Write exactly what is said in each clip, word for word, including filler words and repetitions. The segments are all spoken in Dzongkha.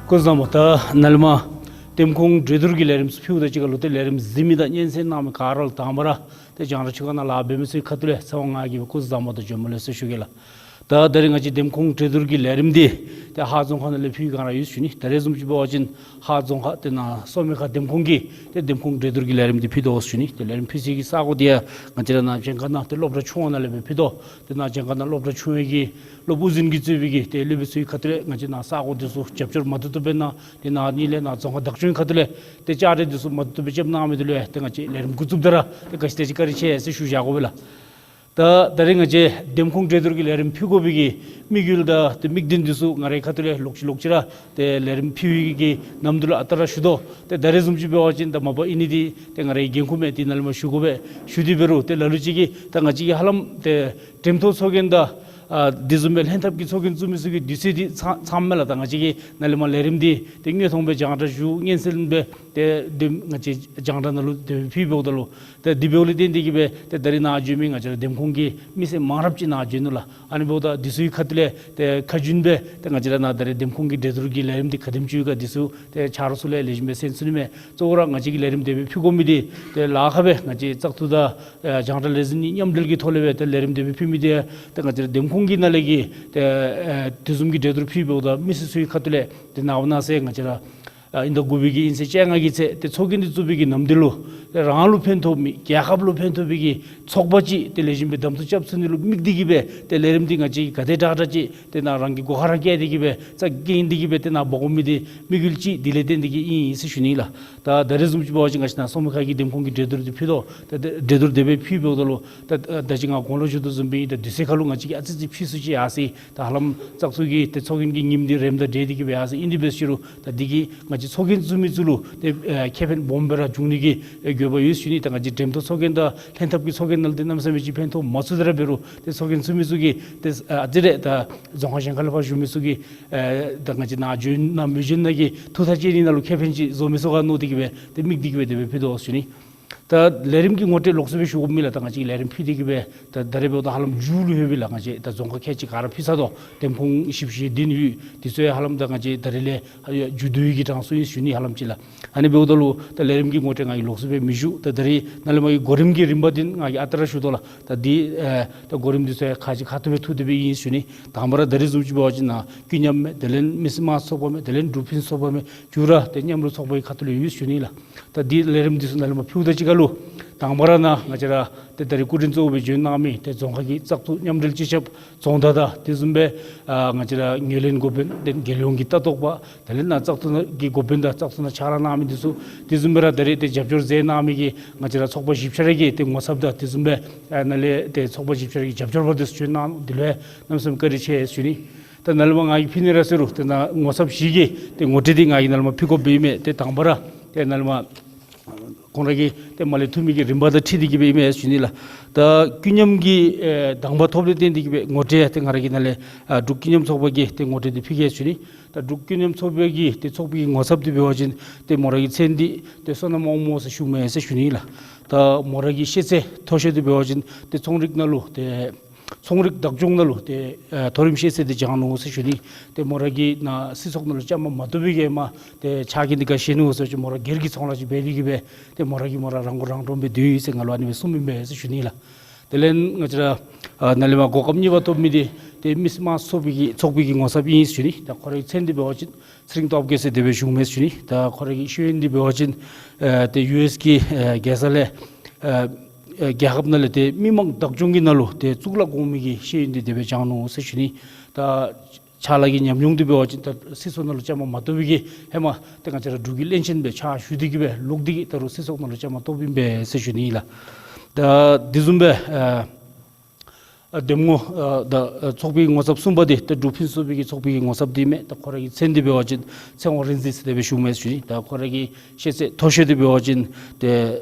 སྐུ་གཟུགས་བཟང་པོ། ད་ནཱ་ལས་མར་འདེམས་ཁོངས་གྲོས་བསྡུར་གྱི་ལས་རིམ་ཚུ་ཕུལཝ་ད་གཅིག་ཁར་ལུ་ཏེ་ལས་རིམ་གཟིགས་མི་དང་སྙན་གསན་གནང་མི་ག་ར་ལུ་དང་པ་ར་ཏེ་རྒྱང་བསྒྲགས་ཕྱི་ཁ་ནང་ལཱ་འབད་མི་ཚུ་གི་ཁ་ཐུག་ལས་ཚེ་དབང་ང་གིས་སྦེ་སྐུ་གཟུགས་བཟང་པོ་དང་བྱོན་པ་ལེགས་སོ་ཟེར་ཞུ་གེ་ལགས། ད་ད་རིས་ང་བཅས་འདེམས་ཁོངས་གྲོས་བསྡུར་གྱི་ལས་རིམ་འདི་ཏེ་ཧཱ་རྫོང་ཁག་ནང་ལས་ཕུལ་བའི་སྒང་ར་ཡོད་ཟེར་ཞུ་ནི། ད་རེས་བཟུམ་ཅིག་འབད་བ་ཅིན་ཧཱ་རྫོང་ཁག་ཏེ་ནཱ་སོག་མི་ཁ་འདེམས་ཁོངས་ཀྱི་ཏེ་འདེམས་ཁོངས་གྲོས་བསྡུར་གྱི་ལས་རིམ་འདི་ཕུལ་དོ་ཟེར་ཞུ་ནི། ཏེ་ལས་རིམ་ཕུལ་སའི་གི་ས་གོ་འདི་ཡང་ང་བཅས་ར་ནཱ་བྱང་ཁ་ནང་ཏེ་སློབ་གྲྭ་ཆུང་བ་ནང་ལས་སྦེ་ཕུལ་དོ། ཏེ་ནཱ་བྱང་ཁ་ནང་སློབ་གྲྭ་ཆུང་བའི་གི་སློབ་དཔོན་གྱིས་གཙོས་པའི་གི་ཏེ་སློབ་དཔོན་ཚུ་གི་ཁ་ཐུག་ལས་ང་བཅས་ནཱ་ས་གོ་འདི་ཚུ་རྒྱབ་སྐྱོར་མ་བཏུབ་བཏུབ་སྦེ་གནང་། ཏེ་ནཱ་ནི་ལས་ནཱ་རྫོང་ཁག་བདག་སྐྱོང་ཁ་ཐུག་ལས་ཏེ་བཅའ་ཁྲ་འདི་ཚུ་མ་བཏུབ་བཏུབ་སྦེ་རྐྱབ་གནང་མི་འདི་ལུ་ཡང་ཏེ་ང་བཅས་ལས་རིམ་འགོ་བཙུགསཔ་ད་ར་ཏེ་ག་ཅི་དེ་ཅིག་བཀའ་དྲིན་ཆེ་ཟེར་ཞུ་བཞག་དགོ་པས་ལགས། ད་ད་རིས་ང་བཅས་འདེམས་ཁོངས་གྲོས་བསྡུར་གྱི་ལས་རིམ་ཕུལ་དགོ་པའི་གི་དམིགས་ཡུལ་དང་ཏེ་དམིགས་དོན་འདི་ཚུ་ང་རའི་ཁ་ཐུག་ལས་ལོག་ཅི་ལོག་ཅི་ར་ཏེ་ལས་རིམ་ཕུལ་བའི་གི་ནམ་དུས་ལུ་ཨ་རྟག་ར་ཞུ་དོ། ཏེ་ད་རེས་བཟུམ་ཅིག་འབད་བ་ཅིན་ད་མ་པ་ཨིན་ནི་འདི་ཏེ་ང་རའི་འགན་ཁུར་མས། ཏེ་ནཱ་ལས་མར་ཞུ་དགོ་པས་ཞུ་དེ་འབད་རུང་ཏེ་ལ་ལུ་ཅིག་གིས་ད་ང་བཅས་ཀྱིས་ཧ་ལམ་ཏེ་འགྲེམས་ཐོག་ཚོགས་རྒྱན་དང་ཨ་དེ་བཟུམ་སྦེ་ལྷན་ཐབས་ཀྱི་ཚོགས་རྒྱན་བཙུགས་མི་ཚུ་གི་དུས་ཚོད་འདི་ཚང་ཚངམ་མས་ལགས། ད་ང་བཅས་ཀྱིས་ནཱ་ལས་མར་ལས་རིམ་འདི་ཏེ་དངོས་མཐོང་སྦེ་རྒྱང་བསྒྲགས་ཞུ་སྙན་གསན་སྦེ་ཏེ་དེ་ང་བཅས་རྒྱང་བསྒྲགས་ནང་ལུ་ཏེ་ཕུལ་འབདཝ་ད་ལུ་ཏེ་དེ་འབདཝ་ལས་བརྟེན་ཏེ་གིས་སྦེ་ཏེ་ད་རིས་ནཱ་བྱོན་མི་ང་བཅས་ར་འདེམས་ཁོངས་ཀྱི་མི་སེར་མང་རབས་ཅིག་ནཱ་བྱོན་ནུག་ལགས། ཨ་ནི་འབདཝ་ད་འདི་ཚུ་གི་ཁ་ཐུག་ལས་ཏེ་ཁ་རྒྱུན་སྦེ་ཏེ་ང་བཅས་ར་ནཱ་ད་རིས་འདེམས་ཁོངས་ཀྱི་གྲོས་བསྡུར་གྱི་ལས་རིམ་འདི་ག་དེམ་ཅིག་ཡོད་ག་འདི་ཚུ་ཏེ་ཆ་རོགས་ཚུ་ལས་ལེགས་ཤོམ་སྦེ་གསན་ཚུགས་ནི་མས། གཙོ་བོ་ར་ང་བཅས་ཀྱིས་ལས་རིམ་དེ་སྦེ་ཕུལ་དགོ་མི་འདི་ཏེ་ལཱ་ཁག་སྦེ་ང་བཅས་བཙག་འཐུ་དང་ཨེ་རྒྱང་བསྒྲགས་ལས་འཛིན་གཉིས་མཉམ་འབྲེལ་གྱི་ཐོག་ལས་སྦེ་ཏེ་ལས་རིམ་དེ་སྦེ་ཕུལ་མི་འདི་ཏེ་ང་བཅས་ར་འདེམས་ཁོངས་ཀྱི་ནང་ལས་ཀྱི་ཏེ་ཨེ་དེ་བཟུམ་གྱི་གྲོས་བསྡུར་ཕུལ་འབདཝ་ད་མི་སེར་ཚུ་གི་ཁ་ཐུག་ལས་ཏེ་ནངས་པ་གནངས་ཚེ་ང་བཅས་ར་ཨ་ཨིན་ཟླ་དགུ་པའི་གི་ཨིན་ཚེས་བཅོ་ལྔ་གི་ཚེ་ཏེ་ཚོགས་རྒྱན་འདི་བཙུགས་པའི་གི་ནམ་དུས་ལུ་ཏེ་རང་ལུ་ཕན་ཐོགས་མི་རྒྱལ་ཁབ་ལུ་ཕན་ཐོགས་པའི་གི་ཚོགས་པ་ཅིག་ཏེ་ལེགས་ཤོམ་སྦེ་གདམ་འཐུ་རྐྱབ་ཚུགས་ནི་ལུ་དམིགས་ཏེ་གིས་སྦེ་ཏེ་ལས་རིམ་འདི་ང་བཅས་ཀྱིས་ག་དེ་དྲག་དྲག་ཅིག་ཏེ་ནཱ་རང་གི་སྒོ་ཁར་ར་བཀལ་ཏེ་གིས་སྦེ་རྩ་འགེངས་ཏེ་གིས་སྦེ་ཏེ་ནཱ་འབག་འོང་མི་འདི་དམིགས་ཡུལ་ཅིག་འདི་ལས་བརྟེན་ཏེ་གིས་ཨིན་ཨིན་ཟེར་ཞུ་ནི་ལགས། ད་ད་རེས་བཟུམ་ཅིག་འབད་བ་ཅིན་ང་བཅས་ནཱ་སོག་མི་ཁ་གི་འདེམས་ཁོངས་ཀྱི་གྲོས་བསྡུར་འདི་ཕུལ་དོ། ད་ད་གྲོས་བསྡུར་དེ་སྦེ་ཕུལ་འབདཝ་ད་ལུ་ད་ད་ད་ཅི་ང་གོང་ལུ་ཞུ་དོ་བཟུམ་སྦེ་ད་དུས་ཚོད་ཁར་ལུ་ང་བཅས་ཀྱིས་ཨ་ཙི་ཙི་ཕུལ་ཚུགས་ཅི་ཡར་སོ་ཡི། ད་ཧ་ལམ་བཙག་འཐུ་གི་ཏེ་ཚོགས་རྒྱན་གྱི་ཉིནམ་འདི་རནམ་དང་འབྲེལ་ཏེ་གིས་སྦེ་ཡར་སོ་ཡི། ཨིན་དེ་འབད་ཟེར་རུང་ད་འདི་གིས་ང་བཅས་ཚོགས་རྒྱན་བཙུགས་མི་ཚུ་ལུ་ཏེ་ཨེ་ཁེ་ཕན་སྦོམ་སྦེ་ར་འབྱུང་ནི་གི་ཨེ་དགོས་པ་ཡོད་ཟེར་ཞུ་ནི། ད་ང་བཅས་འགྲེམས་ཐོག་ཚོགས་རྒྱན་དང་ལྷན་ཐབས་ཀྱི་ཚོགས་རྒྱན་ནང་ལུ་ཏེ་གནམ་མེད་ས་མེད་ཅིག་ཕན་ཐོགས་མ་ཚུགས་ཏེ་ར་འབད་རུང་ཏེ་ཚོགས་རྒྱན་བཙུགས་མི་ཚུ་གིས་ཏེ་ཨ་ཙི་རེ་ད་རྫོང་ཁག་གཞན་ཁ་ལས་ཕར་བཞུགས་མི་ཚུ་གིས་ཨེ་ད་ང་བཅས་ནཱ་བྱོན་ནཱ་མི་བྱོན་ནང་གི་ཐུགས་ཐག་བཅད་ནི་ནང་ལུ་ཁེ་ཕན་ཅིག་བཟོ་མི་ཚུགས་ག་མནོ་སྟེ་གིས་སྦེ་ཏེ་དམིགས་ཏེ་གིས་སྦེ་དེ་སྦེ་ཕུལ་དོ་ཟེར་ཞུ་ནི། ད་ལས་རིམ་གྱི་ངོ་སྤྲོད་ལོགས་སུ་སྦེ་ཞུ་དགོ་མི་ལགས། ད་ང་བཅས་ལས་རིམ་ཕུལ་ཏེ་གིས་སྦེ་ད་ད་རེས་འབདཝ་ད་ཧ་ལམ་མཇུག་ལུ་ལྷོད་པས་ལགས། ང་བཅས་ད་རྫོང་ཁག་ཁལ་གཅིག་ག་ར་ཕུལ་ཚར་དོ། འདེམས་ཁོངས་བཞི་བཅུ་ཞེ་བདུན་ཡོད། དེ་ཚུ་ཡང་ཧ་ལམ་ད་ང་བཅས་ད་རེས་ལས་ཨ་མཇུག་བསྡུ་ཡི་གི་གྲངས་སུ་ཨིན་ཟེར་ཞུ་ནི་ཧ་ལམ་ཅིག་ལགས། ཨ་ནི་འབདཝ་ད་ལུ་ད་ལས་རིམ་གྱི་ངོ་སྤྲོད་ང་གིས་ལོགས་སུ་སྦེ་མི་ཞུ། ད་ད་རེས་ནཱ་ལས་མར་གྱི་གོ་རིམ་གྱི་རིམ་པ་འདི་ང་གིས་ཨ་རྟག་ར་ཞུ་དོ་ལགས། ད་འདི་ཨེ་ད་གོ་རིམ་འདི་ཚུ་ཡང་ག་ཅི་ཁ་ཐུག་སྦེ་ཐུག་སྟེ་སྦེ་ཨིན་ཟེར་ཞུ་ནི། དང་པ་ར་ད་རེས་བཟུམ་ཅིག་འབད་བ་ཅིན་ནཱ་ཀུན་མཉམ་མས། དེ་ལས་མི་སེར་དམངས་གཙོའི་ཚོགས་པ་མས། དེ་ལས་འབྲུག་ཕུན་ཚོགས་པ་མས། མཇུག་ར་ཏེ་མཉམ་རུབ་ཚོགས་པ་གི་ཁ་ཐུག་ལས་ཡོད་ཟེར་ཞུ་ནི་ལགས། ད་འདི་ལས་རིམ་འདི་ཚུ་ནཱ་ལས་མར་ཕུལཝ་ད་གཅིག་ཁར་ལུ་དང་པ་ར་ནཱ་ང་བཅས་ར་ཏེ་ད་རེས་སྐུ་མགྲོན་གཙོ་བོ་སྦེ་བྱོན་གནང་མི་ཏེ་རྫོང་ཁག་གི་བཙག་འཐུ་མཉམ་འབྲེལ་སྤྱི་ཁྱབ་རྫོང་བདག་དང་དེ་བཟུམ་སྦེ་ཨ་ང་བཅས་ར་ངོས་ལེན་འགོ་དཔོན་ཏེ་རྒྱལ་ཡོངས་ཀྱི་ལྟ་རྟོག་པ་དེ་ལས་ནཱ་བཙག་འཐུ་ནང་གི་འགོ་དཔོན་དང་བཙག་འཐུ་ནང་ཕྱག་ལཱ་གནང་མི་འདི་ཚུ་དེ་བཟུམ་སྦེ་ར་ད་རེས་ཏེ་རྒྱབ་སྐྱོར་མཛད་གནང་མི་གི་ང་བཅས་ར་ཚོགས་པ་བཞི་ཆ་ར་གི་ཏེ་ངོ་ཚབ་དང་དེ་བཟུམ་སྦེ་ཨ་ནཱ་ལས་ཏེ་ཚོགས་པ་བཞི་ཆ་ར་གི་རྒྱབ་སྐྱོར་པ་འདི་ཚུ་བྱོན་གནང་ནུག། འདི་ལུ་ཡང་གནམ་མེད་ས་མེད་བཀའ་དྲིན་ཆེ་ཟེར་ཞུ་ནི། ད་ནཱ་ལས་མར་ང་གིས་ཕུལ་ནི་ར་ཟེར་རུང་ཏེ་ནཱ་ངོ་ཚབ་བཞི་གི་ཏེ་ངོ་སྤྲོད་འདི་ང་གིས་ནཱ་ལས་མར་ཕུལ་དགོཔ་འབད་མི་ཏེ་དང་པ་ར་ཏེ་ནཱ་ལས་མར་ཁོང་ར་གིས་ཏེ་མར་ལས་ཐུག་མི་གི་རིམ་པ་དང་འཁྲིལ་ཏེ་གིས་སྦེ་ཨིན་མས་ཟེར་ཞུ་ནི་ལགས། ད་ཀུན་མཉམ་གྱི་ཨེ་དང་པ་ཐོབ་ལས་བརྟེན་ཏེ་གིས་སྦེ་ངོ་སྤྲོད་ཡང་ཏེ་ང་ར་གིས་ནཱ་ལས་ཨ་འབྲུག་ཀུན་མཉམ་ཚོགས་པ་གི་ཏེ་ངོ་སྤྲོད་འདི་ཕུལ་གེ་ཟེར་ཞུ་ནི། ད་འབྲུག་ཀུན་མཉམ་ཚོགས་པ་གི་ཏེ་ཚོགས་པའི་ངོ་ཚབ་འདི་འབད་བ་ཅིན་ཏེ་མོ་ར་གི་མཚན་འདི་ཏེ་བསོད་ནམས་དབང་མོ་ཟེར་ཞུཝ་མས་ཟེར་ཞུ་ནི་ལགས། ད་མོ་ར་གི་ཤེས་ཚད་མཐོ་ཤོས་འདི་འབད་བ་ཅིན་ཏེ་ཚོང་རིག་ནང་ལུ་ཏེ་ཚོང་རིག་བདག་སྐྱོང་ནང་ལུ་ཏེ་ཨ་མཐོ་རིམ་ཤེས་ཚད་འདི་སྦྱངས་ནུག་ཟེར་ཞུ་ནི། ཏེ་མོ་ར་གིས་ནཱ་སྲིད་ཚོགས་ནང་ལུ་བཅའ་མར་མ་གཏོགས་པའི་གི་ཧེ་མ་ཏེ་ཕྱག་འགན་འདི་ག་བཞེས་ནུག་ཟེར་བ་ཅིན་མོ་ར་སྒེར་གྱི་ཚོང་ལཱ་ཅིག་འབད་དེ་གིས་སྦེ་ཏེ་མོ་ར་གིས་མོ་ར་རང་མགོ་རང་འདྲོངས་སྦེ་སྡོད་ཡི་ཟེར་ང་ལུ་ཨ་ནི་སྦེ་གསུངམ་ཨིན་པས་ཟེར་ཞུ་ནི་ལགས། དེ་ལས་ང་བཅས་ར་ཨ་ནཱ་ལས་མར་གོ་སྐབས་གཉིས་པ་ཐོབ་མི་འདི་ཏེ་མི་སེར་དམངས་གཙོའི་ཚོགས་པའི་གི་ཚོགས་པའི་གི་ངོ་ཚབ་ཨིན་ཟེར་ཞུ་ནི། ད་ཁོ་རའི་མཚན་འདི་འབད་བ་ཅིན་ཚེ་རིང་སྟོབས་རྒྱས་ཟེར་དེ་སྦེ་ཞུཝ་མས་ཟེར་ཞུ་ནི། ད་ཁོ་རའི་གི་ཤེས་ཡོན་འདི་འབད་བ་ཅིན་ཨ་ཏེ་ཡུ་ཨེསི་གི་ཨ་རྒྱལ་ས་ལས་ཨ་ཨ་རྒྱལ་ཁབ་ནང་ལས་ཏེ་མི་མང་བདག་སྐྱོང་གི་ནང་ལུ་ཏེ་གཙུག་ལག་གོང་མའི་གི་ཤེས་ཡོན་འདི་དེ་སྦེ་སྦྱངས་ནུག་ཟེར་ཞུ་ནི། ད་ཕྱག་ལཱ་གི་ཉམས་མྱོང་འདི་འབད་བ་ཅིན་ད་སྲིད་ཚོགས་ནང་ལུ་བཅའ་མར་མ་གཏོགས་པའི་གི་ཧེ་མ་ཏེ་ང་བཅས་ར་འབྲུག་གི་བློན་ཆེན་སྦེ་ཕྱག་ཞུ་སྟེ་གིས་སྦེ་ལོག་སྟེ་གིས་ད་རུང་སྲིད་ཚོགས་ནང་ལུ་བཅའ་མར་གཏོགསཔ་ཨིན་པས་ཟེར་ཞུ་ནི་ལགས། ད་དེ་བཟུམ་སྦེ་ཨ་ཨ་འདེམས་ངོ་ཨ་ད་ཨ་ཚོགས་པའི་ངོ་ཚབ་གསུམ་པ་འདི་ད་འབྲུག་ཕུན་སུམ་ཚོགས་པའི་གི་ཚོགས་པའི་གི་ངོ་ཚབ་འདི་མས། ད་ཁོ་ར་གི་མཚན་འདི་འབད་བ་ཅིན་ཚེ་དབང་རིག་འཛིན་ཟེར་དེ་སྦེ་ཞུཝ་མས་ཟེར་ཞུ་ནི། ད་ཁོ་ར་གི་ཤེས་ཚད་མཐོ་ཤོས་འདི་འབད་བ་ཅིན་ཏེ་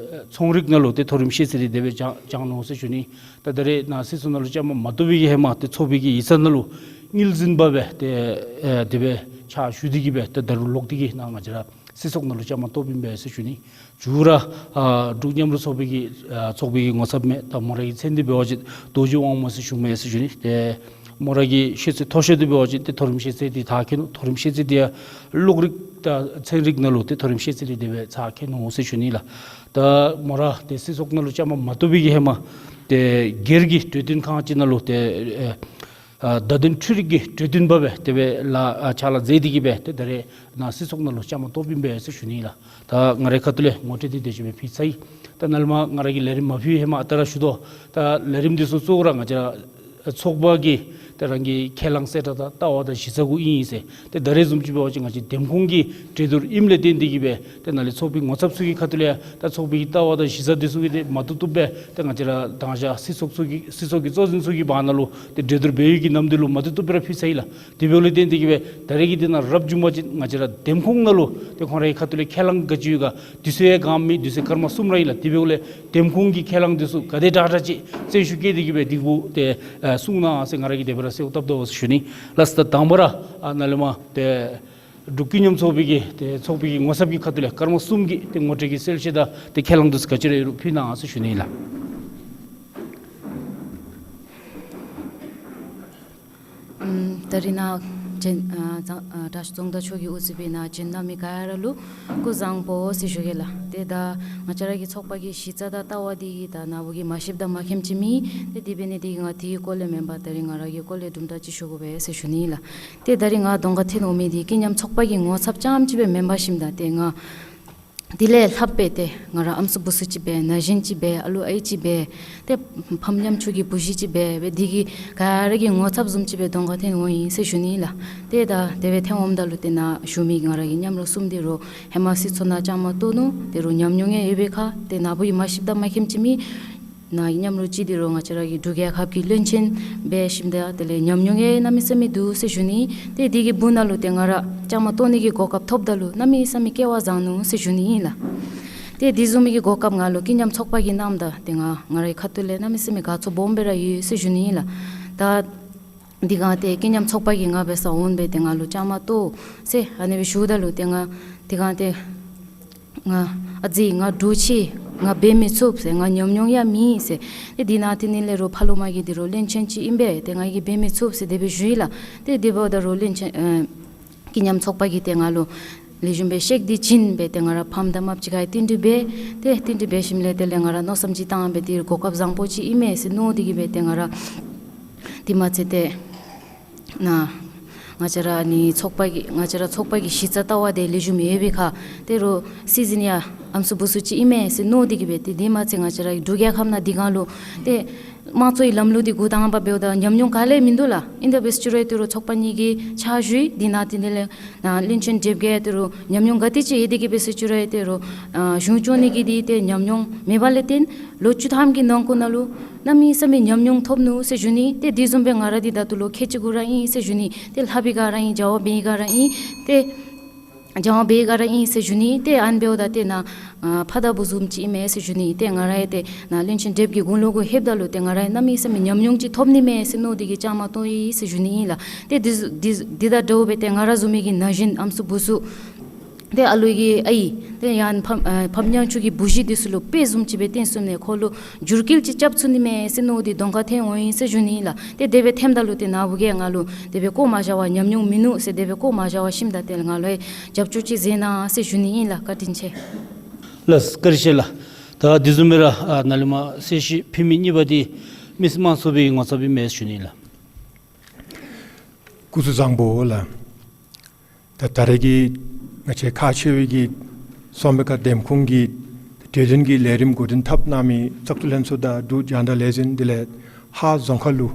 ཚོང་རིག་ནང་ལུ་ཏེ་མཐོ་རིམ་ཤེས་ཚད་འདི་དེ་སྦེ་སྦྱང་སྦྱངས་ནུག་ཟེར་ཞུ་ནི། ད་ད་རེས་ནཱ་སྲིད་ཚོགས་ནང་ལུ་བཅའ་མར་མ་གཏོགས་པའི་གི་ཧེ་མ་ཏེ་ཚོགས་པའི་གི་ཡིག་ཚང་ནང་ལུ་དངུལ་འཛིན་པ་སྦེ་ཏེ་ཨེ་དེ་སྦེ་ཕྱག་ཞུ་སྟེ་གིས་སྦེ་ཏེ་ད་རུང་ལོག་སྟེ་གིས་ནཱ་ང་བཅས་ར་སྲིད་ཚོགས་ནང་ལུ་བཅའ་མར་གཏོགསཔ་ཨིན་པས་ཟེར་ཞུ་ནི། མཇུག་ར་ཨ་འབྲུག་མཉམ་རུབ་ཚོགས་པའི་གི་ཨ་ཚོགས་པའི་གི་ངོ་ཚབ་མས། ད་མོ་རའི་མཚན་འདི་འབད་བ་ཅིན་རྡོ་རྗེ་དབང་མོ་ཟེར་ཞུཝ་མས་ཟེར་ཞུ་ནི། ཏེ་ མོ་ར་གི་ཤེས་ཚད་མཐོ་ཤོས་འདི་འབད་བ་ཅིན་ཏེ་མཐོ་རིམ་ཤེས་ཚད་འདི་མཐར་འཁྱོལ་ནུག། མཐོ་རིམ་ཤེས་ཚད་འདི་ཡང་གློག་རིག་དང་ཚན་རིག་ནང་ལུ་ཏེ་མཐོ་རིམ་ཤེས་ཚད་འདི་དེ་སྦེ་མཐར་འཁྱོལ་ནུག་ཟེར་ཞུ་ནི་ལགས། ད་མོ་ར་ཏེ་སྲིད་ཚོགས་ནང་ལུ་བཅའ་མར་མ་གཏོགས་པའི་གི་ཧེ་མ་ཏེ་སྒེར་གྱི་གྲོས་སྟོན་ཁང་ཅིག་ནང་ལུ་ཏེ་ཨེ་ཨ་བརྡ་དོན་འཕྲུལ་རིག་གི་གྲོས་སྟོན་པ་སྦེ་དེ་སྦེ་ལཱ་ཨ་ཕྱག་ལཱ་མཛད་དེ་གི་སྦེ་ཏེ་ད་རེས་ནཱ་སྲིད་ཚོགས་ནང་ལུ་བཅའ་མར་གཏོགསཔ་ཨིན་པས་ཟེར་ཞུ་ནི་ལགས། ད་ང་རའི་ཁ་ཐུག་ལས་ངོ་སྤྲོད་འདི་དེ་ཅིག་སྦེ་ཕུལ་ཚར་ཡི། ད་ནཱ་ལས་མར་ང་ར་གིས་ལས་རིམ་མ་ཕུལ་བའི་ཧེ་མ་ཨ་རྟག་ར་ཞུ་དོ། ད་ལས་རིམ་འདི་ཚུ་གཙོ་བོ་ར་ང་བཅས་ར་ཚོགས་པ་གི་ཏེ་རང་གི་ཁས་བླངས་གསལ་བསྒྲགས་དང་ལྟ་བ་དང་གཞི་རྩ་གུ་ཨིན་ཟེར། ཏེ་ད་རེས་བཟུམ་ཅིག་འབད་བ་ཅིན་ང་བཅས་འདེམས་ཁོངས་ཀྱི་གྲོས་བསྡུར་ཨིནམ་ལས་བརྟེན་ཏེ་གི་སྦེ་ཏེ་ནཱ་ལས་ཚོགས་པའི་ངོ་ཚབ་ཚུ་གི་ཁ་ཐུག་ལས་ཡང་ད་ཚོགས་པའི་གི་ལྟ་བ་དང་གཞི་རྩ་འདི་ཚུ་གི་ཏེ་མ་བཏུབ་བཏུབ་སྦེ་ཏེ་ང་བཅས་ར་དང་ཞག་སྲིད་ཚོགས་ཚུ་གི་སྲིད་ཚོགས་ཀྱི་གཙོ་འཛིན་ཚུ་གི་བར་ན་ལུ་ཏེ་གྲོས་བསྡུར་འབད་བའི་གི་ནམ་དུས་ལུ་མ་བཏུབ་བཏུབ་སྦེ་ར་ཕུལ་ཚར་ཡི་ལགས། དེ་འབདཝ་ལས་བརྟེན་ཏེ་གི་སྦེ་ད་རེས་ཀྱི་འདི་ནང་རབ་བྱུང་བ་ཅིན་ང་བཅས་ར་འདེམས་ཁོངས་ནང་ལུ་ཏེ་ཁོང་རའི་ཁ་ཐུག་ལས་ཁས་བླངས་ག་ཅི་ཡོད་ག་དུས་ཚོད་ཡང་གང་མེད། དུས་ཚོད་སྐར་མ་གསུམ་ར་ཨིན་ལགས། དེ་འབདཝ་ལས་འདེམས་ཁོངས་ཀྱི་ཁས་བླངས་འདི་ཚུ་ག་དེ་དྲག་དྲག་ཅིག་བརྩོན་ཤུགས་བསྐྱེད་དེ་གི་སྦེ་འདི་གུ་ཏེ་ཨ་གསུང་གནང་ཟེར་ང་ར་གིས་དེ་སྦེ་ར་གསོལཝ་བཏབ་དོ་ཟེར་ཞུ་ནི་ལགས། ད་དང་པ་ར་ཨ་ནཱ་ལས་མར་ཏེ་འབྲུག་ཀུན་མཉམ་ཚོགས་པའི་གི་ཏེ་ཚོགས་པའི་གི་ངོ་ཚབ་ཀྱི་ཁ་ཐུག་ལས་སྐར་མ་གསུམ་གྱི་ཏེ་ངོ་སྤྲོད་ཀྱི་གསལ་བཤད་དང་ཏེ་ཁས་བླངས་འདི་ཚུ་ག་ཅི་ར་ཡོད་རུང་ཕུལ་གནང་ཟེར་ཞུ་ནི་ལགས། ཨམ་ད་རིས་ནཱ་ཅན་ཨ་ཛ་ཨ་དྲག་ཤོས་རྫོང་བདག་མཆོག་གིས་དབུ་འཛུགས་འབད་ནཱ་བྱོན་གནང་མི་ག་ར་ལུ་སྐུ་གཟུགས་བཟང་པོ་ཟེར་ཞུ་གེ་ལགས། ཏེ་ད་ང་བཅས་ར་གི་ཚོགས་པ་གི་གཞི་རྩ་དང་ལྟ་བ་འདི་གིས་ད་ནཱ་བུ་གིས་མ་ཤེསཔ་དང་མ་མཁྱེནམ་ཅིག་མེད། ཏེ་དེ་འབད་ནི་འདི་གིས་ང་དེའི་སྐོར་ལས་མེན་པར་ད་རིས་ང་ར་གི་སྐོར་ལས་གྲུབ་མཐའ་ཅིག་ཞུ་དགོ་པས་ཟེར་ཞུ་ནི་ལགས། ཏེ་ད་རིས་ང་གདོང་ཁར་འཐོན་འོང་མི་འདི་ཀུན་མཉམ་ཚོགས་པ་གི་ངོ་ཚབ་རྐྱངམ་ཅིག་སྦེ་མེན་པར་ཞིནམ་ད་ཏེ་ང་དེ་ལས་ལྷགཔ་སྦེ་ཏེ་ང་ར་ཨམ་སྲུ་བུ་ཚུ་ཅིག་སྦེ་ན་གཞོན་ཅིག་སྦེ་ཨ་ལུ་ཨའི་ཅིག་སྦེ་ཏེ་ཕམ་ཉམ་ཆུང་གི་བུ་གཞི་ཅིག་སྦེ་སྦེ་འདི་གི་ག་ར་གི་ངོ་ཚབ་བཟུམ་ཅིག་སྦེ་གདོང་ཁར་འཐོན་འོང་ཡི་ཟེར་ཞུ་ནི་ལགས། ཏེ་ད་དེ་སྦེ་འཐོན་འོངམ་ད་ལུ་ཏེ་ནཱ་བཞུགས་མི་ང་ར་གི་མཉམ་རོགས་གསུམ་འདི་རུང་ཧེ་མ་སྲིད་ཚོགས་ནང་བཅའ་མར་གཏོགས་ནུག། དེ་རུང་ཉམས་མྱོང་ཡང་ཡོད་པའི་ཁར་ཏེ་ནཱ་བུ་གིས་མ་ཤེསཔ་དང་མ་མཁྱེནམ་ཅིག་མེད། ནཱ་གི་མཉམ་རོགས་ཅིག་འདི་རུང་ང་བཅས་ར་གི་འབྲུག་རྒྱལ་ཁབ་ཀྱི་བློན་ཆེན་སྦེ་ཞིནམ་ད་དེ་ལས་ཉམས་མྱོང་ཡང་གནམ་མེད་ས་མེད་འདུག་ཟེར་ཞུ་ནི། ཏེ་འདི་གི་སྦུག་ན་ལུ་ཏེ་ང་ར་བཅའ་མར་གཏོགས་ནི་གི་གོ་སྐབས་ཐོབ་ད་ལུ་གནམ་མེད་ས་མེད་སྐལ་བ་བཟང་ནུག་ཟེར་ཞུ་ནི་ཨིན་ལགས། ཏེ་འདི་བཟུམ་མའི་གི་གོ་སྐབས་ང་ལུ་ཀུན་མཉམ་ཚོགས་པ་གིས་གནངམ་ད་ཏེ་ང་ང་རའི་ཁ་ཐུག་ལས་གནམ་མེད་ས་མེད་དགའ་ཚོར་སྦོམ་སྦེ་ར་ཡོད་ཟེར་ཞུ་ནི་ཨིན་ལགས། ད་འདི་ག་ཏེ་ཀུན་མཉམ་ཚོགས་པ་གིས་ང་འབད་སར་འོང་སྦེ་ཏེ་ང་ལུ་བཅའ་མར་གཏོགས་ཟེར་ཨ་ནི་སྦེ་ཞུཝ་ད་ལུ་ཏེ་ང་འདི་ག་ཏེ་ང་ཨ་ཙི་ང་འབྲུག་ཆེ་ང་འབད་མི་ཚུགས་ཟེར། ང་ཉམས་མྱོང་ཡང་མེད་ཟེར། ཏེ་འདི་ནང་འཐོན་ནི་ལས་རུང་ཕ་ལུ་མ་གི་འདི་རུང་བློན་ཆེན་ཅིག་ཨིན་པས། ཏེ་ང་གིས་འབད་མི་ཚུགས་ཟེར་དེ་སྦེ་ཞུ་ཡི་ལགས། ཏེ་དེ་འབདཝ་ད་རུང་བློན་ཆེན་ཨེ་ཀུན་མཉམ་ཚོགས་པ་གིས་ཏེ་ང་ལུ་ལེགས་ཤོམ་སྦེ་བཤད་དེ་བྱིན་སྦེ་ཏེ་ང་ར་ཕམ་དང་མ་པ་གཅིག་ཁར་བསྟུན་གྲོས་འབད། ཏེ་བསྟུན་གྲོས་འབད་ཞིནམ་ལས་དེ་ལས་ང་ར་མནོ་བསམ་ཅིག་བཏང་སྦེ་འདི་གོ་སྐབས་བཟང་པོ་ཅིག་ཨིན་མས་ཟེར་མནོ་སྟེ་གི་སྦེ་ཏེ་ང་ར་དེ་མ་ཚད་ཏེ་ནཱ་ང་བཅས་ར་ནི་ཚོགས་པ་གི་ང་བཅས་ར་ཚོགས་པ་གི་གཞི་རྩ་ལྟ་བ་འདི་ལེགས་ཤོམ་ཡོད་པའི་ཁར་ཏེ་རུང་སྲིད་འཛིན་ཡང་ཨམ་སྲུ་བུ་ཚུ་ཅིག་ཨིན་མས་ཟེར་མནོ་སྟེ་གི་སྦེ་ཏེ་དེ་མ་ཚད་ང་བཅས་ར་འབྲུག་རྒྱལ་ཁབ་ནང་འདི་གང་ལུ་ཏེ་དམངས་གཙོའི་ལམ་ལུགས་འདི་འགོ་དང་པ་འབདཝ་ད་ཉམས་མྱོང་ག་ལས་མིན་འདུག་ལགས། ཨིན་ཏེ་འབད་ཟེར་ཅི་རུང་ཏེ་རུང་ཚོགས་པ་གཉིས་ཀྱི་ཕྱག་ཞུ་ཡི། དེ་ནང་འཐོན་ནི་ལས་ནཱ་བློན་ཆེན་སྒྲིག་གེ་ཏེ་རུང་ཉམས་མྱོང་ག་དེ་ཅིག་ཡོད་དེ་གི་འབད་ཟེར་ཅི་རུང་ཏེ་རུང་ཨ་གཞུང་སྐྱོང་ནི་གི་འདི་ཏེ་ཉམས་མྱོང་མེད་པ་ལས་བརྟེན་ལོ་བཅུ་ཐམ་གྱི་ནང་འཁོད་ནང་ལུ་གནམ་མེད་ས་མེད་ཉམས་མྱོང་ཐོབ་ནུག་ཟེར་ཞུ་ནི། ཏེ་དེ་བཟུམ་སྦེ་ང་ར་འདི་ད་ལྟོ་ལོ་ཁལ་གཅིག་གུ་ར་ཨིན་ཟེར་ཞུ་ནི། ཏེ་ལྷབ་པའི་སྒང་ར་ཨིན། བྱ་བ་འབད་བའི་སྒང་ར་ཨིན། ཏེ་བྱ་བ་འབད་བའི་སྒང་ར་ཨིན་ཟེར་ཞུ་ནི། ཏེ་ཨ་ནི་འབདཝ་ད་ཏེ་ནཱ་ཨ་ཕ་དང་བུ་བཟུམ་ཅིག་ཨིན་མས་ཟེར་ཞུ་ནི། ཏེ་ང་ར་ཡང་ཏེ་ནཱ་བློན་ཆེན་སྒྲིག་གི་དགུང་ལོ་གུ་ལྷོདཔ་ད་ལུ་ཏེ་ང་ར་ཡང་གནམ་མེད་ས་མེད་ཉམས་མྱོང་ཅིག་ཐོབ་ནི་མས་ཟེར་མནོ་སྟེ་གི་བཅའ་མར་གཏོགས་ཡི་ཟེར་ཞུ་ནི་ཨིན་ལགས། ཏེ་འདི་འདི་འདི་དང་འདྲཝ་སྦེ་ཏེ་ང་ར་བཟུམ་མའི་གི་ན་གཞོན་ཨམ་སྲུ་བུ་ཚུ་ཏེ་ཨ་ལུ་གི་ཨའི་ཏེ་ཡང་ཕམ་ཨ་ཕམ་ཉམ་ཆུང་གི་བུ་གཞི་འདི་ཚུ་ལུ་དཔེ་བཟུམ་ཅིག་སྦེ་བསྟེན་ཚུགས་ནི་ཁོ་ལུ་འགྱུར་སྐྱེལ་ཅིག་རྐྱབ་ཚུགས་ནི་མས་ཟེར་མནོ་སྟེ་གདོང་ཁར་འཐོན་འོང་ཡི་ཟེར་ཞུ་ནི་ཨིན་ལགས། ཏེ་དེ་སྦེ་འཐོནམ་ད་ལུ་ཏེ་ནཱ་བུ་གིས་ང་ལུ་དེ་སྦེ་བཀོ་མ་བཞག་པར་ཉམས་མྱོང་མིན་ནུག་ཟེར་དེ་སྦེ་བཀོ་མ་བཞག་པར་ཞིནམ་ད་ཏེ་ང་ལུ་ཡང་རྒྱབ་སྐྱོར་ཅིག་མཛད་གནང་ཟེར་ཞུ་ནི་ཨིན་ལགས། བཀའ་དྲིན་ཆེ་ལགས། བཀའ་དྲིན་ཆེ་ལགས། ད་དེ་བཟུམ་སྦེ་ར་ཨ་ནཱ་ལས་མར་གསལ་བཤད་ཕུལ་མི་གཉིས་པ་འདི་མི་སེར་དམངས་ཚོགས་པའི་ངོ་ཚབ་ཨིན་མས་ཞུ་ནི་ཨིན་ལགས། སྐུ་གཟུགས་བཟང་པོ་ལགས། ད་ད་རེས་ཀྱི་ང་བཅས་ཁག་ཆེ་བའི་གི་སོ་མི་ཁ་འདེམས་ཁོངས་ཀྱི་གྲོས་སྟོན་གྱི་ལས་རིམ་འགོ་འདྲེན་འཐབ་གནང་མི་བཙག་འཐུ་ལྷན་ཚོགས་དང་འབྲུག་རྒྱང་བསྒྲགས་ལས་འཛིན་དེ་ལས་ཧཱ་རྫོང་ཁག་ལུ་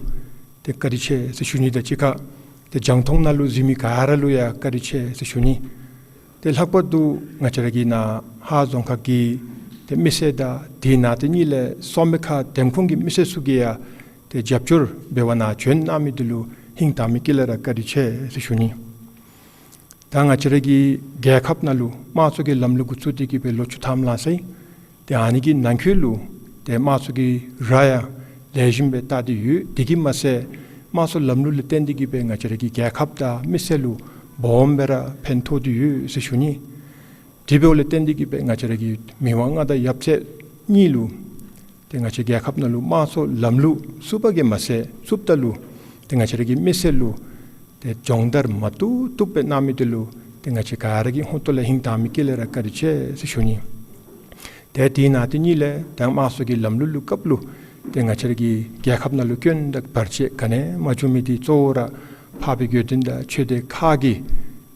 ཏེ་བཀའ་དྲིན་ཆེ་ཟེར་ཞུ་ནི་དང་གཅིག་ཁར་ཏེ་རྒྱང་མཐོང་ནང་ལུ་གཟིགས་མི་ག་ར་ལུ་ཡང་བཀའ་དྲིན་ཆེ་ཟེར་ཞུ་ནི། ཏེ་ལྷག་པར་དུ་ང་བཅས་ར་གི་ནཱ་ཧཱ་རྫོང་ཁག་གི་ཏེ་མི་སེར་དང་དེ་ནང་ཏེ་གཉིས་ལས་སོ་མི་ཁ་འདེམས་ཁོངས་ཀྱི་མི་སེར་ཚུ་གིས་ཡང་ཏེ་རྒྱབ་སྐྱོར་འབད་བར་ནཱ་བྱོན་གནང་མི་འདི་ལུ་ཧིང་དྭངས་མའི་དཀྱིལ་ལས་ར་བཀའ་དྲིན་ཆེ་ཟེར་ཞུ་ནི། ད་ང་བཅས་ར་གི་རྒྱལ་ཁབ་ནང་ལུ་དམངས་གཙོ་གི་ལམ་ལུགས་འགོ་བཙུགས་ཏེ་གི་སྦེ་ལོ་བཅུ་ཐམ་ལང་སོ་ཡི། ཏེ་ཨ་ནི་གི་ནང་འཁོད་ལུ་ཏེ་དམངས་གཙོ་གི་ར་ཡང་ལེགས་ཤོམ་སྦེ་བཏགས་ཏེ་ཡོད། དེ་གིས་མ་ཚད་དམངས་གཙོ་ལམ་ལུགས་ལུ་བརྟེན་ཏེ་གི་སྦེ་ང་བཅས་ར་གི་རྒྱལ་ཁབ་དང་མི་སེར་ལུ་སྦོམ་སྦེ་ར་ཕན་ཐོགས་ཏེ་ཡོད་ཟེར་ཞུ་ནི། དེ་འབདཝ་ལས་བརྟེན་ཏེ་གི་སྦེ་ང་བཅས་ར་གི་མི་དབང་མངའ་བདག་ཡབ་སྲས་གཉིས་ལུ་ཏེ་ང་བཅས་རྒྱལ་ཁབ་ནང་ལུ་དམངས་གཙོ་ལམ་ལུགས་བཙུགས་པ་གིས་མ་ཚད་བཙུགསཔ་ད་ལུ་ ཏེ་ང་བཅས་ར་གི་མི་སེར་ལུ་ཏེ་སྦྱོང་བརྡར་མ་བཏུབ་བཏུབ་སྦེ་གནང་མི་འདི་ལུ་ཏེ་ང་བཅས་ག་ར་གི་ཧོངས་ཏོ་ལས་ཧིང་དྭངས་མའི་དཀྱིལ་ལས་ར་བཀའ་དྲིན་ཆེ་ཟེར་ཞུ་ནི། ཏེ་དེ་ནང་དེ་ཉིད་ལས་ད་དམངས་གཙོ་གི་ལམ་ལུགས་ལུ་སྐབས་ལུ་ཏེ་ང་བཅས་ར་གི་རྒྱལ་ཁབ་ནང་ལུ་སྐྱོན་དང་བར་ཆད་ག་ནི་ཡང་མ་བྱུང་མི་འདི་གཙོ་བོ་ར་འཕགས་པའི་དགེ་འདུན་དང་ཆོས་སྡེ་ཁག་གིས་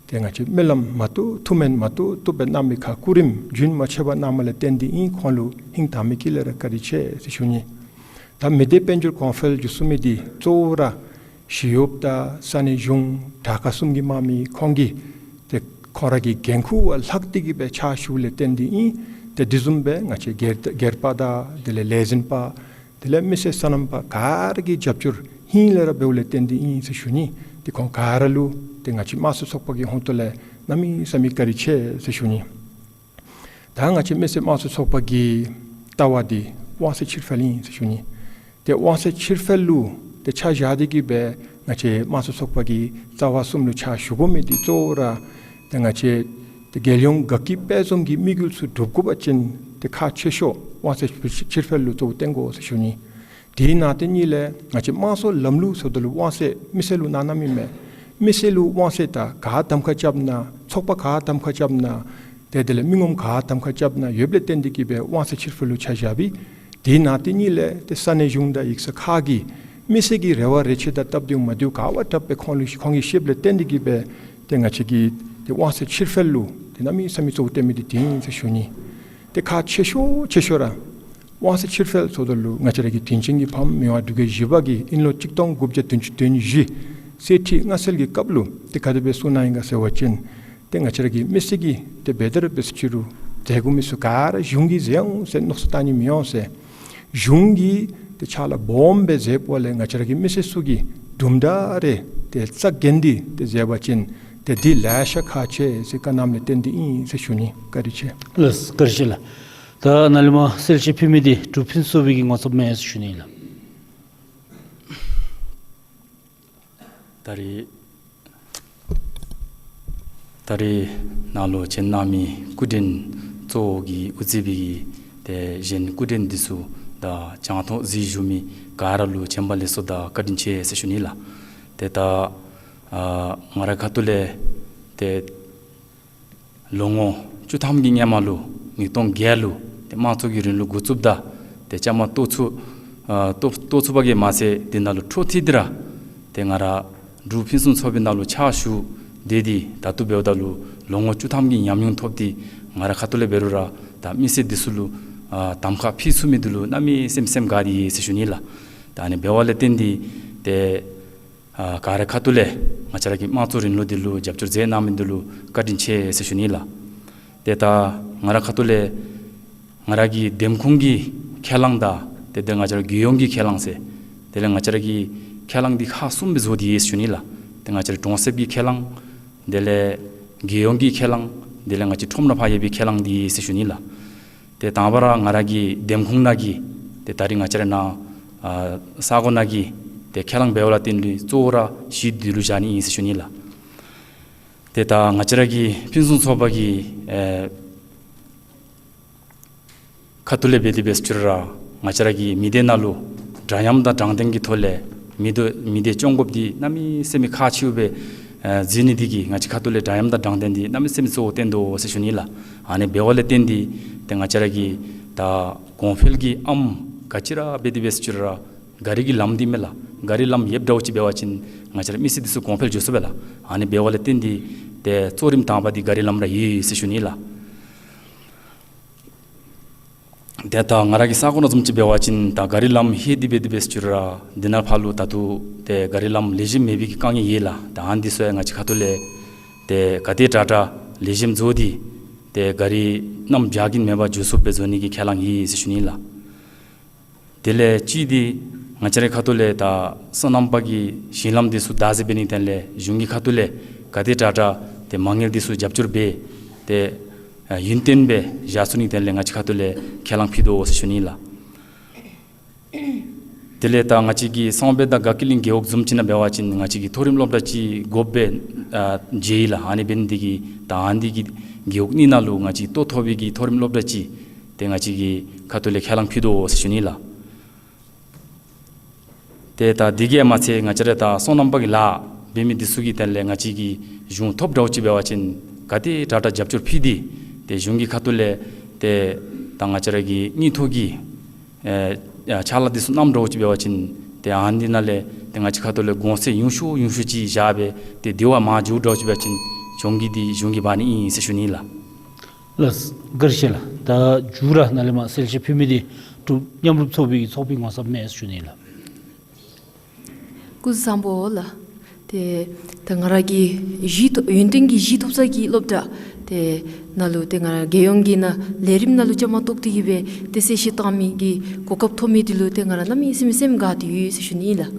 ཏེ་ང་བཅས་སྨོན་ལམ་མ་བཏུབ་བཏུབ་སྨོན་མ་བཏུབ་བཏུབ་སྦེ་གནང་མི་ཁར་སྐུ་རིམ་རྒྱུན་མ་ཆད་པར་གནང་མི་ལས་བརྟེན་ཏེ་ཨིན། ཁོང་ལུ་ཧིང་དྭངས་མའི་དཀྱིལ་ལས་ར་བཀའ་དྲིན་ཆེ་ཟེར་ཞུ་ནི། ད་མི་སྡེ་དཔལ་འབྱོར་གོང་འཕེལ་འགྱོ་ཚུགས་མི་འདི་གཙོ་བོ་ར་ཞི་གཡོགཔ་དང་ས་གནས་གཞུང་དྲག་ཁག་གསུམ་གྱི་དམག་མི་ཁོང་གིས་ཏེ་ཁོང་ར་གི་འགན་ཁུར་བ་ལྷག་སྟེ་གི་སྦེ་ཕྱག་ཞུ་ལས་བརྟེན་ཏེ་ཨིན། ཏེ་དེ་བཟུམ་སྦེ་ང་བཅས་སྒེར་སྒེར་པ་དང་དེ་ལས་ལས་འཛིན་པ་དེ་ལས་མི་སེར་སོ་ནམ་པ་ག་ར་གིས་རྒྱབ་སྐྱོར་ཧིང་ལས་ར་འབདཝ་ལས་བརྟེན་ཏེ་ཨིན་ཟེར་ཞུ་ནི། ཏེ་ཁོང་ག་ར་ལུ་ཏེ་ང་བཅས་དམངས་གཙོ་ཚོགས་པ་གི་ཧོངས་ཏོ་ལས་གནམ་མེད་ས་མེད་བཀའ་དྲིན་ཆེ་ཟེར་ཞུ་ནི། ད་ང་བཅས་མི་སེར་དམངས་གཙོ་ཚོགས་པ་གི་ལྟ་བ་འདི་དབང་ཚད་ཕྱིར་འཕེལ་ཨིན་ཟེར་ཞུ་ནི། ཏེ་དབང་ཚད་ཕྱིར་འཕེལ་ལུ་ཏེ་ཆ་བཞག་སྟེ་གི་སྦེ་ང་བཅས་དམངས་གཙོ་ཚོགས་པ་གི་རྩ་བ་གསུམ་ལུ་ཕྱག་ཞུ་དགོ་མི་འདི་གཙོ་བོ་ར་ཏེ་ང་བཅས་ཏེ་རྒྱལ་ཡོངས་དགའ་སྐྱིད་དཔལ་འཛོམས་ཀྱི་དམིགས་ཡུལ་ཚུ་འགྲུབ་དགོ་པ་ཅིན་ཏེ་ཁག་ཆེ་ཤོས་དབང་ཚད་ཕྱིར་འཕེལ་ལུ་གཙོ་བོ་བཏོན་དགོ་ཟེར་ཞུ་ནི། དེ་ནང་དེ་ཉིད་ལས་ང་བཅས་དམངས་གཙོ་ལམ་ལུགས་ཟེརཝ་ད་ལུ་དབང་ཚད་མི་སེར་ལུ་གནང་གནངམ་ཨིན་མས། མི་སེར་ལུ་དབང་ཚད་ད་ག་གདམ་ཁ་རྐྱབ་ན་ཚོགས་པ་ག་གདམ་ཁ་རྐྱབ་ན་ཏེ་དེ་ལས་མི་ངོམ་ག་གདམ་ཁ་རྐྱབ་ན་ཡོདཔ་ལས་བརྟེན་ཏེ་གི་སྦེ་དབང་ཚད་ཕྱིར་འཕེལ་ལུ་ཆ་བཞག་པས། དེ་ནང་དེ་ཉིད་ལས་ཏེ་ས་གནས་གཞུང་དང་ཡིག་ཚང་ཁག་གིས་མི་སེར་གྱི་རེ་བ་རེ་ཆེ་དང་སྟབས་བདེཝ་མ་བདེཝ་ག་བ་དྲག་སྦེ་ཁོང་ལུ་ཁོང་གིས་ཤེསཔ་ལས་བརྟེན་ཏེ་གི་སྦེ་ཏེ་ང་བཅས་ཀྱིས་ཏེ་དབང་ཚད་ཕྱིར་འཕེལ་ལུ་ཏེ་གནམ་མེད་ས་མེད་གཙོ་བོ་བཏོན་མི་འདི་དེ་ཨིན་ཟེར་ཞུ་ནི། ཏེ་ཁག་ཆེ་ཤོས་ཆེ་ཤོས་ར་དབང་ཚད་ཕྱིར་འཕེལ་ཟེརཝ་ད་ལུ་ང་བཅས་ར་གི་དྲིན་ཅན་གྱི་ཕམ་མི་དབང་འབྲུག་རྒྱལ་བཞི་པ་གིས་དབྱིན་ལོ་གཅིག་སྟོང་དགུ་བརྒྱ་བདུན་ཅུ་དོན་བཞི་གསེར་ཁྲི་མངའ་གསོལ་གྱི་སྐབས་ལུ་ཏེ་ག་དེ་སྦེ་གསུངས་གནང་ཡི་ག་ཟེར་བ་ཅིན་ཏེ་ང་བཅས་ར་གི་མི་སེར་གྱིས་ཏེ་འབད་དེ་ར་འབད་ཟེར་ཅི་རུང་མཛད་དགོ་མི་ཚུ་ག་ར་གཞུང་གིས་མཛད་འོང་ཟེར་མནོ་བསམ་བཏང་ནི་མི་འོང་ཟེར། གཞུང་གིས་ཏེ་ཕྱག་ལཱ་སྦོམ་སྦེ་མཛདཔ་ལས་ང་བཅས་ར་གི་མི་སེར་ཚུ་གིས་དུམ་གྲ་རེ་ཏེ་རྩ་འགེངས་ཏེ་ཏེ་མཛད་པ་ཅིན་ཏེ་འདི་ལེ་ཤ་ཁག་ཆེ་ཟེར་བཀའ་གནངམ་ལས་བརྟེན་ཏེ་ཨིན་ཟེར་ཞུ་ནི། བཀའ་དྲིན་ཆེ། ལགས་སོ། བཀའ་དྲིན་ཆེ་ལགས། ད་ནཱ་ལས་མར་གསལ་བཤད་ཕུལ་མི་འདི་འབྲུག་ཕུན་ཚོགས་པའི་གི་ངོ་ཚབ་མས་ཟེར་ཞུ་ནི་ལགས། ད་རེས་ད་རེས་ནཱ་ལུ་བྱོན་གནང་མི་སྐུ་མགྲོན་གཙོ་བོ་གི་དབུ་མཛད་པའི་གི་ཏེ་གཞན་སྐུ་མགྲོན་འདི་ཚུ་དང་བྱང་ཐོག་གཟིགས་བཞུགས་མི་ག་ར་ལུ་བྱོན་པ་ལེགས་སོ་དང་བཀའ་དྲིན་ཆེ་ཟེར་ཞུ་ནི་ལགས། ཏེ་ད་ཨ་ང་རའི་ཁ་ཐུག་ལས་ཏེ་ལོ་ངོ་བཅུ་ཐམ་གྱི་སྔོན་མ་ལུ་ཉིས་སྟོང་བརྒྱད་ལུ་ཏེ་དམངས་གཙོ་གི་རིང་ལུགས་འགོ་བཙུགསཔ་ད་ཏེ་བཅའ་མར་གཏོགས་ཚུགས་ཨ་གཏོགས་གཏོགས་ཚུགས་པ་གིས་མ་ཚད་དེ་ནང་ལུ་འཕྲོ་མཐུད་དེ་ར་ཏེ་ང་ར་འབྲུག་ཕུན་སུམ་ཚོགས་པའི་ནང་ལུ་ཕྱག་ཞུ་སྡོད་དེ་ད་ལྟོ་འབདཝ་ད་ལུ་ལོ་ངོ་བཅུ་ཐམ་གྱི་ཉམས་མྱོང་ཐོབ་སྟེ་ང་རའི་ཁ་ཐུག་ལས་འབད་རུང་ར་ད་མི་སེར་འདི་ཚུ་ལུ་ཨ་གདམ་ཁ་ཕུལ་ཚུགས་མི་འདི་ལུ་གནམ་མེད་ས་མེད་སེམས་དགའ་སྟེ་ཡོད་ཟེར་ཞུ་ནི་ལགས། ད་ཨ་ནི་འབདཝ་ལས་བརྟེན་ཏེ་ཏེ་ཨ་ག་རའི་ཁ་ཐུག་ལས་ང་བཅས་ར་གི་དམངས་གཙོ་རིང་ལུགས་འདི་ལུ་རྒྱབ་སྐྱོར་མཛད་གནང་མི་འདི་ལུ་བཀའ་དྲིན་ཆེ་ཟེར་ཞུ་ནི་ལགས། ཏེ་ད་ང་རའི་ཁ་ཐུག་ལས་ང་ར་གི་འདེམས་ཁོངས་ཀྱི་ཁས་བླངས་དང་ཏེ་ཏེ་ང་བཅས་ར་རྒྱལ་ཡོངས་ཀྱི་ཁས་བླངས་ཟེར་དེ་ལས་ང་བཅས་ར་གི་ཁས་བླངས་འདི་ཁག་གསུམ་སྦེ་བཟོ་སྟེ་ཡོད་ཟེར་ཞུ་ནི་ལགས། ཏེ་ང་བཅས་ར་གྲོང་གསེབ་ཀྱི་ཁས་བླངས་དེ་ལས་རྒྱལ་ཡོངས་ཀྱི་ཁས་བླངས་དེ་ལས་ང་བཅས་ཁྲོམ་ནང་ཕར་ཡོད་པའི་ཁས་བླངས་འདི་ཡོད་ཟེར་ཞུ་ནི་ལགས། ཏེ་དང་པ་ར་ང་ར་གི་འདེམས་ཁོངས་ནང་གི་ཏེ་ད་རེས་ང་བཅས་ར་ནཱ་ཨ་ས་གོ་ནང་གི་ཏེ་ཁས་བླངས་འབདཝ་ལས་བརྟེན་ཏེ་གཙོ་བོ་ར་གཞི་འདི་ལུ་བཞག་ནི་ཨིན་ཟེར་ཞུ་ནི་ལགས། ཏེ་ད་ང་བཅས་ར་གི་ཕུན་སུམ་ཚོགས་པ་གི་ཨེ་ཁ་ཐུག་ལས་འབད་དེ་འབད་ཟེར་ཅི་རུང་ར་ང་བཅས་ར་གི་མི་སྡེ་ནང་ལུ་འདྲ་མཉམ་དང་དྲང་བདེན་གྱི་ཐོག་ལས་མི་སྡེ་མི་སྡེ་སྐྱོང་དགོཔ་འདི་གནམ་མེད་ས་མེད་ཁག་ཆེཝ་སྦེ་ཨེ་གཟིགས་ནི་འདི་གིས་ང་བཅས་ཁ་ཐུག་ལས་འདྲ་མཉམ་དང་དྲང་བདེན་འདི་གནམ་མེད་ས་མེད་གཙོ་བོ་བཏོན་དོ་ཟེར་ཞུ་ནི་ལགས། ཨ་ནི་འབདཝ་ལས་བརྟེན་ཏེ་ཏེ་ང་བཅས་ར་གི་ད་གོང་འཕེལ་གྱི་ཨམ་ག་ཅི་ར་འབད་དེ་འབད་ཟེར་ཅི་རུང་ར་ག་རི་གི་ལམ་འདི་མས་ལགས། ག་རི་ལམ་ཡོདཔ་འདྲཝ་ཅིག་འབད་བ་ཅིན་ང་བཅས་ར་མི་སེར་འདི་ཚུ་གོང་འཕེལ་འགྱོ་ཚུགས་པས་ལགས། ཨ་ནི་འབདཝ་ལས་བརྟེན་ཏེ་ཏེ་གཙོ་རིམ་དང་པ་འདི་ག་རི་ལམ་ར་ཨིན་ཟེར་ཞུ་ནི་ལགས། ཏེ་ད་ང་ར་གི་ས་གོ་ནང་བཟུམ་ཅིག་འབད་བ་ཅིན་ད་ག་རི་ལམ་ལྷོད་དེ་འབད་དེ་འབད་ཟེར་ཅི་རུང་ར་འདི་ནང་ཕར་ལུ་ད་ལྟོ་ཏེ་ག་རི་ལམ་ལེགས་ཤོམ་མེད་པའི་གི་དཀའ་ངལ་ཡོད་ལགས། ད་ཨ་ནི་འདི་ཚུ་ཡང་ང་བཅས་ཁ་ཐུག་ལས་ཏེ་ག་དེ་དྲག་དྲག་ལེགས་ཤོམ་བཟོ་སྟེ་ཏེ་ག་རི་གནམ་བྱཱར་གྱི་མེད་པར་འགྱོ་ཚུགསཔ་སྦེ་བཟོ་ནི་གི་ཁས་བླངས་ཡོད་ཟེར་ཞུ་ནི་ལགས། དེ་ལས་གཅིག་འདི་ང་བཅས་རའི་ཁ་ཐུག་ལས་ད་སོ་ནམ་པ་གི་ཞིང་ལམ་འདི་ཚུ་བདག་འཛིན་འབད་ནིའི་དོན་ལས་གཞུང་གི་ཁ་ཐུག་ལས་ག་དེ་དྲག་དྲག་ཏེ་མ་དངུལ་འདི་ཚུ་རྒྱབ་སྐྱོར་འབད་ཏེ་ཨ་ཡུན་བརྟན་སྦེ་བཞག་ཚུགས་ནིའི་དོན་ལས་ང་བཅས་ཁ་ཐུག་ལས་ཁས་བླངས་ཕུལ་དོ་ཟེར་ཞུ་ནི་ལགས། དེ་ལས་ད་ང་བཅས་ཀྱི་གསང་སྦས་དང་དགའ་སྐྱིད་གླིང་རྒེད་འོག་བཟུམ་ཅིག་ནང་འབད་བ་ཅིན་ང་བཅས་ཀྱི་མཐོ་རིམ་སློབ་གྲྭ་ཅིག་དགོཔ་སྦེ་ཨ་མཇལ་ཡི་ལགས། ཨ་ནི་འབད་ནི་འདི་གིས་ད་ཨ་ནི་གི་རྒེད་འོག་གཉིས་ནང་ལུ་ང་བཅས་ལྟོ་ཐོབ་པའི་གི་མཐོ་རིམ་སློབ་གྲྭ་ཅིག་ཏེ་ང་བཅས་ཀྱི་ཁ་ཐུག་ལས་ཁས་བླངས་ཕུལ་དོ་ཟེར་ཞུ་ནི་ལགས། ཏེ་ད་དེ་གིས་མ་ཚད་ང་བཅས་ར་ད་སོ་ནམ་པ་གི་ལཱ་འབད་མི་འདི་ཚུ་གི་དོན་ལས་ང་བཅས་ཀྱིས་གཞུང་ཐོབ་འདྲཝ་ཅིག་འབད་བ་ཅིན་ག་དེ་དྲག་དྲག་རྒྱབ་སྐྱོར་ཕུལ་ཏེ་ཏེ་གཞུང་གི་ཁ་ཐུག་ལས་ཏེ་ད་ང་བཅས་ར་གི་དངུལ་ཐོག་གི་ཨེ་ཕྱག་ལཱ་འདི་ཚུ་གནངམ་འདྲཝ་ཅིག་འབད་བ་ཅིན་ཏེ་ཨ་ནི་ནང་ལས་ཏེ་ང་བཅས་ཁ་ཐུག་ལས་གོང་ཚད་ཉུང་ཤོས་ཉུང་ཤོས་ཅིག་བཞག་སྦེ་ཏེ་དེ་བ་མར་འགྱོཝ་འདྲཝ་ཅིག་འབད་བ་ཅིན་གཞུང་གི་འདི་གཞུང་གིས་འབག་ནི་ཨིན་ཟེར་ཞུ་ནི་ལགས། ལགས་བཀའ་དྲིན་ཆེ་ལགས། ད་མཇུག་ར་ནཱ་ལས་མར་གསལ་བཤད་ཕུལ་མི་འདི་འབྲུག་མཉམ་རུབ་ཚོགས་པའི་གི་ཚོགས་པའི་ངོ་ཚབ་མས་ཞུ་ནི་ལགས། སྐུ་གཟུགས་བཟང་པོ་ལགས། ཏེ་ད་ང་ར་གི་གཞི་ཐོབ་ཡུན་བརྟན་གྱི་གཞི་ཐོབ་ས་གི་སློབ་གྲྭ་ཏེ་ནང་ལུ་ཏེ་ང་ར་རྒྱལ་ཡོངས་ཀྱི་ནང་ལས་རིམ་ནང་ལུ་བཅའ་མར་གཏོགས་ཏེ་གི་སྦེ་ཏེ་གསལ་བཤད་བཏང་མི་གི་གོ་སྐབས་ཐོབ་མི་འདི་ལུ་ཏེ་ང་ར་གནམ་མེད་ས་མེད་སེམས་དགའ་སྟེ་ཡོད་ཟེར་ཞུ་ནི་ལགས།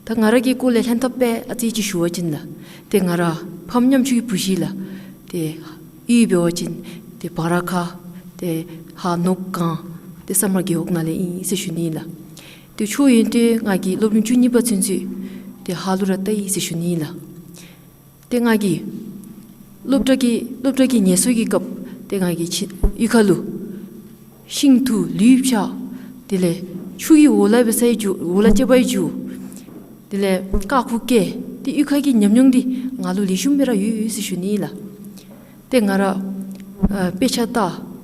ད་ང་ར་གི་སྐོར་ལས་ལྷན་ཐབས་སྦེ་ཨ་ཙི་ཅིག་ཞུ་བ་ཅིན་ལགས། ཏེ་ང་ར་ཕམ་ཉམ་ཆུང་གི་བུ་ཅིག་ལགས། ཏེ་གཡུས་འབད་བ་ཅིན་ཏེ་བར་ཁ་ཏེ་ཧཱ་ནུབ་སྒང་ཏེ་ས་དམར་རྒེད་འོག་ནང་ལས་ཨིན་ཟེར་ཞུ་ནི་ལགས། ཏེ་ཆོས་ཡོན་ཏན་ང་གིས་སློབ་རིམ་བཅུ་གཉིས་པ་ཚུན་ཚོད་ཏེ་ཧཱ་ལུ་ར་བལྟ་ཡི་ཟེར་ཞུ་ནི་ལགས། ཏེ་ང་གིས་སློབ་གྲྭ་གི་སློབ་གྲྭ་གི་ངལ་གསོ་གི་སྐབས་ཏེ་ང་གིས་ཕྱི་གཡུས་ཁ་ལུ་ཤིང་འཐུ་ལུད་འཕྱག་དེ་ལས་ཆུ་གི་འོག་ལས་འབད་ས་ཡི་འགྱོ་འོག་ལས་ཅིག་འབག་ཡི་འགྱོ། དེ་ལས་ཀ་ཁུ་བཀལ་ཏེ་གཡུས་ཁ་གི་ཉམས་མྱོང་འདི་ང་ལུ་ལེགས་ཤོམ་སྦེ་ར་ཡོད་ཡོད་ཟེར་ཞུ་ནི་ལགས། ཏེ་ང་ར་ཨ་དཔེ་ཆ་ལྟ་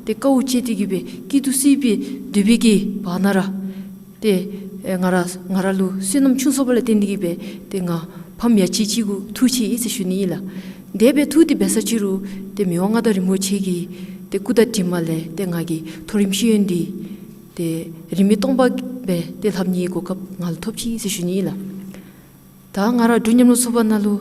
ཏེ་དཀའཝ་སྤྱད་དེ་གི་སྦེ་སྐྱིད་སྡུག་བརྩི་སྦེ་སྡོད་པའི་གི་བར་ན་ར་ཏེ་ཨེ་ང་ར་ང་ར་ལུ་བསོད་ནམས་ཆུང་སོངམ་ལས་བརྟེན་ཏེ་གི་སྦེ་ཏེ་ང་ཕམ་ཡ་གཅིག་གཅིག་གུ་ཐུགས་ཆེ་ཡི་ཟེར་ཞུ་ནི་ལགས། དེ་སྦེ་ཐུགས་དེ་འབད་ས་ཅི་རུང་ཏེ་མི་དབང་མངའ་བདག་རིན་པོ་ཆེ་གི་ཏེ་སྐུ་དྲིན་ལས་ཏེ་ང་གི་མཐོ་རིམ་ཤེས་ཡོན་འདི་ཏེ་རིན་མེད་སྟོང་པ་སྦེ་ཏེ་ལྷབ་ནིའི་གོ་སྐབས་ང་ལུ་ཐོབ་ཅི་ཟེར་ཞུ་ནི་ལགས། ད་ང་ར་འབྲུག་མཉམ་རུབ་ཚོགས་པ་ནང་ལུ་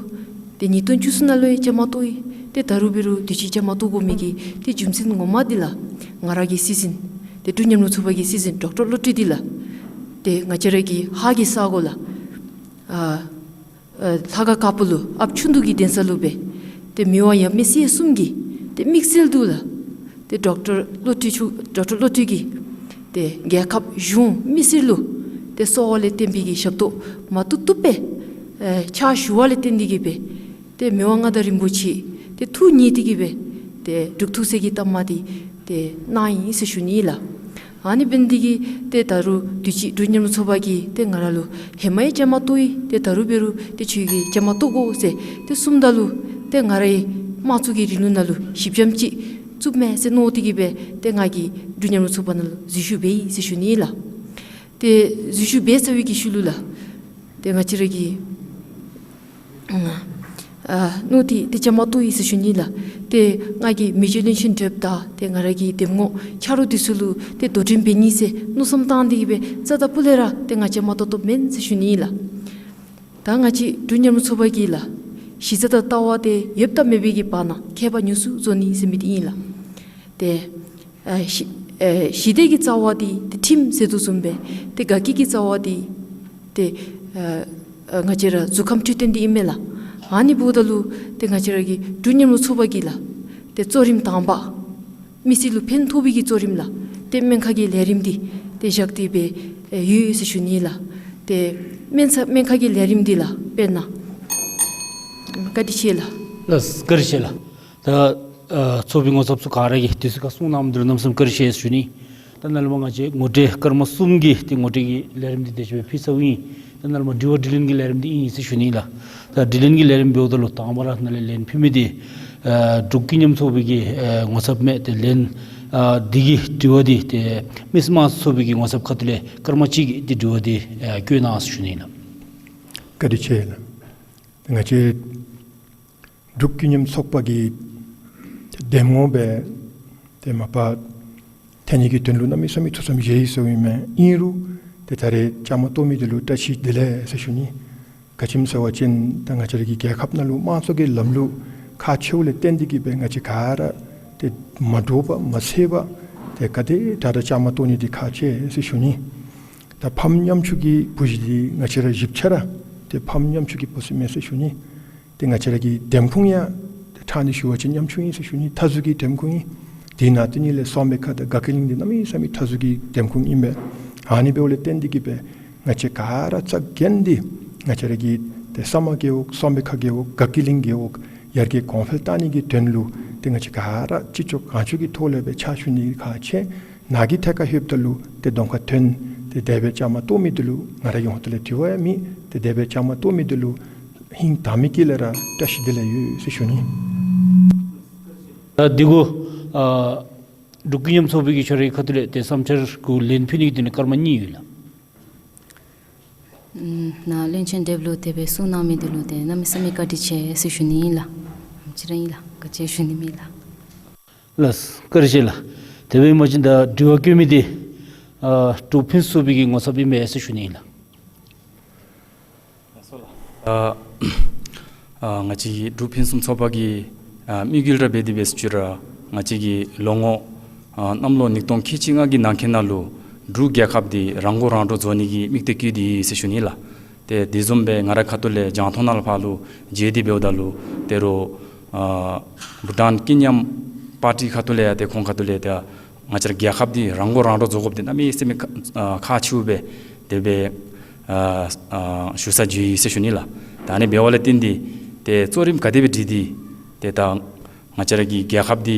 ཏེ་ཉིས་སྟོང་བཅུ་གསུམ་ནང་ལུ་ཡང་བཅའ་མར་གཏོགས་ཡི། ཏེ་ད་རུང་འབད་རུང་དུས་ཅི་བཅའ་མར་གཏོགས་དགོ་མི་གི་ཏེ་རྒྱུ་མཚན་ངོ་མ་འདི་ལགས། ང་ར་གི་སྲིད་འཛིན་ཏེ་འབྲུག་མཉམ་རུབ་ཚོགས་པ་གི་སྲིད་འཛིན་ཌོག་ཊར་བློ་གྲོས་འདི་ལགས། ཏེ་ང་བཅས་ར་གི་ཧཱ་གི་ས་གོ་ལགས། ཨ་ཨ་ལྷ་ཁང་དཀར་པོ་ལུ་ཨཔ་ཆུ་འདུ་གི་གདན་ས་ལུ་སྦེ་ཏེ་མི་དབང་ཡབ་མེས་སྲས་གསུམ་གྱི་ཏེ་དམིགས་བསལ་དུ་ལགས། ཏེ་ཌོག་ཊར་བློ་གྲོས་མཆོག་ཌོག་ཊར་བློ་གྲོས་ཀྱིས་ཏེ་རྒྱལ་ཁབ་གཞུང་མི་སེར་ལུ་ཏེ་གསོལ་བ་ལས་བརྟེན་པའི་གི་ཞབས་ཏོག་མ་བཏུབ་བཏུབ་སྦེ་ཨེ་ཕྱག་ཞུ་བ་ལས་བརྟེན་ཏེ་གི་སྦེ་ཏེ་མི་དབང་མངའ་བདག་རིན་པོ་ཆེ་ཏེ་ཐུགས་མཉེས་ཏེ་གི་སྦེ་ཏེ་འབྲུག་ཐུགས་སྲས་ཀྱི་གཏའ་མ་འདི་ཏེ་གནང་ཡི་ཟེར་ཞུ་ནི་ལགས། ཨ་ནི་འབད་ནི་འདི་གིས་ཏེ་ད་རུང་དུས་ཅི་འབྲུག་མཉམ་རུབ་ཚོགས་པ་གིས་ཏེ་ང་ར་ལུ་ཧེ་མ་ཡང་བཅའ་མར་གཏོགས་ཡི། ཏེ་ད་རུང་འབད་རུང་ཏེ་ཁྱོད་ཀྱིས་བཅའ་མར་གཏོགས་དགོ་ཟེར་ཏེ་གསུངམ་ད་ལུ་ཏེ་ང་རའི་དམངས་གཙོ་གི་རིང་ལུགས་ནང་ལུ་གཞི་འགྱམ་ཅིག་བཙུགས་མས་ཟེར་མནོ་སྟེ་གི་སྦེ་ཏེ་ང་གིས་འབྲུག་མཉམ་རུབ་ཚོགས་པ་ནང་ལུ་འཛུལ་ཞུགས་འབད་ཡི་ཟེར་ཞུ་ནི་ལགས། ཏེ་འཛུལ་ཞུགས་འབད་ཚར་བའི་གི་ཤུལ་ལུ་ལགས། ཏེ་ང་བཅས་ར་གི་ཨ་མནོ་སྟེ་ཏེ་བཅའ་མར་གཏོགས་ཡི་ཟེར་ཞུ་ནི་ལགས། ཏེ་ང་གིས་མི་རྗེ་བློན་ཆེན་བགྲེསཔ་དང་ཏེ་ང་ར་གི་འདེམས་ངོ་ཆ་རོགས་འདི་ཚུ་ལུ་ཏེ་དོ་འགྲན་འབད་ནི་ཟེར་མནོ་བསམ་བཏང་སྟེ་གི་སྦེ་རྩ་དང་སྤུ་ལས་ར་ཏེ་ང་བཅའ་མར་གཏོགས་གཏོགསཔ་མེན་ཟེར་ཞུ་ནི་ལགས། ད་ང་བཅས་འབྲུག་མཉམ་རུབ་ཚོགས་པ་གིས་ལགས་གཞི་རྩ་དང་ལྟ་བ་འདི་ཡོདཔ་དང་མེད་པའི་གི་བར་ན་ཁྱད་པར་ཉུང་སུ་བཟོ་ནི་ཟེར་མི་འདི་ཨིན་ལགས། ཏེ་ཨ་ཞི་ཨ་ཞི་བདེ་གི་རྩ་བ་འདི་ཏེ་ཁྲིམས་ཟེར་དོ་བཟུམ་སྦེ་ཏེ་དགའ་སྐྱིད་ཀྱི་རྩ་བ་འདི་ཏེ་ཨ་ཨ་ང་བཅས་ར་གཟུགས་ཁམས་འཕྲོད་བསྟེན་འདི་ཨིན་མས་ལགས། ཨ་ནི་འབདཝ་ད་ལུ་ཏེ་ང་བཅས་ར་གི་འབྲུག་མཉམ་རུབ་ཚོགས་པ་གིས་ལགས་ཏེ་གཙོ་རིམ་དང་པ་མི་སེར་ལུ་ཕན་ཐོགས་པའི་གི་གཙོ་རིམ་ལགས་ཏེ་སྨན་ཁང་གི་ལས་རིམ་འདི་ཏེ་བཞག་སྟེ་སྦེ་ཨེ་ཡོད་ཡོད་ཟེར་ཞུ་ནི་ལགས། ཏེ་སྨན་ས་སྨན་ཁང་གི་ལས་རིམ་འདི་ལགས་དཔེར་ན་བཀའ་དྲིན་ཆེ་ལགས། ལགས་བཀའ་དྲིན་ཆེ་ལགས། ད་ཨ་ཚོགས་པའི་ངོ་ཚབ་ཚུ་ག་ར་གིས་དུས་ཚོད་ཁར་གསུང་གནང་མི་འདི་ལུ་གནམ་མེད་ས་མེད་བཀའ་དྲིན་ཆེ་ཟེར་ཞུ་ནི། ད་ནཱ་ལས་མར་ང་བཅས་ངོ་སྤྲོད་སྐར་མ་གསུམ་གྱི་ཏེ་ངོ་སྤྲོད་ཀྱི་ལས་རིམ་འདི་དེ་ཅིག་སྦེ་ཕུལ་ཚརཝ་ཨིན། ད་ནཱ་ལས་མར་དྲི་བ་དྲིས་ལན་གྱི་ལས་རིམ་འདི་ཨིན་ཟེར་ཞུ་ནི་ལགས། ད་དྲིས་ལན་གྱི་ལས་རིམ་འབདཝ་ད་ལུ་དང་པ་ར་ནཱ་ལས་ལན་ཕུལ་མི་འདི་ཨ་འབྲུག་ཀུན་མཉམ་ཚོགས་པའི་གི་ཨ་ངོ་ཚབ་མས། ཏེ་ལན་ཨ་འདི་གི་དྲི་བ་འདི་ཏེ་མི་སེར་དམངས་གཙོ་ཚོགས་པའི་གི་ངོ་ཚབ་ཁ་ཐུག་ལས་སྐར་མ་གཅིག་གི་ཏེ་དྲི་བ་འདི་ཨ་བཀོད་གནང་ཟེར་ཞུ་ནི་ལགས། བཀའ་དྲིན་ཆེ་ལགས། ང་བཅས་འབྲུག་ཀུན་མཉམ་ཚོགས་པ་གི་འདེམས་ངོ་སྦེ་ཏེ་མ་པ་ཐོན་ནི་གི་དོན་ལུ་གནམ་མེད་ས་མེད་ཐུགས་བསམ་བཞེས་ཡི་ཟེརཝ་ཨིན་མས། ཨིན་རུང་ཏེ་ད་རེས་བཅའ་མར་གཏོགས་མི་འདི་ལུ་བཀྲ་ཤིས་བདེ་ལེགས་ཟེར་ཞུ་ནི། ག་ཅི་སྨོ་ཟེར་བ་ཅིན་ད་ང་བཅས་ར་གི་རྒྱལ་ཁབ་ནང་ལུ་དམངས་གཙོ་གི་ལམ་ལུགས་ཁག་ཆེཝ་ལས་བརྟེན་ཏེ་གི་སྦེ་ང་བཅས་ག་ར་ཏེ་མ་འདྲོག་པར་མ་ཚོར་བར་ཏེ་ག་དེ་དྲག་དྲག་བཅའ་མར་གཏོགས་ནི་འདི་ཁག་ཆེ་ཟེར་ཞུ་ནི། ད་ཕམ་ཉམ་ཆུང་གི་བུ་ཅིག་འདི་ང་བཅས་ར་བཞི་ཆ་ར་ཏེ་ཕམ་ཉམ་ཆུང་གི་བུ་ཅིག་མས་ཟེར་ཞུ་ནི། ཏེ་ང་བཅས་ར་གི་འདེམས་ཁོངས་ཡང་ཏེ་ཕྲང་ནི་ཞུ་བ་ཅིན་ཉམ་ཆུང་ཨིན་ཟེར་ཞུ་ནི། མཐའ་ཟུར་གྱི་འདེམས་ཁོངས་ཨིན། དེ་ནང་དེ་ནི་ལས་གསང་སྦས་ཁ་དང་དགའ་སྐྱིད་གླིང་འདི་གནམ་མེད་ས་མེད་མཐའ་ཟུར་གྱི་འདེམས་ཁོངས་ཨིན་པས། ཨ་ནི་འབདཝ་ལས་བརྟེན་ཏེ་གི་སྦེ་ང་བཅས་ག་ར་རྩ་འགེངས་ཏེ་ང་བཅས་ར་གི་ཏེ་ས་དམར་རྒེད་འོག་གསང་སྦས་ཁ་རྒེད་འོག་དགའ་སྐྱིད་གླིང་རྒེད་འོག་ཡར་རྒྱས་གོང་འཕེལ་གཏང་ནི་གི་དོན་ལུ་ཏེ་ང་བཅས་ག་ར་ཅི་ལྕོགས་གང་ལྕོགས་ཀྱི་ཐོག་ལས་སྦེ་ཕྱག་ཞུ་ནི་ཁག་ཆེ། ནཱ་གི་ཐད་ཁར་ལྷོདཔ་ད་ལུ་ཏེ་གདོང་ཁར་ཐོན། ཏེ་དེ་སྦེ་བཅའ་མར་གཏོགས་མི་འདི་ལུ་ང་ར་གི་ཧོངས་ལས་དྲི་བ་ཡང་མེད། ཏེ་དེ་སྦེ་བཅའ་མར་གཏོགས་མི་འདི་ལུ་ཧིང་དྭངས་མའི་དཀྱིལ་ལས་ར་བཀྲ་ཤིས་བདེ་ལེགས་ཡོད་ཟེར་ཞུ་ནི། ད་འདི་གུ་ཨ་འབྲུག་ཀུན་མཉམ་ཚོགས་པའི་གི་ཁྱོད་རའི་ཁ་ཐུག་ལས་ཏེ་བསམ་འཆར་གུ་ལན་ཕུལ་ནི་གི་དོན་ལས་སྐར་མ་གཉིས་ཡོད་ལགས། ཨམ་ནཱ་བློན་ཆེན་ཌེབ་ལུ་དེ་སྦེ་གསུང་གནང་མི་འདི་ལུ་ཏེ་གནམ་མེད་ས་མེད་བཀའ་དྲིན་ཆེ་ཟེར་ཞུ་ནི་ཨིན་ལགས། ཨམ་ཅིག་ར་ཨིན་ལགས། ག་ཅི་ཞུ་ནི་མེད་ལགས། ལགས་སོ། བཀའ་དྲིན་ཆེ་ལགས། དེ་སྦེ་མ་ཅིན་ད་དྲི་བ་བཀོད་མི་འདི་ཨ་འབྲུག་ཕུན་སུམ་ཚོགས་པའི་གི་ངོ་ཚབ་ཨིན་མས་ཟེར་ཞུ་ནི་ཨིན་ལགས། ཨ་ཨ་ང་བཅས་ཀྱི་འབྲུག་ཕུན་སུམ་ཚོགས་པ་གི་ཨ་དམིགས་ཡུལ་ར་འབད་དེ་འབད་ཟེར་ཞུ་རུང་ང་བཅས་ཀྱི་ལོ་ངོ་ཨ་གནམ་ལོ་ཉིས་སྟོང་ཁལ་གཅིག་ལྔ་གི་ནང་འཁོད་ནང་ལུ་འབྲུག་རྒྱལ་ཁབ་འདི་རང་མགོ་རང་འདྲོངས་བཟོ་ནི་གི་དམིགས་གཏད་བསྐྱེད་དེ་ཟེར་ཞུ་ནི་ལགས། ཏེ་དེ་བཟུམ་སྦེ་ང་རའི་ཁ་ཐུག་ལས་རྒྱང་མཐོང་ནང་ལུ་ཕར་ལུ་མཇལ་ཏེ་འབདཝ་ད་ལུ་ཏེ་རུང་ཨ་བྷུ་ཊཱན་ཀུན་མཉམ་པར་ཊི་ཁ་ཐུག་ལས་ཡང་ཏེ་ཁོང་ཁ་ཐུག་ལས་ཏེ་ང་བཅས་རའི་རྒྱལ་ཁབ་འདི་རང་མགོ་རང་འདྲོངས་བཟོ་དགོཔ་འདི་གནམ་མེད་ས་མེད་ཁག་ཨ་ཁག་ཆེཝ་སྦེ་དེ་སྦེ་ཨ་ཨ་ཞུ་ས་བྱུང་ཡི་ཟེར་ཞུ་ནི་ལགས། ད་ཨ་ནི་འབདཝ་ལས་བརྟེན་ཏེ་ཏེ་གཙོ་རིམ་ག་དེ་སྦེ་སྒྲིག་སྟེ་ཏེ་ད་ང་བཅས་རའི་གི་རྒྱལ་ཁབ་འདི་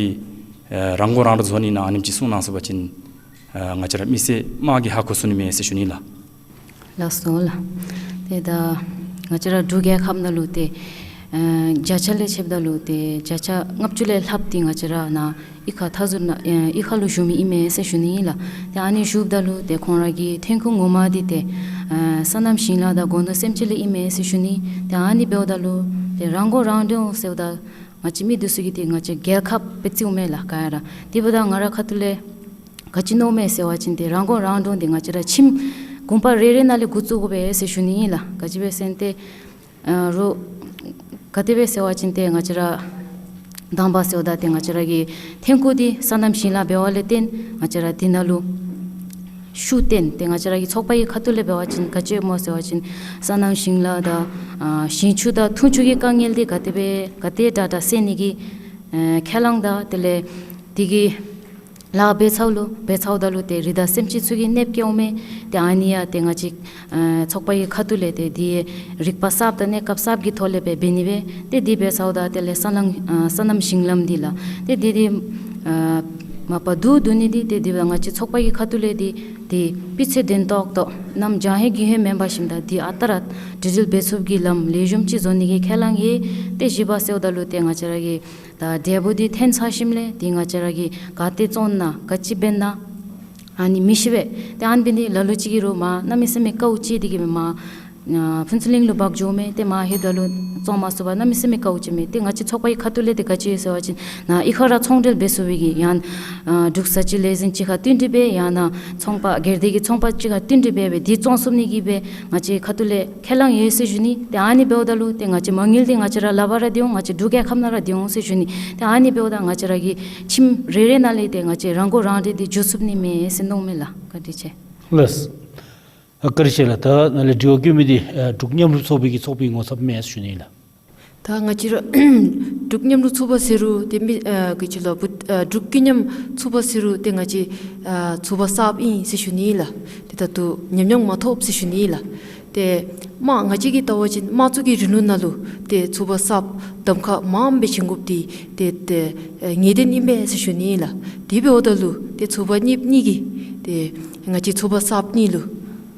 ཨ་རང་མགོ་རང་འདྲོངས་བཟོ་ནི་ཨིན་ན་ཨ་ནེམ་ཅིག་གསུང་གནང་ཚུགས་པ་ཅིན་ཨ་ང་བཅས་ར་མི་སེར་དམངས་ཀྱིས་ཧ་གོ་ཚུགས་ནི་མས་ཟེར་ཞུ་ནི་ལགས། ལགས་སོ་ལགས། ཏེ་ད་ང་བཅས་ར་འབྲུག་རྒྱལ་ཁབ་ནང་ལུ་ཏེ་ཨ་བརྒྱ་ཆ་ལས་ཕྱདཔ་ད་ལུ་ཏེ་བརྒྱ་ཆ་ལྔ་བཅུ་ལས་ལྷགཔ་འདི་ང་བཅས་ར་ནཱ་གཡུས་ཁ་མཐའ་ཟུར་ནང་ཨ་གཡུས་ཁ་ལུ་བཞུགས་མི་ཨིན་མས་ཟེར་ཞུ་ནི་ཨིན་ལགས། ཏེ་ཨ་ནི་བཞུགསཔ་ད་ལུ་ཏེ་ཁོང་ར་གི་ཐོན་ཁུངས་ངོ་མ་འདི་ཏེ་ཨ་སོ་ནམ་ཞིང་ལཱ་དང་སྒོ་ནོར་སེམས་ཅན་ལས་ཨིན་མས་ཟེར་ཞུ་ནི། ཏེ་ཨ་ནི་འབདཝ་ད་ལུ་ཏེ་རང་མགོ་རང་འདྲོངས་ཟེརཝ་ད་ང་བཅས་མི་འདི་ཚུ་གིས་ཏེ་ང་བཅས་རྒྱལ་ཁབ་སྦེ་བརྩིཝ་མས་ལགས་ག་ར། དེ་འབདཝ་ད་ང་རའི་ཁ་ཐུག་ལས་ག་ཅི་མནོཝ་མས་ཟེར་བ་ཅིན་ཏེ་རང་མགོ་རང་འདྲོངས་འདི་ང་བཅས་ར་ཁྱིམ་གུང་པ་རེ་རེ་ནང་ལས་འགོ་བཙུགས་དགོ་པས་ཟེར་ཞུ་ནི་ཨིན་ལགས། ག་ཅི་སྦེ་ཟེར་ན་ཏེ་ཨ་རུང་ག་དེ་སྦེ་ཟེར་བ་ཅིན་ཏེ་ང་བཅས་ར་དང་པ་ཟེརཝ་ད་ཏེ་ང་བཅས་ར་གི་ཐོན་ཁུངས་འདི་སོ་ནམ་ཞིང་ལཱ་འབདཝ་ལས་བརྟེན་ང་བཅས་ར་འདི་ནང་ལུ་ཤུགས་བཏོན་ཏེ་ང་བཅས་ར་གི་ཚོགས་པ་གི་ཁ་ཐུག་ལས་འབད་བ་ཅིན་ག་ཅི་སྨོ་ཟེར་བ་ཅིན་སོ་ནམ་ཞིང་ལཱ་དང་ཨ་ཞིང་ཆུ་དང་འཐུང་ཆུ་གི་དཀའ་ངལ་འདི་ག་དེ་སྦེ་ག་དེ་དྲག་དྲག་སེལ་ནི་གི་ཨ་ཁས་བླངས་དང་དེ་ལས་དེ་གི་ལཱ་འབད་ཚརཝ་ལུ་འབད་ཚརཝ་ད་ལུ་ཏེ་རི་དྭགས་སེམས་ཅན་ཚུ་གིས་གནོདཔ་བཀལཝ་མས། ཏེ་ཨ་ནི་ཡང་ཏེ་ང་བཅས་ཨ་ཚོགས་པ་གི་ཁ་ཐུག་ལས་ཏེ་དེ་རིག་པ་གསརཔ་དང་གནས་སྐབས་གསརཔ་གི་ཐོག་ལས་སྦེ་འབད་ནི་སྦེ་ཏེ་དེ་འབད་ཚརཝ་ད་དེ་ལས་སོ་ནམ་ཨ་སོ་ནམ་ཞིང་ལམ་འདི་ལགས་ཏེ་དེ་དེ་ཨ་མ་པ་བསྡུ་བསྡུ་ནི་འདི་ཏེ་དེ་ང་བཅས་ཚོགས་པ་གི་ཁ་ཐུག་ལས་ཏེ་དེ་སྤུས་ཚད་ལྡན་ཏོག་ཏོ་གནམ་བྱང་ཧེ་དགུན་ཧེ་མེན་པར་ཞིནམ་ད་དེ་ཨ་རྟག་ར་འགྲུལ་འགྲུལ་འབད་ཚུགསཔ་གི་ལམ་ལེགས་ཤོམ་ཅིག་བཟོ་ནི་གི་ཁས་བླངས་ཡི། ཏེ་བཞི་པ་ཟེརཝ་ད་ལུ་ཏེ་ང་བཅས་ར་གི་ད་འབྲས་བུ་འདི་ཐོན་ཚར་ཞིནམ་ལས་ཏེ་ང་བཅས་ར་གིས་ག་ཏེ་བཙོང་ན་ག་ཅི་འབད་ན་ཨ་ནི་མི་ཤེས་པས། ཏེ་ཨ་ནི་འབད་ནི་ལ་ལུ་ཅིག་གིས་རུང་མར་གནམ་མེད་ས་མེད་དཀའཝ་སྤྱད་དེ་གིས་སྦེ་མར་ཨ་ཕུན་ཚོགས་གླིང་ལུ་འབག་འགྱོཝ་མས། ཏེ་མར་ལྷོདཔ་ད་ལུ་བཙོང་མ་ཚུགས་པར་གནམ་མེད་ས་མེད་དཀའཝ་སྤྱད་མས། ཏེ་ང་བཅས་ཚོགས་པ་གི་ཁ་ཐུག་ལས་ཏེ་ག་ཅི་ཡོད་ཟེར་བ་ཅིན་ནཱ་གཡུས་ཁ་ར་ཚོང་འབྲེལ་འབད་ཚུགས་པའི་གི་ཡང་ཨ་འབྲུག་ས་སྤྱི་ལས་འཛིན་ཅིག་ཁར་བསྟུན་ཏེ་སྦེ་ཡང་ན་ཚོང་པ་སྒེར་སྡེ་གི་ཚོང་པ་ཅིག་ཁར་བསྟུན་ཏེ་སྦེ་སྦེ་དེ་བཙོང་ཚུགས་ནི་གི་སྦེ་ང་བཅས་ཁ་ཐུག་ལས་ཁས་བླངས་ཡོད་ཟེར་ཞུ་ནི། ཏེ་ཨ་ནི་འབདཝ་ད་ལུ་ཏེ་ང་བཅས་མ་དངུལ་འདི་ང་བཅས་ར་ལག་པར་ར་སྡོད་འོང་། ང་བཅས་འབྲུག་རྒྱལ་ཁབ་ནང་ར་སྡོད་འོང་ཟེར་ཞུ་ནི། ཏེ་ཨ་ནི་འབདཝ་ད་ང་བཅས་ར་གི་ཁྱིམ་རེ་རེ་ནང་ལས་ཏེ་ང་བཅས་རང་མགོ་རང་འདྲོངས་འདི་འགྱོ་ཚུགས་ནི་མས་ཟེར་མནོཝ་མས་ལགས། བཀའ་དྲིན་ཆེ། ལགས། ཨ་བཀའ་དྲིན་ཆེ་ལགས། ད་ནཱ་ལས་དྲི་བ་བཀོད་མི་འདི་ཨ་འབྲུག་མཉམ་རུབ་ཚོགས་པའི་གི་ཚོགས་པའི་ངོ་ཚབ་མས་ཟེར་ཞུ་ནི་ལགས། ད་ང་བཅས་ར་འབྲུག་མཉམ་རུབ་ཚོགས་པ་ཟེར་རུང་ཏེ་མི་ཨ་ག་ཅི་ལོ་བུ་ཨ་འབྲུག་ཀུན་མཉམ་ཚོགས་པ་ཟེར་རུང་ཏེ་ང་བཅས་ཨ་ཚོགས་པ་གསརཔ་ཨིན་ཟེར་ཞུ་ནི་ལགས། ཏེ་ད་ལྟོ་ཉམས་མྱོང་མ་ཐོབ་ཟེར་ཞུ་ནི་ལགས། ཏེ་དམངས་ང་བཅས་ཀྱིས་བལྟ་བ་ཅིན་དམངས་གཙོ་གི་རིང་ལུགས་ནང་ལུ་ཏེ་ཚོགས་པ་གསརཔ་གདམ་ཁ་མངམ་སྦེ་བྱིན་དགོཔ་འདི་ཏེ་ཏེ་ཨ་ངེས་བདེན་ཨིན་པས་ཟེར་ཞུ་ནི་ལགས། དེ་འབདཝ་ད་ལུ་ཏེ་ཚོགས་པ་གཉིས་གཉིས་ཀྱིས་ཏེ་ང་བཅས་ཚོགས་པ་གསརཔ་གཉིས་ལུ་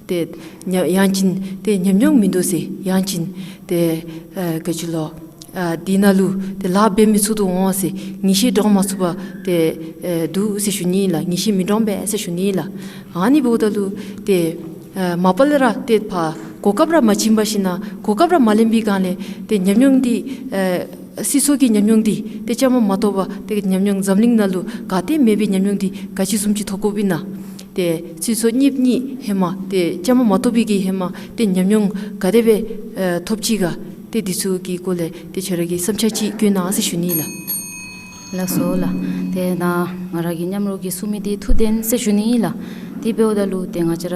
ཏེ་ཡང་ཅིན་ཏེ་ཉམས་མྱོང་མིན་འདུག་ཟེར་ཡང་ཅིན་ཏེ་ཨ་ག་ཅི་ལོ་ཨ་འདི་ནང་ལུ་ཏེ་ལཱ་འབད་མི་ཚུགས་དོ་འོང་ཟེར་ངེས་ཤེས་འདྲོངས་མ་ཚུགས་པར་ཏེ་ཨ་འདུག་ཟེར་ཞུ་ནི་ལགས། ངེས་ཤེས་མི་འདྲོངས་པས་ཟེར་ཞུ་ནི་ལགས། ཨ་ནི་འབདཝ་ད་ལུ་ཏེ་ཨ་མ་པ་ལས་ར་ཏེ་ཕར་གོ་སྐབས་ར་མ་བྱིན་པར་ཞིནམ་ན་གོ་སྐབས་ར་མ་ལེན་པའི་སྒང་ལས་ཏེ་ཉམས་མྱོང་འདི་ཨ་སྲིད་ཚོགས་ཀྱི་ཉམས་མྱོང་འདི་ཏེ་བཅའ་མར་མ་གཏོགས་པར་ཏེ་ཉམས་མྱོང་འཛམ་གླིང་ནང་ལུ་ག་ཏེ་མེད་པའི་ཉམས་མྱོང་འདི་ག་ཅི་བཟུམ་ཅིག་ཐོབ་དགོཔ་ཨིན་ན། ཏེ་སྲིད་ཚོགས་གཉིས་གཉིས་ཧེ་མ་ཏེ་བཅའ་མར་མ་གཏོགས་པའི་གི་ཧེ་མ་ཏེ་ཉམས་མྱོང་ག་དེ་སྦེ་ཨ་ཐོབ་ཅི་ག་ཏེ་འདི་ཚུ་གི་སྐོར་ལས་ཏེ་ཁྱོད་ར་གི་བསམ་འཆར་ཅིག་བཀོད་གནང་ཟེར་ཞུ་ནི་ལགས། ལགས་སོ་ལགས། ཏེ་ནཱ་ང་ར་གི་མཉམ་རོགས་ཀྱིས་གསུང་མི་འདི་ཐུགས་བདེན་ཟེར་ཞུ་ནི་ལགས། དེ་འབདཝ་ད་ལུ་ཏེ་ང་བཅས་ར་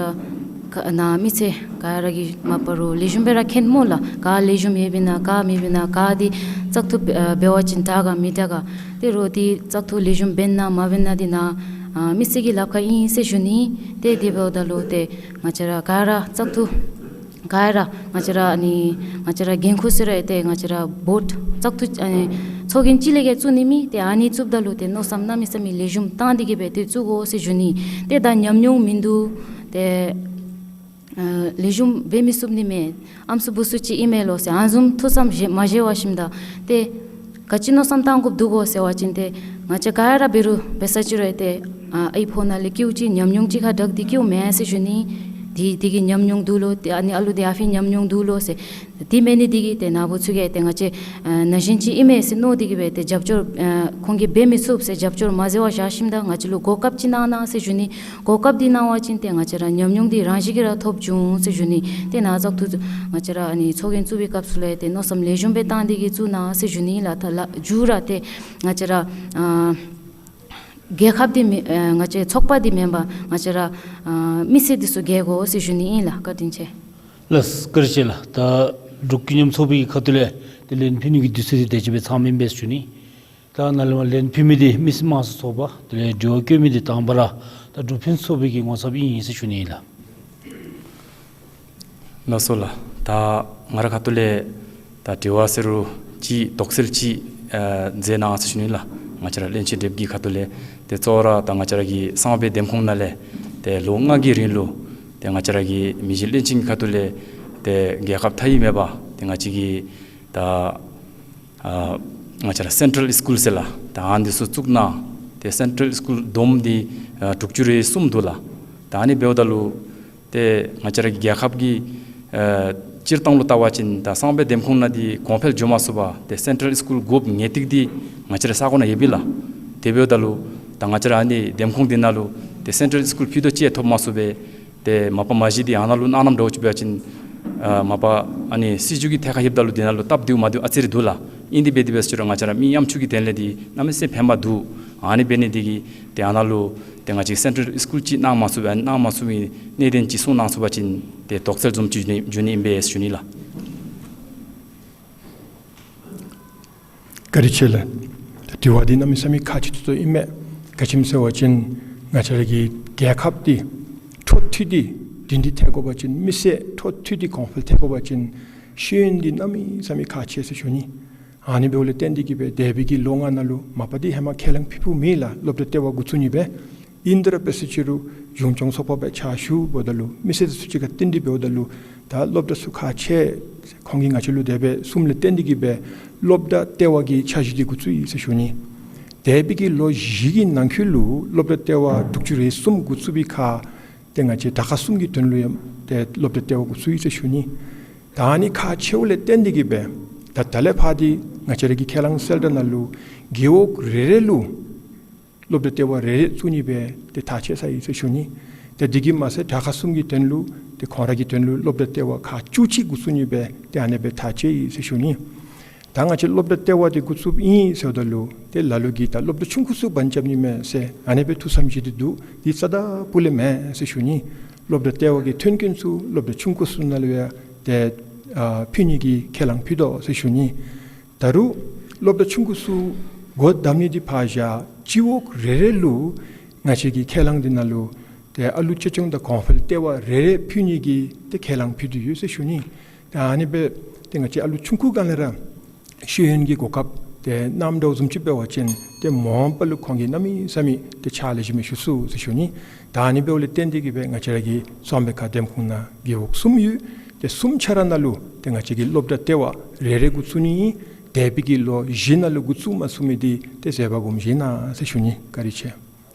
ག་ནཱ་མི་སེར་ག་ར་གིས་མ་པ་རུང་ལེགས་ཤོམ་སྦེ་ར་མཁྱེན་སྨོ་ལགས། ག་ལེགས་ཤོམ་ཡོདཔ་ཨིན་ན་ག་མེདཔ་ཨིན་ན་ག་འདི་བཙག་འཐུ་ཨ་འབད་བ་ཅིན་དྲག་ག་མི་དྲག་ག་ཏེ་རོགས་འདི་བཙག་འཐུ་ལེགས་ཤོམ་འབད་ན་མ་འབད་ན་འདི་ནཱ་ཨ་མི་སེར་གྱི་ལགཔ་ཁར་ཨིན་ཟེར་ཞུ་ནི། ཏེ་དེ་འབདཝ་ད་ལུ་ཏེ་ང་བཅས་ར་ག་ར་བཙག་འཐུ་ག་ར་ང་བཅས་ར་ནི་ང་བཅས་ར་འགན་ཁུར་ཟེར་ར་ཏེ་ང་བཅས་ར་བོཊ་བཙག་འཐུ་ཨ་ནི་ཚོགས་རྒྱན་གཅིག་ལས་བརྒལ་བཙུགས་ནི་མེད། ཏེ་ཨ་ནི་བཙུགསཔ་ད་ལུ་ཏེ་མནོ་བསམ་གནམ་མེད་ས་མེད་ལེགས་ཤོམ་བཏང་སྟེ་གི་སྦེ་ཏེ་བཙུགས་དགོ་ཟེར་ཞུ་ནི། ཏེ་ད་ཉམས་མྱོང་མིན་འདུག། ཏེ་ ཨ་ལེགས་ཤོམ་འབད་མི་ཚུགས་ནི་མས། ཨམ་སྲུ་བུ་ཚུ་ཅིག་ཨིན་མས་ལོ་ཟེར་ཨ་ནི་བཟུམ་ཐུགས་བསམ་བཞེས་མ་བཞེས་པར་ཞིནམ་ད་ཏེ་ག་ཅི་མནོ་བསམ་བཏང་དགོཔ་འདུག་གོ་ཟེར་བ་ཅིན་ཏེ་ང་བཅས་ག་ར་འབད་རུང་འབད་ས་ཅིག་རུང་ཏེ་ཨ་ཨའི་ཕོཝ་ནང་ལས་སྐྱེཝ་ཅིག་ཉམས་མྱོང་ཅིག་ཁར་དྲག་སྟེ་སྐྱེཝ་མེན་ཟེར་ཞུ་ནི། དེ་དེ་གི་ཉམས་མྱོང་འདུག་ལོ། ཏེ་ཨ་ནི་ཨ་ལུ་དེ་ཨ་ཕིའི་ཉམས་མྱོང་འདུག་ལོ་ཟེར། དེ་མེད་ནི་དེ་གིས་ཏེ་ནཱ་བུ་ཚུ་གིས་ཏེ་ང་བཅས་ཨ་ན་གཞོན་ཅིག་ཨིན་མས་ཟེར་མནོ་སྟེ་གིས་སྦེ་ཏེ་རྒྱབ་སྐྱོར་ཨ་ཁོང་གིས་འབད་མི་ཚུགས་ཟེར་རྒྱབ་སྐྱོར་མ་མཛད་པར་བཞག་ཞིནམ་ད་ང་བཅས་ལུ་གོ་སྐབས་ཅིག་གནང་གནང་ཟེར་ཞུ་ནི། གོ་སྐབས་འདི་གནང་བ་ཅིན་ཏེ་ང་བཅས་ར་ཉམས་མྱོང་འདི་རང་བཞིན་གྱིས་ར་ཐོབ་འགྱོ་འོང་ཟེར་ཞུ་ནི། ཏེ་ནཱ་བཙག་འཐུ་ང་བཅས་ར་ཨ་ནི་ཚོགས་རྒྱན་བཙུགས་པའི་སྐབས་སུ་ལས་ཏེ་མནོ་བསམ་ལེགས་ཤོམ་སྦེ་བཏང་སྟེ་གིས་བཙུགས་གནང་ཟེར་ཞུ་ནི་ལགས། ད་ལགས་མཇུག་ར་ཏེ་ང་བཅས་ར་ཨ་རྒྱལ་ཁབ་འདི་མེན་ཨ་ང་བཅས་ཚོགས་པ་འདི་མེན་པར་ང་བཅས་ར་ཨ་མི་སེར་འདི་ཚུ་རྒྱལ་དགོ་ཟེར་ཞུ་ནི་ཨིན་ལགས། བཀའ་དྲིན་ཆེ། ལགས་བཀའ་དྲིན་ཆེ་ལགས། ད་འབྲུག་ཀུན་མཉམ་ཚོགས་པའི་གི་ཁ་ཐུག་ལས་ཏེ་ལན་ཕུལ་ནི་གི་དུས་ཚོད་འདི་དེ་ཅིག་སྦེ་ཚངམ་ཨིན་པས་ཟེར་ཞུ་ནི། ད་ནཱ་ལས་མར་ལན་ཕུལ་མི་འདི་མི་སེར་དམངས་གཙོའི་ཚོགས་པ་དེ་ལས་དྲི་བ་བཀོད་མི་འདི་དང་པ་ར་ད་འབྲུག་ཕུན་སུམ་ཚོགས་པའི་གི་ངོ་ཚབ་ཨིན་ཟེར་ཞུ་ནི་ཨིན་ལགས། ལགས་སོ་ལགས། ད་ང་རའི་ཁ་ཐུག་ལས་ད་དྲི་བ་ཟེར་རུང་ཅིག་དོགས་སེལ་ཅིག་ཨ་མཛད་གནང་ཟེར་ཞུ་ནི་ལགས། ང་བཅས་ར་བློན་ཆེན་སྒྲུབ་ཀྱི་ཁ་ཐུག་ལས་ཏེ་གཙོ་བོ་ར་ད་ང་བཅས་ར་གི་གསང་སྦས་འདེམས་ཁོངས་ནང་ལས་ཏེ་ལོ་ལྔ་གི་རིང་ལུ་ཏེ་ང་བཅས་ར་གི་མི་རྗེ་བློན་ཆེན་གྱི་ཁ་ཐུག་ལས་ཏེ་རྒྱལ་ཁབ་མཐའ་དབུས་མེད་པར་ཏེ་ང་བཅས་ཀྱི་ད་ཨ་ང་བཅས་ར་སེན་ཊྲལ་སི་ཀུལ་ཟེར་ལགས། ད་ཨ་ནི་ཚུ་བཙུགས་གནང་། ཏེ་སེན་ཊྲལ་སི་ཀུལ་བསྡོམས་འདི་ཨ་དྲུག་ཅུ་རེ་གསུམ་འདུག་ལགས། ད་ཨ་ནི་འབདཝ་ད་ལུ་ཏེ་ང་བཅས་ར་གི་རྒྱལ་ཁབ་ཀྱི་ཨ་སྤྱིར་བཏང་ལུ་བལྟ་བ་ཅིན་ད་གསང་སྦས་འདེམས་ཁོངས་ནང་འདི་གོང་འཕེལ་འགྱོ་མ་ཚུགས་པར་ཏེ་སེན་ཊྲལ་སི་ཀུལ་དགོཔ་ངེས་ཏིག་འདི་ང་བཅས་རའི་ས་གོ་ནང་ཡོདཔ་ཨིན་ལགས། དེ་འབདཝ་ད་ལུ་ད་ང་བཅས་ར་ཨ་ནི་འདེམས་ཁོངས་འདི་ནང་ལུ་ཏེ་སེན་ཊྲལ་སི་ཀུལ་ཕུད་རྡོག་ཅིག་ཡང་ཐོབ་མ་ཚུགས་པས། ཏེ་མ་པ་མ་གཞི་འདི་ཨ་ནཱ་ལུ་གནང་གནངམ་འདྲཝ་ཅིག་འབད་བ་ཅིན་ཨ་མ་པ་ཨ་ནི་སྲིད་བྱུས་ཀྱི་ཐད་ཁར་ལྷོདཔ་ད་ལུ་འདི་ནང་ལུ་སྟབས་བདེཝ་མ་བདེཝ་ཨ་ཙི་རེ་འདུག་ལགས། ཨིན་དེ་འབད་དེ་འབད་ཟེར་རུང་ང་བཅས་ར་མི་ཉམ་ཆུང་གི་དོན་ལས་འདི་གནམ་མེད་ས་མེད་ཕན་པ་འདུག། ཨ་ནི་འབད་ནི་འདི་གིས་ཏེ་ཨ་ནཱ་ལུ་ཏེ་ང་བཅས་སེན་ཊྲལ་སི་ཀུལ་ཅིག་གནང་མ་ཚུགས་པས། གནང་མ་ཚུགས་པའི་གནད་དོན་ཅིག་གསུང་གནང་ཚུགས་པ་ཅིན་ཏེ་དོགས་སེལ་བཟུམ་ཅིག་ཞུ་ནི་ཞུ་ནི་ཨིན་པས་ཞུ་ནི་ལགས། བཀའ་དྲིན་ཆེ་ལགས། དྲི་བ་འདི་གནམ་མེད་ས་མེད་ཁག་ཆེ་ཏོག་ཏོ་ཨིན་མས། ག་ཅི་སྨོ་ཟེར་བ་ཅིན་ང་བཅས་ར་གི་རྒྱལ་ཁབ་འདི་འཕྲོ་མཐུད་དེ་བདེ་འདི་ཐེབས་དགོ་པ་ཅིན་མི་སེར་འཕྲོ་མཐུད་དེ་གོང་འཕེལ་ཐེབས་དགོ་པ་ཅིན་ཤེས་ཡོན་འདི་གནམ་མེད་ས་མེད་ཁག་ཆེ་ཟེར་ཞུ་ནི། ཨ་ནི་འབདཝ་ལས་བརྟེན་ཏེ་གིས་སྦེ་འདས་པའི་གི་ལོ་ལྔ་ནང་ལུ་མ་པ་འདི་ཧེ་མ་ཁས་བླངས་ཕུལ་ཕུལཝ་མེད་ལགས། སློབ་གྲྭ་ལྟེ་བ་འགོ་བཙུགས་ནི་སྦེ་ཨིན་དེ་ར་འབད་ཟེར་ཅི་རུང་གཞུང་སྐྱོང་ཚོགས་པ་སྦེ་ཕྱག་ཞུཝ་ད་ལུ་མི་སེར་ཚུ་ཅིག་ཁར་བསྟུན་ཏེ་འབདཝ་ད་ལུ་ད་སློབ་གྲྭ་ཚུ་ཁག་ཆེ་ཁོང་གིས་ང་བཅས་ལུ་དེ་སྦེ་གསུངམ་ལས་བརྟེན་ཏེ་གིས་སྦེ་སློབ་གྲྭ་ལྟེ་བ་གི་འཆར་གཞི་འདི་འགོ་བཙུགས་ཡི་ཟེར་ཞུ་ནི། འདས་པའི་གི་ལོ་བཞི་གི་ནང་འཁོད་ལུ་སློབ་གྲྭ་ལྟེ་བ་དྲུག་ཅུ་རེ་གསུམ་འགོ་བཙུགས་པའི་ཁར་ཏེ་ང་བཅས་དྲག་ཁག་གསུམ་གྱི་དོན་ལུ་ཡང་ཏེ་སློབ་གྲྭ་ལྟེ་བ་འགོ་བཙུགས་ཡི་ཟེར་ཞུ་ནི། ད་ཨ་ནི་ཁག་ཆེཝ་ལས་བརྟེན་ཏེ་གིས་སྦེ་ད་ད་ལས་ཕར་འདི་ང་བཅས་ར་གི་ཁས་བླངས་གསལ་བསྒྲགས་ནང་ལུ་རྒེད་འོག་རེ་རེ་ལུ་སློབ་གྲྭ་ལྟེ་བ་རེ་རེ་བཙུགས་ནི་སྦེ་ཏེ་ཐག་བཅད་ཚར་ཡི་ཟེར་ཞུ་ནི། ཏེ་འདི་གིས་མ་ཚད་དྲག་ཁག་གསུམ་གྱི་དོན་ལུ་ཏེ་ཁོང་ར་གི་དོན་ལུ་སློབ་གྲྭ་ལྟེ་བ་ཁག་བཅུ་གཅིག་འགོ་བཙུགས་ནི་སྦེ་ཏེ་ཨ་ནི་སྦེ་ཐག་བཅད་ཡི་ཟེར་ཞུ་ནི། ད་ང་བཅས་སློབ་གྲྭ་ལྟེ་བ་འདི་འགོ་བཙུགསཔ་ཨིན་ཟེརཝ་ད་ལུ་ཏེ་ལ་ལུ་གིས་ད་སློབ་གྲྭ་ཆུང་ཀུ་ཚུ་བར་རྐྱབ་ནི་མས་ཟེར་ཨ་ནི་སྦེ་ཐུགས་བསམ་བཞེས་ཏེ་འདུག། འདི་རྩ་དང་སྤུ་ལས་མེན་ཟེར་ཞུ་ནི། སློབ་གྲྭ་ལྟེ་བ་གི་ཐོན་ཁུངས་ཚུ་སློབ་གྲྭ་ཆུང་ཀུ་ཚུ་ནང་ལུ་ཡང་ཏེ་ཨ་ཕུལ་ནི་གི་ཁས་བླངས་ཕུལ་དོ་ཟེར་ཞུ་ནི། ད་རུང་སློབ་གྲྭ་ཆུང་ཀུ་ཚུ་སྒོ་བསྡམ་ནི་འདི་ཕར་བཞག་སྤྱི་འོག་རེ་རེ་ལུ་ང་བཅས་ཀྱི་ཁས་བླངས་འདི་ནང་ལུ་ཏེ་ཨ་ལུ་གཅེས་སྐྱོང་དང་གོང་འཕེལ་ལྟེ་བ་རེ་རེ་ཕུལ་ནི་གི་ཏེ་ཁས་བླངས་ཕུལ་ཏེ་ཡོད་ཟེར་ཞུ་ནི། ཏེ་ཨ་ནི་སྦེ་ཏེ་ང་བཅས་ཨ་ལུ་ཆུང་ཀུ་སྒང་ལས་ར་ཤེས་ཡོན་གྱི་གོ་སྐབས་ཏེ་གནངམ་འདྲཝ་བཟུམ་ཅིག་འབད་བ་ཅིན་ཏེ་མ་འོངས་པ་ལུ་ཁོང་གིས་གནམ་མེད་ས་མེད་ཏེ་ཕྱག་ལེགས་ཤོམ་ཞུ་ཚུགས་ཟེར་ཞུ་ནི། ད་ཨ་ནི་འབདཝ་ལས་བརྟེན་ཏེ་གིས་སྦེ་ང་བཅས་ར་གི་གཙང་པ་ཁ་འདེམས་ཁོངས་ནང་རྒེད་འོག་གསུམ་ཡོད། ཏེ་གསུམ་ཆ་ར་ནང་ལུ་ཏེ་ང་བཅས་ཀྱིས་སློབ་གྲྭ་ལྟེ་བ་རེ་རེ་འགོ་བཙུགས་ནི་ཨིན། འདས་པའི་གི་ལོ་བཞི་ནང་ལུ་འགོ་བཙུགས་མ་ཚུགས་མི་འདི་ཏེ་བཟོད་པ་སྒོམ་བཞེས་གནང་ཟེར་ཞུ་ནི། བཀའ་དྲིན་ཆེ།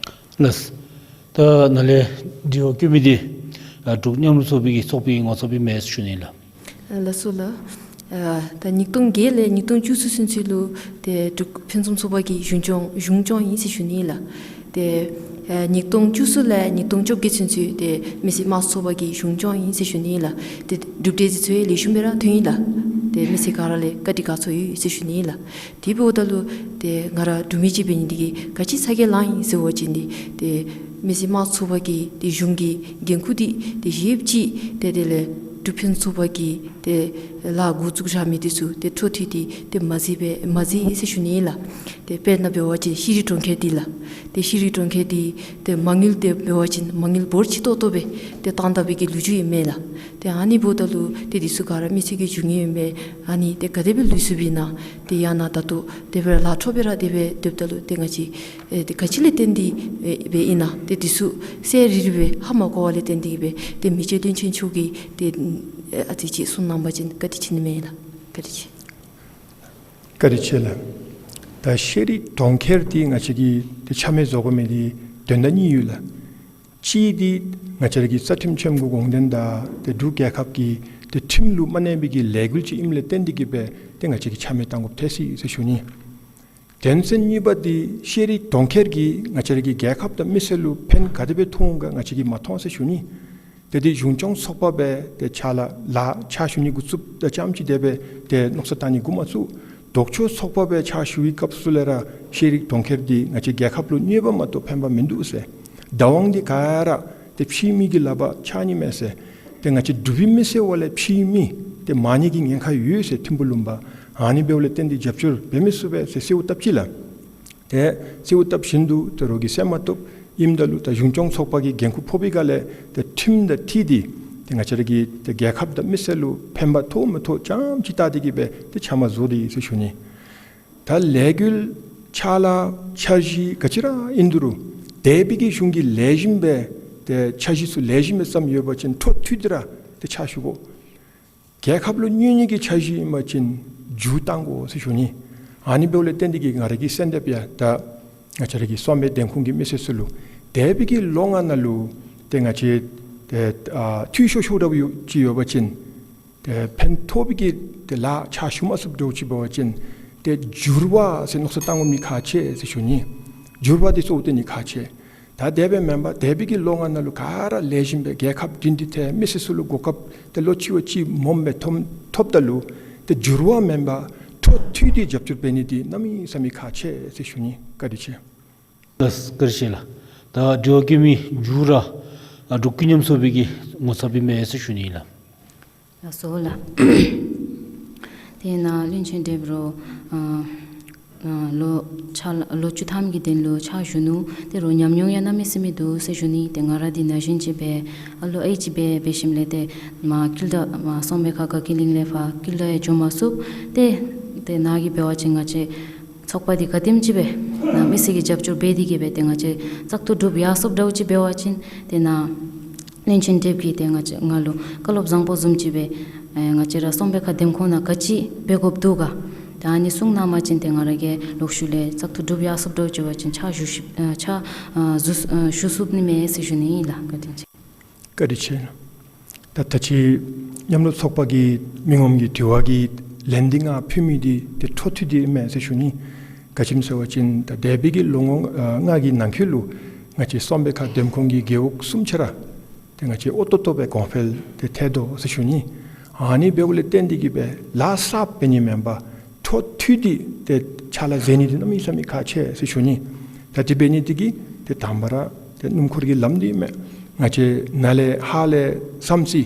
ལགས། ད་ནཱ་ལས་དྲི་བ་བཀོད་མི་འདི་ཨ་འབྲུག་མཉམ་རུབ་ཚོགས་པའི་གི་ཚོགས་པའི་ངོ་ཚབ་ཨིན་མས་ཟེར་ཞུ་ནི་ལགས། ལགས་སོ་ལགས། ཨ་ད་ཉིས་སྟོང་བརྒྱད་ལས་ཉིས་སྟོང་བཅུ་གསུམ་ཚུན་ཚོད་ལུ་ཏེ་འབྲུག་ཕུན་སུམ་ཚོགས་པ་གི་གཞུང་སྐྱོང་གཞུང་སྐྱོང་ཨིན་ཟེར་ཞུ་ནི་ལགས། ཏེ་ཨ་ཉིས་སྟོང་བཅུ་གསུམ་ལས་ཉིས་སྟོང་བཅོ་བརྒྱད་ཚུན་ཚོད་ཏེ་མི་སེར་དམངས་གཙོ་ཚོགས་པ་གི་གཞུང་སྐྱོང་ཨིན་ཟེར་ཞུ་ནི་ལགས། ཏེ་གྲུབ་འབྲས་འདི་ཚུ་ཡང་ལེགས་ཤོམ་སྦེ་ར་ཐོན་ཡི་ལགས། ཏེ་མི་སེར་ག་ར་ལས་བཀའ་དྲིན་དགའ་ཚོར་ཡོད་ཟེར་ཞུ་ནི་ལགས། དེ་འབདཝ་ད་ལུ་ཏེ་ང་ར་འབྲུག་མི་ཅིག་འབད་ནི་འདི་གིས་ག་ཅི་ཚ་གྱང་ལང་ཡི་ཟེར་བ་ཅིན་འདི་ཏེ་མི་སེར་དམངས་གཙོ་ཚོགས་པ་གི་ཏེ་གཞུང་གི་འགན་ཁུར་འདི་ཏེ་བཞེསཔ་ཅིག་ཏེ་དེ་ལས་འབྲུག་ཕུན་སུམ་ཚོགས་པ་གི་ ཏེ་ལཱ་འགོ་བཙུགས་བཞག་མི་འདི་ཚུ་ཏེ་འཕྲོ་མཐུད་དེ་ཏེ་མ་གཞི་སྦེ་མ་གཞི་ཟེར་ཞུ་ནི་ཨིན་ལགས། ཏེ་དཔེར་ན་འབད་བ་ཅིན་ཤེས་རིག་གྲོང་ཁྱེར་འདི་ལགས། ཏེ་ཤེས་རིག་གྲོང་ཁྱེར་འདི་ཏེ་མ་དངུལ་འདི་འབད་བ་ཅིན་མ་དངུལ་འབོར་ཆེ་ཏོག་ཏོ་སྦེ་ཏེ་བཏང་ད་པའི་གི་ལོ་རྒྱུས་ཨིན་མས་ལགས། ཏེ་ཨ་ནི་འབདཝ་ད་ལུ་ཏེ་འདི་ཚུ་ག་ར་མི་སེར་གྱིས་འབྱུང་ནི་ཨིན་མས། ཨ་ནི་ཏེ་ག་དེ་སྦེ་ལུས་སུ་བའི་ནང་ཏེ་ཡང་ན་ད་ལྟོ་དེ་སྦེ་ར་ལཱ་འཕྲོ་སྦེ་ར་དེ་སྦེ་སྡོདཔ་ད་ལུ་ཏེ་ང་བཅས་ཨེ་ཏེ་ག་ཅི་ལས་བརྟེན་ཏེ་ཨེ་སྦེ་ཨིན་ན་ཏེ་འདི་ཚུ་གསལ་རི་རི་སྦེ་ཧ་མ་གོ་བ་ལས་བརྟེན་ཏེ་གིས་སྦེ་ཏེ་མི་རྗེ་བློན་ཆེན་མཆོག་གིས་ཏེ་ཨ་ཙི་ཅིག་གསུང་གནང་བ་ཅིན་བཀའ་དྲིན་ཆེ་ནི་མས་ལགས། བཀའ་དྲིན་ཆེ། བཀའ་དྲིན་ཆེ་ལགས། ད་ཤེས་རིག་གྲོང་ཁྱེར་འདི་ང་བཅས་ཀྱིས་ཏེ་ཆ་མེད་བཟོ་དགོ་མི་འདི་དོན་དག་གཉིས་ཡོད་ལགས། གཅིག་འདི་ང་བཅས་ར་གི་རྩ་ཁྲིམས་ཆེན་མོ་གི་དགོངས་དོན་དང་ཏེ་འབྲུག་རྒྱལ་ཁབ་ཀྱི་ཏེ་ཁྲིམས་ལུ་མ་གནས་པའི་གི་ལས་འགུལ་ཅིག་ཨིནམ་ལས་བརྟེན་ཏེ་གིས་སྦེ་ཏེ་ང་བཅས་ཀྱིས་ཆ་མེད་བཏང་དགོཔ་ཐལ་སོ་ཡི་ཟེར་ཞུ་ནི། དོན་ཚན་གཉིས་པ་འདི་ཤེས་རིག་གྲོང་ཁྱེར་གྱིས་ང་བཅས་ར་གི་རྒྱལ་ཁབ་དང་མི་སེར་ལུ་ཕན་ག་དེ་སྦེ་ཐོགས་འོང་ག་ང་བཅས་ཀྱིས་མ་མཐོང་ཟེར་ཞུ་ནི། ཏེ་འདི་གཞུང་སྐྱོང་ཚོགས་པ་སྦེ་ཏེ་ཕྱག་ལཱ་ལཱ་ཕྱག་ཞུ་ནི་འགོ་བཙུགསཔ་ད་ཙམ་ཅིག་དེ་སྦེ་ཏེ་མནོ་བསམ་བཏང་ནི་འགོ་མ་བཙུགས། ལྡོག་ཕྱོགས་ཚོགས་པ་སྦེ་ཕྱག་ཞུ་བའི་སྐབས་སུ་ལས་ར་ཤེས་རིག་གྲོང་ཁྱེར་འདི་ང་བཅས་རྒྱལ་ཁབ་ལུ་གནོད་པ་མ་གཏོགས་ཕན་པ་མིན་འདུག་ཟེར། བདག་དབང་འདི་ག་ར་ཏེ་ཕྱི་མི་གི་ལག་པར་ཆགས་ནི་མས་ཟེར། ཏེ་ང་བཅས་འབྲུག་པའི་མི་སེར་འོག་ལས་ཕྱི་མི་ཏེ་མང་ནི་གི་ཉེན་ཁ་ཡོད་ཟེར་ཐིམ་ཕུ་ལུང་པ། ཨ་ནི་འབདཝ་ལས་བརྟེན་ཏེ་རྒྱབ་སྐྱོར་འབད་མི་ཚུགས་པས་ཟེར་གསོལཝ་བཏབ་ཅི་ལགས། ཏེ་གསོལཝ་བཏབ་བཞིན་དུ་ཏེ་རོགས་ཀྱིས་གསན་མ་བཏུབ། ཨིནམ་ད་ལུ་ད་གཞུང་སྐྱོང་ཚོགས་པ་གི་འགན་ཁུར་ཕོག་པའི་སྒང་ལས་ཏེ་ཁྲིམས་དང་འཁྲིལ་ཏེ་ཏེ་ང་བཅས་ར་གི་ཏེ་རྒྱལ་ཁབ་དང་མི་སེར་ལུ་ཕན་པ་ཐོགས་མི་ཐོགས་ཙམ་ཅིག་བལྟ་སྟེ་གིས་སྦེ་ཏེ་ཆ་མེད་བཟོ་སྟེ་ཡོད་ཟེར་ཞུ་ནི། ད་ལས་འགུལ་ཕྱག་ལཱ་འཆར་གཞི་ག་ཅི་ར་ཨིན་རུང་འདས་པའི་གི་གཞུང་གིས་ལེགས་ཤོམ་སྦེ་ཏེ་འཆར་གཞི་ཚུ་ལེགས་ཤོམ་སྦེ་བརྩམས་ཡོད་པ་ཅིན་འཕྲོ་མཐུད་དེ་ར་ཏེ་ཕྱག་ཞུ་དགོ། རྒྱལ་ཁབ་ལུ་གནོད་ནི་གི་འཆར་གཞི་ཨིན་པ་ཅིན་མཇུག་བཏང་དགོ་ཟེར་ཞུ་ནི། ཨ་ནི་འབདཝ་ལས་བརྟེན་ཏེ་གིས་ང་ར་གིས་གསན་དེས་ཡ་ད་ང་བཅས་ར་གི་གསོ་སྦས་འདེམས་ཁོངས་ཀྱི་མི་སེར་ཚུ་ལུ་འདས་པའི་གི་ལོ་ལྔ་ནང་ལུ་ཏེ་ང་བཅས་ཏེ་ཨ་འཐུས་ཤོར་ཤོར་དྲགས་ཡོད་ཅིག་ཡོད་པ་ཅིན་ཏེ་ཕན་ཐོགས་པའི་གི་ཏེ་ལཱ་ཕྱག་ཞུ་མ་ཚུགསཔ་འདྲཝ་ཅིག་འབད་བ་ཅིན་ཏེ་འགྱུར་བ་ཟེར་མནོ་བསམ་བཏང་དགོ་མི་ཁག་ཆེ་ཟེར་ཞུ་ནི། འགྱུར་བ་འདི་གཙོ་བོ་བཏོན་ནི་ཁག་ཆེ། ད་དེ་སྦེ་མེན་པར་འདས་པའི་གི་ལོ་ལྔ་ནང་ལུ་ག་ར་ལེགས་ཤོམ་སྦེ་རྒྱལ་ཁབ་སྒྲིང་སྒྲི་ཐལ་མི་སེར་ཚུ་ལུ་གོ་སྐབས་ཏེ་ལོག་ཅི་བ་ཅིན་སྦོམ་སྦེ་ཐོབ་ཐོབ་ད་ལུ་ཏེ་འགྱུར་བ་མེན་པར་འཕྲོ་མཐུད་དེ་རྒྱབ་སྐྱོར་འབད་ནི་འདི་གནམ་མེད་ས་མེད་ཁག་ཆེ་ཟེར་ཞུ་ནི། བཀའ་དྲིན་ཆེ། ལགས་བཀའ་དྲིན་ཆེ་ལགས། ད་དྲི་བ་བཀོད་མི་མཇུག་ར་ཨ་འབྲུག་ཀུན་མཉམ་ཚོགས་པའི་གི་ངོ་ཚབ་ཨིན་མས་ཟེར་ཞུ་ནི་ལགས། ལགས་སོ་ལགས། ཏེ་ནཱ་བློན་ཆེན་ཏེ་རོགས་ཨ་ཨ་ལོ་ཕྱག་ལཱ་ལོ་བཅུ་ཐམ་གྱི་དོན་ལུ་ཕྱག་ཞུ་ནུག། ཏེ་རོགས་ཉམས་མྱོང་ཡང་གནམ་མེད་ས་མེད་འདུག་ཟེར་ཞུ་ནི། ཏེ་ང་ར་འདི་ན་གཞོན་ཅིག་སྦེ་ཨ་ལོ་ཨའི་ཅིག་སྦེ་འབད་ཞིནམ་ལས་ཏེ་མར་ཀིལ་ལྡ་མར་གསང་སྦས་ཁ་དགའ་སྐྱིད་གླིང་ལས་ཕར་ཀིལ་ལྡ་ཡང་འགྱོ་མ་ཚུགས། ཏེ་ཏེ་ནཱ་གིས་འབད་བ་ཅིན་ང་བཅས་ཚོགས་པ་འདི་ག་དེམ་ཅིག་སྦེ་ནཱ་མི་སེར་གྱིས་རྒྱབ་སྐྱོར་འབད་དེ་གིས་སྦེ་ཏེ་ང་བཅས་བཙག་འཐུ་གྲུབ་ཡར་སོངམ་འདྲཝ་ཅིག་འབད་བ་ཅིན་ཏེ་ནཱ་བློན་ཆེན་ཏེ་གིས་ཏེ་ང་བཅས་ང་ལུ་བཀའ་སློབ་བཟང་པོ་བཟུམ་ཅིག་སྦེ་ཨེ་ང་བཅས་ར་གསང་སྦས་ཁ་འདེམས་ཁོངས་ནང་ག་ཅི་འབད་དགོཔ་འདུག་ག། ཏེ་ཨ་ནི་གསུང་གནང་བ་ཅིན་ཏེ་ང་ར་གིས་ལོག་ཤུལ་ལས་བཙག་འཐུ་གྲུབ་ཡར་སོངམ་འདྲཝ་ཅིག་འབད་བ་ཅིན་ཕྱག་ཞུ་ཤི་ཨེ་ཕྱག་ཨེ་ཞུ་ཨེ་ཞུ་ཚུགས་ནི་མས་ཟེར་ཞུ་ནི་ཨིན་ལགས། བཀའ་དྲིན་ཆེ། བཀའ་དྲིན་ཆེ། ད་ད་ཅི་མཉམ་རུབ་ཚོགས་པ་གི་མི་ངོམ་གྱི་དྲི་བ་གི་ལན་འདི་ང་ཕུལ་མི་འདི་ཏེ་འཕྲོ་མཐུད་དེ་ཨིན་མས་ཟེར་ཞུ་ནི། ག་ཅི་སྨོ་ཟེར་བ་ཅིན་ད་འདས་པའི་གི་ལོ་ངོ་ཨ་ལྔ་གི་ནང་འཁོད་ལུ་ང་བཅས་གསང་སྦས་ཁ་འདེམས་ཁོངས་ཀྱི་རྒེད་འོག་གསུམ་ཆ་ར་ཏེ་ང་བཅས་ཨོ་ཏོ་ཏོ་སྦེ་གོང་འཕེལ་ཏེ་ཐལ་དོ་ཟེར་ཞུ་ནི། ཨ་ནི་འབདཝ་ལས་བརྟེན་ཏེ་གིས་སྦེ་ལཱ་གསརཔ་འབད་ནི་མེན་པར་འཕྲོ་མཐུད་དེ་ཏེ་ཕྱག་ལཱ་མཛད་ནི་འདི་གནམ་མེད་ས་མེད་ཁག་ཆེ་ཟེར་ཞུ་ནི། ད་དེ་འབད་ནི་འདི་གིས་ཏེ་དང་པ་ར་ཏེ་སྣུམ་འཁོར་གྱི་ལམ་འདི་མས། ང་བཅས་ནཱ་ལས་ཧཱ་ལས་བསམ་སི་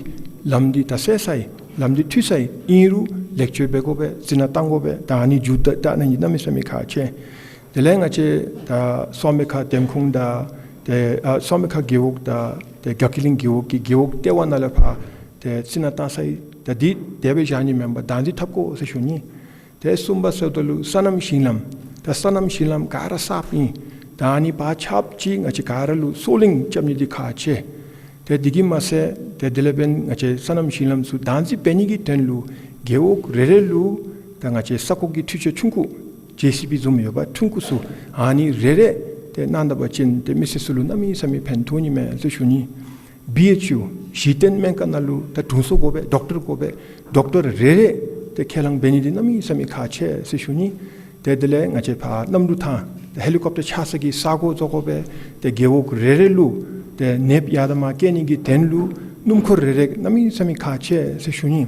ལམ་འདི་ད་སེལ་ཚར་ཡི། ལམ་འདི་འཐུས་ཚར་ཡི། ཨིན་རུང་ལེགས་བཅོས་འབད་དགོ་པས། རྩི་ནག་བཏང་དགོ་པས། ད་ཨ་ནི་མཇུག་བསྡུ་བཏང་ནི་འདི་གནམ་མེད་ས་མེད་ཁག་ཆེ། དེ་ལས་ང་བཅས་ད་གསང་སྦས་ཁ་འདེམས་ཁོངས་དང་ཏེ་ཨ་གསང་སྦས་ཁ་རྒེད་འོག་དང་ཏེ་དགའ་སྐྱིད་གླིང་རྒེད་འོག་གི་རྒེད་འོག་ལྟེ་བ་ནང་ལས་ཕར་ཏེ་རྩི་ནག་བཏང་ཚར་ཡི། ད་འདི་དེ་སྦེ་བཞག་ནི་མེན་པར་བདག་འཛིན་འཐབ་དགོ་ཟེར་ཞུ་ནི། ཏེ་གསུམ་པ་ཟེརཝ་ད་ལུ་སོ་ནམ་ཞིང་ལམ། ད་སོ་ནམ་ཞིང་ལམ་ག་ར་གསརཔ་ཨིན། ད་ཨ་ནི་བར་ཆགཔ་ཅིག་ང་བཅས་ག་ར་ལུ་སོ་ལིང་རྐྱབ་ནི་འདི་ཁག་ཆེ། ཏེ་འདི་གིས་མ་ཚད་ཏེ་དེ་ལས་འབདན་ང་བཅས་སོ་ནམ་ཞིང་ལམ་ཚུ་བདག་འཛིན་འབད་ནི་གི་དོན་ལུ་རྒེད་འོག་རེ་རེ་ལུ་ད་ང་བཅས་ས་ཁོག་གི་འཕྲུལ་ཆས་ཆུང་ཀུ་ཇེ་སི་བི་བཟུམ་ཡོདཔ་ཆུང་ཀུ་ཚུ་ཨ་ནི་རེ་རེ་ཏེ་གནང་ད་པ་ཅིན་ཏེ་མི་སེར་ཚུ་ལུ་གནམ་མེད་ས་མེད་ཕན་ཐོགས་ནི་མས་ཟེར་ཞུ་ནི། བི་ཨེཆ་ཡུ་གཞི་རྟེན་སྨན་ཁང་ནང་ལུ་ད་དྲུང་འཚོ་དགོ་པས། ཌོག་ཊར་དགོ་པས། ཌོག་ཊར་རེ་རེ་ཏེ་ཁས་བླངས་འབད་ནི་འདི་གནམ་མེད་ས་མེད་ཁག་ཆེ་ཟེར་ཞུ་ནི། ཏེ་དེ་ལས་ང་བཅས་ཕར་གནམ་གྲུ་ཐང་ཧེ་ལི་ཀོབ་ཊར་ཆགས་ས་གི་ས་གོ་བཟོ་དགོ་པས། ཏེ་རྒེད་འོག་རེ་རེ་ལུ་ཏེ་ནདཔ་ཡར་དང་མར་བསྐྱལ་ནི་གི་དོན་ལུ་སྣུམ་འཁོར་རེ་རེ་གནམ་མེད་ས་མེད་ཁག་ཆེ་ཟེར་ཞུ་ནི།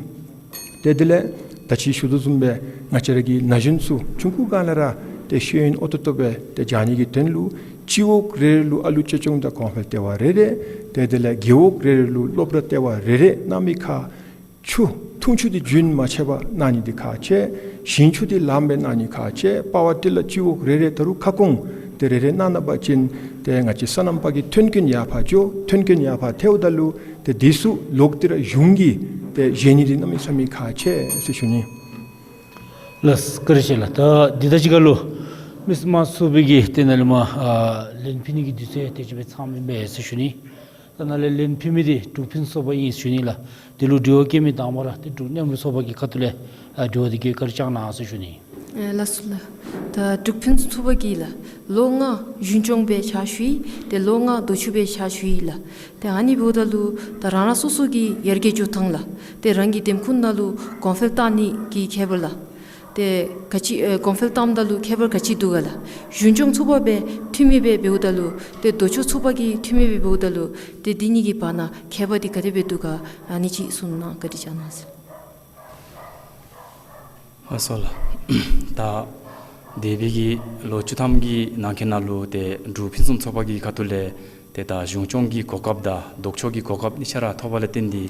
ཏེ་དེ་ལས་ད་ཅི་ཞུ་དོ་བཟུམ་སྦེ་ང་བཅས་ར་གི་ན་གཞོན་ཚུ་ཆུང་ཀུ་སྒང་ལས་ར་ཏེ་ཤེས་ཡོན་ཨོ་ཏོ་ཏོ་སྦེ་ཏེ་སྦྱང་ནི་གི་དོན་ལུ་སྤྱི་འོག་རེ་རེ་ལུ་ཨ་ལུ་ཅ་ཆུང་དང་གོང་འཕེལ་ལྟེ་བ་རེ་རེ། ཏེ་དེ་ལས་རྒེད་འོག་རེ་རེ་ལུ་སློབ་གྲྭ་ལྟེ་བ་རེ་རེ་གནང་མི་ཁར་ ཆུ་འཐུང་ཆུ་འདི་རྒྱུན་མ་ཆད་པར་གནང་ནི་འདི་ཁག་ཆེ། ཞིང་ཆུ་འདི་ལངམ་སྦེ་གནང་ནི་ཁག་ཆེ། པ་ཝར་ཊི་ལར་སྤྱི་འོག་རེ་རེ་ད་རུང་ཁ་སྐོང་འདི་རེ་རེ་གནང་ད་པ་ཅིན་ཏེ་ང་བཅས་སོ་ནམ་པ་གི་ཐོན་སྐྱེད་ཡར་འཕར་འགྱོ། ཐོན་སྐྱེད་ཡར་འཕར་ཐལཝ་ད་ལུ་ཏེ་དེ་ཚུ་ལོག་སྟེ་ར་གཞུང་གིས་ཏེ་བཞེས་ནི་འདི་གནམ་མེད་ས་མེད་ཁག་ཆེ་ཟེར་ཞུ་ནི། ལགས་བཀའ་དྲིན་ཆེ་ལགས། ད་འདི་དང་གཅིག་ཁར་ལུ་མི་སེར་དམངས་ཚོགས་པའི་གི་ཏེ་ནཱ་ལས་མར་ཨ་ལན་ཕུལ་ནི་གི་དུས་ཚོད་དེ་ཅིག་སྦེ་ཚངམ་ཨིན་པས་ཟེར་ཞུ་ནི། ད་ནཱ་ལས་ལན་ཕུལ་མི་འདི་འབྲུག་ཕུན་སུམ་ཚོགས་པ་ཨིན་ཟེར་ཞུ་ནི་ལགས། དེ་ལུ་དྲི་བ་བཀོད་མི་དང་པ་ར་ཏེ་འབྲུག་མཉམ་རུབ་ཚོགས་པ་གི་ཁ་ཐུག་ལས་ཨ་དྲི་བ་འདི་གི་བཀའ་དྲིན་བསྐྱང་གནང་ཟེར་ཞུ་ནི། ཨེ་ལགས་སོ་ལགས། ད་འབྲུག་ཕུན་སུམ་ཚོགས་པ་གིས་ལགས་ལོ་ལྔ་གཞུང་སྐྱོང་སྦེ་ཕྱག་ཞུ་ཡི། ཏེ་ལོ་ལྔ་ལྡོག་ཕྱོགས་སྦེ་ཕྱག་ཞུ་ཡི་ལགས། ཏེ་ཨ་ནི་འབདཝ་ད་ལུ་ད་རང་རང་སོ་སོ་གི་ཡར་རྒྱས་འགྱོ་ཐངས་ལགས། ཏེ་རང་གི་འདེམས་ཁོངས་ནང་ལུ་གོང་འཕེལ་བཏང་ནི་གི་ཁྱད་པར་ལགས། ཏེ་ག་ཅི་ཨེ་གོང་འཕེལ་བཏངམ་ད་ལུ་ཁྱད་པར་ག་ཅི་འདུག་ག་ལགས། གཞུང་སྐྱོང་ཚོགས་པ་སྦེ་འཐུས་མི་སྦེ་འབདཝ་ད་ལུ་ཏེ་ལྡོག་ཕྱོགས་ཚོགས་པ་གི་འཐུས་མི་སྦེ་འབདཝ་ད་ལུ་ཏེ་འདི་གཉིས་ཀྱི་བར་ན་ཁྱད་པར་འདི་ག་དེ་སྦེ་འདུག་ག། ཨ་ནི་ཅིག་གསུངས་གནང་བཀའ་དྲིན་བསྐྱང་གནང་ཟེར། ལགས་སོ་ལགས། ད་འདས་པའི་གི་ལོ་བཅུ་ཐམ་གྱི་ནང་འཁོད་ནང་ལུ་ཏེ་འབྲུག་ཕུན་སུམ་ཚོགས་པ་གི་ཁ་ཐུག་ལས་ཏེ་ད་གཞུང་སྐྱོང་གི་གོ་སྐབས་དང་ལྡོག་ཕྱོགས་ཀྱི་གོ་སྐབས་གཉིས་ཆ་ར་ཐོབ་པ་ལས་བརྟེན་ཏེ་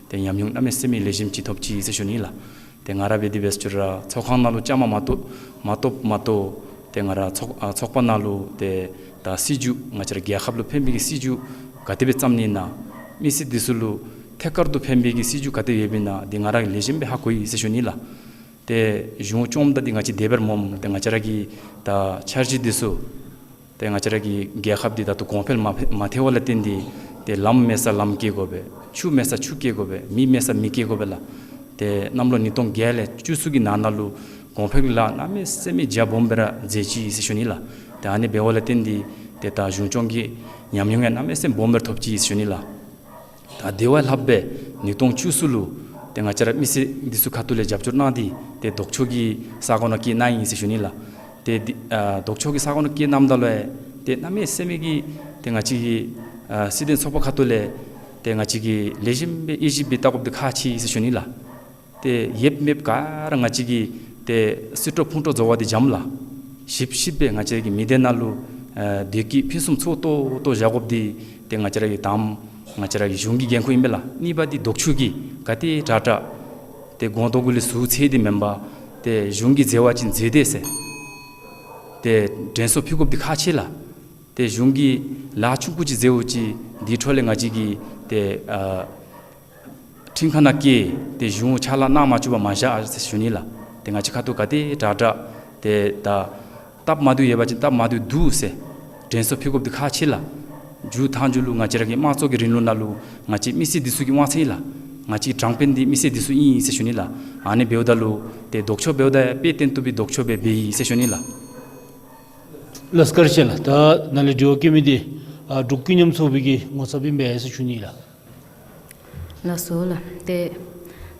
ཏེ་ཉམས་མྱོང་གནམ་མེད་ས་མེད་ལེགས་ཤོམ་ཅིག་ཐོབ་ཅི་ཟེར་ཞུ་ནི་ལགས། ཏེ་ང་ར་འབད་དེ་འབད་ཟེར་རུང་ར་ཚོགས་ཁང་ནང་ལུ་བཅའ་མར་མ་གཏོགས་མ་གཏོགས་མ་གཏོགས་ཏེ་ང་ར་ཚོགས་ཨ་ཚོགས་པ་ནང་ལུ་ཏེ་ད་སྲིད་བྱུས་ང་བཅས་ར་རྒྱལ་ཁབ་ལུ་ཕན་པའི་གི་སྲིད་བྱུས་ག་དེ་སྦེ་བརྩམ་ནི་ཨིན་ན། མི་སེར་འདི་ཚུ་ལུ་ཐད་ཀར་དུ་ཕན་པའི་གི་སྲིད་བྱུས་ག་དེ་ཡོདཔ་ཨིན་ན་འདི་ང་ར་གིས་ལེགས་ཤོམ་སྦེ་ཧ་གོ་ཡི་ཟེར་ཞུ་ནི་ལགས། ཏེ་གཞུང་སྐྱོངམ་ད་འདི་ང་བཅས་དེ་སྦེ་ར་སྨོ། ཏེ་ང་བཅས་ར་གི་ད་འཆར་གཞི་འདི་ཚུ་ཏེ་ང་བཅས་ར་གི་རྒྱལ་ཁབ་འདི་ད་ལྟོ་གོང་འཕེལ་མ་ཕེ་མ་ཐལ་བ་ལས་བརྟེན་ཏེ་ཏེ་ལམ་མེད་སར་ལམ་བསྐྱལ་དགོ་པས། ཆུ་མེད་སར་ཆུ་བསྐྱལ་དགོ་པས། མེ་མེད་སར་མེ་བསྐྱལ་དགོ་པས་ལགས། ཏེ་གནམ་ལོ་ཉིས་སྟོང་བརྒྱད་ལས་བཅུ་གསུམ་གྱི་ནང་ན་ལུ་གོང་འཕེལ་གྱི་ལཱ་གནམ་མེད་ས་མེད་རྒྱ་སྦོམ་སྦེ་ར་མཛད་ཅི་ཟེར་ཞུ་ནི་ལགས། ཏེ་ཨ་ནི་འབདཝ་ལས་བརྟེན་ཏེ་ཏེ་ད་གཞུང་སྐྱོང་གི་ཉམས་མྱོང་ཡང་གནམ་མེད་ས་མེད་སྦོམ་སྦེ་ར་ཐོབ་ཅི་ཟེར་ཞུ་ནི་ལགས། ད་དེ་བ་ལྷགཔ་སྦེ་ཉིས་སྟོང་བཅུ་གསུམ་ལུ་ཏེ་ང་བཅས་ར་མི་སེར་འདི་ཚུ་ཁ་ཐུག་ལས་རྒྱབ་སྐྱོར་གནང་སྟེ་ཏེ་ལྡོག་ཕྱོགས་ཀྱི་ས་གོ་ནང་བསྐྱལ་གནང་ཡི་ཟེར་ཞུ་ནི་ལགས། ཏེ་འདི་ཨ་ལྡོག་ཕྱོགས་ཀྱི་ས་གོ་ནང་བསྐྱལ་གནངམ་ད་ལུ་ཡང་ཏེ་གནམ་མེད་ས་མེད་ཀྱི་ཏེ་ང་བཅས་ཀྱི་ཨ་སྲིད་དོན་ཚོགས་པ་ཁ་ཐུག་ལས་ཏེ་ང་བཅས་ཀྱིས་ལེགས་ཤོམ་སྦེ་དབྱེ་ཞིབ་འབད་བལྟ་དགོཔ་འདི་ཁག་ཆེ་ཟེར་ཞུ་ནི་ལགས། ཏེ་ཡོདཔ་མེདཔ་ག་ར་ང་བཅས་ཀྱིས་ཏེ་སྲིད་གྲོགས་ཕུང་གྲོགས་འཛོལ་བ་འདི་འཇམ་ལགས། ཞིབ་ཞིབ་སྦེ་ང་བཅས་ཀྱི་མི་སྡེ་ནང་ལུ་ཨ་བདེ་སྐྱིད་ཕུན་སུམ་ཚོགས་ཏོག་ཏོ་བཞག་དགོཔ་འདི་ཏེ་ང་བཅས་ར་གི་དང་པ་ང་བཅས་ར་གི་གཞུང་གི་འགན་ཁུར་ཨིན་པས་ལགས། གཉིས་པ་འདི་ལྡོག་ཕྱོགས་ཀྱིས་ག་དེ་དྲག་དྲག་ཏེ་སྒོང་རྡོག་གུ་ལས་ཟུག་འཚོལ་ཏེ་མེན་པར་ཏེ་གཞུང་གིས་མཛད་པ་ཅིན་མཛད་དེས་ཟེར་ཏེ་དྲན་གསོ་ཕུལ་དགོཔ་འདི་ཁག་ཆེ་ལགས། ཏེ་གཞུང་གིས་ལཱ་ཆུང་ཀུ་ཅིག་མཛད་འོང་ཅི། དེའི་འཕྲོ་ལས་ང་བཅས་ཀྱིས་ཏེ་ཨ་ཁྲིམས་ཁང་ནང་བསྐྱལ་ཏེ་གཞུང་ཕྱག་ལཱ་གནང་མ་བཅུག་པར་མ་བཞག་ཟེར་ཞུ་ནི་ལགས། ཏེ་ང་བཅས་ཁ་ཐུག་ག་དེ་དྲག་དྲག་ཏེ་ད་སྟབས་མ་བདེཝ་ཡོད་པ་ཅིན་སྟབས་མ་བདེཝ་འདུག་ཟེར་དྲན་གསོ་ཕུལ་དགོཔ་འདི་ཁག་ཆེ་ལགས། མཇུག་མཐའ་མཇུག་ལུ་ང་བཅས་ར་གི་དམངས་གཙོ་གི་རིང་ལུགས་ནང་ལུ་ང་བཅས་མི་སེར་འདི་ཚུ་གི་དབང་ཚད་ཨིན་ལགས། ང་བཅས་དྲང་དཔོན་འདི་མི་སེར་འདི་ཚུ་ཨིན་ཟེར་ཞུ་ནི་ལགས། ཨ་ནི་འབདཝ་ད་ལུ་ཏེ་ལྡོག་ཕྱོགས་འབདཝ་ད་དཔེ་བསྟན་བཏུབ་པའི་ལྡོག་ཕྱོགས་སྦེ་འབད་ཡི་ཟེར་ཞུ་ནི་ལགས། ལགས་བཀའ་དྲིན་ཆེ་ལགས། ད་ནཱ་ལས་དྲི་བ་བཀོད་མི་འདི་ཨ་འབྲུག་ཀུན་མཉམ་ཚོགས་པའི་གི་ངོ་ཚབ་ཨིན་པས་ཟེར་ཞུ་ནི་ལགས། ལགས་སོ་ལགས། ཏེ་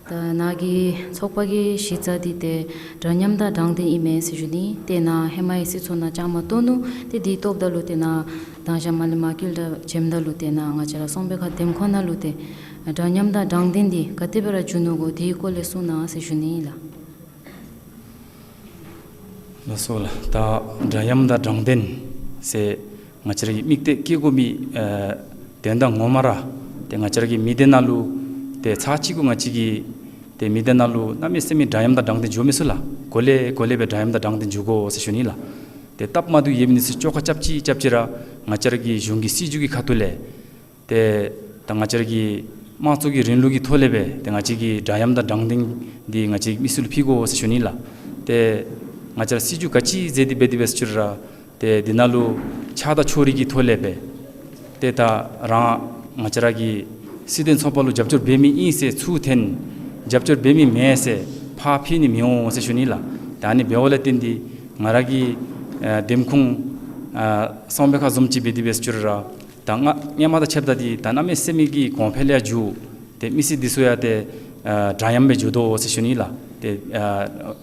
ད་ནཱ་གི་ཚོགས་པ་གི་གཞི་རྩ་འདི་ཏེ་འདྲ་མཉམ་དང་དྲང་བདེན་ཨིན་མས་ཟེར་ཞུ་ནི། ཏེ་ནཱ་ཧེ་མའི་སྲིད་ཚོགས་ནང་བཅའ་མར་གཏོགས་ནུག། ཏེ་འདི་གཏོགསཔ་ད་ལུ་ཏེ་ནཱ་མདང་ཞག་མ་ལས་མར་བསྐྱལ་ད་བྱོནམ་ད་ལུ་ཏེ་ནཱ་ང་བཅས་ར་གསང་སྦས་ཁ་འདེམས་ཁོངས་ནང་ལུ་ཏེ་འདྲ་མཉམ་དང་དྲང་བདེན་འདི་ག་དེ་སྦེ་ར་འགྱོ་ནུག་གོ། དེའི་སྐོར་ལས་གསུང་གནང་ཟེར་ཞུ་ནི་ལགས། ལགས་སོ་ལགས། ད་འདྲ་མཉམ་དང་དྲང་བདེན་ཟེར་ང་བཅས་ར་གི་དམིགས་གཏད་བསྐྱེད་དགོ་མི་ཨ་དོན་དག་ངོ་མ་ར་ཏེ་ང་བཅས་ར་གི་མི་སྡེ་ནང་ལུ་ཏེ་ཚར་གཅིག་གུ་ང་བཅས་ཀྱི་ཏེ་མི་སྡེ་ནང་ལུ་གནམ་མེད་ས་མེད་འདྲ་མཉམ་དང་དྲང་བདེན་འགྱོ་མི་ཚུགས་ལགས། གོ་ལེ་གོ་ལེ་སྦེ་འདྲ་མཉམ་དང་དྲང་བདེན་འགྱོ་དགོ་ཟེར་ཞུ་ནི་ལགས། ཏེ་སྟབས་མ་བདེཝ་ཡོད་མི་འདི་ཚུ་བཅོ་ཁ་རྐྱབ་ཅི་རྐྱབ་ཅི་ར་ང་བཅས་ར་གི་གཞུང་གི་སྲིད་བྱུས་ཀྱི་ཁ་ཐུག་ལས་ཏེ་ད་ང་བཅས་ར་གི་དམངས་གཙོ་གི་རིང་ལུགས་ཀྱི་ཐོག་ལས་སྦེ་ཏེ་ང་བཅས་ཀྱིས་འདྲ་མཉམ་དང་དྲང་བདེན་འདི་ང་བཅས་མི་སེར་ལུ་ཕུལ་དགོ་ཟེར་ཞུ་ནི་ལགས། ཏེ་ང་བཅས་ར་སྲིད་བྱུས་ག་ཅི་མཛད་དེ་འབད་དེ་འབད་ཟེར་ཞུ་རུང་ར་ཏེ་འདི་ནང་ལུ་ཆགས་སྡང་ཕྱོགས་རིས་ཀྱི་ཐོག་ལས་སྦེ་ཏེ་ད་རང་ང་བཅས་ར་གི་སྲིད་དོན་ཚོགས་པ་ལུ་རྒྱབ་སྐྱོར་འབད་མི་ཨིན་ཟེར་ཚུར་འཐེན། རྒྱབ་སྐྱོར་འབད་མི་མེན་ཟེར་ཕར་འཕུལ་ནི་མི་འོང་ཟེར་ཞུ་ནི་ལགས། ད་ཨ་ནི་འབདཝ་ལས་བརྟེན་ཏེ་ང་ར་གི་ཨ་འདེམས་ཁོངས་ཨ་གསང་སྦས་ཁ་བཟུམ་ཅིག་འབད་དེ་འབད་ཟེར་ཞུ་རུང་ར་ད་སྔ་སྔ་མ་དང་ཕྱདཔ་ད་འདི་ད་གནམ་མེད་ས་མེད་ཀྱི་གོང་འཕེལ་ཡང་འགྱོ། ཏེ་མི་སེར་འདི་ཚུ་ཡང་ཏེ་ཨ་འདྲ་མཉམ་སྦེ་འགྱོ་དོ་ཟེར་ཞུ་ནི་ལགས། ཏེ་ཨ་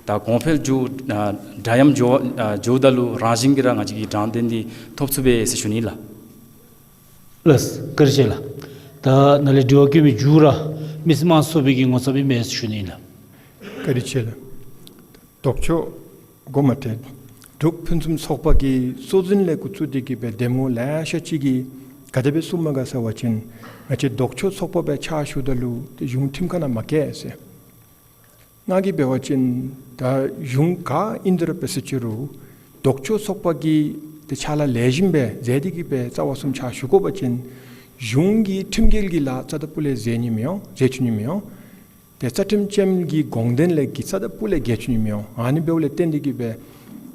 ད་གོང་འཕེལ་འགྱོ་ཨ་འདྲ་མཉམ་འགྱོ་ཨ་འགྱོཝ་ད་ལུ་རང་བཞིན་གྱིས་ར་ང་བཅས་ཀྱིས་དྲང་བདེན་འདི་ཐོབ་ཚུགས་པས་ཟེར་ཞུ་ནི་ལགས། ལགས་བཀའ་དྲིན་ཆེ་ལགས། ད་ནཱ་ལས་དྲི་བ་བཀོད་མི་མཇུག་ར་མི་སེར་དམངས་གཙོའི་གི་ངོ་ཚབ་ཨིན་མས་ཟེར་ཞུ་ནི་ལགས། བཀའ་དྲིན་ཆེ་ལགས། ལྡོག་ཕྱོགས་དགོ་མ་ཐལ། འབྲུག་ཕུན་སུམ་ཚོགས་པ་གི་གཙོ་འཛིན་ལས་འགོ་བཙུགས་ཏེ་གི་སྦེ་འདེམས་ངོ་ལེ་ཤ་ཅིག་གིས་ ག་དེ་སྦེ་གསུངམ་ག་ཟེར་བ་ཅིན་ང་བཅས་ལྡོག་ཕྱོགས་ཚོགས་པ་སྦེ་ཕྱག་ཞུཝ་ད་ལུ་ཏེ་གཞུང་ཁྲིམས་ཁང་ནང་མ་བཀལ་ཟེར། ང་གིས་འབད་བ་ཅིན་ད་གཞུང་ག་ཨིན་དེ་ར་འབད་ཟེར་ཅི་རུང་ལྡོག་ཕྱོགས་ཚོགས་པ་གིས་ཏེ་ཕྱག་ལཱ་ལེགས་ཤོམ་སྦེ་མཛད་དེ་གི་སྦེ་རྩ་བ་གསུམ་ཕྱག་ཞུ་དགོ་པ་ཅིན་གཞུང་གིས་ཁྲིམས་འགལ་གྱི་ལཱ་རྩ་དང་སྤུ་ལས་མཛད་ནི་མི་འོང་མཛད་བཅུག་ནི་མི་འོང་། ཏེ་རྩ་ཁྲིམས་ཅན་གྱི་དགོངས་དོན་ལས་ཀྱི་རྩ་དང་སྤུ་ལས་འགལ་བཅུག་ནི་མི་འོང་། ཨ་ནི་འབདཝ་ལས་བརྟེན་ཏེ་གི་སྦེ་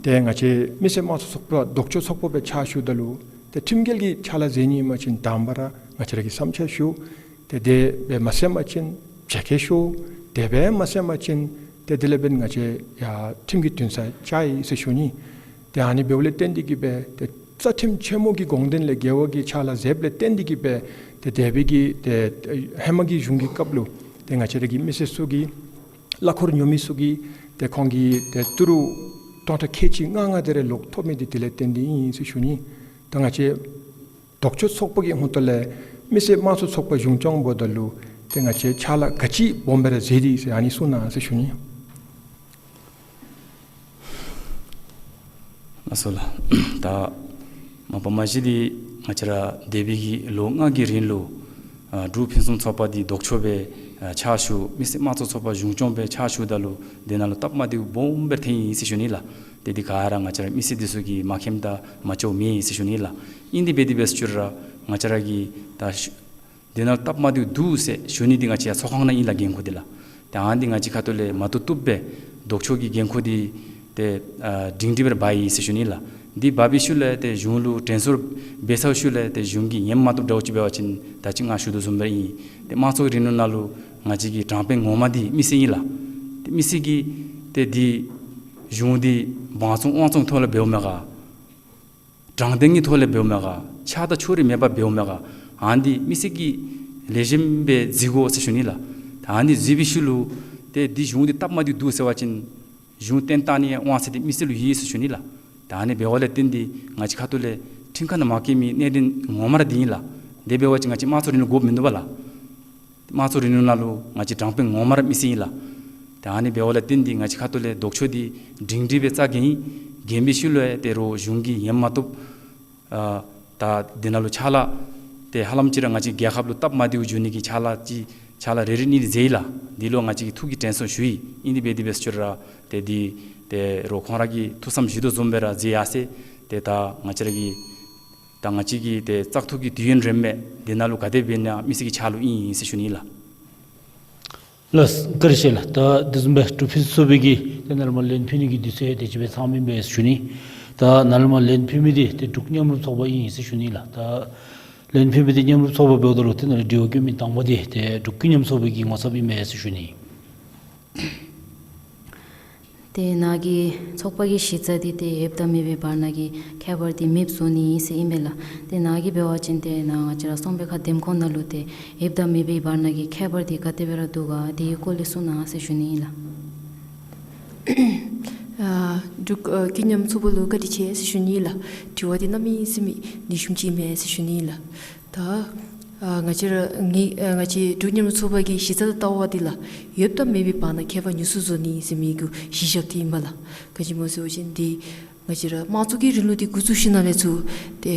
ཏེ་ང་བཅས་མི་སེར་དམངས་གཙོ་ཚོགས་པ་ལྡོག་ཕྱོགས་ཚོགས་པ་སྦེ་ཕྱག་ཞུཝ་ད་ལུ་ཏེ་ཁྲིམས་འགལ་གྱི་ཕྱག་ལཱ་མཛད་ནི་ཨིན་པ་ཅིན་དང་པ་ར་ང་བཅས་ར་གིས་བསམ་འཆར་ཞུ། ཏེ་དེ་སྦེ་མ་ཟེར་བ་ཅིན་བྱ་སྐད་ཤོར། དེ་སྦེ་མ་ཟེར་བ་ཅིན་ཏེ་དེ་ལས་འབདན་ང་བཅས་ཡར་ཁྲིམས་ཀྱི་འདུན་སར་བཅར་ཡི་ཟེར་ཞུ་ནི། ཏེ་ཨ་ནི་འབདཝ་ལས་བརྟེན་ཏེ་གི་སྦེ་ཏེ་རྩ་ཁྲིམས་ཆེན་མོ་གི་དགོངས་དོན་ལས་འགལ་བ་གི་ཕྱག་ལཱ་མཛདཔ་ལས་བརྟེན་ཏེ་གི་སྦེ་ཏེ་དེ་སྦེ་གི་ཏེ་ཧེ་མ་གི་གཞུང་གི་སྐབས་ལུ་ཏེ་ང་བཅས་ར་གི་མི་སེར་ཚུ་གིས་གླ་འཁོར་ཉོ་མི་ཚུ་གིས་ཏེ་ཁོང་གིས་ཏེ་ཏི་རུ་སྟོང་ཕྲག་ཁལ་གཅིག་ལྔ་ལྔ་དེ་རེ་ལོག་ཐོབ་མི་འདི་དེ་ལས་བརྟེན་ཏེ་ཨིན་ཟེར་ཞུ་ནི། ད་ང་བཅས་ལྡོག་ཕྱོགས་ཚོགས་པ་གི་ཧོངས་ཏོ་ལས་མི་སེར་དམངས་གཙོ་ཚོགས་པ་གཞུང་སྐྱོང་འབདཝ་ད་ལུ་ཏེ་ང་བཅས་ཕྱག་ལཱ་ག་ཅི་སྦོམ་སྦེ་ར་མཛད་དེ་ཟེར་ཨ་ནི་གསུང་གནང་ཟེར་ཞུ་ནི། ལགས་སོ་ལགས། ད་མ་པ་མ་གཞི་འདི་ང་བཅས་ར་འདས་པའི་གི་ལོ་ལྔ་གི་རིང་ལུ་ཨ་འབྲུག་ཕུན་སུམ་ཚོགས་པ་འདི་ལྡོག་ཕྱོགས་སྦེ་ཨ་ཕྱག་ཞུ། མི་སེར་དམངས་གཙོ་ཚོགས་པ་གཞུང་སྐྱོང་སྦེ་ཕྱག་ཞུཝ་ད་ལུ་དེ་ནང་ལུ་སྟབས་མ་བདེཝ་སྦོམ་སྦེ་ཐོན་ཡི་ཟེར་ཞུ་ནི་ལགས། ཏེ་འདི་ག་ར་ང་བཅས་ར་མི་སེར་འདི་ཚུ་གིས་མ་མཁྱེནམ་དང་མ་ལྕོགས་མེད་ཟེར་ཞུ་ནི་ལགས། ཨིན་དེ་འབད་དེ་འབད་ཟེར་ཅི་རུང་ང་བཅས་ར་གིས་ད་ཞུ་དེ་ནང་སྟབས་མ་བདེཝ་འདུག་ཟེར་ཞུ་ནི་འདི་ང་བཅས་ཡར་ཚོགས་ཁང་ནང་ཨིན་ལགས་འགན་ཁུར་འདི་ལགས། ཏེ་ཨ་ནི་འདི་ང་བཅས་ཁ་ཐུག་ལས་མ་བཏུབ་བཏུབ་སྦེ་ལྡོག་ཕྱོགས་ཀྱི་འགན་ཁུར་འདི་ཏེ་ཨ་སྒྲིང་སྒྲི་སྦེ་འབག་ཡི་ཟེར་ཞུ་ནི་ལགས། འདི་འབག་པའི་ཤུལ་ལས་ཏེ་གཞུང་ལུ་དྲན་གསོ་འབད་ཚར་ཤུལ་ལས་ཏེ་གཞུང་གིས་ཉན་མ་བཏུབ་འདྲཝ་ཅིག་འབད་བ་ཅིན་ད་ཅི་ང་ཞུ་དོ་བཟུམ་སྦེ་ཨིན། ཏེ་དམངས་གཙོའི་རིང་ལུགས་ནང་ལུ་ང་བཅས་ཀྱི་དྲང་དཔོན་ངོ་མ་འདི་མི་སེར་ཨིན་ལགས། ཏེ་མི་སེར་གྱིས་ཏེ་འདི་གཞུང་འདི་འབངས་བཙོང་དབང་བཙོང་ཐོག་ལས་འབདཝ་མས་ག། དྲང་བདེན་གྱི་ཐོག་ལས་འབདཝ་མས་ག། ཆགས་སྡང་ཕྱོགས་རིས་མེད་པར་འབདཝ་མས་ག། ཨ་ནི་འདི་མི་སེར་གྱིས་ལེགས་ཤོམ་སྦེ་གཟིགས་དགོ་ཟེར་ཞུ་ནི་ལགས། ད་ཨ་ནི་འདི་གཟིགས་པའི་ཤུལ་ལུ་ཏེ་འདི་གཞུང་འདི་སྟབས་མ་བདེཝ་འདུག་ཟེར་བ་ཅིན་གཞུང་བཏོན་བཏང་ནི་དབང་ཚད་འདི་མི་སེར་ལུ་ཡོད་ཟེར་ཞུ་ནི་ལགས། ད་ཨ་ནི་འབདཝ་ལས་བརྟེན་ཏེ་ང་བཅས་ཁ་ཐུག་ལས་ཁྲིམས་ཁང་ནང་མ་བཀལ་མི་གནད་དོན་ངོ་མ་ར་འདི་ཨིན་ལགས། དེ་འབད་བ་ཅིན་ང་བཅས་དམངས་གཙོའི་རིང་ལུགས་དགོཔ་མིན་འདུག་པ་ལགས། དམངས་གཙོའི་རིང་ལུགས་ནང་ལུ་ང་བཅས་དྲང་དཔོན་ངོ་མ་ར་མི་སེར་ཨིན་ལགས། ད་ཨ་ནི་འབདཝ་ལས་བརྟེན་ཏེ་ང་བཅས་ཁ་ཐུག་ལས་ལྡོག་ཕྱོགས་འདི་སྒྲིང་སྒྲི་སྦེ་རྩ་འགེངས་ཡི། འགེངས་པའི་ཤུལ་ལུ་ཡང་ཏེ་རོགས་གཞུང་གིས་ཉན་མ་བཏུབ། ཨ་ད་འདི་ནང་ལུ་ཕྱག་ལཱ་ཏེ་ཧ་ལམ་ཅིག་ར་ང་བཅས་རྒྱལ་ཁབ་ལུ་སྟབས་མ་བདེཝ་འགྱོ་ནི་གི་ཕྱག་ལཱ་ཅིག་ཕྱག་ལཱ་རེ་རེ་གཉིས་གཉིས་མཛད་ཡི་ལགས། འདི་ལུ་ང་བཅས་ཀྱིས་ཐུགས་ཀྱི་དྲན་གསོ་ཞུ་ཡི། ཨིན་དེ་འབད་དེ་འབད་ཟེར་ཅི་རུང་ར་ཏེ་འདི་ཏེ་རོགས་ཁོང་ར་གིས་ཐུགས་བསམ་བཞེས་དོ་བཟུམ་སྦེ་ར་མཛད་ཡར་སོང་། ཏེ་ད་ང་བཅས་ར་གི་ད་ང་བཅས་ཀྱི་ཏེ་བཙག་འཐུ་གི་དུས་ཡུན་རིངམོ་འདི་ནང་ལུ་ག་དེ་འབད་ན་མི་སེར་གྱི་ཕྱག་ལུ་ཨིན་ཟེར་ཞུ་ནི་ལགས། ལགས་བཀའ་དྲིན་ཆེ་ལགས། ད་དེ་བཟུམ་སྦེ་འབྲུག་ཕུན་སུམ་ཚོགས་པའི་གི་ཏེ་ནཱ་ལས་མར་ལན་ཕུལ་ནི་གི་དུས་ཚོད་དེ་ཅིག་སྦེ་ཚང་མི་ཨིན་པས་ཟེར་ཞུ་ནི། ད་ནཱ་ལས་མར་ལན་ཕུལ་མི་འདི་ཏེ་འབྲུག་མཉམ་རུབ་ཚོགས་པ་ཨིན་ཟེར་ཞུ་ནི་ལགས། ད་ལན་ཕུལ་མི་འདི་མཉམ་རུབ་ཚོགས་པ་འབདཝ་ད་ལུ་ཏེ་ནཱ་ལས་དྲི་བ་བཀོད་མི་དང་པ་འདི་ཏེ་འབྲུག་ཀུན་མཉམ་ཚོགས་པའི་གི་ངོ་ཚབ་ཨིན་པས་ཟེར་ཞུ་ནི། ཏེ་ནཱ་གི་ཚོགས་པ་གི་གཞི་རྩ་འདི་ཏེ་ཡོདཔ་དང་མེདཔ་གི་བར་ན་གི་ཁྱད་པར་འདི་མེདཔ་བཟོ་ནི་ཨིན་ཟེར་ཨིན་པས་ལགས། ཏེ་ནཱ་གི་འབད་བ་ཅིན་ཏེ་ནཱ་ང་བཅས་ར་གསང་སྦས་ཁ་འདེམས་ཁོངས་ནང་ལུ་ཏེ་ཡོདཔ་དང་མེདཔ་གི་བར་ན་གི་ཁྱད་པར་འདི་ག་དེ་སྦེ་ར་འདུག་ག། དེའི་སྐོར་ལས་གསུང་གནང་ཟེར་ཞུ་ནི་ཨིན་ལགས། ཨ་འབྲུག་ཨ་ཀུན་མཉམ་ཚོགས་པ་ལུ་བཀའ་དྲིན་ཆེ་ཟེར་ཞུ་ནི་ཨིན་ལགས། དྲི་བ་འདི་གནམ་མེད་ས་མེད་ནུས་ཤུགས་ཅིག་མས་ཟེར་ཞུ་ནི་ཨིན་ལགས། ད་ཨ་ང་བཅས་ར་ངེ་ཨ་ང་བཅས་འབྲུག་མཉམ་རུབ་ཚོགས་པ་གི་གཞི་རྩ་དང་ལྟ་བ་འདི་ལགས་ཡོདཔ་དང་མེདཔ་གི་བར་ན་ཁྱད་པར་ཉུང་སུ་བཟོ་ནི་ཟེར་མི་གི་གཞི་བཞག་སྟེ་ཨིན་པས་ལགས། ག་ཅི་སྨོ་ཟེར་བ་ཅིན་འདི་ང་བཅས་ར་དམངས་གཙོ་གི་རིང་ལུགས་འདི་འགོ་བཙུགས་ཞིནམ་ལས་ཚུར་ཏེ་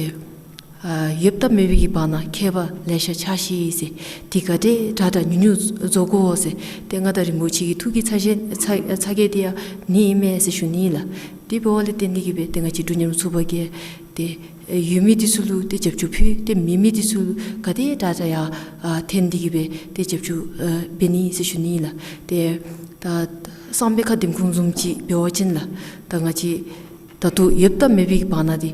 ཨ་ཡོདཔ་དང་མེདཔ་གི་བར་ན་ཁྱད་པར་ལེ་ཤ་ཆགས་ཅི་ཟེར། འདི་ག་དེ་དྲག་དྲག་ཉུང་ཉུང་བཟོ་དགོ་ཟེར། ཏེ་མངའ་བདག་རིན་པོ་ཆེ་གི་ཐུགས་ཀྱི་ཚ་གྱང་ཚ་ཚ་གྱང་འདི་ཡང་ནི་ཨིན་མས་ཟེར་ཞུ་ནི་ཨིན་ལགས། དེ་འབདཝ་ལས་བརྟེན་ཏེ་གི་སྦེ་ཏེ་ང་བཅས་འབྲུག་མཉམ་རུབ་ཚོགས་པ་གིས་ཏེ་ཨེ་ཡོད་མི་འདི་ཚུ་ལུ་ཏེ་རྒྱབ་སྐྱོར་ཕུལ། ཏེ་མེད་མི་འདི་ཚུ་ལུ་ག་དེ་དྲག་དྲག་ཡར་ཨ་འཐེན་ཏེ་གི་སྦེ་ཏེ་རྒྱབ་སྐྱོར་ཨ་འབད་ནི་ཟེར་ཞུ་ནི་ཨིན་ལགས། ཏེ་ད་གསང་སྦས་ཁ་འདེམས་ཁོངས་བཟུམ་ཅིག་འབད་བ་ཅིན་ལགས་ད་ང་བཅས་ད་ལྟོ་ཡོདཔ་དང་མེདཔ་གི་བར་ན་འདི་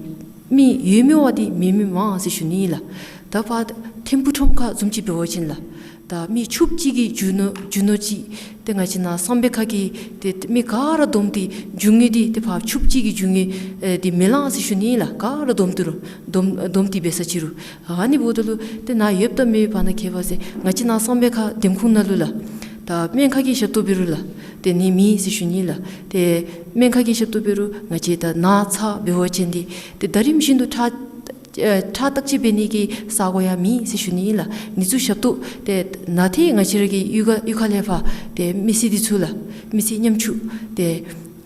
མི་ཡོད་མི་བ་འདི་མེད་མི་མང་ཟེར་ཞུ་ནི་ཨིན་ལགས། ད་ཕར་ཐིམ་ཕུག་ཁྲོམ་ཁ་བཟུམ་ཅིག་འབད་བ་ཅིན་ལགས་ད་མི་ཕྱུགཔོ་ཅིག་གི་རྒྱུ་ནོར་རྒྱུ་ནོར་ཅིག་ཏེ་ང་བཅས་ནཱ་གསང་སྦས་ཁ་གི་ཏེ་མི་ག་ར་བསྡོམས་ཏེ་རྒྱུ་དངོས་འདི་ཏེ་ཕར་ཕྱུགཔོ་ཅིག་གི་རྒྱུ་དངོས་ཨེ་འདི་མི་ལང་ཟེར་ཞུ་ནི་ཨིན་ལགས། ག་ར་བསྡོམས་ཏེ་རུང་བསྡོམས་བསྡོམས་ཏེ་འབད་ཟེར་ཅི་རུང་། ཨ་ནི་འབདཝ་ད་ལུ་ཏེ་ནཱ་ཡོདཔ་དང་མེདཔ་གི་བར་ན་ཁྱད་པར་ཟེར་ང་བཅས་ནཱ་གསང་སྦས་ཁ་འདེམས་ཁོངས་ནང་ལུ་ལགས་ད་སྨན་ཁང་གི་ཞབས་ཏོག་འབད་རུང་ལགས་ཏེ་ནི་མེད་ཟེར་ཞུ་ནི་ཨིན་ལགས། ཏེ་སྨན་ཁང་གི་ཞབས་ཏོག་འབད་རུང་ང་བཅས་ད་ན་ཚ་འབད་བ་ཅིན་འདི་ཏེ་ཟླ་རིམ་བཞིན་དུ་ཁྲག་ཨེ་ཁྲག་བརྟག་དཔྱད་འབད་ནི་གི་ས་གོ་ཡང་མེད་ཟེར་ཞུ་ནི་ཨིན་ལགས། ནི་ཚུ་ཞབས་ཏོག་ཏེ་ནཱ་ཏེ་ང་བཅས་ར་གི་གཡུས་ཁ་གཡུས་ཁ་ལས་ཕར་ཏེ་མི་སེར་འདི་ཚུ་ལགས་མི་སེར་ཉམ་ཆུང་ཏེ་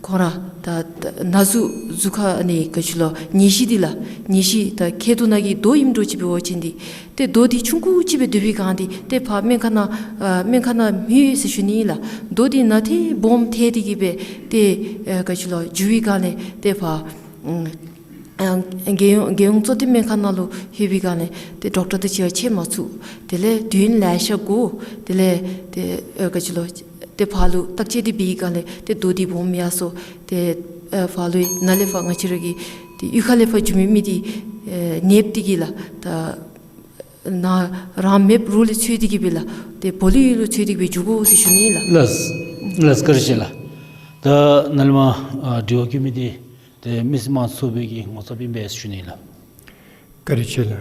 ཁོང་ར་ད་ ད་ན་ཟུག་གཟུགས་ཁར་ཨ་ནི་ག་ཅི་ལོ་ནད་གཞི་འདི་ལགས། ནད་གཞི་ད་མཁལ་རྡོག་ནང་གི་རྡོ་ཨིནམ་འདྲཝ་ཅིག་འབད་བ་ཅིན་འདི་ཏེ་རྡོ་འདི་ཆུང་ཀུ་ཅིག་སྦེ་སྡོད་པའི་སྒང་འདི་ཏེ་ཕར་སྨན་ཁང་ནང་ཨ་སྨན་ཁང་ནང་མི་ཡོད་ཟེར་ཞུ་ནི་ཨིན་ལགས། རྡོ་འདི་ནང་ཏེ་སྦོམ་ཐལ་ཏེ་གི་སྦེ་ཏེ་ཨ་ག་ཅི་ལོ་འགྱུར་བའི་སྒང་ལས་ཏེ་ཕར་ཨ་རྒྱལ་ཡོངས་རྒྱལ་ཡོངས་གཙོ་བསྟེན་སྨན་ཁང་ནང་ལུ་ལྷོད་པའི་སྒང་ལས་ཏེ་ཌོག་ཊར་དང་གཅིག་ཁར་འཕྱད་མ་ཚུགས། དེ་ལས་དུས་ཡུན་ལེ་ཤ་འགོར། དེ་ལས་ཏེ་ཨ་ག་ཅི་ལོ་ཏེ་ཕར་ལུ་བརྟག་དཔྱད་འདི་འབད་བའི་སྒང་ལས་ཏེ་རྡོ་འདི་སྦོམ་ཡར་སོང་། ཏེ་ཨ་ཕར་ལུ་ནཱ་ལས་ཕར་ང་བཅས་ར་གི་ཏེ་གཡུས་ཁ་ལས་ཕར་འགྱོ་མི་མི་འདི་ཨེ་ནདཔ་འདི་གིས་ལགས་ད་ནཱ་རང་མེདཔ་རོགས་ལས་འཚོལ་ཏེ་གི་སྦེ་ལགས་ཏེ་བོ་ལི་ཡུལ་ལུ་འཚོལ་ཏེ་གི་སྦེ་འགྱོ་དགོ་ཟེར་ཞུ་ནི་ཨིན་ལགས། ལགས་ལགས། བཀའ་དྲིན་ཆེ་ལགས། ད་ནཱ་ལས་མར་ཨ་དྲི་བ་བཀོད་མི་འདི་ཏེ་མི་སེར་དམངས་གཙོ་ཚོགས་པའི་གི་ངོ་ཚབ་ཨིན་པས་ཟེར་ཞུ་ནི་ཨིན་ལགས། བཀའ་དྲིན་ཆེ་ལགས།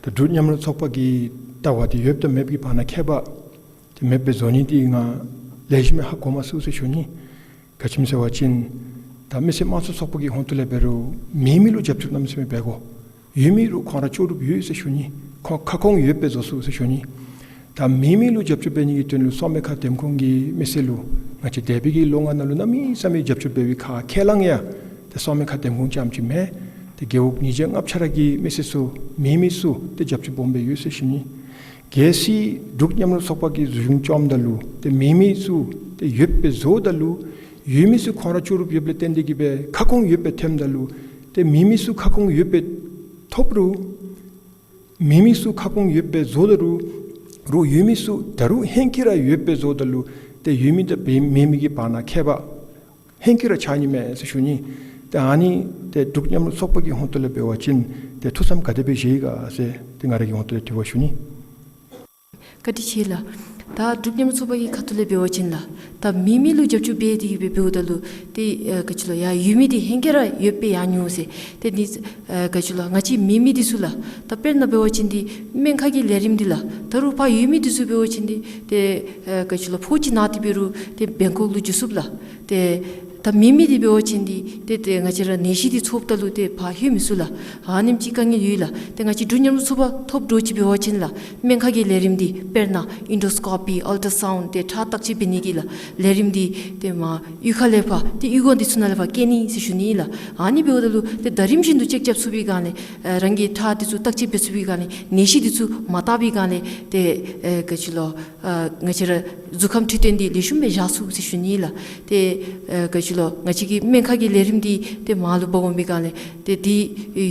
ད་འབྲུག་མཉམ་རུབ་ཚོགས་པ་གི་ལྟ་བ་འདི་ཡོདཔ་དང་མེདཔ་གི་བར་ན་ཁྱད་པར་ཏེ་མེདཔ་སྦེ་བཟོ་ནི་འདི་ང་ལེགས་ཤོམ་སྦེ་ཧ་གོ་མ་ཚུགས་ཟེར་ཞུ་ནི། ག་ཅི་སྨོ་ཟེར་བ་ཅིན་ད་མི་སེར་དམངས་གཙོ་ཚོགས་པ་གི་ཧོངས་ཏོ་ལས་འབད་རུང་མེད་མི་ལུ་རྒྱབ་སྐྱོར་གནམ་མེད་ས་མེད་འབད་དགོ། ཡོད་མི་རུང་ཁོང་ར་ལྕོགས་གྲུབ་ཡོད་ཟེར་ཞུ་ནི། ཁོང་ཁ་སྐོང་ཡོདཔ་སྦེ་བཟོ་ཚུགས་ཟེར་ཞུ་ནི། ད་མེད་མི་ལུ་རྒྱབ་སྐྱོར་འབད་ནི་གི་དོན་ལུ་སོག་མའི་ཁ་འདེམས་ཁོངས་ཀྱི་མི་སེར་ལུ་ང་བཅས་འདས་པའི་གི་ལོ་ལྔ་ནང་ལུ་གནམ་མེད་ས་མེད་རྒྱབ་སྐྱོར་འབད་བའི་ཁར་ཁས་བླངས་ཡང་ཏེ་སོག་མའི་ཁ་འདེམས་ཁོངས་རྐྱངམ་ཅིག་མེན། ཏེ་རྒེད་འོག་ཉིས་བརྒྱ་ལྔ་བཅུ་ཁར་གྱི་མི་སེར་ཚུ་མེད་མི་ཚུ་ཏེ་རྒྱབ་སྐྱོར་སྦོམ་སྦེ་ཡོད་ཟེར་ཞུ་ནི། གལ་སྲིད་འབྲུག་མཉམ་རུབ་ཚོགས་པ་གིས་འཛུགས་སྐྱོང་བཅོམ་ད་ལུ་ཏེ་མེད་མི་ཚུ་ཏེ་ཡོདཔ་སྦེ་བཟོཝ་ད་ལུ་ཡོད་མི་ཚུ་ཁོང་ར་ལྕོགས་གྲུབ་ཡོདཔ་ལས་བརྟེན་ཏེ་གི་སྦེ་ཁ་སྐོང་ཡོདཔ་སྦེ་ཐོནམ་ད་ལུ་ཏེ་མེད་མི་ཚུ་ཁ་སྐོང་ཡོདཔ་སྦེ་ཐོབ་རུང་མེད་མི་ཚུ་ཁ་སྐོང་ཡོདཔ་སྦེ་བཟོ་ད་རུང་རོགས་ཡོད་མི་ཚུ་ད་རུང་ཧེང་སྐལ་ར་ཡོདཔ་སྦེ་བཟོ་ད་ལུ་ཏེ་ཡོད་མི་དང་མེད་མི་གི་བར་ན་ཁྱད་པར་ཧེང་སྐལ་ར་ཆགས་ནི་མས་ཟེར་ཞུ་ནི། ཏེ་ཨ་ནི་ཏེ་འབྲུག་མཉམ་རུབ་ཚོགས་པ་གི་ཧོངས་ཏོ་ལས་འབད་བ་ཅིན་ཏེ་ཐུགས་བསམ་ག་དེ་སྦེ་བཞེས་ཡི་ག་ཟེར་ཏེ་ང་ར་གི་ཧོངས་ཏོ་ལས་དྲི་བ་ཞུ་ནི། བཀའ་དྲིན་ཆེ་ལགས། ད་འབྲུག་མཉམ་རུབ་ཚོགས་པ་གི་ཁ་ཐུག་ལས་འབད་བ་ཅིན་ལགས་ད་མེད་མི་ལུ་རྒྱབ་སྐྱོར་འབད་དེ་གི་སྦེ་འབདཝ་ད་ལུ་ཏེ་ཨ་ག་ཅི་ལོ་ཡར་ཡོད་མི་འདི་ཧེང་སྐལ་ར་ཡོདཔ་སྦེ་ཡར་འགྱོ་ཟེར། ཏེ་འདི་ཨ་ག་ཅི་ལོ་ང་བཅས་མེད་མི་འདི་ཚུ་ལགས་ད་དཔེར་ན་འབད་བ་ཅིན་འདི་སྨན་ཁང་གི་ལས་རིམ་འདི་ལགས་ད་རུང་ཕར་ཡོད་མི་འདི་ཚུ་འབད་བ་ཅིན་འདི་ཏེ་ཨ་ག་ཅི་ལོ་ཕོཝ་ཅིག་ན་སྟེ་འབད་རུང་ཏེ་བེང་ཀོག་ལུ་འགྱོ་ཚུགསཔ་ལགས། ཏེ་ད་མེད་མི་འདི་འབད་བ་ཅིན་འདི་ཏེ་ཏེ་ང་བཅས་ར་ནད་གཞི་འདི་ཚོརཝ་ད་ལུ་ཏེ་ཕར་ལྷོད་མི་ཚུགས་ལགས། ཨ་ནེམ་ཅིག་དཀའ་ངལ་ཡོད་ལགས། ཏེ་ང་བཅས་འབྲུག་མཉམ་རུབ་ཚོགས་པ་ཐོབ་འདྲཝ་ཅིག་འབད་བ་ཅིན་ལགས་སྨན་ཁང་གི་ལས་རིམ་འདི་དཔེར་ན་ཨིན་ཌོ་སི་ཀོ་པི་ཨལ་ཊ་སའུནཌ་ཏེ་ཁྲག་བརྟག་དཔྱད་འབད་ནི་གི་ལགས་ལས་རིམ་འདི་ཏེ་མར་གཡུས་ཁ་ལས་ཕར་ཏེ་གཡུས་སྒོ་འདི་ཚུ་ནང་ལས་ཕར་བསྐྱལ་ནི་ཟེར་ཞུ་ནི་ལགས། ཨ་ནི་འབདཝ་ད་ལུ་ཏེ་ཟླ་རིམ་བཞིན་དུ་ཅེཀ་རྐྱབ་ཚུགས་པའི་སྒང་ལས་ཨ་རང་གི་ཁྲག་འདི་ཚུ་བརྟག་དཔྱད་འབད་ཚུགས་པའི་སྒང་ལས་ནད་གཞི་འདི་ཚུ་མ་བརྟགས་པའི་སྒང་ལས་ཏེ་ཨ་ག་ཅི་ལོ་ཨ་ང་བཅས་ར་གཟུགས་ཁམས་འཕྲོད་བསྟེན་འདི་ལེགས་ཤོམ་སྦེ་བཞག་ཚུགས་ཟེར་ཞུ་ནི་ལགས། ཏེ་ཨ་ག་ཅི་ལོ་ང་བཅས་ཀྱི་སྨན་ཁང་གི་ལས་རིམ་འདི་ཏེ་མར་ལུ་འབག་འོང་པའི་སྒང་ལས་ཏེ་འདི་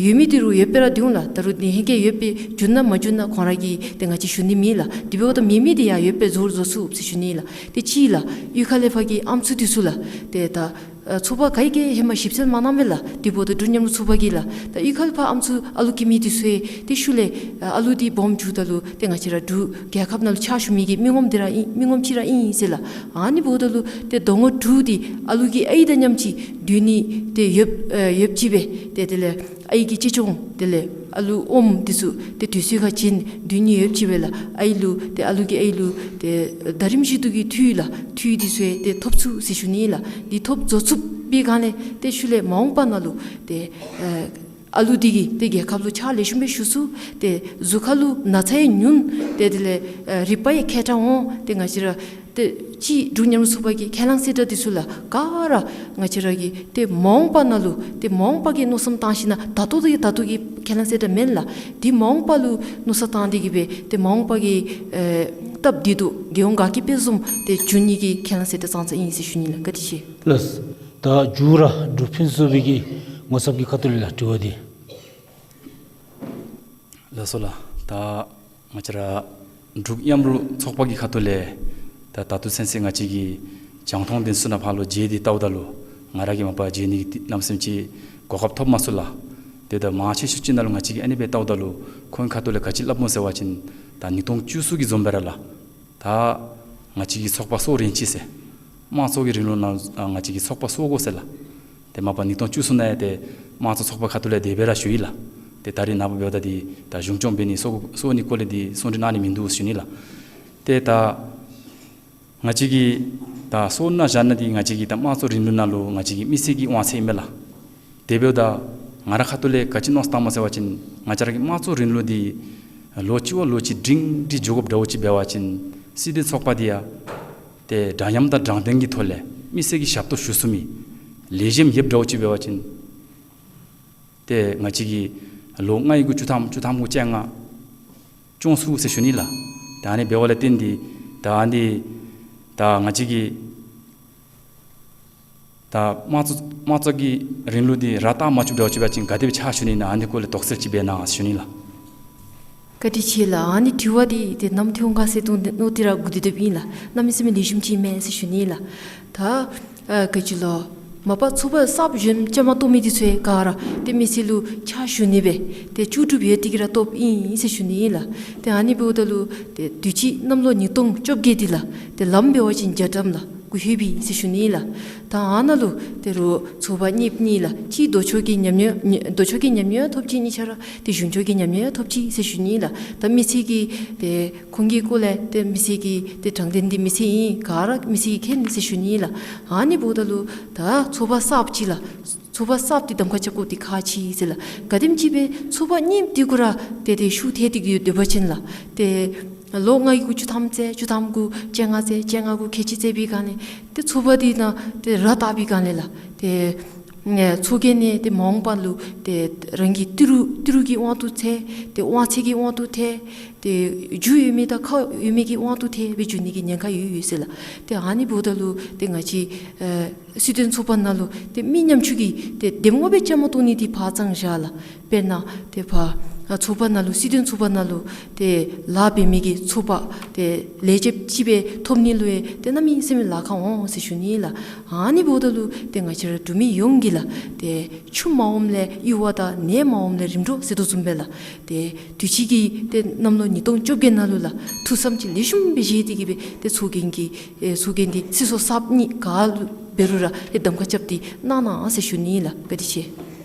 ཡོད་མི་འདི་རུང་ཡོདཔ་སྦེ་ར་སྡོད་འོང་ལགས། ད་རུང་འདི་ཧེང་སྐལ་ཡོདཔ་སྦེ་འགྱོ་ན་མ་འགྱོ་ན་ཁོང་ར་གིས་ཏེ་ང་བཅས་ཞུ་ནི་མེད་ལགས། དེ་འབདཝ་ད་མེད་མི་འདི་ཡང་ཡོདཔ་སྦེ་བཟོ་བཟོ་ཚུགས་ཟེར་ཞུ་ནི་ལགས། ཏེ་གཅིག་ལགས་གཡུས་ཁ་ལས་ཕར་གྱི་ཨམ་སྲུ་འདི་ཚུ་ལགས་ཏེ་ད་ཨ་ཚོགས་པ་ག་གིས་ཧེ་མ་ཞིབ་འཚོལ་མ་གནང་མས་ལགས། དེ་འབདཝ་ད་འབྲུག་མཉམ་རུབ་ཚོགས་པ་གིས་ལགས་ད་གཡུས་ཁ་ལས་ཕར་ཨམ་སྲུ་ཨ་ལུ་སྐྱེ་མི་འདི་ཚུ་ཡང་ཏེ་ཤུལ་ལས་ཨ་ཨ་ལུ་འདི་སྦོམ་འགྱོཝ་ད་ལུ་ཏེ་ང་བཅས་ར་འབྲུག་རྒྱལ་ཁབ་ནང་ལུ་ཕྱག་ཞུ་མི་གི་མི་ངོམ་འདི་ར་ཨིན་མི་ངོམ་ཅིག་ར་ཨིན་ཟེར་ལགས། ཨ་ནི་འབདཝ་ད་ལུ་ཏེ་ཟླ་ངོ་དྲུག་འདི་ཨ་ལུ་གི་ཨའི་དང་མཉམ་གཅིག་སྡོད་ནི་ཏེ་ཡོདཔ་ཨ་ཡོདཔ་ཅིག་སྦེ་ཏེ་དེ་ལས་ཨའི་གི་གཅེས་སྐྱོང་དེ་ལས་ཨ་ལུ་ཨོམ་འདི་ཚུ་ཏེ་དུས་ཚོད་ཁར་བྱིན་སྡོད་ནི་ཡོདཔ་ཅིག་སྦེ་ལགས། ཨའི་ལུ་ཏེ་ཨ་ལུ་གི་ཨའི་ལུ་ཏེ་ཟླ་རིམ་བཞིན་དུ་གི་འཐུས་ལགས་འཐུས་འདི་ཚུ་ཡང་ཏེ་ཐོབ་ཚུགས་ཟེར་ཞུ་ནི་ལགས། འདི་ཐོབ་བཟོ་ཚུགས་པའི་སྒང་ལས་ཏེ་ཤུལ་ལས་མ་འོངས་པ་ནང་ལུ་ཏེ་ཨ་ཨ་ལུ་འདི་གིས་ཏེ་རྒྱལ་ཁབ་ལུ་ཕྱག་ལེགས་ཤོམ་སྦེ་ཞུ་ཚུགས། ཏེ་གཟུགས་ཁ་ལུ་ན་ཚ་ཡང་ཉུང་ཏེ་དེ་ལས་ཨ་རིག་པ་ཡང་མཁས་དྲགས་འོང་། ཏེ་ང་བཅས་ར་ཏེ་སྤྱིར་འབྲུག་མཉམ་རུབ་ཚོགས་པ་གི་ཁས་བླངས་གསལ་བསྒྲགས་འདི་ཚུ་ལགས་ག་ར་ང་བཅས་ར་གི་ཏེ་མ་འོངས་པ་ནང་ལུ་ཏེ་མ་འོངས་པ་གི་མནོ་བསམ་བཏང་ཞིནམ་ད་ལྟོ་དེ་ད་ལྟོ་གི་ཁས་བླངས་གསལ་བསྒྲགས་མེན་ལགས། ཏེ་མ་འོངས་པ་ལུ་མནོ་བསམ་བཏང་སྟེ་གི་སྦེ་ཏེ་མ་འོངས་པ་གི་ཨེ་སྟབས་བདེ་ཏོག་རྒྱལ་ཡོངས་དགའ་སྐྱིད་དཔལ་འཛོམས་ཏེ་འབྱུང་ནི་གི་ཁས་བླངས་གསལ་བསྒྲགས་ཙང་ཙང་ཨིན་ཟེར་ཞུ་ནི་ལགས། བཀའ་དྲིན་ཆེ། ལགས། ད་མཇུག་ར་འབྲུག་ཕུན་སུམ་ཚོགས་པའི་གི་ངོ་ཚབ་ཀྱི་ཁ་ཐུག་ལས་ལགས་དྲི་བ་འདི། ལགས་སོ་ལགས། ད་ང་བཅས་ར་འབྲུག་མཉམ་རུབ་ཚོགས་པ་གི་ཁ་ཐུག་ལས་ད་ད་ལྟོ་ཚུན་ཚོད་ང་བཅས་ཀྱིས་རྒྱང་མཐོང་འདི་ཚུ་ནང་ཕར་ལུ་མཇལ་ཏེ་བལྟཝ་ད་ལུ་ང་ར་གིས་མ་པ་མཇལ་ནི་གི་གནམ་མེད་ས་མེད་ཅིག་གོ་སྐབས་ཐོབ་མ་ཚུགས་ལགས། ཏེ་ད་མང་ཆེ་ཤོས་ཅིག་ནང་ལུ་ང་བཅས་ཀྱིས་ཨ་ནི་སྦེ་བལྟཝ་ད་ལུ་ཁོང་གི་ཁ་ཐུག་ལས་ག་ཅི་སླབ་སྨོ་ཟེར་བ་ཅིན་ད་ཉིས་སྟོང་བཅུ་གསུམ་གྱི་འཛོམས་པ་ར་ལགས། ད་ང་བཅས་ཀྱི་ཚོགས་པ་གསོ་རན་ཅི་ཟེར། དམངས་གཙོ་གི་རིང་ལུགས་ནང་ང་བཅས་ཀྱི་ཚོགས་པ་གསོ་དགོ་ཟེར་ལགས། ཏེ་མ་པ་ཉིས་སྟོང་བཅུ་གསུམ་ནང་ཡང་ཏེ་དམངས་གཙོ་ཚོགས་པ་ཁ་ཐུག་ལས་དེ་སྦེ་ར་ཞུ་ཡི་ལགས། ཏེ་ད་རེས་ནངས་པ་འབདཝ་ད་འདི་ད་གཞུང་སྐྱོང་འབད་ནི་གསོ་གསོ་ནི་སྐོར་ལས་འདི་གསུང་གྲོས་གནང་ནི་མིན་འདུག་ཞུ་ནི་ལགས། ཏེ་ད་ང་བཅས་ཀྱིས་ད་གསོ་ནི་བཞག་ནི་འདི་ང་བཅས་ཀྱི་ད་དམངས་གཙོ་རིང་ལུགས་ནང་ལུ་ང་བཅས་ཀྱི་མི་སེར་གྱི་དབང་ཚད་ཨིན་མས་ལགས། དེ་འབདཝ་ད་ང་རའི་ཁ་ཐུག་ལས་ག་ཅི་མནོ་བསམ་བཏངམ་སྨོ་ཟེར་བ་ཅིན་ང་བཅས་ར་གི་དམངས་གཙོ་རིང་ལུགས་འདི་ལོ་གཅིག་བ་ལོ་གཅིག་སྒྲིང་སྒྲི་འགྱོ་དགོཔ་འདྲཝ་ཅིག་འབད་བ་ཅིན་སྲིད་དོན་ཚོགས་པ་འདི་ཡང་ཏེ་འདྲ་མཉམ་དང་དྲང་བདེན་གྱི་ཐོག་ལས་མི་སེར་གྱི་ཞབས་ཏོག་ཞུ་ཚུགས་མི་ ལེགས་ཤོམ་ཡོདཔ་འདྲཝ་ཅིག་འབད་བ་ཅིན་ཏེ་ང་བཅས་ཀྱིས་ལོ་ལྔ་ཡི་གུ་བཅུ་ཐམ་བཅུ་ཐམ་གུ་བཅོ་ལྔ་སྐྱོང་ཚུགས་ཟེར་ཞུ་ནི་ལགས། ད་ཨ་ནི་འབདཝ་ལས་བརྟེན་ཏེ་ད་ཨ་ནི་ད་ང་བཅས་ཀྱིས་ད་དམངས་གཙོ་དམངས་གཙོ་གི་རིང་ལུགས་འདི་ར་བཏགས་མ་བཅུག་འདྲཝ་ཅིག་འབད་བ་ཅིན་ག་དེ་སྦེ་ཕྱག་ཞུ་ནི་ཨིན་ན། ཨ་ནི་སྐོར་ལས་དོགས་སེལ་ཅིག་འབད་གནང་ཟེར་ཞུ་ནི་ལགས། བཀའ་དྲིན་ཆེ་ལགས། ཨ་ནི་དྲི་བ་འདི་ཏེ་ནམ་ཐོན་ག་ཟེར་དོ་མནོ་སྟེ་ར་སྒུག་སྡོདཔ་ཨིན་ལགས། གནམ་མེད་ས་མེད་ལེགས་ཤོམ་ཅིག་མས་ཟེར་ཞུ་ནི་ལགས། ད་ཨ་ག་ཅི་ལོ་མ་པ་ཚོགས་པ་གསརཔ་བཞེངས་བཅའ་མར་གཏོགས་མི་འདི་ཚུ་ག་ར་ཏེ་མི་སེར་ལུ་ཕྱག་ཞུ་ནི་སྦེ་ཏེ་བཅུད་སྒྲུབ་ཡོད་དེ་གིས་ར་གཏོགསཔ་ཨིན་ཟེར་ཞུ་ནི་ཨིན་ལགས། ཏེ་ཨ་ནི་འབདཝ་ད་ལུ་ཏེ་དུས་ཅི་གནམ་ལོ་ཉིས་སྟོང་བཅོ་བརྒྱད་འདི་ལགས་ཏེ་ལངམ་འབད་བ་ཅིན་རྒྱ་གྲམ་ལགས་སྒུག་ལྷོད་པས་ཟེར་ཞུ་ནི་ཨིན་ལགས། ད་ཨ་ནཱ་ལུ་ཏེ་རོགས་ཚོགས་པ་གཉིས་གཉིས་ལགས་གཅིག་ལྡོག་ཕྱོགས་ཀྱི་ཉམས་མྱོང་ལྡོག་ཕྱོགས་ཀྱི་ཉམས་མྱོང་ཐོབ་ཅི། གཉིས་ཆ་ར་ཏེ་གཞུང་ཕྱོགས་ཀྱི་ཉམས་མྱོང་ཐོབ་ཅི་ཟེར་ཞུ་ནི་ཨིན་ལགས། ད་མི་སེར་གྱིས་ཏེ་ཁོང་གི་སྐོར་ལས་ཏེ་མི་སེར་གྱིས་ཏེ་དྲང་བདེན་འདི་མི་སེར་ཨིན། ག་ར་མི་སེར་གྱིས་མཁྱེན་ཟེར་ཞུ་ནི་ཨིན་ལགས། ཨ་ནི་འབདཝ་ད་ལུ་ད་ཚོགས་པ་གསརཔ་ཅིག་ལགས་ཚོགས་པ་གསརཔ་འདི་གདམ་ཁ་རྐྱབ་དགོཔ་འདི་ཁག་ཆེ་ཟེར་ལགས། ག་དེམ་ཅིག་སྦེ་ཚོགས་པ་རྙིངམ་འདི་གུ་ར་ཏེ་ཏེ་ཤུགས་ཐལ་ཏེ་གིས་སྡོད་པ་ཅིན་ལགས་ཏེ་ལོ་ལྔ་ཡི་གུ་བཅུ་ཐམ་ཟེར་བཅུ་ཐམ་གུ་བཅོ་ལྔ་ཟེར་བཅོ་ལྔ་གུ་ཁལ་གཅིག་ཟེར་བའི་སྒང་ལས་ཏེ་ཚོགས་པ་འདི་ནང་ཏེ་ར་བཏགས་པའི་སྒང་ལས་ལགས་ཏེ་ཨེ་ཚོགས་རྒྱན་ནི་ཏེ་མ་འོངས་པ་ལུ་ཏེ་རང་གི་ཏི་རུ་ཏི་རུ་གི་དབང་དུ་ཐལ། ཏེ་དབང་ཚད་ཀྱི་དབང་དུ་ཐལ། ཏེ་རྒྱུ་ཡོད་མི་དང་ཁ་ཡོད་མི་གི་དབང་དུ་ཐལ་སྦེ་འགྱུར་ནི་གི་ཉེན་ཁ་ཡོད་ཡོད་ཟེར་ལགས། ཏེ་ཨ་ནི་འབདཝ་ད་ལུ་ཏེ་ང་བཅས་ཨེ་སྲིད་དོན་ཚོགས་པ་ནང་ལུ་ཏེ་མི་ཉམ་ཆུང་གིས་ཏེ་འདེམས་ངོ་སྦེ་བཅའ་མར་གཏོགས་ནི་འདི་ཕར་ཙང་བཞག་ལགས། དཔེར་ན་ཏེ་ཕར་ཨ་ཚོགས་པ་ནང་ལུ་སྲིད་དོན་ཚོགས་པ་ནང་ལུ་ཏེ་ལཱ་འབད་མི་གི་ཚོགས་པ་ཏེ་ལས་བྱེདཔ་ཅིག་སྦེ་ཐོབ་ནི་ལུ་ཡང་ཏེ་གནམ་མེད་ས་མེད་ལཱ་ཁག་འོང་ཟེར་ཞུ་ནི་ལགས། ཨ་ནི་འབདཝ་ད་ལུ་ཏེ་ང་བཅས་ར་འབྲུག་མི་ཡོངས་ཀྱིས་ལགས་ཏེ་ཆུ་མ་འོངམ་ལས་གཡུར་བ་དང་ནས་མ་འོངམ་ལས་རིམ་གྲོ་ཟེར་དོ་བཟུམ་སྦེ་ལགས་ཏེ་དུས་ཅི་གི་ཏེ་གནམ་ལོ་ཉིས་སྟོང་བཅོ་བརྒྱད་ནང་ལུ་ལགས་ཐུགས་བསམ་ཅིག་ལེགས་ཤོམ་སྦེ་བཞེས་ཏེ་གིས་སྦེ་ཏེ་ཚོགས་རྒྱན་གྱི་ཨེ་ཚོགས་རྒྱན་འདི་སྲིད་ཚོགས་གསརཔ་གཉིས་ག་ལུ་འབད་རུང་ར་ཏེ་གདམ་ཁ་རྐྱབ་སྟེ་གནང་གནང་ཟེར་ཞུ་ནི་ལགས། བཀའ་དྲིན་ཆེ།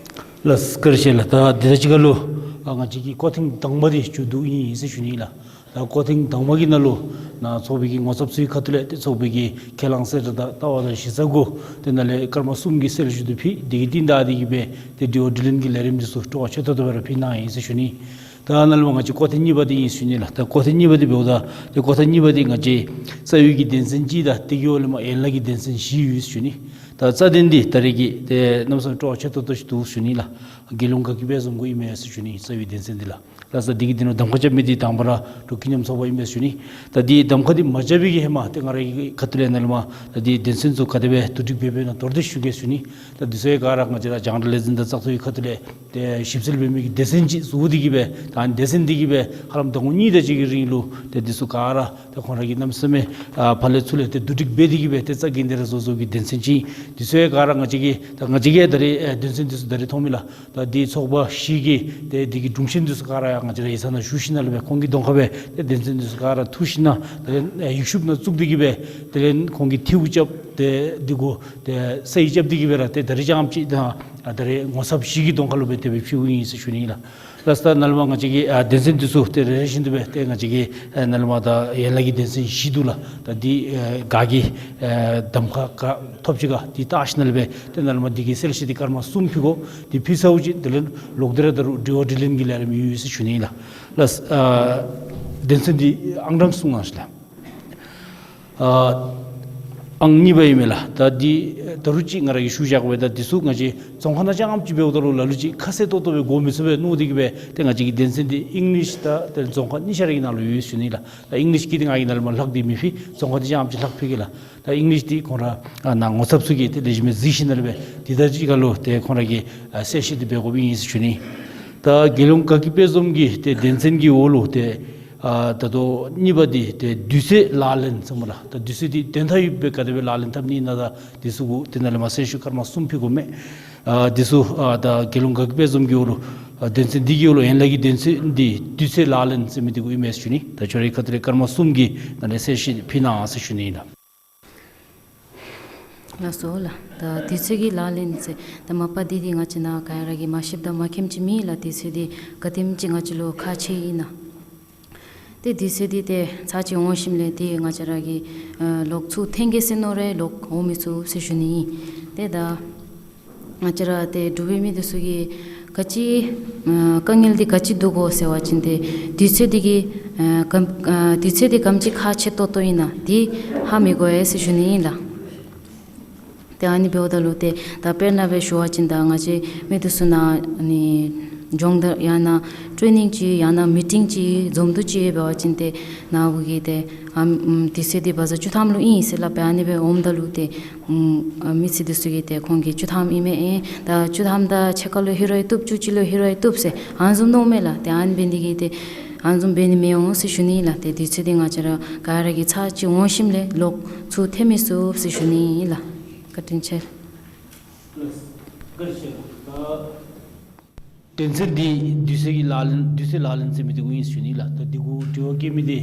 ལགས་བཀའ་དྲིན་ཆེ་ལགས། ད་འདི་དང་གཅིག་ཁར་ལུ་ཨ་ང་བཅས་ཀྱི་སྐོར་ཐེངས་དང་པ་འདི་མཇུག་བསྡུ་ཨིན་ཟེར་ཞུ་ནི་ལགས། ད་སྐོར་ཐེངས་དང་པ་གི་ནང་ལུ་ནཱ་ཚོགས་པའི་གི་ངོ་ཚབ་ཚུའི་ཁ་ཐུག་ལས་ཏེ་ཚོགས་པའི་གི་ཁས་བླངས་གསལ་བསྒྲགས་དང་ལྟ་བ་དང་གཞི་རྩ་གུ་ཏེ་ནཱ་ལས་སྐར་མ་གསུམ་གྱི་གསལ་ཞུ་འདི་ཕུལ། དེ་གི་རྟིང་བདའ་སྟེ་གིས་སྦེ་ཏེ་དྲི་བ་དྲིས་ལན་གྱི་ལས་རིམ་འདི་ཚུ་སྤྲོ་བ་ཆེ་ཏོག་ཏོ་སྦེ་ར་ཕུལ་གནང་ཡི་ཟེར་ཞུ་ནི། ད་ནཱ་ལས་མར་ང་བཅས་སྐོར་ཐེངས་གཉིས་པ་འདི་ཨིན་ཟེར་ཞུ་ནི་ལགས། ད་སྐོར་ཐེངས་གཉིས་པ་འདི་འབདཝ་ད་ཏེ་སྐོར་ཐེངས་གཉིས་པ་འདི་ང་བཅས་རྩ་བའི་གི་སྡེ་ཚན་གཅིག་དང་དེ་གི་འོག་ལས་མར་ཡན་ལག་གི་སྡེ་ཚན་བཞི་ཡོད་ཟེར་ཞུ་ནི། ད་རྩ་དོན་འདི་ད་རེས་ཀྱི་ཏེ་གནམ་མེད་ས་མེད་སྤྲོ་བ་ཆེ་ཏོག་ཏོ་ཅིག་འདུག་ཟེར་ཞུ་ནི་ལགས། རྒྱལ་ཡོངས་དགའ་སྐྱིད་དཔལ་འཛོམས་གུ་ཨིན་མས་ཟེར་ཞུ་ནི། རྩ་བའི་སྡེ་ཚན་འདི་ལགས། ལགས་སོ། དེ་གིས་འདི་ནང་གདམ་ཁ་རྐྱབ་མི་འདི་དང་པ་ར་འབྲུག་ཀུན་མཉམ་ཚོགས་པ་ཨིན་མས་ཟེར་ཞུ་ནི། ད་འདི་གདམ་ཁ་འདི་མ་རྐྱབ་པའི་གི་ཧེ་མ་ཏེ་ང་རའི་ཁ་ཐུག་ལས་ནཱ་ལས་མར་ད་འདི་སྡེ་ཚན་ཚུ་ག་དེ་སྦེ་བསྡུ་སྒྲིག་འབད་འབདཝ་ཨིན་ན་མདོར་བསྡུས་ཞུ་གེ་ཟེར་ཞུ་ནི། ད་འདི་ཚུ་ཡང་ག་ར་ང་བཅས་ར་རྒྱང་བསྒྲགས་ལས་འཛིན་དང་བཙག་འཐུ་གི་ཁ་ཐུག་ལས་ཏེ་ཞིབ་འཚོལ་འབད་མི་གི་སྡེ་ཚན་ཅིག་བཟོ་སྟེ་གིས་སྦེ་ད་སྡེ་ཚན་འདི་གིས་སྦེ་ཧ་ལམ་ཟླ་ངོ་གཉིས་དེ་ཅིག་གི་རིང་ལུ་ཏེ་འདི་ཚུ་ག་ར་ཏེ་ཁོང་ར་གིས་གནམ་མེད་ས་མེད་ཨ་ཕར་ལས་ཚུར་ལས་ཏེ་བསྡུ་སྒྲིག་འབད་དེ་གིས་སྦེ་ཏེ་རྩ་འགེངས་ཏེ་ར་བཟོ་བཟོཝ་གི་སྡེ་ཚན་ཅིག། འདི་ཚུ་ཡང་ག་ར་ང་བཅས་ཀྱིས་ད་ང་བཅས་ཀྱིས་ད་རེས་ཨེ་སྡེ་ཚན་འདི་ཚུ་ད་རེས་མཐོང་མི་ལགས། ད་འདི་ཚོགས་པ་བཞི་གི་ཏེ་འདི་གི་དྲུང་ཆེན་འདི་ཚུ་ག་ར་ཡང་ང་བཅས་ར་ཡིག་ཚང་ནང་ཞུ་ཞིནམ་ལས་སྦེ་ཁོང་གི་གདོང་ཁར་སྦེ་ཏེ་སྡེ་ཚན་འདི་ཚུ་ག་ར་འཐུ་ཞིནམ་ད་རེས་ཨེ་ཡིག་ཤུབས་ནང་བཙུགས་ཏེ་གིས་སྦེ་དེ་ལས་ཁོང་གིས་འཐུ་རྐྱབ་སྟེ་འདི་གུ་ཏེ་སའི་རྐྱབ་སྟེ་གིས་སྦེ་ར་ཏེ་ད་རེས་རྐྱངམ་ཅིག་ད་ད་རེས་ངོ་ཚབ་བཞི་གི་གདོང་ཁར་ལུ་སྦེ་དེ་སྦེ་ཕུལཝ་ཨིན་ཟེར་ཞུ་ནི་ལགས། ལགས་སོ། ད་ནཱ་ལས་མར་ང་བཅས་ཀྱི་ཨ་སྡེ་ཚན་འདི་ཚུ་ཏེ་རེ་རེ་བཞིན་དུ་སྦེ་ཏེ་ང་བཅས་ཀྱི་ཨ་ནཱ་ལས་མར་ད་ཡན་ལག་གི་སྡེ་ཚན་བཞི་འདུག་ལགས། ད་འདི་ཨ་ག་གིས་ཨ་གདམ་ཁ་ག་ཐོབ་ཅི་ག་འདི་བལྟ་ཞིནམ་ལས་སྦེ་ཏེ་ནཱ་ལས་མར་འདི་གི་གསལ་བཤད་འདི་སྐར་མ་གསུམ་ཕུལ་དགོ། འདི་ཕུལ་ཚརཝ་ཅིག་དེ་ལས་ལོག་སྟེ་ར་ད་རུང་དྲི་བ་དྲིས་ལན་གྱི་ལས་རིམ་ཡོད་ཟེར་ཞུ་ནི་ལགས། ལགས་སོ། ཨ་སྡེ་ཚན་འདི་ཨང་གྲངས་གསུང་གནང་ཞིག་ལགས། ཨ་ཨང་གཉིས་པ་ཨིན་མས་ལགས། ད་འདི་ད་རུང་ཅིག་ང་ར་གིས་ཞུ་བཞག་པས། ད་འདི་ཚུ་ང་བཅས་རྫོང་ཁ་ནང་རྐྱངམ་ཅིག་འབདཝ་ད་ལུ་ལ་ལུ་ཅིག་ཁ་གསལ་ཏོག་ཏོ་སྦེ་གོ་མི་ཚུགས་པས་མནོ་སྟེ་གིས་སྦེ་ཏེ་ང་བཅས་ཀྱི་སྡེ་ཚན་འདི་ཨིང་ལིཤ་དང་ཏེ་རྫོང་ཁ་གཉིས་ཆ་ར་གི་ནང་ལུ་ཡོད་ཟེར་ཞུ་ནི་ལགས། ད་ཨིང་ལིཤ་གི་འདི་ང་གིས་ནཱ་ལས་མར་ལྷག་སྟེ་མི་ཕུལ། རྫོང་ཁ་འདི་རྐྱངམ་ཅིག་ལྷག་ཕུལ་གེ་ལགས། ད་ཨིང་ལིཤ་འདི་ཁོང་ར་ཨ་ནཱ་ངོ་ཚབ་ཚུ་གིས་ཏེ་ལེགས་ཤོམ་སྦེ་གཟིགས་ཞིནམ་ལས་སྦེ་འདི་དང་གཅིག་ཁར་ལུ་ཏེ་ཁོང་ར་གིས་ཨ་གསལ་བཤད་འདི་འབད་དགོཔ་ཨིན་ཟེར་ཞུ་ནི། ད་རྒྱལ་ཡོངས་དགའ་སྐྱིད་དཔལ་འཛོམས་ཀྱི་ཏེ་སྡེ་ཚན་གྱི་འོག་ལུ་ཏེ་ཨ་ད་ལྟོ་གཉིས་པ་འདི་ཏེ་དུས་ཚོད་ལག་ལེན་ཟེར་སྨོ་ལགས། ད་དུས་ཚོད་འདི་དོན་དག་ཡོད་པའི་ག་དེ་སྦེ་ལག་ལེན་འཐབ་ནི་ཨིན་ན། ད་འདི་ཚུ་གུ་ཏེ་ནཱ་ལས་མར་གསལ་ཞུ་སྐར་མ་གསུམ་ཕུལ་དགོ་མས། ཨ་འདི་ཚུ་ཨ་ད་རྒྱལ་ཡོངས་དགའ་སྐྱིད་དཔལ་འཛོམས་ཀྱི་འོག་ལུ་ཨ་སྡེ་ཚན་འདི་གི་འོག་ལུ་ཡན་ལག་གི་སྡེ་ཚན་འདི་དུས་ཚོད་ལག་ལེན་ཟེར་མི་འདི་གུ་ཨིན་མས་ཟེར་ཞུ་ནི། ད་ཁྱོད་རའི་ཁ་ཐུག་ལས་སྐར་མ་གསུམ་གྱི་ནང་ལས་གསལ་བཤད་ཕུལ་གནང་ཟེར་ཞུ་ནི་ཨིན་ལགས། ལགས་སོ་ལགས། ད་དུས་ཚོད་ཀྱི་ལག་ལེན་ཟེར་ད་མ་པ་འདི་འདི་ང་བཅས་ནཱ་ག་ར་གིས་མ་ཤེསཔ་དང་མ་མཁྱེནམ་ཅིག་མེད་ལགས། དུས་ཚོད་འདི་ག་དེམ་ཅིག་ང་བཅས་ལུ་ཁག་ཆེ་ཨིན་ན། ཏེ་དུས་ཚོད་འདི་ཏེ་ཚར་ཅིག་འོང་ཞིནམ་ལས་ཏེ་ང་བཅས་ར་གིས་ཨ་ལོག་ཚུར་འཐེན་གེ་ཟེར་མནོ་རུང་ལོག་འོང་མི་ཚུགས་ཟེར་ཞུ་ནི་ཨིན། ཏེ་ད་ང་བཅས་ར་ཏེ་འབྲུག་པའི་མི་འདི་ཚུ་གིས་ག་ཅི་ཨ་དཀའ་ངལ་འདི་ག་ཅི་འདུག་གོ་ཟེར་བ་ཅིན་ཏེ་དུས་ཚོད་འདི་གིས་ཨ་གམ་ཨ་དུས་ཚོད་འདི་ག་དེམ་ཅིག་ཁག་ཆེ་ཏོག་ཏོ་ཨིན་ན་འདི་ཧ་མི་གོ་ཡས་ཟེར་ཞུ་ནི་ཨིན་ལགས། ཏེ་ཨ་ནི་འབདཝ་ད་ལུ་ཏེ་ད་དཔེར་ན་སྦེ་ཞུ་བ་ཅིན་ད་ང་བཅས་མི་འདི་ཚུ་ནཱ་ཨ་ནི་སྦྱོང་བརྡར་ཡང་ན་ཊེ་ནིང་ཅིག་ཡང་ན་མི་ཊིང་ཅིག་འཛོམས་འདུ་ཅིག་འབད་བ་ཅིན་ཏེ་ནཱ་བུ་གིས་ཏེ་ཨ་ཨམ་དུས་ཚོད་འདི་བ་ཛ་བཅུ་ཐམ་ལུ་ཨིན་ཟེར་སླབ་སྦེ་ཨ་ནི་སྦེ་འོངམ་ད་ལུ་ཏེ་ཨམ་ཨ་མི་སེར་འདི་ཚུ་གིས་ཏེ་ཁོང་གིས་བཅུ་ཐམ་ཨིན་མས། ཨེ་ད་བཅུ་ཐམ་དང་ཕྱེད་ཀ་ལུ་ཧེ་རུ་ཡང་བཏུབ། བཅུ་གཅིག་ལུ་ཧེ་རུ་ཡང་བཏུབ་ཟེར་ཨ་ནི་བཟུམ་མནོཝ་མས་ལགས། ཏེ་ཨ་ནི་འབད་ནི་འདི་གིས་ཏེ་ཨ་ནི་བཟུམ་འབད་ནི་མི་འོང་ཟེར་ཞུ་ནི་ལགས། ཏེ་དུས་ཚོད་འདི་ང་བཅས་ར་ག་ར་གིས་ཚར་གཅིག་འོང་ཞིནམ་ལས་ལོག་ཚུར་ཐེབས་མི་ཚུགས་ཟེར་ཞུ་ནི་ལགས། བཀའ་དྲིན་ཆེ། དོན་ཚན་འདི་དུས་ཚོད་ཀྱི་ལག་ལེན་དུས་ཚོད་ལག་ལེན་ཟེར་མི་འདི་གུ་ཨིན་ཟེར་ཞུ་ནི་ལགས། ད་འདི་གུ་དྲི་བ་བཀོད་མི་འདི་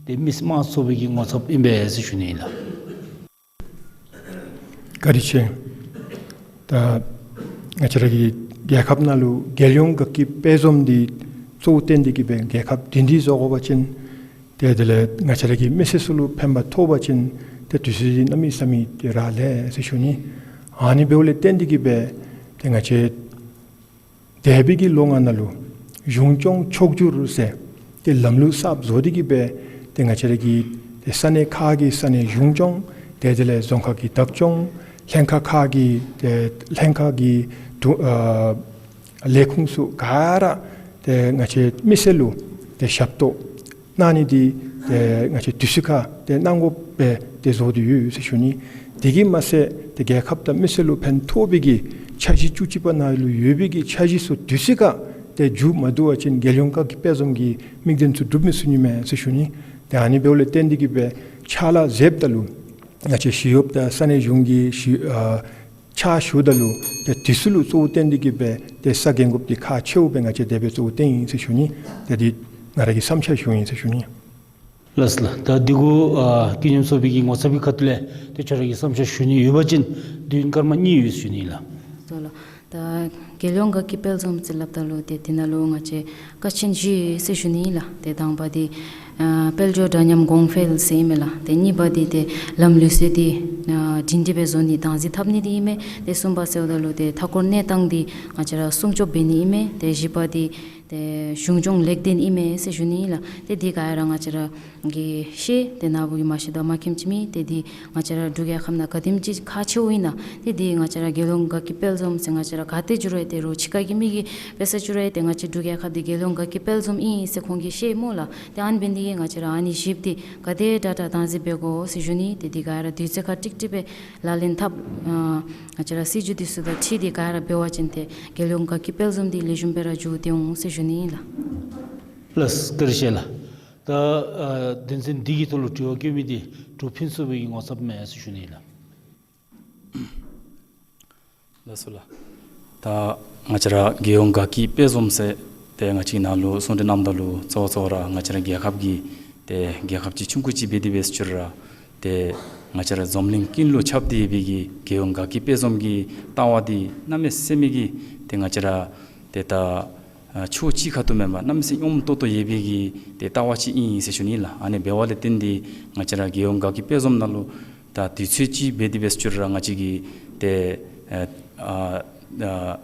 ཏེ་མི་སེར་དམངས་གཙོའི་གི་ངོ་ཚབ་ཨིན་པས་ཟེར་ཞུ་ནི་ལགས། བཀའ་དྲིན་ཆེ། ད་ང་བཅས་ར་གི་རྒྱལ་ཁབ་ནང་ལུ་རྒྱལ་ཡོངས་དགའ་སྐྱིད་དཔལ་འཛོམས་འདི་གཙོ་བོ་བཏོན་ཏེ་གིས་སྦེ་རྒྱལ་ཁབ་བདེན་འཛིན་བཟོ་དགོ་པ་ཅིན་ཏེ་དེ་ལས་ང་བཅས་ར་གི་མི་སེར་ཚུ་ལུ་ཕན་པ་ཐོགས་པ་ཅིན་ཏེ་དུས་ཚོད་འདི་གནམ་མེད་ས་མེད་ཏེ་རག་ལས་ཟེར་ཞུ་ནི། ཨ་ནི་འབདཝ་ལས་བརྟེན་ཏེ་གིས་སྦེ་ཏེ་ང་བཅས་འདས་པའི་གི་ལོ་ལྔ་ནང་ལུ་གཞུང་སྐྱོང་ཕྱོགས་བསྒྱུར་ཟེར་ཏེ་ལམ་ལུགས་གསརཔ་བཟོ་སྟེ་གིས་སྦེ་ཏེ་ང་བཅས་ར་གི་ཏེ་ས་གནས་ཁག་གི་ས་གནས་གཞུང་སྐྱོང་ཏེ་དེ་ལས་རྫོང་ཁག་གི་བདག་སྐྱོང་ལྷན་ཁག་ཁག་གི་ཏེ་ལྷན་ཁག་གི་དུ་ཨ་ལས་ཁུངས་ཚུ་ག་ར་ཏེ་ང་བཅས་མི་སེར་ལུ་ཏེ་ཞབས་ཏོག་གནང་ནི་འདི་ཏེ་ང་བཅས་དུས་ཚོད་ཁར་ཏེ་གནང་དགོཔ་སྦེ་ཏེ་བཟོ་སྟེ་ཡོད་ཟེར་ཞུ་ནི། དེ་གིས་མ་ཚད་ཏེ་རྒྱལ་ཁབ་དང་མི་སེར་ལུ་ཕན་ཐོགས་པའི་གི་འཆར་གཞི་བཅུ་གཅིག་པ་ནང་ལུ་ཡོད་པའི་གི་འཆར་གཞི་ཚུ་དུས་ཚོད་ཁར་ཏེ་མཇུག་མ་བསྡུ་བ་ཅིན་རྒྱལ་ཡོངས་དགའ་སྐྱིད་དཔལ་འཛོམས་ཀྱི་དམིགས་དོན་ཚུ་འགྲུབ་མི་ཚུགས་ནི་མས་ཟེར་ཞུ་ནི། ཏེ་ཨ་ནི་འབདཝ་ལས་བརྟེན་ཏེ་གིས་སྦེ་ཕྱག་ལཱ་མཛདཔ་ད་ལུ་ང་བཅས་ཞི་གཡོགཔ་དང་ས་གནས་གཞུང་གི་ཞི་ཨ་ཕྱག་ཞུཝ་ད་ལུ་ཏེ་དུས་ཚོད་ལུ་གཙོ་བོ་བཏོན་ཏེ་གིས་སྦེ་ཏེ་ས་འགན་དགོཔ་འདི་ཁག་ཆེཝ་སྦེ་ང་བཅས་དེ་སྦེ་གཙོ་བོ་བཏོན་ཡི་ཟེར་ཞུ་ནི། ཏེ་འདི་ང་ར་གི་བསམ་འཆར་ཞུ་ཡི་ཟེར་ཞུ་ནི། ལགས་སོ་ལགས། ད་འདི་གུ་ཨ་སྐྱིད་སྙོམས་ཚོགས་པའི་གི་ངོ་ཚབ་ཀྱི་ཁ་ཐུག་ལས་ཏེ་ཁྱོད་ར་གི་བསམ་འཆར་ཞུ་ནི་ཡོད་པ་ཅིན་དུས་ཡུན་སྐར་མ་གཉིས་ཡོད་ཟེར་ཞུ་ནི་ལགས། ལགས་སོ་ལགས། ད་རྒྱལ་ཡོངས་དགའ་སྐྱིད་དཔལ་འཛོམས་ཟེར་སླབ་ད་ལུ་ཏེ་འདི་ནང་ལུ་ང་བཅས་ཀ་ཆེན་བཞི་ཡོད་ཟེར་ཞུ་ནི་ལགས། ཏེ་དང་པ་འདི་ཨ་དཔལ་འབྱོར་འདྲ་མཉམ་གོང་འཕེལ་ཟེར་ཨིན་མས་ལགས། ཏེ་གཉིས་པ་འདི་ཏེ་ལམ་ལུགས་སྲོལ་འདི་ཨ་སྒྲིང་སྒྲི་སྦེ་བཟོ་ནི་དང་འཛིན་འཐབ་ནི་འདི་ཨིན་མས། ཏེ་གསུམ་པ་ཟེརཝ་ད་ལུ་ཏེ་མཐའ་འཁོར་གནས་སྟངས་འདི་ང་བཅས་ར་སྲུང་སྐྱོབ་འབད་ནི་ཨིན་མས། ཏེ་བཞི་པ་འདི་ཏེ་གཞུང་སྐྱོང་ལེགས་ལྡན་ཨིན་མས་ཟེར་ཞུ་ནི་ལགས། ཏེ་འདི་ག་ར་ང་བཅས་ར་གིས་ཤེས། ཏེ་ནཱ་བུ་གིས་མ་ཤེས་དོ་མ་མཁྱེནམ་ཅིག་མེད། ཏེ་འདི་ང་བཅས་ར་འབྲུག་རྒྱལ་ཁབ་ནང་ག་དེམ་ཅིག་ཁག་ཆེཝ་ཨིན་ན། ཏེ་འདི་ང་བཅས་ར་རྒྱལ་ཡོངས་དགའ་སྐྱིད་དཔལ་འཛོམས་ཟེར་ང་བཅས་ར་ག་ཏེ་འགྱོ་རུང་ཏེ་རོགས་ཕྱི་ཁ་གི་མི་གིས་འབད་ས་འགྱོ་རུང་ཏེ་ང་བཅས་འབྲུག་རྒྱལ་ཁབ་འདི་རྒྱལ་ཡོངས་དགའ་སྐྱིད་དཔལ་འཛོམས་ཨིན་ཟེར་ཁོང་གིས་ཤེས་སྨོ་ལགས། ཏེ་ཨ་ནི་འབད་ནི་འདི་གིས་ང་བཅས་ར་ཨ་ནི་བཞི་པོ་འདི་ག་དེ་དྲག་དྲག་དང་འཛིན་འབད་དགོ་ཟེར་ཞུ་ནི། ཏེ་འདི་ག་ར་དུས་ཚོད་ཁར་ཀྲིག་ཀྲི་སྦེ་ལག་ལེན་འཐབ། ཨ་ང་བཅས་ར་སྲིད་བྱུས་འདི་ཚུ་དང་འཁྲིལ་ཏེ་ག་ར་འབད་བ་ཅིན་ཏེ་རྒྱལ་ཡོངས་དགའ་སྐྱིད་དཔལ་འཛོམས་འདི་ལེགས་ཤོམ་སྦེ་ར་འགྱོ་སྟེ་འོང་ཟེར་ཞུ་ནི་ཨིན་ལགས། ལགས་སོ་བཀའ་དྲིན་ཆེ་ལགས། ད་ཨ་དོན་ཚན་འདི་གི་ཐོག་ལུ་དྲི་བ་བཀོད་མི་འདི་འབྲུག་ཕུན་ཚོགས་པའི་གི་ངོ་ཚབ་མས་ཟེར་ཞུ་ནི་ཨིན་ལགས། ལགས་སོ་ལགས། ད་ང་བཅས་ར་རྒྱལ་ཡོངས་དགའ་སྐྱིད་དཔལ་འཛོམས་ཟེར་ཏེ་ང་བཅས་ནཱ་ལུ་གསུང་གྲོས་གནངམ་ད་ལུ་གཙོ་བོ་གཙོ་བོ་ར་ང་བཅས་ར་རྒྱལ་ཁབ་ཀྱི་ཏེ་རྒྱལ་ཁབ་ཅིག་ཆུང་ཀུ་ཅིག་འབད་དེ་འབད་ཟེར་ཞུ་རུང་ར་ཏེ་ང་བཅས་ར་འཛམ་གླིང་ཀུན་ལུ་ཁྱབ་སྟེ་ཡོད་པའི་གི་རྒྱལ་ཡོངས་དགའ་སྐྱིད་དཔལ་འཛོམས་ཀྱི་ལྟ་བ་འདི་གནམ་མེད་ས་མེད་ཀྱི་ཏེ་ང་བཅས་ར་ཏེ་ད་ཨ་ཕྱོགས་གཅིག་ཁ་ཐུག་མེན་པར་གནམ་མེད་ས་མེད་སྙོམས་ཏོག་ཏོ་ཡོད་པའི་གི་ཏེ་ལྟ་བ་ཅིག་ཨིན་ཟེར་ཞུ་ནི་ལགས། ཨ་ནི་འབདཝ་ལས་བརྟེན་ཏེ་ང་བཅས་ར་རྒྱལ་ཡོངས་དགའ་སྐྱིད་དཔལ་འཛོམས་ནང་ལུ་ད་དུས་ཚོད་ཅིག་འབད་དེ་འབད་ཟེར་ཞུ་རུང་ར་ང་བཅས་ཀྱིས་ཏེ་ཨ་ཨ་ཨ་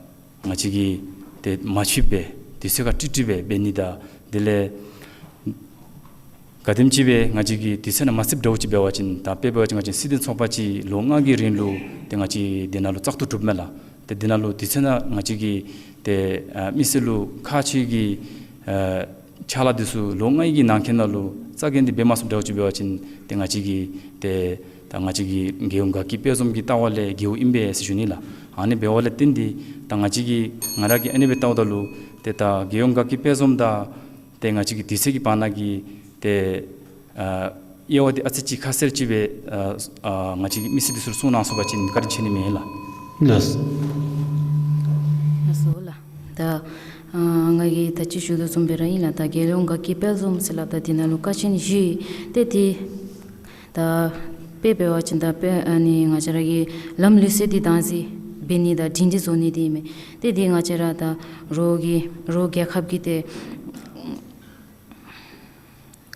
ང་བཅས་ཀྱིས་ཏེ་མ་ཆུདཔ་སྦེ་དུས་ཚོད་ཁར་ཀྲིག་ཀྲི་སྦེ་འབད་ནི་དང་དེ་ལས་ག་དེམ་ཅིག་སྦེ་ང་བཅས་ཀྱིས་དུས་ཚོད་ནང་མ་ཚུདཔ་འདྲཝ་ཅིག་འབད་བ་ཅིན་ད་དཔེ་འབད་བ་ཅིན་ང་བཅས་སྲིད་དོན་ཚོགས་པ་ཅིག་ལོ་ལྔ་གི་རིང་ལུ་ཏེ་ང་བཅས་དེ་ནང་ལུ་བཙག་འཐུ་གྲུབ་མས་ལགས། ཏེ་དེ་ནང་ལུ་དུས་ཚོད་ནང་ང་བཅས་ཀྱིས་ཏེ་ཨ་མི་སེར་ལུ་ཁག་ཆེ་གི་ཨ་ཕྱག་ལཱ་འདི་ཚུ་ལོ་ལྔའི་གི་ནང་འཁོད་ནང་ལུ་རྩ་འགེངས་ཏེ་འབད་མ་ཚུགསཔ་འདྲཝ་ཅིག་འབད་བ་ཅིན་ཏེ་ང་བཅས་ཀྱིས་ཏེ་ད་ང་བཅས་ཀྱི་རྒྱལ་ཡོངས་དགའ་སྐྱིད་དཔལ་འཛོམས་ཀྱི་ལྟ་བ་ལས་འགལཝ་ཨིན་པས་ཟེར་ཞུ་ནི་ལགས། ཨ་ནི་འབདཝ་ལས་བརྟེན་ཏེ་ད་ང་བཅས་ཀྱིས་ང་ར་གིས་ཨ་ནི་སྦེ་བལྟཝ་ད་ལུ་ཏེ་ད་རྒྱལ་ཡོངས་དགའ་སྐྱིད་དཔལ་འཛོམས་དང་ཏེ་ང་བཅས་ཀྱི་དུས་ཚོད་ཀྱི་བར་ན་གི་ཏེ་ཨ་དབྱེ་བ་འདི་ཨ་ཙི་ཅིག་ཁ་གསལ་ཅིག་སྦེ་ཨ་ཨ་ང་བཅས་ཀྱི་མི་སེར་འདི་ཚུ་གསུང་གནང་ཚུགས་པ་ཅིན་བཀའ་དྲིན་ཆེ་ནི་མས་ལགས། ལགས་སོ་ལགས། ད་ཨ་ང་གིས་ད་ཅི་ཞུ་དོ་བཟུམ་སྦེ་ར་ཨིན་ལགས། ད་རྒྱལ་ཡོངས་དགའ་སྐྱིད་དཔལ་འཛོམས་ཟེར་སླབ་ད་འདི་ནང་ལུ་ཀ་ཆེན་བཞི་ཏེ་འདི་ད་དཔེ་འབད་བ་ཅིན་ད་དཔེ་ཨ་ནི་ང་བཅས་ར་གི་ལམ་ལུགས་སྲོལ་འདི་དང་འཛིན་འབད་ནི་དང་སྒྲིང་སྒྲི་བཟོ་ནི་འདི་ཨིན་མས། ཏེ་འདི་ང་བཅས་ར་ད་རོགས་ཀྱི་རོགས་རྒྱལ་ཁབ་ཀྱི་ཏེ་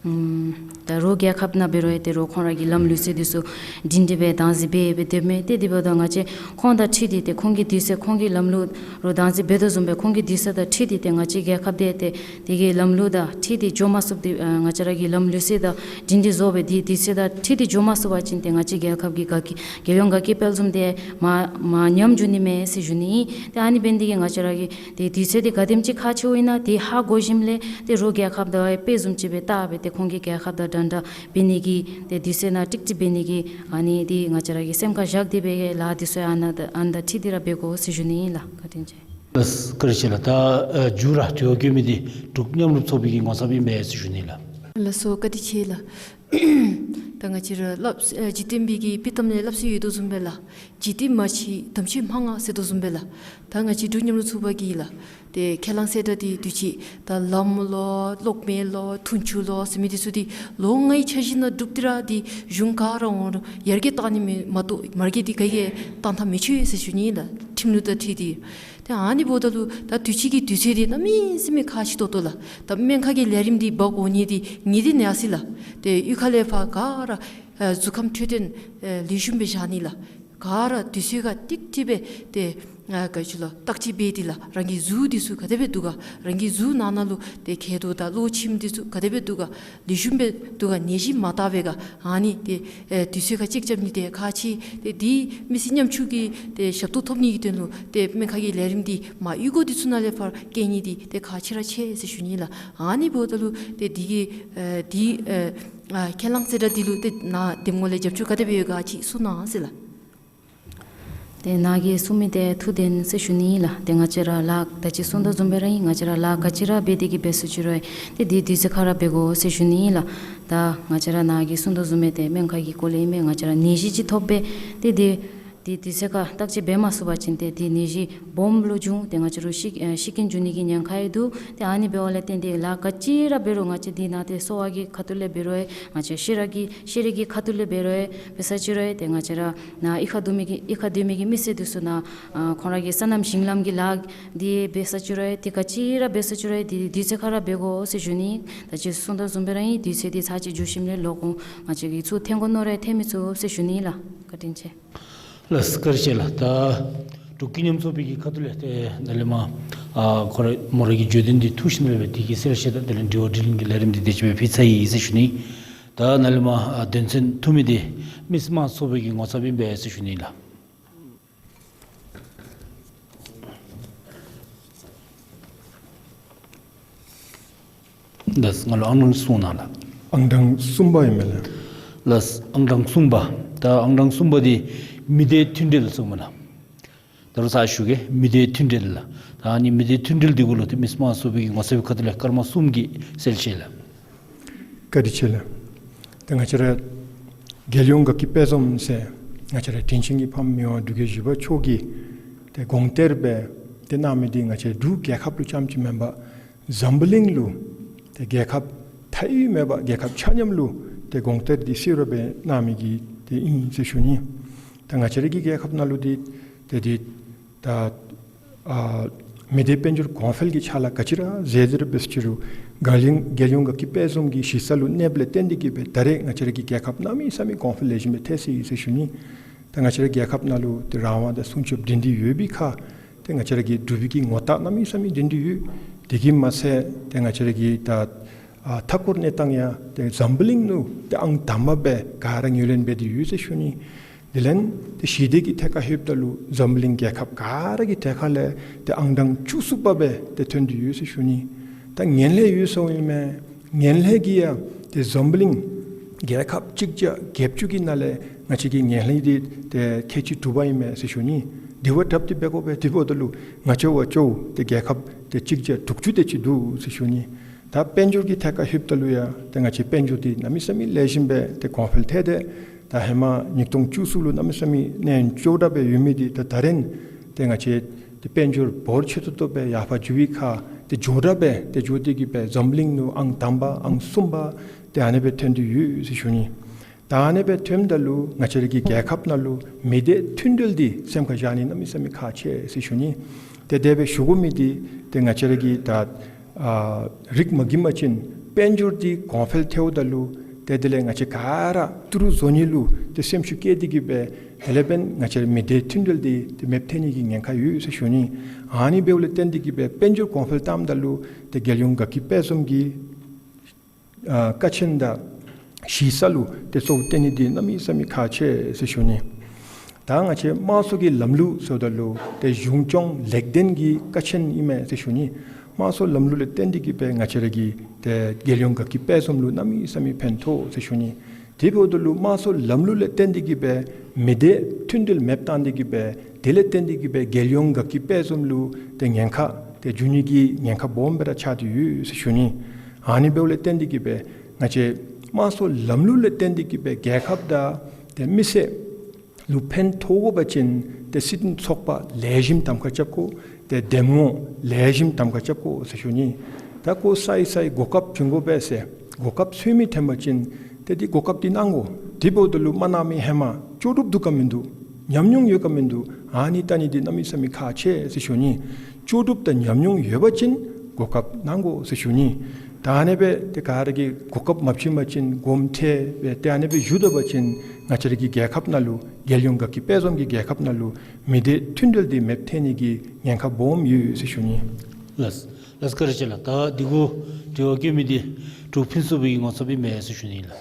ཨམ་ད་རོགས་རྒྱལ་ཁབ་ནང་འབད་རུང་ཡང་ཏེ་རོགས་ཁོང་ར་གི་ལམ་ལུགས་སྲོལ་འདི་ཚུ་སྒྲིང་སྒྲི་སྦེ་བདག་འཛིན་འབད་སྦེ་སྡོདཔ་མས། ཏེ་དེ་འབདཝ་ད་ང་བཅས་ཁོང་དང་འཁྲིལ་ཏེ་ཏེ་ཁོང་གི་དུས་ཚོད་ཁོང་གི་ལམ་ལུགས་རོགས་བདག་འཛིན་འབད་དོ་བཟུམ་སྦེ་ཁོང་གི་དུས་ཚོད་དང་འཁྲིལ་ཏེ་ཏེ་ང་བཅས་རྒྱལ་ཁབ་འདི་ཏེ་དེ་གི་ལམ་ལུགས་དང་འཁྲིལ་ཏེ་འགྱོ་མ་ཚུགསཔ་ཏེ་ཨ་ང་བཅས་ར་གི་ལམ་ལུགས་སྲོལ་དང་སྒྲིང་སྒྲི་བཟོ་སྦེ་དེ་དུས་ཚོད་དང་འཁྲིལ་ཏེ་འགྱོ་མ་ཚུགས་པ་ཅིན་ཏེ་ང་བཅས་རྒྱལ་ཁབ་ཀྱི་དགའ་སྐྱིད་རྒྱལ་ཡོངས་དགའ་སྐྱིད་དཔལ་འཛོམས་འདི་མར་མར་ཉམས་འགྱོ་ནི་མས་ཟེར་ཞུ་ནི་ཨིན། ཏེ་ཨ་ནི་འབད་ནི་དེ་གིས་ང་བཅས་ར་གིས་ཏེ་དུས་ཚོད་འདི་ག་དེམ་ཅིག་ཁག་ཆེཝ་ཨིན་ན་དེ་ཧ་གོ་ཞིནམ་ལས་ཏེ་རོགས་རྒྱལ་ཁབ་དང་དཔེ་བཟུམ་ཅིག་སྦེ་བལྟ་སྦེ་ཏེ་ཁོང་གི་རྒྱལ་ཁབ་དང་འདྲན་འདྲ་འབད་ནི་གི་ཏེ་དུས་ཚོད་ནང་ཀྲིག་ཀྲི་འབད་ནི་གི་ཨ་ནི་འདི་ང་བཅས་ར་གིས་སེམས་ཁར་བཞག་སྟེ་སྦེ་ལཱ་འདི་ཚུ་ཨ་ནཱ་ཨ་ནཱ་དང་འཁྲིལ་ཏེ་ར་འབད་དགོ་ཟེར་ཞུ་ནི་ཨིན་ལགས། བཀའ་དྲིན་ཆེ། ལགས་བཀའ་དྲིན་ཆེ་ལགས། ད་ཨ་མཇུག་ར་དྲི་བ་བཀོད་མི་འདི་འབྲུག་མཉམ་རུབ་ཚོགས་པའི་གི་ངོ་ཚབ་ཨིན་པས་ཟེར་ཞུ་ནི་ལགས། ལགས་སོ་བཀའ་དྲིན་ཆེ་ལགས། ད་ང་བཅས་ར་སླབ་ཨ་འཇིག་རྟེན་པའི་གི་དཔྱེ་གཏམ་ལས་སླབ་སྲོལ་ཡོད་དོ་བཟུམ་སྦེ་ལགས། འཇིག་རྟེན་མ་མཆིས་དམ་ཆོས་མང་ང་ཟེར་དོ་བཟུམ་སྦེ་ལགས། ད་ང་བཅས་འབྲུག་མཉམ་རུབ་ཚོགས་པ་གིས་ལགས། ཏེ་ཁས་བླངས་གསལ་བསྒྲགས་འདི་དུས་ཅི་ད་ལམ་ལོ་གློག་མེ་ལོ་འཐུང་ཆུ་ལོ་ཟེར་མི་འདི་ཚུ་འདི་ལོ་ལྔའི་འཆར་གཞི་ནང་གྲུབ་སྟེ་ར་འདི་གཞུང་ག་ར་འོང་རུང་ཡར་རྒྱས་བཏང་ནི་མེད་མ་གཏོགས་མར་རྒྱས་འདི་ག་གིས་བཏང་ཐབས་མི་ཆོག་ཟེར་ཞུ་ནི་ལགས། ཁྲིམས་ལུགས་དང་འཁྲིལ་ཏེ། ཏེ་ཨ་ནི་འབདཝ་ད་ལུ་ད་དུས་ཅི་གི་དུས་ཚོད་འདི་གནམ་མེད་ས་མེད་ཁག་ཆེ་ཏོག་ཏོ་ལགས། ད་སྨན་ཁང་གི་ལས་རིམ་འདི་འབག་འོང་ནི་འདི་ངེས་བདེན་ཡར་སོ་ཡི་ལགས། ཏེ་གཡུས་ཁ་ལས་ཕར་ག་ར་ཨ་གཟུགས་ཁམས་འཕྲོད་བསྟེན་ཨ་ལེགས་ཤོམ་སྦེ་བཞག་ནི་ལགས། ག་ར་དུས་ཚོད་ཁར་ཏིག་ཏིག་སྦེ་ཏེ་ཨ་ག་ཅི་ལོ་བརྟག་དཔྱད་འབད་དེ་ལགས། རང་གི་གཟུགས་འདི་ཚུ་ག་དེ་སྦེ་འདུག་ག། རང་གི་གཟུགས་ནང་ན་ལུ་ཏེ་མཁལ་རྡོག་དང་གློ་མཆིནམ་འདི་ཚུ་ག་དེ་སྦེ་འདུག་ག། ལེགས་ཤོམ་སྦེ་འདུག་ག། ནད་གཞི་མ་དར་བའི་ག། ཨ་ནི་ཏེ་ཨེ་དུས་ཚོད་ཁར་ཅེག་རྐྱབ་ནི་འདི་ཁག་ཆེ། ཏེ་འདི་མི་སེར་ཉམ་ཆུང་གི་ཏེ་ཞབས་ཏོག་ཐོབ་ནི་གི་དོན་ལུ་ཏེ་སྨན་ཁང་གི་ལས་རིམ་འདི་མ་གཡུས་སྒོ་འདི་ཚུ་ནང་ལས་ཕར་སྐྱེལ་ནི་འདི་ཏེ་ཁག་ཆེ་ར་ཆེ་ཟེར་ཞུ་ནི་ལགས། ཨ་ནི་འབདཝ་ད་ལུ་ཏེ་འདི་གི་ཨེ་འདི་ཨེ་ཨ་ཁས་བླངས་གསལ་བསྒྲགས་འདི་ལུ་ཏེ་ནཱ་འདེམས་ངོ་ལས་རྒྱབ་སྐྱོར་ག་དེ་སྦེ་ཡོད་ག་ཅིག་གསུང་གནང་ཟེར་ལགས། ཏེ་ནཱ་གིས་གསུང་མི་འདི་ཐུགས་བདེན་ཟེར་ཞུ་ནི་ཨིན་ལགས། ཏེ་ང་བཅས་ར་ལཱ་ད་ཅི་གསུང་དོ་བཟུམ་སྦེ་ར་ཨིན། ང་བཅས་ར་ལཱ་ག་ཅི་ར་འབད་དེ་གི་འབད་ས་ཅི་རུང་ཏེ་འདི་དུས་ཚོད་ཁར་ར་འབད་དགོ་ཟེར་ཞུ་ནི་ཨིན་ལགས། ད་ང་བཅས་ར་ནཱ་གིས་གསུང་དོ་བཟུམ་སྦེ་ཏེ་སྨན་ཁང་གི་སྐོར་ལས་ཨིན་མས། ང་བཅས་ར་ནད་གཞི་ཅིག་ཐོབ་སྦེ་ཏེ་འདི་འདི་དུས་ཚོད་ཁར་བརྟག་དཔྱད་འབད་མ་ཚུགས་པ་ཅིན་ཏེ་འདི་ནད་གཞི་སྦོམ་ལུ་འགྱུར། ཏེ་ང་བཅས་ར་ཤི་ཨེ་ཤི་རྐྱེན་འགྱུར་ནི་གི་ཉེན་ཁ་ཡང་འདུག། ཏེ་ཨ་ནི་འབདཝ་ལས་བརྟེན་ཏེ་ལཱ་ག་ཅི་ར་འབད་རུང་ང་བཅས་འདི་ནང་ཏེ་གསོ་བ་གི་ཁ་ཐུག་ལས་འབད་རུང་ཡང་ང་བཅས་ཤེས་རབ་ཀྱི་ཤེས་རིག་གི་ཁ་ཐུག་ལས་འབད་རུང་ཡང་འབད་ས་ཅི་རུང་ཡང་ཏེ་ང་བཅས་ར་ནཱ་གཡུས་ཁར་སྡོད་མི་གི་གཡུས་ཁར་སྡོད་མི་གི་མི་སེར་འདི་ཚུ་ནཱ་ཨ་ཁོང་ར་གི་སོ་ནམ་ཞིང་ལམ་གྱི་ལཱ་འདི་འབད་ས་ཅི་རུང་ཡང་ཏེ་ག་ཅི་ར་འབད་ས་ཅི་རུང་ཡང་ཏེ་དུས་ཚོད་ཁར་ར་འབད་དགོ་ཟེར་ཞུ་ནི། ད་ཅི་གསུང་དོ་བཟུམ་སྦེ་ར་ཨིན། དུས་ཚོད་འདི་ཚར་ཅིག་འགྱོ་ཞིནམ་ལས་ལོག་འོང་། ང་བཅས་ཀྱིས་ཚུར་འཐོན་དགོ་མནོ་རུང་འཐོན་མི་ཚུགས་ཟེར་ཞུ་ནི་ལགས། བཀའ་དྲིན་ཆེ། ལགས་བཀའ་དྲིན་ཆེ་ལགས། ད་འབྲུག་ཀུན་མཉམ་ཚོགས་པའི་གི་ཁ་ཐུག་ལས་ཏེ་ནཱ་ལས་མར་ཨ་ཁོ་ར་མོ་ར་གི་བརྗོད་དོན་འདི་ཐུགས་བཞིན་སྦེ་དེ་གི་གསལ་བཤད་དང་དེ་ལས་དྲི་བ་དྲིས་ལན་གྱི་ལས་རིམ་འདི་དེ་ཅིག་སྦེ་ཕུལ་ཚར་ཡི་ཟེར་ཞུ་ནི། ད་ནཱ་ལས་མར་ཨ་དོན་ཚན་ཐུང་མི་འདི་མི་སེར་དམངས་གཙོ་ཚོགས་པའི་གི་ངོ་ཚབ་ཨིན་པས་ཟེར་ཞུ་ནི་ལགས། ལགས་ང་ལུ་ཨང་གྲངས་གསུངས་གནང་ལགས། ཨང་གྲངས་གསུམ་པ་ཨིན་མས་ལགས། ལགས་ཨང་གྲངས་གསུམ་པ། ད་ཨང་གྲངས་གསུམ་པ་འདི་མི་སྡེ་མཐུན་སྒྲིལ་ཟེར་མས་ལགས། ད་རུང་ཚར་ཞུ་གེ། མི་སྡེ་མཐུན་སྒྲིལ་ལགས། ད་ཨ་ནི་མི་སྡེ་མཐུན་སྒྲིལ་འདི་གུ་ལུ་ཏེ་མི་སེར་དམངས་གཙོ་ཚོགས་པའི་གི་ངོ་ཚབ་ཀྱི་ཁ་ཐུག་ལས་སྐར་མ་གསུམ་གྱི་གསལ་བཤད་ལགས། བཀའ་དྲིན་ཆེ་ལགས། ཏེ་ང་བཅས་ར་རྒྱལ་ཡོངས་དགའ་སྐྱིད་དཔལ་འཛོམས་ཟེར་ང་བཅས་ར་དྲིན་ཅན་གྱི་ཕམ་མི་དབང་འབྲུག་རྒྱལ་བཞི་པ་མཆོག་གིས་ཏེ་དགོངས་གཏེར་སྦེ་ཏེ་གནང་མི་འདི་ང་བཅས་འབྲུག་རྒྱལ་ཁབ་ལུ་རྐྱངམ་ཅིག་མེན་པར་འཛམ་བུ་གླིང་ལུ་ཏེ་རྒྱལ་ཁབ་མཐའ་དབུས་མེད་པ་རྒྱལ་ཁབ་ཆ་མཉམ་ལུ་ཏེ་དགོངས་གཏེར་འདི་གསོལ་རས་སྦེ་གནང་མི་གི་ཏེ་ཨིན་ཟེར་ཞུ་ནི། ད་ང་བཅས་ར་གི་རྒྱལ་ཁབ་ནང་ལུ་འདི་ཏེ་འདི་ད་ཨ་མི་སྡེ་དཔལ་འབྱོར་གོང་འཕེལ་གྱི་ཕྱག་ལཱ་ག་ཅི་ར་མཛད་དེ་ར་འབད་ས་ཅི་རུང་རྒྱལ་ཡོངས་རྒྱལ་ཡོངས་དགའ་སྐྱིད་དཔལ་འཛོམས་ཀྱི་གཞི་རྩ་ལུ་གནསཔ་ལས་བརྟེན་ཏེ་གིས་སྦེ་ད་རེས་ང་བཅས་ར་གི་རྒྱལ་ཁབ་གནམ་མེད་ས་མེད་གོང་འཕེལ་ལེགས་ཤོམ་སྦེ་ཐལ་སོ་ཡི་ཟེར་ཞུ་ནི། ད་ང་བཅས་ར་རྒྱལ་ཁབ་ནང་ལུ་ཏེ་རང་དབང་དང་སྲུང་སྐྱོབ་སྒྲིང་སྒྲི་ཡོད་པའི་ཁར་ཏེ་ང་བཅས་ར་གི་འབྲུག་པའི་གི་ངོ་རྟགས་གནམ་མེད་ས་མེད་སྒྲིང་སྒྲི་ཡོད། དེ་གིས་མ་ཚད་ཏེ་ང་བཅས་ར་གི་ད་ཨ་མཐའ་འཁོར་གནས་སྟངས་ཡང་ཏེ་འཛམ་བུ་གླིང་ལུ་ཏེ་ཨང་དང་པ་སྦེ་ག་ར་ངོས་ལེན་འབད་དེ་ཡོད་ཟེར་ཞུ་ནི། དེ་ལས་ཏེ་ཞི་བདེ་གི་ཐད་ཁར་ལྷོདཔ་ད་ལུ་འཛམ་བུ་གླིང་རྒྱལ་ཁབ་ག་ར་གི་ཐད་ཁར་ལས་ཏེ་ཨང་གྲངས་བཅུ་གསུམ་པ་སྦེ་ཏེ་ཐོན་ཏེ་ཡོད་ཟེར་ཞུ་ནི། ད་ངན་ལྷད་ཡོད་ཟེར་ཨིན་མས། ངན་ལྷད་ཀྱིས་ཡང་ཏེ་འཛམ་བུ་གླིང་རྒྱལ་ཁབ་གཅིག་བརྒྱ་བརྒྱད་ཅུ་གི་ནང་ལས་ང་བཅས་ཀྱི་ངན་ལྷད་འདི་ཏེ་ཁལ་གཅིག་དྲུག་པ་ཨིན་མས་ཟེར་ཞུ་ནི། དེ་བ་དྲགཔ་འདི་འབད་དགོ་པས། དེ་འབདཝ་ད་ལུ་ང་བཅས་བ་ཅོ་ཏེ་རྒྱལ་ཁབ་ཏེ་གཅིག་བརྒྱ་དྲུག་ཅུ་དེ་ཅིག་འདུག་ཟེར་ཞུ་ནི། ད་དཔལ་འབྱོར་གྱི་ཐད་ཁར་ལྷོདཔ་ད་ལུ་ཡང་ཏེ་ང་བཅས་དཔལ་འབྱོར་འདི་གནམ་མེད་ས་མེད་ལེགས་ཤོམ་སྦེ་ཏེ་གོང་འཕེལ་ཐལ་ཏེ་ད་ཧེ་མ་ཉིས་སྟོང་བཅུ་གསུམ་ལུ་གནམ་མེད་ས་མེད་གནད་དོན་ཅོག་འཐདཔ་སྦེ་ཡོད་མི་འདི་ད་ད་རེས་ཏེ་ང་བཅས་ཏེ་དཔལ་འབྱོར་འབོར་ཆེ་ཏོག་ཏོ་སྦེ་ཡར་ཕར་འགྱོ་བའི་ཁར་ཏེ་མགྱོགས་དྲགས་སྦེ་ཏེ་འགྱོ་སྟེ་གིས་སྦེ་འཛམ་གླིང་ནང་ཨང་དང་པ་ཨང་གསུམ་པ་ཏེ་ཨ་ནི་སྦེ་ཐོན་ཏེ་ཡོད་ཟེར་ཞུ་ནི། ད་ཨ་ནི་སྦེ་ཐོནམ་ད་ལུ་ང་བཅས་ར་གི་རྒྱལ་ཁབ་ནང་ལུ་མི་སྡེ་མཐུན་སྒྲིལ་འདི་སེམས་ཁར་བཞག་ནི་གནམ་མེད་ས་མེད་ཁག་ཆེ་ཟེར་ཞུ་ནི། ཏེ་དེ་སྦེ་ཞུ་དགོ་མི་འདི་ཏེ་ང་བཅས་ར་གི་ད་ཨ་རིགས་མ་འགྱུར་བ་ཅིན་ དཔལ་འབྱོར་འདི་གོང་འཕེལ་ཐལཝ་ད་ལུ་ཏེ་དེ་ལས་ང་བཅས་ག་ར་ཏི་རུ་བཟོ་ནི་ལུ་ཏེ་སེམས་ཤུགས་བསྐྱེད་དེ་གི་སྦེ་དེ་ལས་འབདན་ང་བཅས་ར་མི་སྡེ་མཐུན་སྒྲིལ་འདི་ཏེ་མེདཔ་ཐལ་ནི་གི་ཉེན་ཁ་ཡོད་ཟེར་ཞུ་ནི། ཨ་ནི་འབདཝ་ལས་བརྟེན་ཏེ་གི་སྦེ་དཔལ་འབྱོར་གོང་འཕེལ་བཏངམ་ད་ལུ་ཏེ་རྒྱལ་ཡོངས་དགའ་སྐྱིད་དཔལ་འཛོམས་ཀྱི་ཨ་ཀ་ཆེན་དང་གཞི་རྩ་ལུ་ཏེ་གཙོ་བོ་བཏོན་ནི་འདི་གནམ་མེད་ས་མེད་ཁག་ཆེ་ཟེར་ཞུ་ནི། ད་ང་བཅས་དམངས་གཙོ་གི་ལམ་ལུགས་ཟེརཝ་ད་ལུ་ཏེ་གཞུང་སྐྱོང་ལེགས་ལྡན་གྱི་ཀ་ཆེན་ཨིན་མས་ཟེར་ཞུ་ནི། དམངས་གཙོ་ལམ་ལུགས་ལས་བརྟེན་ཏེ་གི་སྦེ་ང་བཅས་ར་གི་ཏེ་རྒྱལ་ཡོངས་དགའ་སྐྱིད་དཔལ་འཛོམས་ལུ་གནམ་མེད་ས་མེད་ཕན་ཐོགས་ཟེར་ཞུ་ནི། དེ་འབདཝ་ད་ལུ་དམངས་གཙོ་ལམ་ལུགས་ལས་བརྟེན་ཏེ་གི་སྦེ་མི་སྡེ་མཐུན་སྒྲིལ་མེདཔ་བཏང་སྟེ་གི་སྦེ་དེ་ལས་བརྟེན་ཏེ་གི་སྦེ་རྒྱལ་ཡོངས་དགའ་སྐྱིད་དཔལ་འཛོམས་ལུ་ཏེ་ཉེན་ཁ་ཏེ་འབྱུང་ནི་གི་ཉེན་ཁ་སྦོམ་སྦེ་ར་ཆགས་ཏེ་ཡོད་ཟེར་ཞུ་ནི། ཨ་ནི་འབདཝ་ལས་བརྟེན་ཏེ་གི་སྦེ་ང་བཅས་དམངས་གཙོ་ལམ་ལུགས་ལས་བརྟེན་ཏེ་གི་སྦེ་རྒྱལ་ཁབ་དང་ཏེ་མི་སེར་ལུ་ཕན་ཐོགས་དགོ་པ་ཅིན་ཏེ་སྲིད་དོན་ཚོགས་པ་ལེགས་ཤོམ་གདམ་ཁ་རྐྱབ་དགོ། ཏེ་འདེམས་ངོ་ལེགས་ཤོམ་གདམ་ཁ་རྐྱབ་དགོ་ཟེར་ཞུ་ནི། ད་ཁོ་སའི་སའི་གོ་སྐབས་བྱིན་དགོ་པས་ཟེར་གོ་སྐབས་འཚོལ་མི་ཐོན་པ་ཅིན་ཏེ་འདི་གོ་སྐབས་འདི་གནང་དགོ། དེ་འབདཝ་ད་ལུ་མ་གནང་མི་ཧེ་མ་ལྕོགས་གྲུབ་འདུག་ག་མིན་འདུག་ཉམས་མྱོང་ཡོད་ག་མིན་འདུག་ཨ་ནི་བལྟ་ནི་འདི་གནམ་མེད་ས་མེད་ཁག་ཆེ་ཟེར་ཞུ་ནི། ལྕོགས་གྲུབ་དང་ཉམས་མྱོང་ཡོད་པ་ཅིན་གོ་སྐབས་གནང་དགོ་ཟེར་ཞུ་ནི། ད་ཨ་ནི་སྦེ་ཏེ་ག་ར་གིས་གོ་སྐབས་མ་བྱིན་པ་ཅིན་གོམ་ཐལ་སྦེ་ཏེ་ཨ་ནི་སྦེ་བཞུགས་ད་པ་ཅིན་ང་བཅས་ར་གི་རྒྱལ་ཁབ་ནང་ལུ་རྒྱལ་ཡོངས་དགའ་སྐྱིད་དཔལ་འཛོམས་ཀྱི་རྒྱལ་ཁབ་ནང་ལུ་མི་སྡེ་མཐུན་སྒྲིལ་འདི་མེདཔ་ཐལ་ནི་གི་ཉེན་ཁ་སྦོམ་ཡོད་ཟེར་ཞུ་ནི། ལགས་ལགས་བཀའ་དྲིན་ཆེ་ལགས། ད་འདི་གུ་དྲི་བ་བཀོད་མི་འདི་འབྲུག་ཕུན་ཚོགས་པའི་ངོ་ཚབ་ཨིན་མས་ཟེར་ཞུ་ནི་ལགས།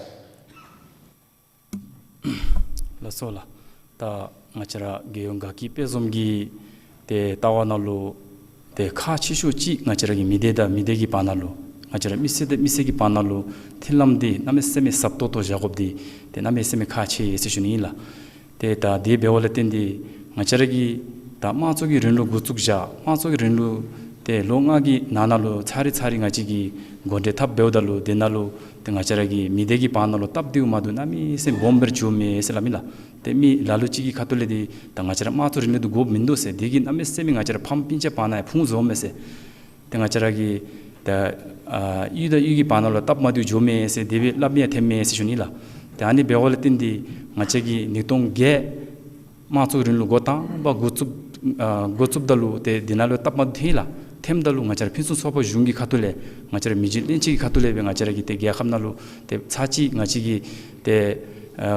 ལགས་སོ་ལགས། ད་ང་བཅས་ར་རྒྱལ་ཡོངས་དགའ་སྐྱིད་དཔལ་འཛོམས་ཀྱི་ཏེ་ལྟ་བ་ནང་ལུ་ཏེ་ཁག་ཆེ་ཤོས་ཅིག་ང་བཅས་ར་གི་མི་སྡེ་དང་མི་སྡེ་གི་བར་ན་ལུ་ང་བཅས་ར་མི་སེར་དང་མི་སེར་གྱི་བར་ན་ལུ་མཐུན་ལམ་འདི་གནམ་མེད་ས་མེད་ཟབ་ཏོག་ཏོ་བཞག་དགོཔ་འདི་ཏེ་གནམ་མེད་ས་མེད་ཁག་ཆེ་ཟེར་ཞུ་ནི་ཨིན་ལགས། ཏེ་ད་དེ་འབདཝ་ལས་བརྟེན་ཏེ་ང་བཅས་ར་གིས་ད་དམངས་གཙོ་གི་རིང་ལུགས་འགོ་བཙུགས་བཞག། དམངས་གཙོ་གི་རིང་ལུགས་ཏེ་ལོ་ལྔ་གི་ནང་ན་ལུ་ཚར་རེ་ཚར་རེ་ང་བཅས་ཀྱིས་འགོ་འདྲེན་འཐབ་འབདཝ་ད་ལུ་དེ་ནང་ལུ་ཏེ་ང་བཅས་ར་གི་མི་སྡེ་གི་བར་ན་ལུ་སྟབས་བདེཝ་མ་བདེཝ་གནམ་མེད་ས་མེད་སྦོམ་སྦེ་ར་བྱུངམ་མས་ཟེར་སླབ་ཨིན་ལགས། ཏེ་མི་ལ་ལུ་ཅིག་གི་ཁ་ཐུག་ལས་འདི་ད་ང་བཅས་ར་དམངས་གཙོ་རིང་ལུགས་འདི་དགོཔ་མིན་འདུག་ཟེར། དེ་གིས་གནམ་མེད་ས་མེད་ང་བཅས་ར་ཕམ་སྤུན་ཆ་བར་ན་ཡང་ཕུང་བཟོཝ་མས་ཟེར། ཏེ་ང་བཅས་ར་གི་ད་ཨ་གཡུས་དང་གཡུས་ཀྱི་བར་ན་ལུ་སྟབས་མ་བདེཝ་འགྱོཝ་མས་ཟེར་དེ་སྦེ་སླབ་མི་ཡང་ཐོནམ་མས་ཟེར་ཞུ་ནི་ལགས། ཏེ་ཨ་ནི་འབདཝ་ལས་བརྟེན་ཏེ་ང་བཅས་ཀྱིས་ཉིས་སྟོང་བརྒྱད་དམངས་གཙོ་རིང་ལུགས་འགོ་དང་པ་འགོ་བཙུགས་ཨ་འགོ་བཙུགསཔ་ད་ལུ་ཏེ་དེ་ནང་ལུ་སྟབས་མ་བདེཝ་ཐོན་ཡི་ལགས། ཐོནམ་ད་ལུ་ང་བཅས་ར་ཕུན་སུམ་ཚོགས་པ་གཞུང་གི་ཁ་ཐུག་ལས་ང་བཅས་ར་མི་རྗེ་བློན་ཆེན་གྱི་ཁ་ཐུག་ལས་སྦེ་ང་བཅས་ར་གི་ཏེ་རྒྱལ་ཁབ་ནང་ལུ་ཏེ་ཚར་གཅིག་ང་བཅས་ཀྱིས་ཏེ་ཨ་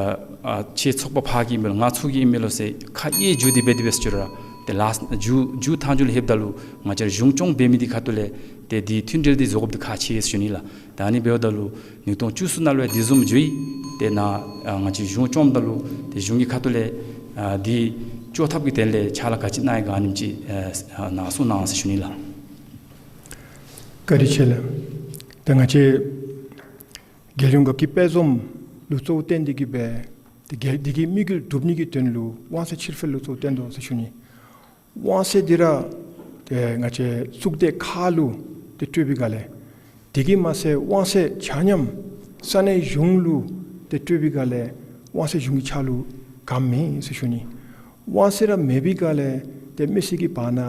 ཨ་ཁྱེད་ཚོགས་པ་ཕར་གྱི་ཨིན་མས་ལོ་ང་ཚུ་གི་ཨིན་མས་ལོ་ཟེར་ཁ་གཡེང་འགྱོ་སྟེ་འབད་དེ་འབད་ཟེར་ཅི་རུང་ར་ཏེ་ལཱསཊ་མཇུག་མཇུག་མཐའ་མཇུག་ལུ་ལྷོདཔ་ད་ལུ་ང་བཅས་ར་གཞུང་སྐྱོང་འབད་མི་འདི་ཁ་ཐུག་ལས་ཏེ་འདི་མཐུན་སྒྲིལ་འདི་བཟོ་དགོཔ་འདི་ཁག་ཆེ་ཟེར་ཞུ་ནི་ལགས། ད་ཨ་ནི་འབདཝ་ད་ལུ་ཉིས་སྟོང་བཅུ་གསུམ་ནང་ལུ་ཡང་དེ་བཟུམ་འགྱོ་ཡི། ཏེ་ནཱ་ཨ་ང་བཅས་གཞུང་བཅོམ་ད་ལུ་ཏེ་གཞུང་གི་ཁ་ཐུག་ལས་ཨ་འདི་བཅོ་ཐབས་ཀྱི་དོན་ལས་ཕྱག་ལཱ་ག་ཅི་གནང་ཡི་ག་ཨ་ནེམ་ཅིག་ཨ་ནཱ་གསུང་གནང་ཟེར་ཞུ་ནི་ལགས། བཀའ་དྲིན་ཆེ་ལགས། ད་ང་བཅས་རྒྱལ་ཡོངས་དགའ་སྐྱིད་དཔལ་འཛོམས་ལུ་གཙོ་བོ་བཏོན་ཏེ་གི་སྦེ་ཏེ་རྒྱལ་འདི་གི་དམིགས་ཡུལ་འགྲུབ་ནི་གི་དོན་ལུ་དབང་ཚད་ཕྱིར་འཕུལ་ལུ་གཙོ་བོ་བཏོན་དོ་ཟེར་ཞུ་ནི། དབང་ཚད་འདི་ར་ཏེ་ང་བཅས་གཙུག་སྡེ་ཁག་ལུ་ཏེ་སྤྲོད་པའི་སྒང་ལས་དེ་གིས་མ་ཚད་དབང་ཚད་ཆ་མཉམ་ས་གནས་གཞུང་ལུ་ཏེ་སྤྲོད་པའི་སྒང་ལས་དབང་ཚད་གཞུང་གི་ཕྱག་ལུ་གམ་མེད་ཟེར་ཞུ་ནི། དབང་ཚད་ར་མེད་པའི་སྒང་ལས་ཏེ་མི་སེར་གྱི་བར་ན་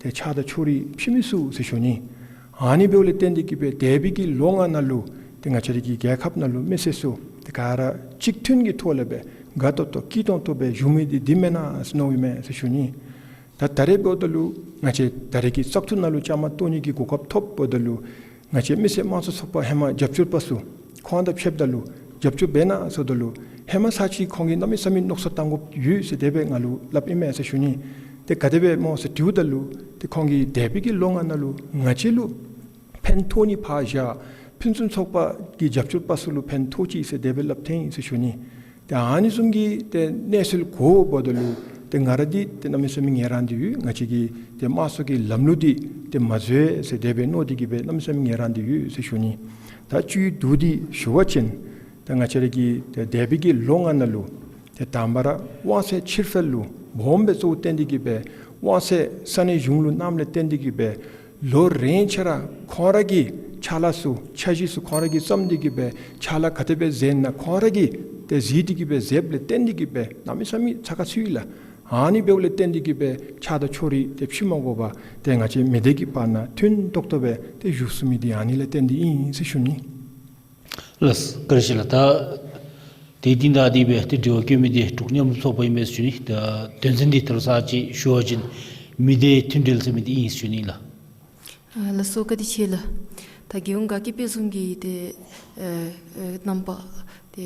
ཏེ་ཕྱག་དང་ཕྱོགས་རིས་ཕྱེ་མི་ཚུགས་ཟེར་ཞུ་ནི། ཨ་ནི་འབདཝ་ལས་བརྟེན་ཏེ་གི་སྦེ་འདས་པའི་གི་ལོ་ལྔ་ནང་ལུ་ཏེ་ང་བཅས་ར་གི་རྒྱལ་ཁབ་ནང་ལུ་མི་སེར་ཚུ་ཏེ་ག་ར་གཅིག་མཐུན་གྱི་ཐོག་ལས་སྦེ་དགའ་ཏོག་ཏོ་སྐྱིད་ཏོང་ཏོ་སྦེ་བཞུགས་མི་འདི་འདི་མེན་ན་ཟེར་མནོཝ་ཨིན་མས་ཟེར་ཞུ་ནི། ད་ད་རེས་འབདཝ་ད་ལུ་ང་བཅས་ད་རེས་ཀྱི་བཙག་འཐུ་ནང་ལུ་བཅའ་མར་གཏོགས་ནི་གི་གོ་སྐབས་ཐོབ་འབདཝ་ད་ལུ་ང་བཅས་མི་སེར་དམངས་གཙོ་ཚོགས་པ་ཧེ་མ་རྒྱབ་སྐྱོར་པ་ཚུ་ཁོང་དང་ཕྱདཔ་ད་ལུ་རྒྱབ་སྐྱོར་འབད་གནང་ཟེརཝ་ད་ལུ་ཧེ་མ་ཚར་གཅིག་ཁོང་གིས་གནམ་མེད་ས་མེད་མནོ་བསམ་བཏང་དགོཔ་ཡོད་ཟེར་དེ་སྦེ་ང་ལུ་སླབ་ཨིན་མས་ཟེར་ཞུ་ནི། ཏེ་ག་དེ་སྦེ་སྨོ་ཟེར་དྲིཝ་ད་ལུ་ཏེ་ཁོང་གིས་འདས་པའི་གི་ལོ་ལྔ་ནང་ལུ་ང་བཅས་ལུ་ཕན་ཐོགས་ནི་ཕར་བཞག། ཕུན་སུམ་ཚོགས་པ་གི་རྒྱབ་སྐྱོར་པ་ཚུ་ལུ་ཕན་ཐོགས་ཅི་ཟེར་དེ་སྦེ་སླབ་ཐོན་ཡི་ཟེར་ཞུ་ནི། ཏེ་ཨ་ནི་བཟུམ་གྱི་ཏེ་གནས་ཚུལ་གོཝ་འབདཝ་ད་ལུ་ཏེ་ང་ར་འདི་ཏེ་གནམ་མེད་ས་མེད་ངལ་རངས་ཏེ་ཡོད། ང་བཅས་ཀྱི་ཏེ་དམངས་གཙོ་གི་ལམ་ལུགས་འདི་ཏེ་མ་འཛོལ་ཟེར་དེ་སྦེ་མནོ་སྟེ་གི་སྦེ་གནམ་མེད་ས་མེད་ངལ་རངས་ཏེ་ཡོད་ཟེར་ཞུ་ནི། ད་བཅུད་བསྡུ་སྟེ་ཞུ་བ་ཅིན་ད་ང་བཅས་ར་གི་ཏེ་འདས་པའི་གི་ལོ་ལྔ་ནང་ལུ་ཏེ་དང་པ་ར་དབང་ཚད་ཕྱིར་འཕུལ་ལུ་སྦོམ་སྦེ་གཙོ་བོ་བཏོན་ཏེ་གི་སྦེ་དབང་ཚད་ས་གནས་གཞུང་ལུ་གནངམ་ལས་བརྟེན་ཏེ་གི་སྦེ་ལོ་རིམ་བཞིན་ར་ཁོང་ར་གི་ཕྱག་ལཱ་ཚུ་འཆར་གཞི་ཚུ་ཁོང་ར་གིས་བརྩམས་ཏེ་གི་སྦེ་ཕྱག་ལཱ་ག་དེ་སྦེ་མཛད་ན་ཁོང་ར་གིས་ཏེ་གཟིགས་ཏེ་གི་སྦེ་མཛདཔ་ལས་བརྟེན་ཏེ་གི་སྦེ་གནམ་མེད་ས་མེད་ཚ་ཁ་ཚུད་ཡི་ལགས། ཨ་ནི་འབདཝ་ལས་བརྟེན་ཏེ་གི་སྦེ་ཕྱག་དང་ཕྱོགས་རིས་ཏེ་ཕྱེ་མ་དགོ་པར་ཏེ་ང་བཅས་མི་སྡེ་གི་བར་ན་མཐུན་ཏོག་ཏོ་སྦེ་ཏེ་བཞུགས་ཚུགས་མི་འདི་ཨ་ནི་ལས་བརྟེན་ཏེ་ཨིན་ཟེར་ཞུ་ནི། ལགས་བཀའ་དྲིན་ཆེ་ལགས། ད་དེ་འདི་ད་འདི་སྦེ་ཏེ་དྲི་བ་བཀོད་མི་འདི་འབྲུག་མཉམ་རུབ་ཚོགས་པ་ཨིན་མས་ཟེར་ཞུ་ནི། ད་དོན་ཚན་འདི་ད་རུང་ཚར་གཅིག་ཞུ་བ་ཅིན་མི་སྡེ་མཐུན་སྒྲིལ་ཟེར་མི་འདི་ཨིན་ཟེར་ཞུ་ནི་ལགས། ཨ་ལགས་སོ་བཀའ་དྲིན་ཆེ་ལགས། ད་རྒྱལ་ཡོངས་དགའ་སྐྱིད་དཔལ་འཛོམས་ཀྱི་ཏེ་ཨེ་ཨེ་རྣམ་པ་ཏེ་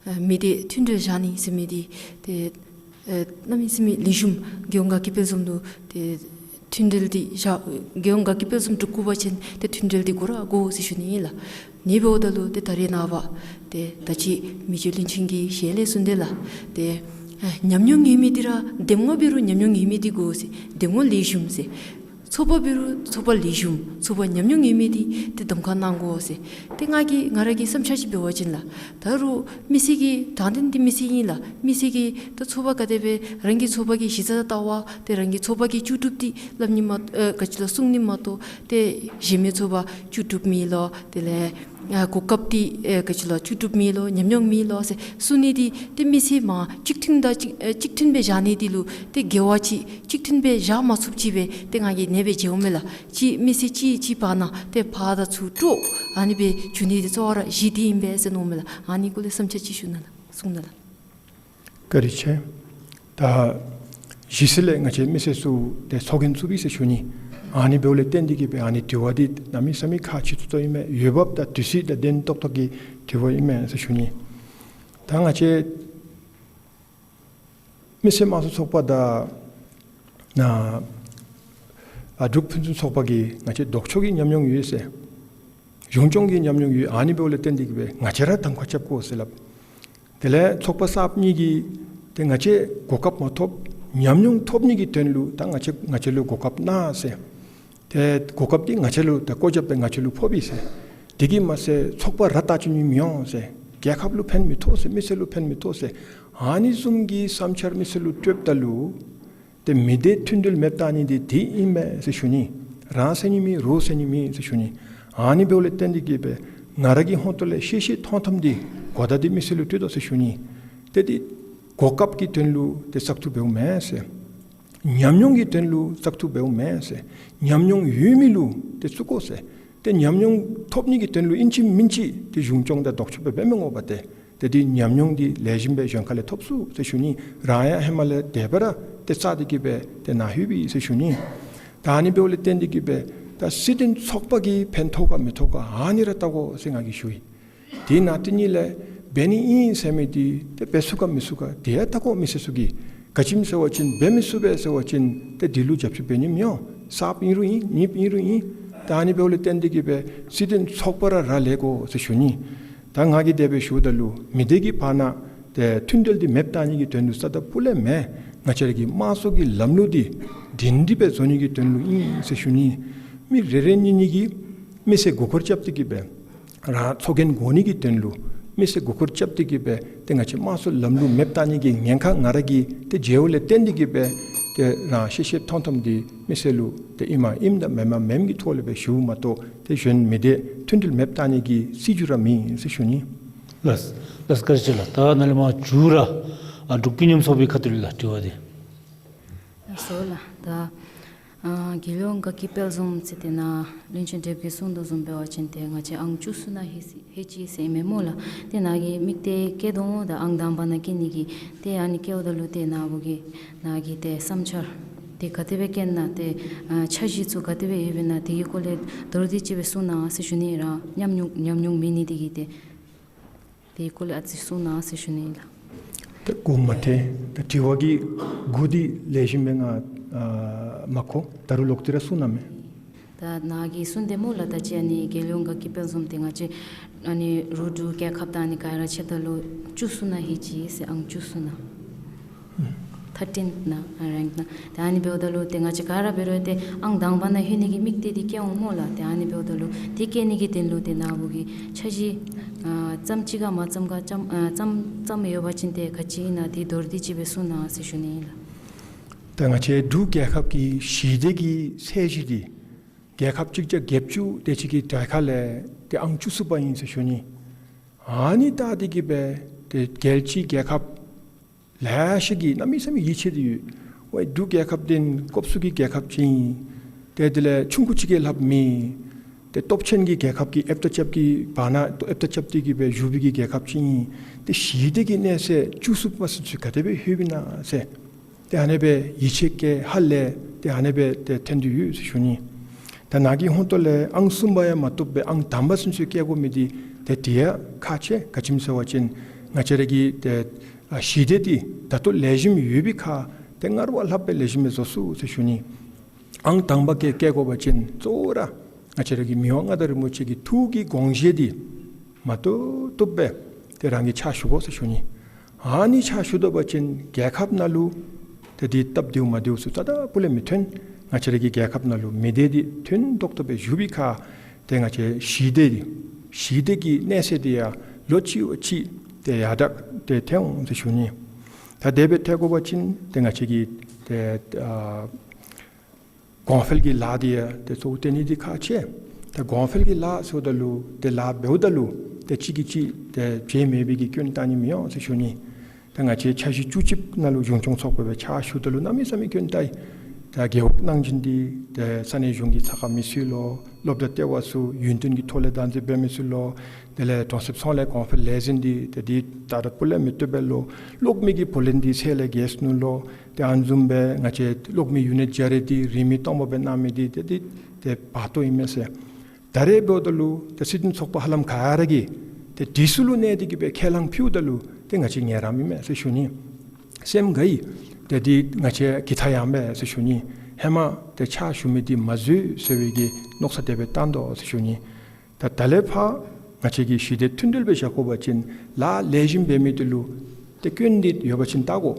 ཨེ་མི་སྡེ་མཐུན་འབྲེལ་བཞག་ནི་ཟེར་མི་འདི་ཏེ་ཨེ་གནམ་མེད་ས་མེད་ལེགས་ཤོམ། རྒྱལ་ཡོངས་དགའ་སྐྱིད་དཔལ་འཛོམས་ལུ་ཏེ་མཐུན་འབྲེལ་འདི་བཞག། རྒྱལ་ཡོངས་དགའ་སྐྱིད་དཔལ་འཛོམས་གྲུབ་དགོ་པ་ཅིན་ཏེ་མཐུན་འབྲེལ་འདི་དགོ་ར་དགོ་ཟེར་ཞུ་ནི་ཨིན་ལགས། ཨ་ནི་འབདཝ་ད་ལུ་ཏེ་ད་རེས་ནངས་པ་ཏེ་ད་ཅི་མི་རྗེ་བློན་ཆེན་གྱིས་ཞལ་ལས་གསུངས་ཏེ་ལགས། ཏེ་ཨེ་ཉམས་མྱོང་ཡོད་མི་འདི་ར་འདེམས་ངོ་འབད་རུང་ཉམས་མྱོང་ཡོད་མི་འདི་དགོ་ཟེར། འདེམས་ངོ་ལེགས་ཤོམ་ཟེར། ཚོགས་པ་འབད་རུང་ཚོགས་པ་ལེགས་ཤོམ། ཚོགས་པ་ཉམས་མྱོང་ཡོད་མི་འདི་ཏེ་གདམ་ཁ་གནང་དགོ་ཟེར། ཏེ་ང་གིས་ང་ར་གི་བསམ་འཆར་ཅིག་འབད་བ་ཅིན་ལགས། ད་རུང་མི་སེར་གྱི་དྲང་བདེན་འདི་མི་སེར་ཨིན་ལགས། མི་སེར་གྱིས་ད་ཚོགས་པ་ག་དེ་སྦེ་རང་གི་ཚོགས་པ་གི་གཞི་རྩ་ལྟ་བ་ཏེ་རང་གི་ཚོགས་པ་གི་ལྕོགས་གྲུབ་འདི་སླབ་ནི་མ་ཨེ་ག་ཅི་ལོ་གསུང་ནི་མ་གཏོགས་ཏེ་གཞན་མི་ཚོགས་པ་ལྕོགས་གྲུབ་མེད་ལོ། དེ་ལས་ཨ་གོ་སྐབས་འདི་ཨེ་ག་ཅི་ལོ་ལྕོགས་གྲུབ་མེད་ལོ། ཉམས་མྱོང་མེད་ལོ་ཟེར་གསུང་ནི་འདི་ཏེ་མི་སེར་མ་གཅིག་མཐུན་དང་གཅིག་ཨེ་གཅིག་མཐུན་སྦེ་བཞག་ནི་འདི་ལུ་ཏེ་འགལ་བ་ཅིག་གཅིག་མཐུན་སྦེ་བཞག་མ་ཚུགསཔ་ཅིག་སྦེ་ཏེ་ང་གིས་ཨ་ནེ་སྦེ་མཇལཝ་མས་ལགས། གཅིག་མི་སེར་གཅིག་གཅིག་བར་ན་ཏེ་ཕར་དང་ཚུར་དཀྲོག་ཨ་ནི་སྦེ་འགྱོ་ནི་འདི་གཙོ་བོ་ར་གཞི་འདི་ཨིན་པས་ཟེར་མནོཝ་མས་ལགས། ཨ་ནི་སྐོར་ལས་བསམ་འཆར་ཅིག་ཞུ་གནང་ལགས། གསུང་གནང་ལགས། བཀའ་དྲིན་ཆེ། ད་གཞི་རྩ་ལས་ང་བཅས་མི་སེར་ཚུ་ཏེ་ཚོགས་རྒྱན་བཙུགས་པས་ཟེར་ཞུ་ནི། ཨ་ནི་འབདཝ་ལས་བརྟེན་ཏེ་གིས་སྦེ་ཨ་ནི་དྲི་བ་འདི་གནམ་མེད་ས་མེད་ཁག་ཆེ་ཏོག་ཏོ་ཨིན་མས། འོས་འབབ་དང་དུས་ཚོད་དང་ལྡན་ཏོག་ཏོ་གི་དྲི་བ་ཨིན་མས་ཟེར་ཞུ་ནི། ད་ང་བཅས་མི་སེར་དམངས་གཙོ་ཚོགས་པ་དང་ནཱ་ཨ་འབྲུག་ཕུན་སུམ་ཚོགས་པ་གིས་ང་བཅས་ལྡོག་ཕྱོགས་ཀྱི་ཉམས་མྱོང་ཡོད་ཟེར། གཞུང་སྐྱོང་གི་ཉམས་མྱོང་ཡོད། ཨ་ནི་འབདཝ་ལས་བརྟེན་ཏེ་གིས་སྦེ་ང་བཅས་ར་གདམ་ཁ་རྐྱབ་དགོ་ཟེར་སླབ། དེ་ལས་ཚོགས་པ་གསརཔ་གཉིས་ཀྱིས་ཏེ་ང་བཅས་གོ་སྐབས་མ་ཐོབ་ཉམས་མྱོང་ཐོབ་ནི་གི་དོན་ལུ་ད་ང་བཅས་ང་བཅས་ལུ་གོ་སྐབས་གནང་ཟེར། ཏེ་གོ་སྐབས་འདི་ང་བཅས་ལུ་ད་བཀོད་རྒྱ་སྦེ་ང་བཅས་ལུ་ཕོག་པས་ཟེར། དེ་གིས་མ་ཚད་ཚོགས་པ་ར་བཏགས་བཅུག་ནི་མི་འོང་ཟེར། རྒྱལ་ཁབ་ལུ་ཕན་མི་ཐོགས་ཟེར། མི་སེར་ལུ་ཕན་མི་ཐོགས་ཟེར། ཨ་ནི་བཟུམ་གྱི་བསམ་འཆར་མི་སེར་ལུ་སྤྲོདཔ་ད་ལུ་ཏེ་མི་སྡེ་མཐུན་སྒྲིལ་མེདཔ་བཏང་ནི་འདི་དེ་ཨིན་མས་ཟེར་ཞུ་ནི། རང་ཟེར་ནི་མེད་རོགས་ཟེར་ནི་མེད་ཟེར་ཞུ་ནི། ཨ་ནི་འབདཝ་ལས་བརྟེན་ཏེ་གིས་སྦེ་ང་ར་གི་ཧོངས་ཏོ་ལས་ཤེས་ཤེས་མཐོང་མཐོངམ་འདི་གོ་བརྡ་འདི་མི་སེར་ལུ་སྤྲོད་དོ་ཟེར་ཞུ་ནི། ཏེ་འདི་གོ་སྐབས་ཀྱི་དོན་ལུ་ཏེ་བཙག་འཐུ་འབདཝ་མེན་ཟེར། ཉམས་མྱོང་གི་དོན་ལུ་བཙག་འཐུ་འབདཝ་མེན་ཟེར། ཉམས་མྱོང་ཡོད་མི་ལུ་ཏེ་བཙུགས་དགོ་ཟེར། ཏེ་ཉམས་མྱོང་ཐོབ་ནི་གི་དོན་ལུ་ཨིན་ཅི་མིན་ཅི་ཏེ་གཞུང་སྐྱོང་དང་ལྡོག་ཕྱོགས་སྦེ་འབད་མི་འོང་པ་ཏེ། ཏེ་འདི་ཉམས་མྱོང་འདི་ལེགས་ཤོམ་སྦེ་གཞན་ཁ་ལས་ཐོབ་ཚུགས་ཟེར་ཞུ་ནི། རང་ཡང་ཧེ་མ་ལས་དེ་སྦེ་ར་ཏེ་བཙག་སྟེ་གིས་སྦེ་ཏེ་ནཱ་ལྷོད་པས་ཟེར་ཞུ་ནི། ད་ཨ་ནི་འབདཝ་ལས་བརྟེན་ཏེ་གིས་སྦེ་ད་སྲིད་དོན་ཚོགས་པ་གིས་ཕན་ཐོགས་ག་མི་ཐོགས་ག་ཨ་ནི་ར་བལྟ་དགོ་ཟེར་ང་གིས་ཞུ་ཡི། དེ་ནང་དེ་ཉིད་ལས་འབད་ནི་ཨིན་ཟེར་མི་འདི་ཏེ་འབད་ཚུགས་ག་མི་ཚུགས་ག་དེ་ཡང་བལྟ་དགོ་མི་སེར་ཚུ་གིས། ག་ཅི་སྨོ་ཟེར་བ་ཅིན་འབད་མི་ཚུགས་པས་ཟེར་བ་ཅིན་ཏེ་འདི་ལུ་རྒྱབ་སྐྱོར་འབད་ནི་མི་འོང་། གསརཔ་ཨིན་རུང་ཨིན། ནིམ་ཨིན་རུང་ཨིན། ད་ཨ་ནི་འབདཝ་ལས་བརྟེན་ཏེ་གིས་སྦེ་སྲིད་དོན་ཚོགས་པ་ར་ར་ལས་དགོ་ཟེར་ཞུ་ནི། ད་ང་གིས་དེ་སྦེ་ཞུཝ་ད་ལུ་མི་སྡེ་གི་བར་ན་ཏེ་མཐུན་སྒྲིལ་འདི་མེདཔ་བཏང་ནི་གི་དོན་ལུ་རྩ་དང་སྤུ་ལས་མེན། ང་བཅས་ར་གི་དམངས་གཙོ་གི་ལམ་ལུགས་འདི་སྒྲིང་སྒྲི་སྦེ་བཟོ་ནི་གི་དོན་ལུ་ཨིན་ཟེར་ཞུ་ནི། མི་རེ་རེ་གཉིས་གཉིས་ཀྱིས་མི་སེར་མགུ་སྐོར་རྐྱབ་སྟེ་གིས་སྦེ་རང་ཚོགས་རྒྱན་དགོ་ནི་གི་དོན་ལུ་མི་སེར་མགུ་སྐོར་རྐྱབ་སྟེ་གིས་སྦེ་ཏེ་ང་བཅས་དམངས་གཙོ་ལམ་ལུགས་མེདཔ་བཏང་ནི་གི་ཉེན་ཁ་ང་ར་གིས་ཏེ་མཇལཝ་ལས་བརྟེན་ཏེ་གིས་སྦེ་ཏེ་རང་ཤེས་ཤེས་མཐོང་མཐོངམ་འདི་མི་སེར་ལུ་ཏེ་ཨིནམ་ཨིནམ་དང་མེནམ་མེནམ་གྱི་ཐོག་ལས་སྦེ་ཞུཝ་མ་གཏོགས་ཏེ་གཞན་མི་སྡེ་མཐུན་སྒྲིལ་མེདཔ་བཏང་ནི་གི་སྲིད་བྱུས་ར་མེན་ཟེར་ཞུ་ནི། ལགས་ལགས་བཀའ་དྲིན་ཆེ་ལགས། ད་ནཱ་ལས་མར་མཇུག་ར་ཨ་འབྲུག་ཀུན་མཉམ་ཚོགས་པའི་ཁ་ཐུག་ལས་ལགས་དྲི་བ་འདི། ལགས་སོ་ལགས། ད་ཨ་རྒྱལ་ཡོངས་དགའ་སྐྱིད་དཔལ་འཛོམས་ཟེར་ཏེ་ནཱ་བློན་ཆེན་བགྲེསཔ་གིས་གསུངས་དོ་བཟུམ་འབད་བ་ཅིན་ཏེ་ང་བཅས་ཨང་བཅུ་གསུམ་ནང་ལྷོད་ཅི་ལྷོད་ཅི་ཟེར་ཨིན་མས་སྨོ་ལགས། ཏེ་ནཱ་གིས་དམིགས་གཏད་བསྐྱེད་དོ་འོང་། ད་ཨང་དང་པ་ནང་བསྐྱལ་ནི་གི་ཏེ་ཨ་ནི་བསྐྱལཝ་ད་ལུ་ཏེ་ནཱ་བུ་གིས་ནཱ་གི་ཏེ་བསམ་འཆར་འདི་ག་དེ་སྦེ་བསྐྱལ་ན་ཏེ་ཨ་འཆར་གཞི་ཚུ་ག་དེ་སྦེ་ཡོདཔ་ཨིན་ན་དེ་གི་སྐོར་ལས་མདོར་བསྡུས་ཅིག་སྦེ་གསུང་གནང་ཟེར་ཞུ་ནི། རང་ཉམས་མྱོང་ཉམས་མྱོང་མེད་ནི་དེ་གིས་ཏེ་དེ་སྐོར་ལས་ཨ་ཙི་གསུང་གནང་ཟེར་ཞུ་ནི་ལགས། ད་དགོངསམ་མ་ཁྲེལ། ད་དྲི་བ་གི་འགོ་འདི་ལེགས་ཤོམ་སྦེ་ང་ཨ་མ་གོ། ད་རུང་ལོག་སྟེ་ར་གསུང་གནང་མས། ད་ནཱ་གིས་གསུངས་ཏེ་སྨོ་ལགས། ད་ཅི་ཨ་ནི་རྒྱལ་ཡོངས་དགའ་སྐྱིད་དཔལ་འཛོམས་འདི་ང་བཅས་ཨ་ནི་རོགས་འབྲུག་རྒྱལ་ཁབ་དང་ཨ་ནི་ག་ར་ཕྱདཔ་ད་ལུ་བཅུ་གསུམ་ནང་ལྷོད་ཅི་ཟེར། ཨང་བཅུ་གསུམ་ནང་། ཐར་ཊིན་ནང་ཨ་རེངཀ་ནང་། ད་ཨ་ནི་འབདཝ་ད་ལུ་ཏེ་ང་བཅས་ག་ར་འབད་རུང་ཏེ་ཨང་དང་པ་ནང་ལྷོད་ནི་གི་དམིགས་གཏད་འདི་བསྐྱེད་འོང་སྨོ་ལགས། ཏེ་ཨ་ནི་འབདཝ་ད་ལུ་འདི་བསྐྱེད་ནི་གི་དོན་ལུ་ཏེ་ནཱ་བུ་གིས་འཆར་གཞི་ཨ་ཙམ་ཅིག་ག་མ་ཙམ་ག་ཙམ་ཨ་ཙམ་ཙམ་ཡོད་པ་ཅིན་ཏེ་ག་ཅི་ཨིན་ན་འདི་མདོར་བསྡུས་ཅིག་སྦེ་གསུང་གནང་ཟེར་ཞུ་ནི་ཨིན་ལགས། ད་ང་བཅས་འབྲུག་རྒྱལ་ཁབ་ཀྱི་ཞི་བདེ་གི་ཚད་གཞི་འདི་རྒྱལ་ཁབ་གཅིག་བརྒྱ་བརྒྱད་ཅུ་དེ་ཅིག་གི་གྲལ་ཁ་ལས་ཏེ་ཨང་བཅུ་གསུམ་པ་ཨིན་ཟེར་ཞུ་ནི། ཨ་ནི་བལྟ་སྟེ་གིས་སྦེ་ཏེ་རྒྱལ་སྤྱིའི་རྒྱལ་ཁབ་ལེ་ཤ་གིས་གནམ་མེད་ས་མེད་ཡིད་ཆེས་ཏེ་ཡོད། ཝའི་འབྲུག་རྒྱལ་ཁབ་འདི་སྐོབ་སུ་གི་རྒྱལ་ཁབ་ཅིག་ཨིན། ཏེ་དེ་ལས་ཆུང་ཀུ་ཅིག་གིས་ལྷགཔ་མེད། ཏེ་སྟོབས་ཆེན་གྱི་རྒྱལ་ཁབ་ཀྱི་ཨེབ་ཏ་རྐྱབ་ཀྱི་བར་ན་ཨེབ་ཏ་རྐྱབ་སྟེ་གིས་སྦེ་བཞུགས་པའི་གི་རྒྱལ་ཁབ་ཅིག་ཨིན། ཏེ་ཞི་བདེ་གི་གནས་ཚད་བཅུ་གསུམ་པ་ཚུན་ཚོད་ག་དེ་སྦེ་ལྷོདཔ་ཨིན་ན་ཟེར། ཏེ་ཨ་ནེ་སྦེ་ཡིད་ཆེས་བསྐྱེད་ཧ་ལས་ཏེ་ཨ་ནེ་སྦེ་ཏེ་ཐོན་ཏེ་ཡོད་ཟེར་ཞུ་ནི། ད་ནཱ་གི་ཧོང་ཏོ་ལས་ཨང་གསུམ་པ་ཡང་མ་བཏུབ་པས་ཨང་དང་པ་ཚུན་ཚོད་བཀལ་དགོ་མི་འདི་ཏེ་དེ་ཡང་ཁག་ཆེ། ག་ཅི་སྨོ་ཟེར་བ་ཅིན་ང་བཅས་ར་གི་ཏེ་ཨ་ཞི་བདེ་འདི་ད་ལྟོ་ལེགས་ཤོམ་ཡོད་པའི་ཁར་ཏེ་སྔར་བ་ལྷག་པའི་ལེགས་ཤོམ་སྦེ་བཟོ་ཚུགས་ཟེར་ཞུ་ནི། ཨང་དང་པ་བཀལ་བཀལ་དགོ་པ་ཅིན་གཙོ་བོ་ར་ང་བཅས་ར་གི་མི་དབང་མངའ་བདག་རིན་པོ་ཆེ་གི་ཐུགས་ཀྱི་དགོངས་བཞེད་འདི་མ་བཏུབ་བཏུབ་སྦེ་ཏེ་རང་གིས་ཕྱག་ཞུ་དགོ་ཟེར་ཞུ་ནི། ཨ་ནི་ཕྱག་ཞུ་དོ་པ་ཅིན་རྒྱལ་ཁབ་ནང་ལུ་ཏེ་འདི་སྟབས་བདེཝ་མ་བདེཝ་ཚུ་རྩ་དང་སྤུ་ལས་མི་ཐོན། ང་བཅས་ར་གི་རྒྱལ་ཁབ་ནང་ལུ་མི་བདེ་འདི་ཐོན་ཏོག་ཏོ་སྦེ་བཞུགས་པའི་ཁར་ཏེ་ང་བཅས་ཞི་བདེ་འདི་ཞི་བདེ་གི་གནས་ཚད་འདི་ཡང་ལོ་གཅིག་བ་གཅིག་ཏེ་ཡར་དྲག་ཏེ་ཐོན་འོང་ཟེར་ཞུ་ནི། ད་དེ་སྦེ་ཐོན་དགོ་པ་ཅིན་ཏེ་ང་བཅས་ཀྱི་ཏེ་ཨ་གོང་འཕེལ་གྱི་ལཱ་འདི་ཡང་ཏེ་གཙོ་བོ་བཏོན་ནི་འདི་ཁག་ཆེ། ད་གོང་འཕེལ་གྱི་ལཱ་ཟེརཝ་ད་ལུ་ཏེ་ལཱ་འབདཝ་ད་ལུ་ཏེ་གཅིག་གིས་གཅིག་ཏེ་བྱེད་མེད་པའི་གི་སྐྱོན་བཏགས་ནི་མི་འོང་ཟེར་ཞུ་ནི། ད་ང་བཅས་འཆར་གཞི་བཅུ་གཅིག་ནང་ལུ་གཞུང་སྐྱོང་ཚོགས་པ་སྦེ་ཕྱག་ཞུཝ་ད་ལུ་གནམ་མེད་ས་མེད་སྐྱོན་བཏགས་ཡི། ད་རྒེད་འོག་གནང་སྦྱིན་འདི་ཏེ་ས་གནས་གཞུང་གི་ཚ་ཁ་མི་ཚུ་ལོ། སློབ་གྲྭ་ལྟེ་བ་ཚུ་ཡུན་བརྟན་གྱི་ཐོག་ལས་བདག་འཛིན་འབད་མི་ཚུ་ལོ། དེ་ལས་གྲོང་གསེབ་ཚོང་ལས་གོང་འཕེལ་ལས་འཛིན་འདི་ཏེ་འདི་ད་རེས་སྤུ་ལས་མི་བཏུབ་པས་ལོ། གློག་མེ་གི་བུ་ལོན་འདི་ཚད་ལས་བརྒལ་སོ་ནུག་ལོ། ཏེ་ཨ་ནི་བཟུམ་སྦེ་ང་བཅས་གློག་མེ་ཡུ་ནིཊ་བརྒྱ་རེ་འདི་རིན་མེད་སྟོངམ་སྦེ་གནང་མི་འདི་ཏེ་འདི་ཏེ་བར་སྟོང་ཨིན་མས་ཟེར། ད་རེས་འབདཝ་ད་ལུ་ཏེ་སྲིད་དོན་ཚོགས་པ་ཧ་ལམ་ག་ར་གིས་ཏེ་དུས་ཚོད་ལུ་གནས་ཏེ་གི་སྦེ་ཁས་བླངས་ཕུལཝ་ད་ལུ་ཏེ་ང་བཅས་ངལ་རངས་ཨིན་མས་ཟེར་ཞུ་ནི། སེམས་དགའ་ཡི། ཏེ་འདི་ང་བཅས་ཀྱི་ཐ་ཡང་མས་ཟེར་ཞུ་ནི། ཧེ་མ་ཏེ་ཕྱག་ཞུ་མི་འདི་མ་བཟོད་ཟེར་བའི་གི་མནོ་བསམ་དེ་སྦེ་བཏང་དོ་ཟེར་ཞུ་ནི། ད་ད་ལས་ཕར་ང་བཅས་ཀྱིས་ཞི་བདེ་མཐུན་སྒྲིལ་སྦེ་བཞག་དགོ་པ་ཅིན་ལཱ་ལེགས་ཤོམ་འབད་མི་འདི་ལུ་ཏེ་སྐྱོན་འདི་ཡོད་པ་ཅིན་བལྟ་དགོ།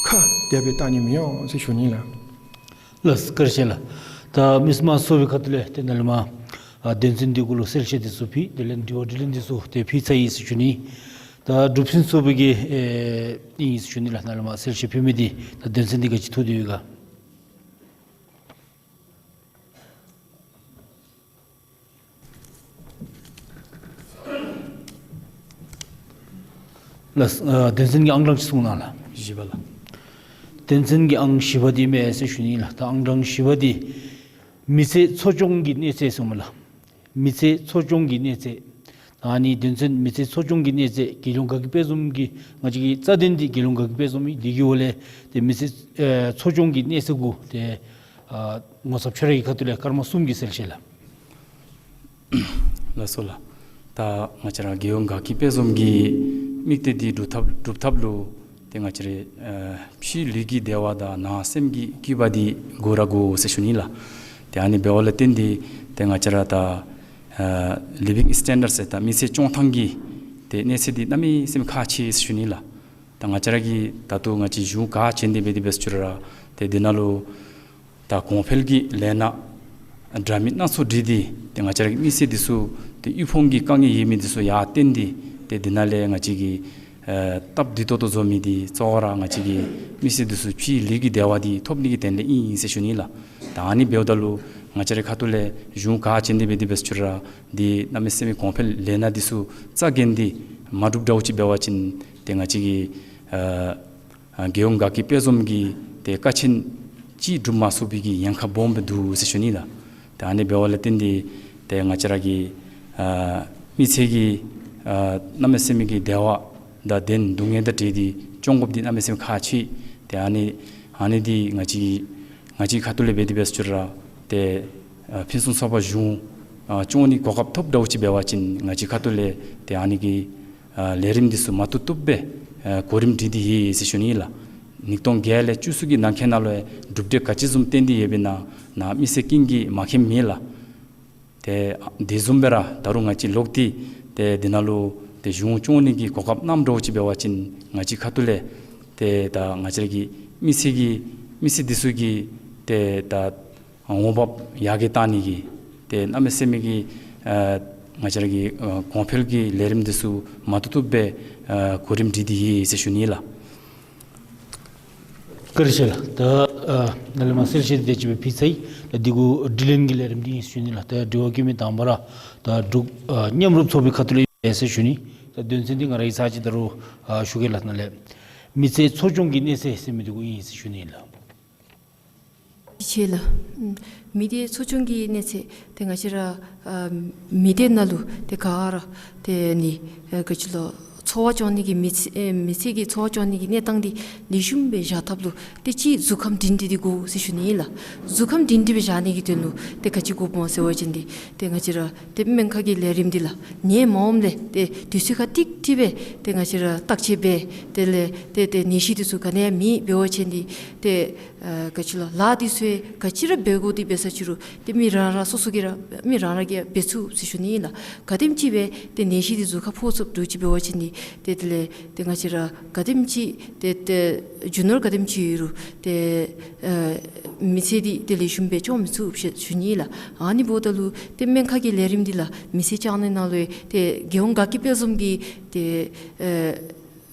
ཁག་དེ་སྦེ་བལྟ་ནི་མི་འོང་ཟེར་ཞུ་ནི་ལགས། ལགས་སོ། བཀའ་དྲིན་ཆེ་ལགས། ད་མི་སེར་དམངས་ཚུ་གི་ཁ་ཐུག་ལས་ཏེ་ནཱ་ལས་མར་ཨ་དོན་ཚན་འདི་གུ་ལུ་གསལ་བཤད་འདི་ཚུ་ཕུལ། དེ་ལས་དྲི་བ་དྲིས་ལན་འདི་ཚུ་ཏེ་ཕུལ་ཚར་ཡི་ཟེར་ཞུ་ནི། ད་འབྲུག་ཕུན་ཚོགས་པའི་གི་ཨེ་ཨིན་ཟེར་ཞུ་ནི་ལགས། ནཱ་ལས་མར་གསལ་བཤད་ཕུལ་མི་འདི་ད་དོན་ཚན་འདི་ག་ཅི་ཐུག་སྟེ་ཡོད་ག། ལགས། ཨ་དོན་ཚན་གྱི་ཨང་གྲངས་ཅིག་གསུང་གནང་ལགས། བཞི་པ་ལགས། དོན་ཚན་གྱི་ཨང་བཞི་པ་འདི་མས་ཟེར་ཞུ་ནི་ལགས། ད་ཨང་གྲངས་བཞི་པ་འདི་མི་ཚེ་འཚོ་སྐྱོང་གི་གནས་ཚད་གསུངམ་ལགས། མི་ཚེ་འཚོ་སྐྱོང་གི་གནས་ཚད། ད་ཨ་ནི་དོན་ཚན་མི་ཚེ་འཚོ་སྐྱོང་གི་གནས་ཚད་རྒྱལ་ཡོངས་དགའ་སྐྱིད་དཔལ་འཛོམས་ཀྱི་ང་བཅས་ཀྱི་རྩ་དོན་འདི་རྒྱལ་ཡོངས་དགའ་སྐྱིད་དཔལ་འཛོམས་ཨིན། འདི་གི་འོག་ལས་ཏེ་མི་ཚེ་ཨེ་འཚོ་སྐྱོང་གི་གནས་ཚད་གུ་ཏེ་ཨ་ངོ་ཚབ་ཁྱོད་རའི་ཁ་ཐུག་ལས་སྐར་མ་གསུམ་གྱི་གསལ་བཤད་ལགས། ལགས་སོ་ལགས། ད་ང་བཅས་ར་རྒྱལ་ཡོངས་དགའ་སྐྱིད་དཔལ་འཛོམས་ཀྱི་དམིགས་གཏད་འདི་སྒྲུབ་ཐབས་སྒྲུབ་ཐབས་ལུ་ཏེ་ང་བཅས་ར་ཨ་ཕྱི་ལུས་ཀྱི་བདེ་བ་དང་ནང་སེམས་ཀྱི་སྐྱིད་པ་འདི་དགོ་ར་དགོ་ཟེར་ཞུ་ནི་ལགས། ཏེ་ཨ་ནི་འབདཝ་ལས་བརྟེན་ཏེ་ཏེ་ང་བཅས་ར་ད་ཨ་ལིབ་ཨིང་སི་ཊེན་ཌརཌ་ཟེར་ད་མི་ཚེ་སྐྱོང་ཐངས་ཀྱི་ཏེ་གནས་ཚད་འདི་གནམ་མེད་ས་མེད་ཁག་ཆེ་ཟེར་ཞུ་ནི་ལགས། ད་ང་བཅས་ར་གི་ད་ལྟོ་ང་བཅས་གཞུང་ག་ཅི་འདི་འབད་དེ་འབད་ཟེར་ཞུ་རུང་ར་ཏེ་འདི་ནང་ལུ་ད་གོང་འཕེལ་གྱི་ལས་སྣ་འདྲ་མིན་སྣ་ཚོགས་བསྒྲིགས་ཏེ་ཏེ་ང་བཅས་ར་གི་མི་སེར་འདི་ཚུ་ཏེ་དབུལ་ཕོངས་ཀྱི་དཀའ་ངལ་ཡོད་མི་འདི་ཚུ་ཡར་བཏོན་ཏེ་ཏེ་འདི་ནང་ལས་ང་བཅས་ཀྱི་ཨེ་སྟབས་བདེ་ཏོག་ཏོ་བཟོ་མི་འདི་གཙོ་བོ་ར་ང་བཅས་ཀྱི་མི་སེར་འདི་ཚུ་ཕྱི་ལུས་ཀྱི་བདེ་བ་འདི་ཐོབ་ནི་གི་དོན་ལས་ཨིན་ཟེར་ཞུ་ནི་ལགས། ད་ཨ་ནི་འབདཝ་ད་ལུ་ང་བཅས་རའི་ཁ་ཐུག་ལས་གཞུང་ག་ཅི་འདི་འབད་དེ་འབད་ཟེར་ཞུ་རུང་ར་འདི་གནམ་མེད་ས་མེད་གོང་འཕེལ་ལས་སྣ་འདི་ཚུ་རྩ་འགེངས་ཏེ་མ་སྒྲུབ་འདྲཝ་ཅིག་འབད་བ་ཅིན་ཏེ་ང་བཅས་ཀྱི་ཨ་ཨ་རྒྱལ་ཡོངས་དགའ་སྐྱིད་དཔལ་འཛོམས་ཀྱི་ཏེ་ཀ་ཆེན་ཅིག་སྒྲུབ་མ་ཚུགས་པའི་གི་ཉེན་ཁ་སྦོམ་སྦེ་འདུག་ཟེར་ཞུ་ནི་ལགས། ཏེ་ཨ་ནི་འབདཝ་ལས་བརྟེན་ཏེ་ཏེ་ང་བཅས་ར་གི་ཨ་མི་ཚེ་གི་ཨ་གནམ་མེད་ས་མེད་ཀྱི་བདེ་བ་དང་དོན་སྡུག་བསྔལ་དང་བྲལ་ཏེ་སྐྱོང་དགོཔ་འདི་གནམ་མེད་ས་མེད་ཁག་ཆེ། ཏེ་ཨ་ནི་ཨ་ནི་འདི་ང་བཅས་ང་བཅས་ཁ་ཐུག་ལས་འབད་དེ་འབད་ཟེར་ཞུ་རུང་ར་ཏེ་ཨ་ཕུན་སུམ་ཚོགས་པ་གཞུང་ཨ་སྐྱོང་ནི་གོ་སྐབས་ཐོབ་འདྲཝ་ཅིག་འབད་བ་ཅིན་ང་བཅས་ཁ་ཐུག་ལས་ཏེ་ཨ་ནི་གི་ཨ་ལས་རིམ་འདི་ཚུ་མ་བཏུབ་བཏུབ་སྦེ་ཨ་གོ་རིམ་སྒྲིག་སྟེ་ཡོད་ཟེར་ཞུ་ནི་ལགས། ཉིས་སྟོང་བརྒྱད་ལས་བཅུ་གསུམ་གྱི་ནང་འཁོད་ནང་ལུ་ཡང་གྲུབ་འབྲས་ག་ཅི་བཟུམ་བཏོན་ཏེ་ཡོདཔ་ཨིན་ན་ནཱ་མི་སེར་ཀུན་གྱིས་མཁྱེན་མས་ལགས། ཏེ་དེ་བཟུམ་སྦེ་ར་ད་རུང་ང་བཅས་ལོག་སྟེ་ཏེ་འདི་ནང་ལུ་ཏེ་གཞུང་སྐྱོང་ནི་གི་གོ་སྐབས་གནངམ་འདྲཝ་ཅིག་འབད་བ་ཅིན་ང་བཅས་ཁ་ཐུག་ལས་ཏེ་ད་ང་བཅས་ར་གི་མི་སེར་གྱི་མི་སེར་འདི་ཚུ་གི་ཏེ་ད་འོང་འབབ་ཡར་རྒྱས་གཏང་ནི་གི་ཏེ་གནམ་མེད་ས་མེད་ཀྱི་ཨ་ང་བཅས་ར་གི་ཨ་གོང་འཕེལ་གྱི་ལས་རིམ་འདི་ཚུ་མ་བཏུབ་བཏུབ་སྦེ་ཨ་གོ་རིམ་སྒྲིག་སྟེ་ཡོད་ཟེར་ཞུ་ནི་ལགས། བཀའ་དྲིན་ཆེ་ལགས། ད་ཨ་ནཱ་ལས་མར་གསལ་བཤད་དེ་ཅིག་སྦེ་ཕུལ་ཚར་ཡི། ད་འདི་གུ་དྲི་ལན་གྱི་ལས་རིམ་འདི་ཨིན་ཟེར་ཞུ་ནི་ལགས། ད་དྲི་བ་བཀོད་མི་དང་པ་ར་ད་འབྲུག་ཨ་མཉམ་རུབ་ཚོགས་པའི་ཁ་ཐུག་ལས་ཨིན་ཟེར་ཞུ་ནི། ད་དོན་ཚན་འདི་ང་ར་གིས་ཚར་གཅིག་ད་རུང་ཨ་ཞུ་གེ་ལགས། ནཱ་ལས་མི་ཚེ་འཚོ་སྐྱོང་གི་གནས་ཚད་ཟེར་མི་འདི་གུ་ཨིན་ཟེར་ཞུ་ནི་ལགས། ཆེ་ལགས། མི་སྡེ་འཚོ་སྐྱོང་གི་གནས་ཚད་དེ་ང་བཅས་ར་ཨ་མི་སྡེ་ནང་ལུ་དེ་ག་ར་དེ་ནི་ཨ་ག་ཅི་ལོ་ འཚོ་བ་སྐྱོང་ནི་གི་མི་ཚེ་ཨེ་མི་ཚེ་གི་འཚོ་བ་སྐྱོང་ནི་གི་གནས་སྟངས་འདི་ལེགས་ཤོམ་སྦེ་བཞག་ཐབས་ལུ་ཏེ་གཅིག་གཟུགས་ཁམས་སྒྲིང་སྒྲི་འདི་དགོ་ཟེར་ཞུ་ནི་ཨིན་ལགས། གཟུགས་ཁམས་སྒྲིང་སྒྲི་སྦེ་བཞག་ནི་གི་དོན་ལུ་ཏེ་ག་ཅི་དགོཔ་སྨོ་ཟེར་བ་ཅིན་འདི་ཏེ་ང་བཅས་ར་ཏེ་སྨན་ཁང་གི་ལས་རིམ་འདི་ལགས་ངེའི་མ་འོངམ་ལས་ཏེ་དུས་ཚོད་ཁར་ཏིག་ཏི་སྦེ་ཏེ་ང་བཅས་ར་བརྟག་དཔྱད་འབད་དེ་ལས་ཏེ་ཏེ་ནད་གཞི་འདི་ཚུ་ག་ནི་ཡང་མེདཔ་འབད་བ་ཅིན་འདི་ཏེ་ཨ་ག་ཅི་ལོ་ལཱ་འདི་ཚུ་ག་ཅི་ར་འབད་དགོ་འདི་འབད་ས་ཅི་རུང་ཏེ་མི་རང་རང་སོ་སོ་གིས་ར་མི་རང་རང་གིས་འབད་ཚུགས་ཟེར་ཞུ་ནི་ཨིན་ལགས། ག་དེམ་ཅིག་སྦེ་ཏེ་ནད་གཞི་འདི་གཟུགས་ཁར་ཕོག་ཚུགསཔ་འདྲཝ་ཅིག་འབད་བ་ཅིན་འདི་ཏེ་དེ་ལས་ཏེ་ང་བཅས་ར་ག་དེམ་ཅིག་ཏེ་ཏེ་རྒྱུ་ནོར་ག་དེམ་ཅིག་ཡོད་རུང་ཏེ་ཨ་མི་ཚེ་འདི་ཏེ་ལེགས་ཤོམ་སྦེ་སྐྱོང་མི་ཚུགས་ཟེར་ཞུ་ནི་ཨིན་ལགས། ཨ་ནི་འབདཝ་ད་ལུ་ཏེ་སྨན་ཁང་གི་ལས་རིམ་འདི་ལགས་མི་ཚེ་བསྐྱངས་ནི་ནང་ལུ་ཏེ་རྒྱལ་ཡོངས་དགའ་སྐྱིད་དཔལ་འཛོམས་ཀྱི་ཏེ་ཨ་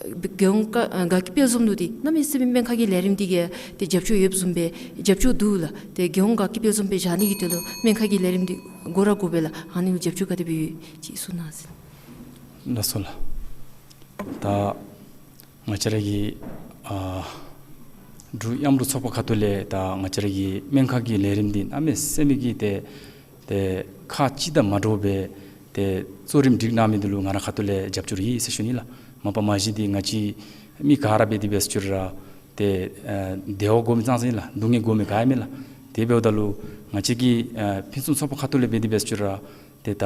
རྒྱལ་ཡོངས་དགའ་ཨ་དགའ་སྐྱིད་དཔལ་འཛོམས་ལུ་འདི་གནམ་མེད་ས་མེད་སྨན་ཁང་གི་ལས་རིམ་འདི་གིས་ཏེ་རྒྱབ་སྐྱོར་ཡོདཔ་བཟུམ་སྦེ་རྒྱབ་སྐྱོར་འདུག་ལགས། ཏེ་རྒྱལ་ཡོངས་དགའ་སྐྱིད་དཔལ་འཛོམས་སྦེ་བཞག་ནི་གི་དོན་ལུ་སྨན་ཁང་གི་ལས་རིམ་འདི་དགོ་ར་དགོ་པས་ལགས། ཨ་ནི་ལུ་རྒྱབ་སྐྱོར་ག་དེ་སྦེ་ཡོད་ཅིག་གསུང་གནང་ཟེར། ལགས་སོ་ལགས། ད་ང་བཅས་ར་གི་ཨ་འབྲུག་གཡམ་རུ་ཚོགས་པ་ཁ་ཐུག་ལས་ད་ང་བཅས་ར་གི་སྨན་ཁང་གི་ལས་རིམ་འདི་གནམ་མེད་ས་མེད་ཀྱི་ཏེ་ཏེ་ཁག་ཅིག་དང་མ་འདྲཝ་སྦེ་ཏེ་གཙོ་རིམ་སྒྲིག་གནང་མི་འདི་ལུ་ང་ར་ཁ་ཐུག་ལས་རྒྱབ་སྐྱོར་ཡོད་ཟེར་ཞུ་ནི་ལགས། མ་པ་མ་གཞི་འདི་ང་བཅས་མི་ག་ར་འབད་དེ་འབད་ས་ཅི་རུང་ར་ཏེ་ཨ་བདེ་བ་དགོ་མི་ཙང་ཙང་ཨིན་ལགས། སྡུག་བསྔལ་དགོ་མི་ག་ཡང་མེད་ལགས། དེ་འབདཝ་ད་ལུ་ང་བཅས་ཀྱི་ཨ་ཕུན་སུམ་ཚོགས་པ་ཁ་ཐུག་ལས་འབད་དེ་འབད་ས་ཅི་རུང་ར་ཏེ་ད་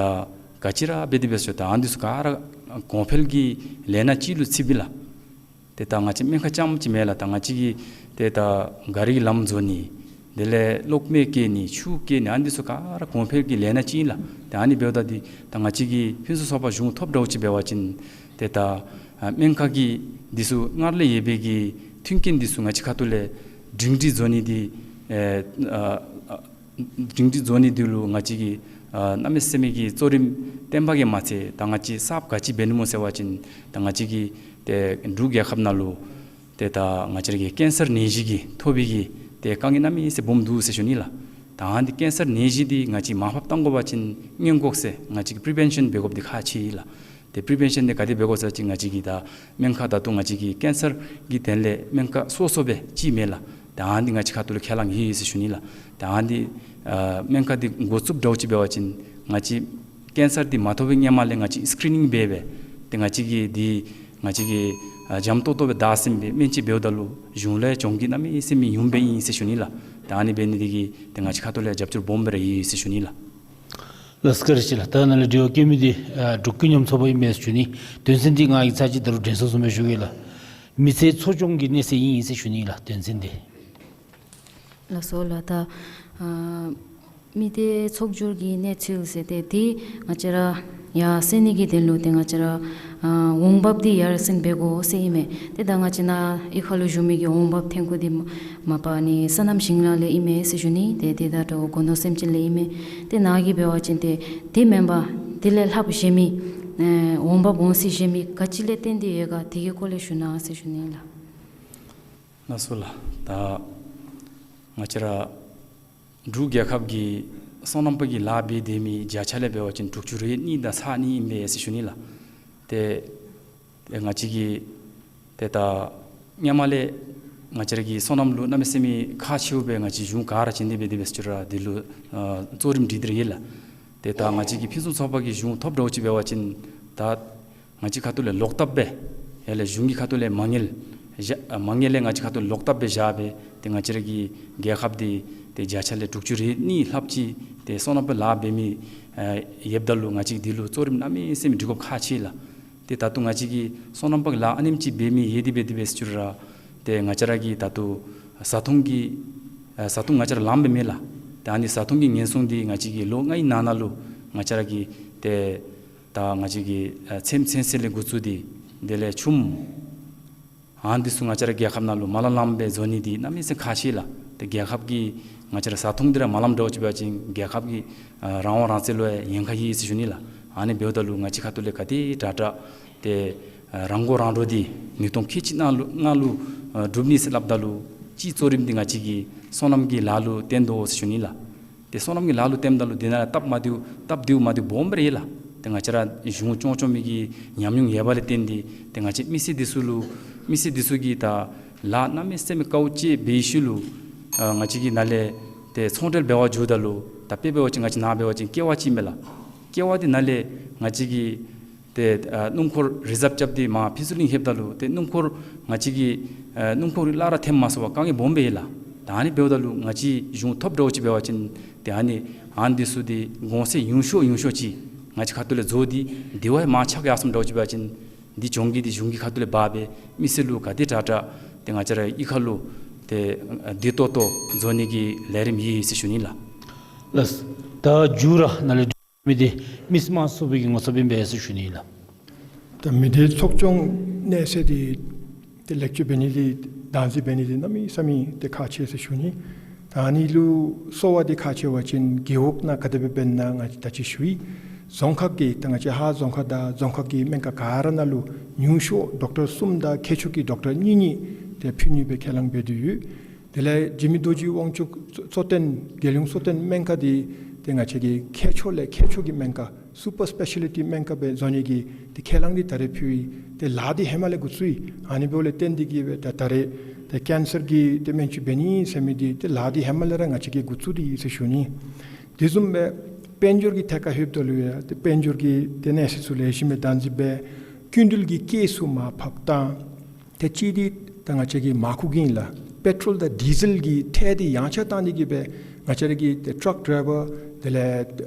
ག་ཅི་ར་འབད་དེ་འབད་ས་ཅི་རུང་ད་ཨ་ནི་འདི་ཚུ་ག་ར་གོང་འཕེལ་གྱི་ལས་སྣ་ཅིག་ལུ་ཚུདཔ་ཨིན་ལགས། ཏེ་ད་ང་བཅས་སྨན་ཁང་རྐྱངམ་ཅིག་མེན་ལགས། ད་ང་བཅས་ཀྱིས་ཏེ་ད་ག་རི་གི་ལམ་བཟོ་ནི་དེ་ལས་གློག་མེ་བཀལ་ནི་ཆུ་བཀལ་ནི་ཨ་ནི་འདི་ཚུ་ག་ར་གོང་འཕེལ་གྱི་ལས་སྣ་ཅིག་ཨིན་ལགས། ཏེ་ཨ་ནི་འབདཝ་ད་འདི་ད་ང་བཅས་ཀྱི་ཕུན་སུམ་ཚོགས་པ་གཞུང་ཐོབ་འདྲཝ་ཅིག་འབད་བ་ཅིན་ཏེ་ད་ཨ་སྨན་ཁང་གི་འདི་ཚུ་སྔར་ལས་ཡོད་པའི་གི་མཐུན་རྐྱེན་འདི་ཚུ་ང་བཅས་ཁ་ཐུག་ལས་སྒྲིང་སྒྲིང་བཟོ་ནི་འདི་ཨེ་ཨ་ཨ་སྒྲིང་སྒྲིང་བཟོ་ནི་འདི་ལུ་ང་བཅས་ཀྱིས་ཨ་གནམ་མེད་ས་མེད་ཀྱི་གཙོ་རིམ་བཏོན་པ་གིས་མ་ཚད་ད་ང་བཅས་གསརཔ་ག་ཅི་འབད་ནི་སྨོ་ཟེར་བ་ཅིན་ད་ང་བཅས་ཀྱི་ཏེ་འབྲུག་རྒྱལ་ཁབ་ནང་ལུ་ཏེ་ད་ང་བཅས་ར་གི་ཀེན་སར་ནད་གཞི་གིས་ཐོབ་པའི་གི་ཏེ་དཀའ་ངལ་གནམ་མེད་ས་མེད་སྦོམ་འདུག་ཟེར་ཞུ་ནི་ལགས། ད་ཨ་ནི་ཀེན་སར་ནད་གཞི་འདི་ང་བཅས་མར་ཕབ་བཏང་དགོ་པ་ཅིན་སྔོན་འགོག་ཟེར་ང་བཅས་ཀྱི་པི་རི་བེན་ཤཱན་འབད་དགོཔ་འདི་ཁག་ཆེ་ལགས། ཏེ་པི་རི་བེན་ཤཱན་འདི་ག་དེ་འབད་དགོ་ཟེར་བ་ཅིན་ང་བཅས་ཀྱི་ད་སྨན་ཁང་ད་ལྟོ་ང་བཅས་ཀྱི་ཀེན་སར་གྱི་དོན་ལས་སྨན་ཁང་སོ་སོ་སྦེ་ཅིག་མེད་ལགས། ད་ཨ་ནི་འདི་ང་བཅས་ཁ་ཐུག་ལུ་ཁས་བླངས་ཡོད་ཟེར་ཞུ་ནི་ལགས། ད་ཨ་ནི་འདི་ཨ་སྨན་ཁང་འདི་འགོ་བཙུགསཔ་འདྲཝ་ཅིག་འབད་བ་ཅིན་ང་བཅས་ཀེན་སར་འདི་མ་ཐོབ་པའི་སྔོན་མ་ལས་ང་བཅས་སི་ཀི་རི་ནིང་འབད་སྦེ་ཏེ་ང་བཅས་ཀྱིས་འདི་ང་བཅས་ཀྱིས་ཨ་འཇམ་ཏོག་ཏོ་སྦེ་བདའ་ཟུན་སྦེ་སྨན་བཅོས་འབདཝ་ད་ལུ་གཞུང་ལས་གྱོང་གུད་གནམ་མེད་ས་མེད་ཡོདཔ་ཨིན་ཟེར་ཞུ་ནི་ལགས། ད་ཨ་ནི་འབད་ནི་འདི་གིས་ཏེ་ང་བཅས་ཁ་ཐུག་ལས་རྒྱབ་སྐྱོར་སྦོམ་སྦེ་ར་ཡོད་ཟེར་ཞུ་ནི་ལགས། ལགས་བཀའ་དྲིན་ཆེ་ལགས། ད་ནཱ་ལས་དྲི་བ་བཀོད་མི་འདི་ཨ་འབྲུག་ཀུན་མཉམ་ཚོགས་པ་ཨིན་མས་ཟེར་ཞུ་ནི། དོན་ཚན་འདི་ང་གིས་ཚར་གཅིག་ད་རུང་དྲན་གསོ་བཟུམ་སྦེ་ཞུ་གེ་ལགས། མི་ཚེ་འཚོ་སྐྱོང་གི་གནས་ཚད་ཨིན་ཟེར་ཞུ་ནི་ལགས། དོན་ཚན་འདི། ལགས་སོ་ལགས། ད་ཨ་མི་སྡེ་ཚོགས་སྒྱུར་གྱི་གནས་ཚུལ་ཟེར་ཏེ་འདི་ང་བཅས་ར་ཡར་སེང་གེ་གི་དོན་ལུ་ཏེ་ང་བཅས་ར་ཨ་འོང་འབབ་འདི་ཡར་སེང་འབད་དགོ་ཟེར་ཨིན་མས། ཏེ་ད་ང་བཅས་ནཱ་གཡུས་ཁ་ལུ་བཞུགས་མི་གི་འོང་འབབ་ཐོན་ཁུངས་འདི་མ་པ་ནི་སོ་ནམ་ཞིང་ལཱ་ལས་ཨིན་མས་ཟེར་ཞུ་ནི། ཏེ་ཏེ་ད་ལྟོ་སྒོ་ནོར་སེམས་ཅན་ལས་ཨིན་མས། ཏེ་ནཱ་གིས་འབད་བ་ཅིན་ཏེ་དེ་མེན་པར་དེ་ལས་ལྷགཔ་གཞན་མི་ཨེ་འོང་འབབ་འོང་ས་གཞན་མི་ག་ཅི་ལས་བརྟེན་ཏེ་ཡོད་ག་དེ་གི་སྐོར་ལས་ཞུ་གནང་ཟེར་ཞུ་ནི་ལགས། ལགས་སོ་ལགས། ད་ང་བཅས་ར་འབྲུག་རྒྱལ་ཁབ་ཀྱི་སོ་ནམ་པ་གི་ལཱ་འབད་སྡོད་མི་བརྒྱ་ཆ་ལས་འབད་བ་ཅིན་དྲུག་ཅུ་རེ་གཉིས་དང་ཚག་གཉིས་ཨིན་པས་ཟེར་ཞུ་ནི་ལགས། ཏེ་ཏེ་ང་བཅས་ཀྱིས་ཏེ་ད་སྔོན་མ་ལས་ང་བཅས་ར་གི་སོ་ནམ་ལུ་གནམ་མེད་ས་མེད་ཁག་ཆེཝ་སྦེ་ང་བཅས་གཞུང་ག་ར་བྱིན་ཏེ་འབད་དེ་འབད་ས་ཅི་ར་འདི་ལུ་ཨ་གཙོ་རིམ་སྒྲིག་སྟེ་ར་ཡོད་ལགས། ཏེ་ད་ང་བཅས་ཀྱི་ཕུན་སུམ་ཚོགས་པ་གི་གཞུང་ཐོབ་འདྲཝ་ཅིག་འབད་བ་ཅིན་ད་ང་བཅས་ཁ་ཐུག་ལས་ལོག་བཏབ་སྦེ་ཡར་ལས་གཞུང་གི་ཁ་ཐུག་ལས་མ་དངུལ་བཞག་ཨ་མ་དངུལ་ལས་ང་བཅས་ཁ་ཐུག་ལོག་བཏབ་སྦེ་བཞག་སྦེ་ཏེ་ང་བཅས་ར་གི་རྒྱལ་ཁབ་འདི་ཏེ་བརྒྱ་ཆ་ལས་དྲུག་ཅུ་རེ་གཉིས་ལྷགཔ་ཅིག་ཏེ་སོ་ནམ་པའི་ལཱ་འབད་མི་ཨ་ཡོདཔ་ད་ལུ་ང་བཅས་འདི་ལུ་གཙོ་རིམ་གནམ་མེད་ས་མེད་སྒྲིག་དགོཔ་ཁག་ཆེ་ལགས། ཏེ་ད་ལྟོ་ང་བཅས་ཀྱི་སོ་ནམ་པ་གི་ལཱ་ཨ་ནེམ་ཅིག་འབད་མི་ཡོད་དེ་འབད་དེ་འབད་ས་ཅི་ར་ཏེ་ང་བཅས་ར་གི་ད་ལྟོ་བཟའ་འཐུང་གི་ཨ་བཟའ་འཐུང་ང་བཅས་ར་ལངམ་སྦེ་མེད་ལགས། ཏེ་ཨ་ནི་བཟའ་འཐུང་གི་ཉེན་སྲུང་འདི་ང་བཅས་ཀྱི་ལོ་ལྔའི་ནང་ན་ལུ་ང་བཅས་ར་གི་ཏེ་ད་ང་བཅས་ཀྱི་ཨ་ཚོདམ་ཚོད་བསྲེ་ལས་འགོ་བཙུགས་ཏེ་དེ་ལས་ཆུམ་ཨ་ནི་འདི་ཚུ་ང་བཅས་ར་རྒྱལ་ཁབ་ནང་ལུ་མ་ལ་ལངམ་སྦེ་བཟོ་ནི་འདི་གནམ་མེད་ས་མེད་ཁག་ཆེ་ལགས། ཏེ་རྒྱལ་ཁབ་ཀྱི་ང་བཅས་ར་བཟའ་འཐུང་འདི་ར་མ་ལངམ་འདྲཝ་ཅིག་འབད་བ་ཅིན་རྒྱལ་ཁབ་ཀྱི་ཨ་རང་དབང་རང་བཙན་ལུ་ཡང་ཉེན་ཁ་ཡོད་ཟེར་ཞུ་ནི་ལགས། ཨ་ནི་འབདཝ་ད་ལུ་ང་བཅས་ཁ་ཐུག་ལས་ག་དེ་དྲག་དྲག་ཏེ་ཨ་རང་མགོ་རང་འདྲོངས་འདི་ཉིས་སྟོང་ཁལ་གཅིག་ནང་ལུ་ནང་ལུ་ཨ་འགྲུབ་ནི་ཟེར་སླབ་ད་ལུ་གཅིག་གཙོ་རིམ་འདི་ང་བཅས་ཀྱི་སོ་ནམ་གྱི་ལཱ་ལུ་བརྟེན་དོ་ཟེར་ཞུ་ནི་ལགས། ཏེ་སོ་ནམ་གྱི་ལཱ་ལུ་བརྟེནམ་ད་ལུ་འདི་ནང་སྟབས་མ་བདེཝ་སྟབས་བདེཝ་མ་བདེཝ་སྦོམ་སྦེ་ར་ཡོད་ལགས། ཏེ་ང་བཅས་ར་གཞུང་སྐྱོང་སྐྱོང་མི་གི་ཉམས་མྱོང་ཡོད་པ་ལས་བརྟེན་ཏེ་ཏེ་ང་བཅས་མི་སེར་འདི་ཚུ་ལུ་མི་སེར་འདི་ཚུ་གིས་ད་ལཱ་གནམ་མེད་ས་མེད་དཀའཝ་སྤྱད་འབད་ཤུལ་ལུ་ཨ་ང་བཅས་ཀྱི་ནཱ་ལས་ཏེ་ཚོང་འབྲེལ་འབད་བར་འགྱོཝ་ད་ལུ་ད་དཔེ་འབད་བ་ཅིན་ང་བཅས་ནཱ་འབད་བ་ཅིན་ཀེ་ཝ་ཅིག་མས་ལགས། ཀེ་ཝ་འདི་ནཱ་ལས་ང་བཅས་ཀྱིས་ ཏེ་ཨ་སྣུམ་འཁོར་རི་ཛབ་རྐྱབ་སྟེ་མར་ཕུན་ཚོགས་གླིང་ལྷོདཔ་ད་ལུ་ཏེ་སྣུམ་འཁོར་ང་བཅས་ཀྱི་ཨ་སྣུམ་འཁོར་གྱི་གླ་ར་ཐེམ་མ་སོང་བར་དཀའ་ངལ་སྦོམ་སྦེ་ཡོད་ལགས། ད་ཨ་ནི་འབདཝ་ད་ལུ་ང་བཅས་གཞུང་ཐོབ་འདྲཝ་ཅིག་འབད་བ་ཅིན་ཏེ་ཨ་ནི་ཨ་ནི་འདི་ཚུ་འདི་གོང་ཚད་ཉུང་ཤོས་ཉུང་ཤོས་ཅིག་ང་བཅས་ཁ་ཐུག་ལས་བཟོ་སྟེ་དེ་བ་མར་ཆག་ཡར་སོངམ་འདྲཝ་ཅིག་འབད་བ་ཅིན་འདི་གྱོང་གི་འདི་གཞུང་གི་ཁ་ཐུག་ལས་འབག་སྦེ་མི་སེར་ལུ་ག་དེ་དྲག་དྲག་ཏེ་ང་བཅས་ར་གཡུས་ཁ་ལུ་ཏེ་ཨ་བདེ་ཏོག་ཏོ་བཟོ་ནི་གི་ལས་རིམ་ཡོད་ཟེར་ཞུ་ནི་ལགས། ལགས། ད་མཇུག་ར་ནཱ་ལས་མི་འདི་མི་སེར་དམངས་གཙོའི་གི་ངོ་ཚབ་ཨིན་པས་ཟེར་ཞུ་ནི་ལགས། ད་མི་སྡེ་ཚོགས་ཆུང་གནས་ཚད་འདི་ཏེ་ལེགས་བཅོས་འབད་ནི་འདི་བདག་འཛིན་འབད་ནི་འདི་གནམ་མེད་ས་མེད་ཏེ་ཁག་ཆེ་ཟེར་ཞུ་ནི། ད་ཨ་ནི་ལུ་གསོ་བ་འདི་ཁག་ཆེ་བ་ཅིན་རྒེད་འོག་ནང་ག་དེ་སྦེ་འབད་ན་ང་བཅས་ད་ཅི་ཞུ་ཡི། རྫོང་ཁག་གི་ད་ང་བཅས་ཧཱ་རྫོང་ཁག་དང་རྫོང་ཁག་གི་སྨན་ཁང་ག་ར་ནང་ལུ་ཉུང་ཤོས་ཌོག་ཊར་གསུམ་དང་མཁས་མཆོག་གི་ཌོག་ཊར་གཉིས་གཉིས་ཏེ་ཕུལ་ནི་སྦེ་ཁས་བླངས་འབད་དེ་ཡོད། དེ་ལས་འཇིགས་མེད་རྡོ་རྗེ་དབང་ཕྱུག་གཙོ་བསྟེན་རྒྱལ་ཡོངས་གཙོ་བསྟེན་སྨན་ཁང་འདི་ཏེ་ང་བཅས་ཀྱི་མཁས་མཆོག་ལས་མཁས་མཆོག་གི་སྨན་ཁང་སུ་པར་སི་པེ་ཤ་ལི་ཊི་སྨན་ཁང་སྦེ་བཟོ་ནི་གི་ཏེ་ཁས་བླངས་འདི་ད་རེས་ཕུལ་ཡི། ཏེ་ལཱ་འདི་ཧེ་མ་ལས་འགོ་བཙུགས་ཡི། ཨ་ནི་འབདཝ་ལས་བརྟེན་ཏེ་གིས་སྦེ་ད་ད་རེས་ཏེ་ཀེན་སར་གྱི་ཏེ་སྨན་བཅོས་འབད་ནི་ཟེར་མི་འདི་ཏེ་ལཱ་འདི་ཧེ་མ་ལས་ར་ང་བཅས་ཀྱིས་འགོ་བཙུགས་ཏེ་ཡོད་ཟེར་ཞུ་ནི། དེ་བཟུམ་སྦེ་དཔལ་འབྱོར་གྱི་ཐད་ཁར་ལྷོདཔ་ད་ལུ་ཡང་ཏེ་དཔལ་འབྱོར་གྱི་ཏེ་གནས་ཚད་ཚུ་ལེགས་ཤོམ་སྦེ་བདག་འཛིན་འབད། སྐྱིན་འགྲུལ་གྱི་སྐྱེད་ཚུ་མར་ཕབ་བཏང་། ཏེ་གཅིག་འདི་ད་ང་བཅས་ཀྱི་མར་ཁུ་གིས་ལགས་པེ་ཊོལ་དང་ཌི་ཟེལ་གྱི་ཁྲལ་འདི་ཡངས་ཆག་བཏང་ནི་གིས་སྦེ་ང་བཅས་ར་གི་ཏེ་ཊཱག་ཌྲའི་བར་དེ་ལས་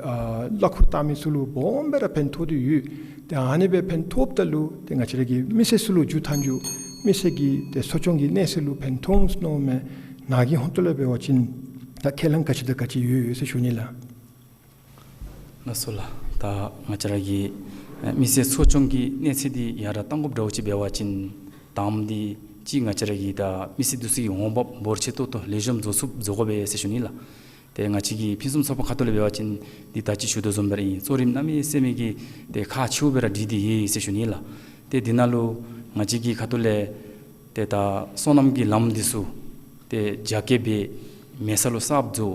ཨ་གླ་འཁོར་བཏང་མི་ཚུ་ལུ་སྦོམ་སྦེ་ར་ཕན་ཐོགས་ཏེ་ཡོད། ཏེ་ཨ་ནི་སྦེ་ཕན་ཐོགསཔ་ད་ལུ་ཏེ་ང་བཅས་ར་གི་མི་སེར་ཚུ་ལུ་མཇུག་མཐའ་མཇུག་མི་སེར་གྱི་ཏེ་གསོ་སྐྱོང་གི་གནས་ཚད་ལུ་ཕན་ཐོགས་ནི་མས། ནཱ་གི་ཧོང་ཏོ་ལས་འབད་བ་ཅིན་ད་ཁས་བླངས་ག་ཅི་དང་ག་ཅི་ཡོད་ཡོད་ཟེར་ཞུ་ནི་ལགས། ལགས་སོ་ལགས། ད་ང་བཅས་ར་གི་ཨེ་མི་སེར་གསོ་སྐྱོང་གི་གནས་ཚད་འདི་ཡར་བཏང་དགོཔ་འདྲཝ་ཅིག་འབད་བ་ཅིན་དང་པ་འདི་གཅིག་ང་བཅས་ར་གི་ད་མི་སེར་འདི་ཚུ་གི་འོང་འབབ་འབོར་ཆེ་ཏོག་ཏོ་ལེགས་ཤོམ་བཟོ་ཚུགསཔ་བཟོ་དགོ་པས་ཟེར་ཞུ་ནི་ལགས། ཏེ་ང་བཅས་ཀྱི་ཕུན་སུམ་ཚོགས་པ་ཁ་ཐུག་ལས་འབད་བ་ཅིན་འདི་ད་ཅི་ཞུ་དོ་བཟུམ་སྦེ་ར་ཨིན། གཙོ་རིམ་གནམ་མེད་ས་མེད་ཀྱི་ཏེ་ཁག་ཆེཝ་སྦེ་ར་སྒྲིག་སྟེ་ཡོད་ཟེར་ཞུ་ནི་ལགས། ཏེ་འདི་ནང་ལུ་ང་བཅས་ཀྱི་ཁ་ཐུག་ལས་ཏེ་ད་སོ་ནམ་གྱི་ལམ་འདི་ཚུ་ཏེ་རྒྱ་སྐྱེད་འབད་མེད་ས་ལུ་གསརཔ་བཟོ།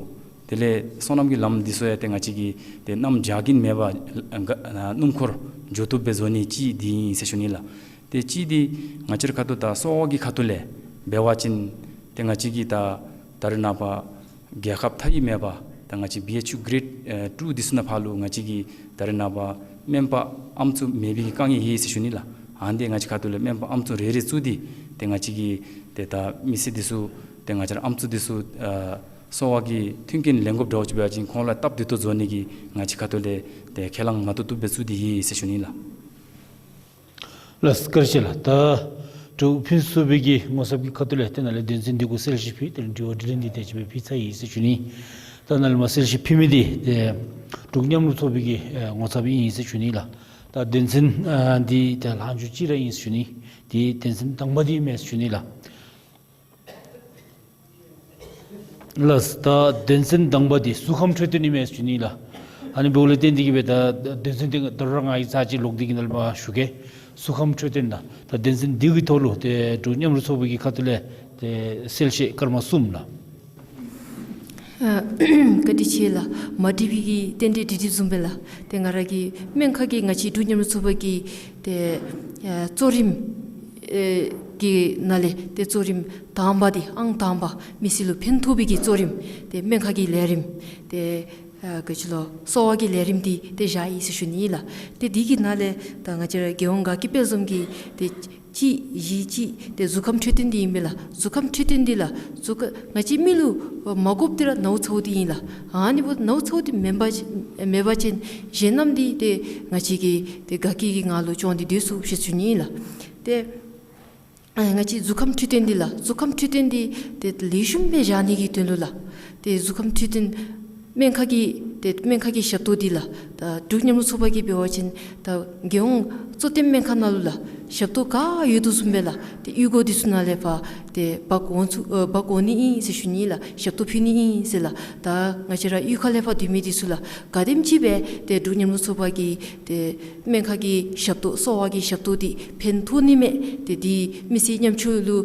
དེ་ལས་སོ་ནམ་གྱི་ལམ་འདི་ཚུ་ཡང་ཏེ་ང་བཅས་ཀྱིས་ཏེ་གནམ་རྒྱགས་ཀྱིས་མེད་པར་སྣུམ་འཁོར་འགྱོ་བཏུབ་སྦེ་བཟོ་ནི་གཅིག་འདི་ཨིན་ཟེར་ཞུ་ནི་ལགས། ཏེ་གཅིག་འདི་ང་བཅས་ར་ཁ་ཐུག་ད་གསོ་བ་གི་ཁ་ཐུག་ལས་འབད་བ་ཅིན་ཏེ་ང་བཅས་ཀྱིས་ད་ད་རེས་ནངས་པ་རྒྱལ་ཁབ་མཐའ་དབུས་མེད་པར་ད་ང་བཅས་བི་ཨེཆ་ཡུ་གི་རེཌ་ཨེ་ཊུ་འདི་ཚུ་ནང་ཕར་ལུ་ང་བཅས་ཀྱིས་ད་རེས་ནངས་པ་སྨན་པ་ཨམ་སྲུ་མེད་པའི་དཀའ་ངལ་ཡོད་ཟེར་ཞུ་ནི་ལགས། ཨ་ནི་ང་བཅས་ཁ་ཐུག་ལས་སྨན་པ་ཨམ་སྲུ་རེ་རེ་བཙུགས་ཏེ་ཏེ་ང་བཅས་ཀྱིས་ཏེ་ད་མི་སེར་འདི་ཚུ་ཏེ་ང་བཅས་ར་ཨམ་སྲུ་འདི་ཚུ་ཨ་གསོ་བ་གི་མཐུན་རྐྱེན་ལེན་དགོཔ་འདྲཝ་ཅིག་འབད་བ་ཅིན་ཁོང་ལུ་སྟབས་བདེ་ཏོག་ཏོ་བཟོ་ནི་གི་ང་བཅས་ཁ་ཐུག་ལས་ཏེ་ཁས་བླངས་མ་བཏུབ་བཏུབ་སྦེ་བཙུགས་ཏེ་ཡོད་ཟེར་ཞུ་ནི་ལགས། ལགས་སོ་བཀའ་དྲིན་ཆེ་ལགས། ད་འབྲུག་ཕུན་སུམ་ཚོགས་པའི་གི་ངོ་ཚབ་ཀྱི་ཁ་ཐུག་ལས་ཏེ་ནཱ་ལས་དོན་ཚན་འདི་གུ་གསལ་བཤད་ཕུལ། དེ་ལས་དྲི་བ་དྲིས་ལན་འདི་དེ་ཅིག་སྦེ་ཕུལ་ཚར་ཡི་ཟེར་ཞུ་ནི། ད་ནཱ་ལས་མར་གསལ་བཤད་ཕུལ་མི་འདི་ཏེ་འབྲུག་མཉམ་རུབ་ཚོགས་པའི་གི་ཨེ་ངོ་ཚབ་ཨིན་ཟེར་ཞུ་ནི་ལགས། ད་དོན་ཚན་ཨ་འདི་ད་ལྷག་འཇུག་ཅིག་ར་ཨིན་ཟེར་ཞུ་ནི། འདི་དོན་ཚན་དང་པ་འདི་མས་ཟེར་ཞུ་ནི་ལགས། ལགས། ད་དོན་ཚན་དང་པ་འདི་གཟུགས་ཁམས་འཕྲོད་བསྟེན་ཨིན་མས་ཟེར་ཞུ་ནི་ལགས། ཨ་ནི་འབདཝ་ལས་བརྟེན་ཏེ་གིས་སྦེ་ད་དོན་ཚན་འདི་ད་རུང་ང་གིས་ཚར་གཅིག་ལོག་སྟེ་གིས་ནཱ་ལས་མར་ཞུ་གེ། གཟུགས་ཁམས་འཕྲོད་བསྟེན་ད་ད་དོན་ཚན་འདི་གི་ཐོག་ལུ་ཏེ་འབྲུག་མཉམ་རུབ་ཚོགས་པའི་གི་ཁ་ཐུག་ལས་ཏེ་གསལ་བཤད་སྐར་མ་གསུམ་ལགས། ཨ་བཀའ་དྲིན་ཆེ་ལགས། མ་འགྲིགས་པའི་གི་རྟེན་འབྲེལ་འགྲིགས་འགྲིགསཔ་བཟུམ་སྦེ་ལགས། ཏེ་ང་ར་གི་སྨན་ཁང་གི་ང་བཅས་འབྲུག་མཉམ་རུབ་ཚོགས་པ་གི་ཏེ་ཨ་གཙོ་རིམ་ཨེ་གི་ནང་ལས་ཏེ་གཙོ་རིམ་དང་པ་འདི་ཨང་དང་པ་མི་སེར་ལུ་ཕན་ཐོགས་པའི་གི་གཙོ་རིམ་ཏེ་སྨན་ཁང་གི་ལས་རིམ་ཏེ་ཨ་ག་ཅི་ལོ་གསོ་བ་གི་ལས་རིམ་འདི་ཏེ་བཞག་ཡི་ཟེར་ཞུ་ནི་ལགས། ཏེ་འདི་གི་ནང་ལས་ད་ང་བཅས་ར་རྒྱལ་ཡོངས་དགའ་སྐྱིད་དཔལ་འཛོམས་ཀྱི་ཏེ་གཅིག་བཞི་གཅིག་ཏེ་གཟུགས་ཁམས་འཕྲོད་བསྟེན་འདི་ཨིན་པས་ལགས། གཟུགས་ཁམས་འཕྲོད་བསྟེན་འདི་ལགས་གཟུགས་ཁམས་ང་བཅས་མི་ལུ་མ་དགོཔ་འདི་ར་ནཝ་ཚཝ་འདི་ཨིན་ལགས། ཨ་ནི་འབདཝ་ནཝ་ཚཝ་འདི་མེན་པ་མེད་པ་ཅིན་གཞན་རྣམས་འདི་ཏེ་ང་བཅས་ཀྱི་ཏེ་དགའ་སྐྱིད་ཀྱི་ངང་ལུ་སྐྱོང་སྟེ་སྡོད་ཚུགས་ཟེར་ཞུ་ནི་ལགས། ཏེ་ཨ་ང་བཅས་གཟུགས་ཁམས་འཕྲོད་བསྟེན་འདི་ལགས་གཟུགས་ཁམས་འཕྲོད་བསྟེན་འདི་ཏེ་ལེགས་ཤོམ་སྦེ་བཞག་ནི་གི་དོན་ལུ་ལགས། ཏེ་གཟུགས་ཁམས་འཕྲོད་བསྟེན་སྨན་ཁང་གི་ཏེ་སྨན་ཁང་གི་ཞབས་ཏོག་འདི་ལགས་ད་འབྲུག་མཉམ་རུབ་ཚོགས་པ་གིས་འབད་བ་ཅིན་ད་རྒྱལ་ཡོངས་གཙོ་བསྟེན་སྨན་ཁང་ནང་ལུ་ལགས་ཞབས་ཏོག་ག་ཡོད་དོ་བཟུམ་སྦེ་ལགས་ཏེ་གཡུས་སྒོ་འདི་ཚུ་ནང་ལས་ཕར་ཏེ་འབག་འོང་ཚུགས་ཨ་འབག་འོང་ནི་ཨིན་ཟེར་ཞུ་ནི་ལགས། ཞབས་ཏོག་ཕུལ་ནི་ཨིན་ཟེར་ལགས། ད་ང་བཅས་ར་གཡུས་ཁ་ལས་ཕར་སྡོད་མི་འདི་ཚུ་ལགས་ག་དེམ་ཅིག་སྦེ་ཏེ་འབྲུག་མཉམ་རུབ་ཚོགས་པ་གི་ཏེ་སྨན་ཁང་གི་ཞབས་ཏོག་གསོ་བ་གི་ཞབས་ཏོག་འདི་ཕན་ཐོགས་ནི་མས། ཏེ་འདི་མི་སེར་ཉམ་ཆུང་ལུ་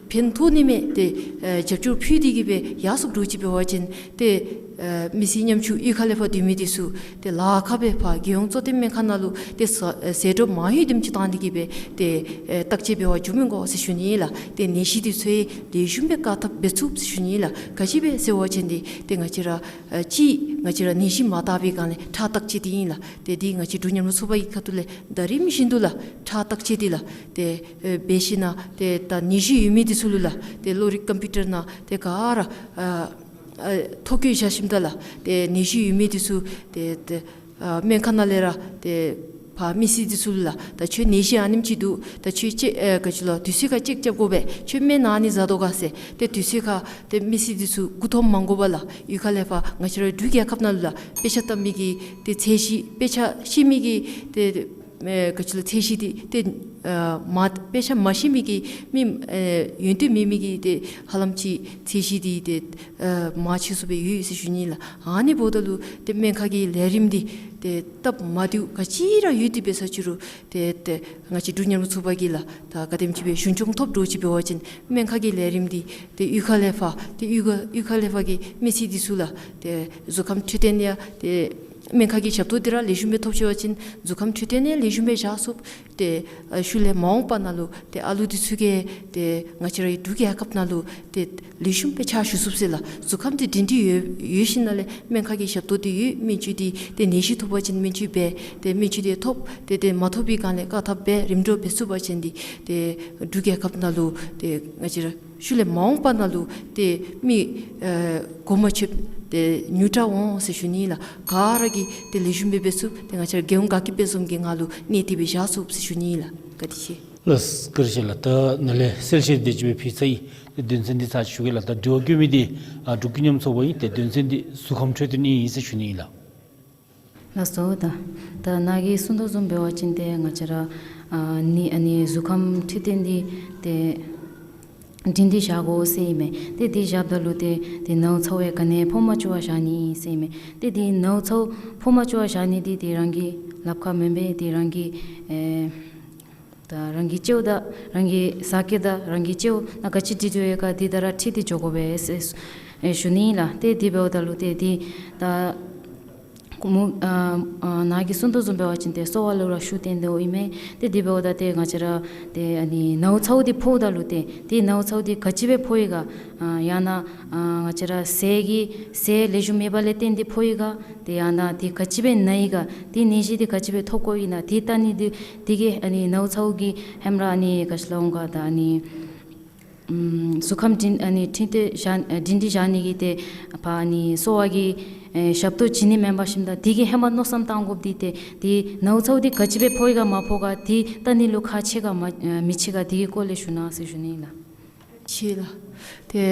ཕན་ཐོགས་ནི་མས། ཏེ་ཨ་རྒྱབ་སྐྱོར་ཕུལ་ཏེ་གིས་སྦེ་ཡར་སོངམ་འདྲཝ་ཅིག་འབད་བ་ཅིན་ཏེ་ ཨེ་མི་སེར་ཉམ་ཆུང་གཡུས་ཁ་ལས་ཕར་སྡོད་མི་འདི་ཚུ་ཏེ་ལཱ་ཁག་སྦེ་ཕར་རྒྱལ་ཡོངས་གཙོ་བསྟེན་སྨན་ཁང་ནང་ལུ་ཏེ་ཟ་ཨེ་ཟད་འགྲོ་མང་ཡོད་དེམ་ཅིག་བཏང་སྟེ་གིས་སྦེ་ཏེ་ཨེ་བརྟག་དཔྱད་འབད་བར་འགྱོ་མི་དགོ་ཟེར་ཞུ་ནི་ལགས། ཏེ་ནད་གཞི་འདི་ཚུ་ལེགས་ཤོམ་སྦེ་བཀག་ཐབས་འབད་ཚུགས་ཟེར་ཞུ་ནི་ལགས། ག་ཅི་སྦེ་ཟེར་བ་ཅིན་ཏེ་ཏེ་ང་བཅས་ར་ཨེ་གཅིག་ང་བཅས་ར་ནད་གཞི་མ་དག་པའི་སྒང་ལས་ཁྲག་བརྟག་དཔྱད་འདི་ཨིན་ལགས། ཏེ་འདི་ང་བཅས་འབྲུག་ཉམས་མྱོང་ཚོགས་པ་གི་ཁ་ཐུག་ལས་ད་རིམ་བཞིན་དུ་ལགས་ཁྲག་བརྟག་དཔྱད་འདི་ལགས་ཏེ་ཨེ་འབད་ཞིནམ་ཏེ་ད་ནད་གཞི་ཡོད་མི་འདི་ཚུ་ལུ་ལགས་ཏེ་གློག་རིག་ཀམ་པིའུ་ཊར་ནང་ཏེ་ག་ར་ཨ་ཨ་ཐོ་བཀོད་བཞག་ཞིནམ་ད་ལགས་ཏེ་ནད་གཞི་ཡོད་མི་འདི་ཚུ་ཏེ་ཏེ་ཨ་སྨན་ཁང་ནང་ལས་ར་ཏེ་ཕར་མི་སེར་འདི་ཚུ་ལུ་ལགས་ད་ཁྱོད་ནད་གཞི་ཨ་ནེམ་ཅིག་འདུག། ད་ཁྱོད་ཅིག་ཨེ་ག་ཅི་ལོ་དུས་ཚོད་ཁར་ཅེཀ་རྐྱབ་དགོ་པས། ཁྱོད་སྨན་ཨ་ནི་ཟ་དོ་ག་ཟེར་ཏེ་དུས་ཚོད་ཁར་ཏེ་མི་སེར་འདི་ཚུ་མགུ་འཐོམ་མ་དགོ་པར་ལགས་གཡུས་ཁ་ལས་ཕར་ང་བཅས་ར་འབྲུག་རྒྱལ་ཁབ་ནང་ལུ་ལགས་དཔེ་ཆ་ལྟ་མི་གི་ཏེ་ཚད་གཞི་དཔེ་ཆ་ཤེས་མི་གི་ཏེ་ཨེ་ག་ཅི་ལོ་ཚད་གཞི་འདི་ཏེ་ཨ་མ་དཔེ་ཆ་མ་ཤེས་མི་གི་མི་ཨེ་ཡོན་ཏན་མེད་མི་གི་ཏེ་ཧ་ལམ་ཅིག་ཚད་གཞི་འདི་ཏེ་ཨ་མང་ཆེ་སུ་སྦེ་ཡོད་ཟེར་ཞུ་ནི་ལགས། ཨ་ནི་འབདཝ་ད་ལུ་ཏེ་སྨན་ཁང་གི་ལས་རིམ་འདི་ཏེ་སྟབས་མ་བདེཝ་ག་ཅི་ར་ཡོད་དེ་འབད་ས་ཅི་རུང་ཏེ་ཏེ་ང་བཅས་འབྲུག་ཉམས་མྱོང་ཚོགས་པ་གིས་ལགས་ད་ག་དེམ་ཅིག་སྦེ་གཞུང་སྐྱོང་ཐོབ་འགྱོ་ཅི་འབད་བ་ཅིན་སྨན་ཁང་གི་ལས་རིམ་འདི་ཏེ་གཡུས་ཁ་ལས་ཕར་ཏེ་གཡུས་ཁ་གཡུས་ཁ་ལས་ཕར་གྱི་མི་སེར་འདི་ཚུ་ལགས་ཏེ་གཟུགས་ཁམས་འཕྲོད་བསྟེན་ཡང་ཏེ་སྨན་ཁང་གི་ཞབས་ཏོག་འདི་ར་ལེགས་ཤོམ་སྦེ་ཐོབ་ཅི་བ་ཅིན་གཟུགས་ཁམས་འཕྲོད་བསྟེན་ཡང་ལེགས་ཤོམ་སྦེ་བཞག་ཚུགས། ཏེ་ཨ་ཤུལ་ལས་མ་འོངས་པ་ནང་ལུ་ཏེ་ཨ་ལུ་འདི་ཚུ་གིས་ཏེ་ང་བཅས་རའི་འབྲུག་རྒྱལ་ཁབ་ནང་ལུ་ཏེ་ལེགས་ཤོམ་སྦེ་ཕྱག་ཞུ་ཚུགས་ཟེར་ལགས། གཟུགས་ཁམས་འདི་སྒྲིང་སྒྲི་ཡོད་ཡོད་ཞིནམ་ལས་སྨན་ཁང་གི་ཞབས་ཏོག་འདི་ཡོད། སྨན་བཅོས་འདི་ཏེ་ནད་གཞི་ཐོབ་པ་ཅིན་སྨན་བཅོས་འབད། ཏེ་སྨན་བཅོས་འདི་ཐོབ་ཏེ་ཏེ་མ་ཐོབ་པའི་སྒང་ལས་བཀག་ཐབས་འབད་རིམ་གྲོ་འབད་ཚུགས་པ་ཅིན་འདི་ཏེ་འབྲུག་རྒྱལ་ཁབ་ནང་ལུ་ཏེ་ང་བཅས་ར་ཤུལ་ལས་མ་འོངས་པ་ནང་ལུ་ཏེ་མི་ཨེ་མགོ་མ་ཆོདཔ་ཏེ་ཉུང་དྲགས་འོང་ཟེར་ཞུ་ནི་ལགས། ག་ར་གིས་ཏེ་ལེགས་ཤོམ་སྦེ་འབད་ཚུགས། ཏེ་ང་བཅས་ར་རྒྱལ་ཡོངས་དགའ་སྐྱིད་དཔལ་འཛོམས་ཀྱི་ངང་ལུ་གནས་ཏེ་སྦེ་བཞག་ཚུགས་ཟེར་ཞུ་ནི་ལགས། བཀའ་དྲིན་ཆེ། ལགས་བཀའ་དྲིན་ཆེ་ལགས། ད་ནཱ་ལས་གསལ་བཤད་དེ་ཅིག་སྦེ་ཕུལ་ཚར་ཡི། ཏེ་དོན་ཚན་འདི་ཚར་ཅིག་ཞུ་གེ་ལགས། ད་དྲི་བ་བཀོད་མི་འདི་ཨ་འབྲུག་གི་ཉམས་མྱོང་ཚོགས་པ་ཨིན། ཏེ་དོན་ཚན་འདི་གཟུགས་ཁམས་འཕྲོད་བསྟེན་ཨིན་ཟེར་ཞུ་ནི་ཨིན་ལགས། ལགས་སོ། ད་ད་ནཱ་གིས་གསུང་དོ་བཟུམ་འབད་བ་ཅིན་ཏེ་ང་བཅས་ར་ཨ་ནི་ཨ་ནི་གཟུགས་ཁམས་འཕྲོད་བསྟེན་འདི་ཏེ་སྒྲིང་སྒྲི་བཞག་དགོ་ཟེར་ཨིན་མས། ཏེ་འདི་བཞགཔ་ད་ལུ་ཏེ་ཏེ་ནཝ་ཚཝ་ཡང་ག་ནི་ཕོག་མ་བཅུག་པར་བཞག་ནི་ཟེར་ཨིན་མས། ཏེ་འདི་ནཝ་ཚཝ་ཕོག་མ་བཅུག་པར་བཞག་ནི་འདི་ཏེ་རང་གི་ལགཔ་ཁར་མེན་པས། ཏེ་རང་གི་ཨེ་ད་རང་གི་ལྕེཝ་དང་རང་གི་ཟ་སྐད་དང་རང་གི་ལྕེཝ་ནང་ག་ཅི་སྒྲིག་སྡོད་ཡོད་ག་འདི་དང་ར་འཁྲིལ་ཏེ་འགྱོ་དགོ་པས་ཟེར་ཨེ་ཞུ་ནི་ལགས། ཏེ་འདི་འབདཝ་ད་ལུ་ཏེ་འདི་ད་ཁོ་མོ་ཨ་ཨ་ནཱ་གིས་གསུང་དོ་བཟུམ་འབད་བ་ཅིན་ཏེ་གསོ་བ་ལུ་ར་ཤུགས་བཏོན་དོ་ཨིན་མས། ཏེ་འདི་འབདཝ་ད་ཏེ་ང་བཅས་ར་ཏེ་ཨ་ནི་ནཝ་ཚཝ་འདི་ཕོགཔ་ད་ལུ་ཏེ་ཏེ་ནཝ་ཚཝ་འདི་ག་ཅི་སྦེ་ཕོག་ཡི་ག། ཨ་ཡང་ན་ཨ་ང་བཅས་ར་ཟས་ཀྱི་ཟས་ལེགས་ཤོམ་མེདཔ་ལས་བརྟེན་ཏེ་ཕོག་ཡི་ག། ཏེ་ཡང་ན་འདི་ག་ཅི་སྦེ་ན་ཡི་ག། འདི་ནད་གཞི་འདི་ག་ཅི་སྦེ་ཐོབ་དགོཔ་ཨིན་ན། འདི་བལྟ་ནི་འདི་འདི་གིས་ཨ་ནི་ནཝ་ཚཝ་གི་ཧེ་མ་ར་ཨ་ནི་ག་ཅི་ལོ་འོང་ག། ད་ཨ་ནི་ཨམ་གཟུགས་ཁམས་སྒྲིང་ཨ་ནི་འཕྲོད་བསྟེན་བཞག་ཨ་སྒྲིང་སྒྲི་བཞག་ནི་གི་ཏེ་ཕར་ཨ་ནི་གསོ་བ་གི་ཨེ་ཞབས་ཏོག་བྱིན་ནི་མེན་པར་ཞིནམ་ད་འདི་གི་ཧེ་མ་མནོ་བསམ་བཏང་དགོཔ་འདི་ཏེ་འདི་ནཝ་ཚཝ་འདི་ག་ཅི་སྦེ་ཕོག་ཡི་ག་མ་ཕོག་ག། འདི་བལྟ་ནི་ལུ་ཁག་ཆེ་ག་མ་ཨེ་མི་ཆེ་ག། འདི་གི་སྐོར་ལས་ཞུ་གནང་ཟེར་ཞུ་ནི་ལགས། ཆེ་ལགས། ཏེ་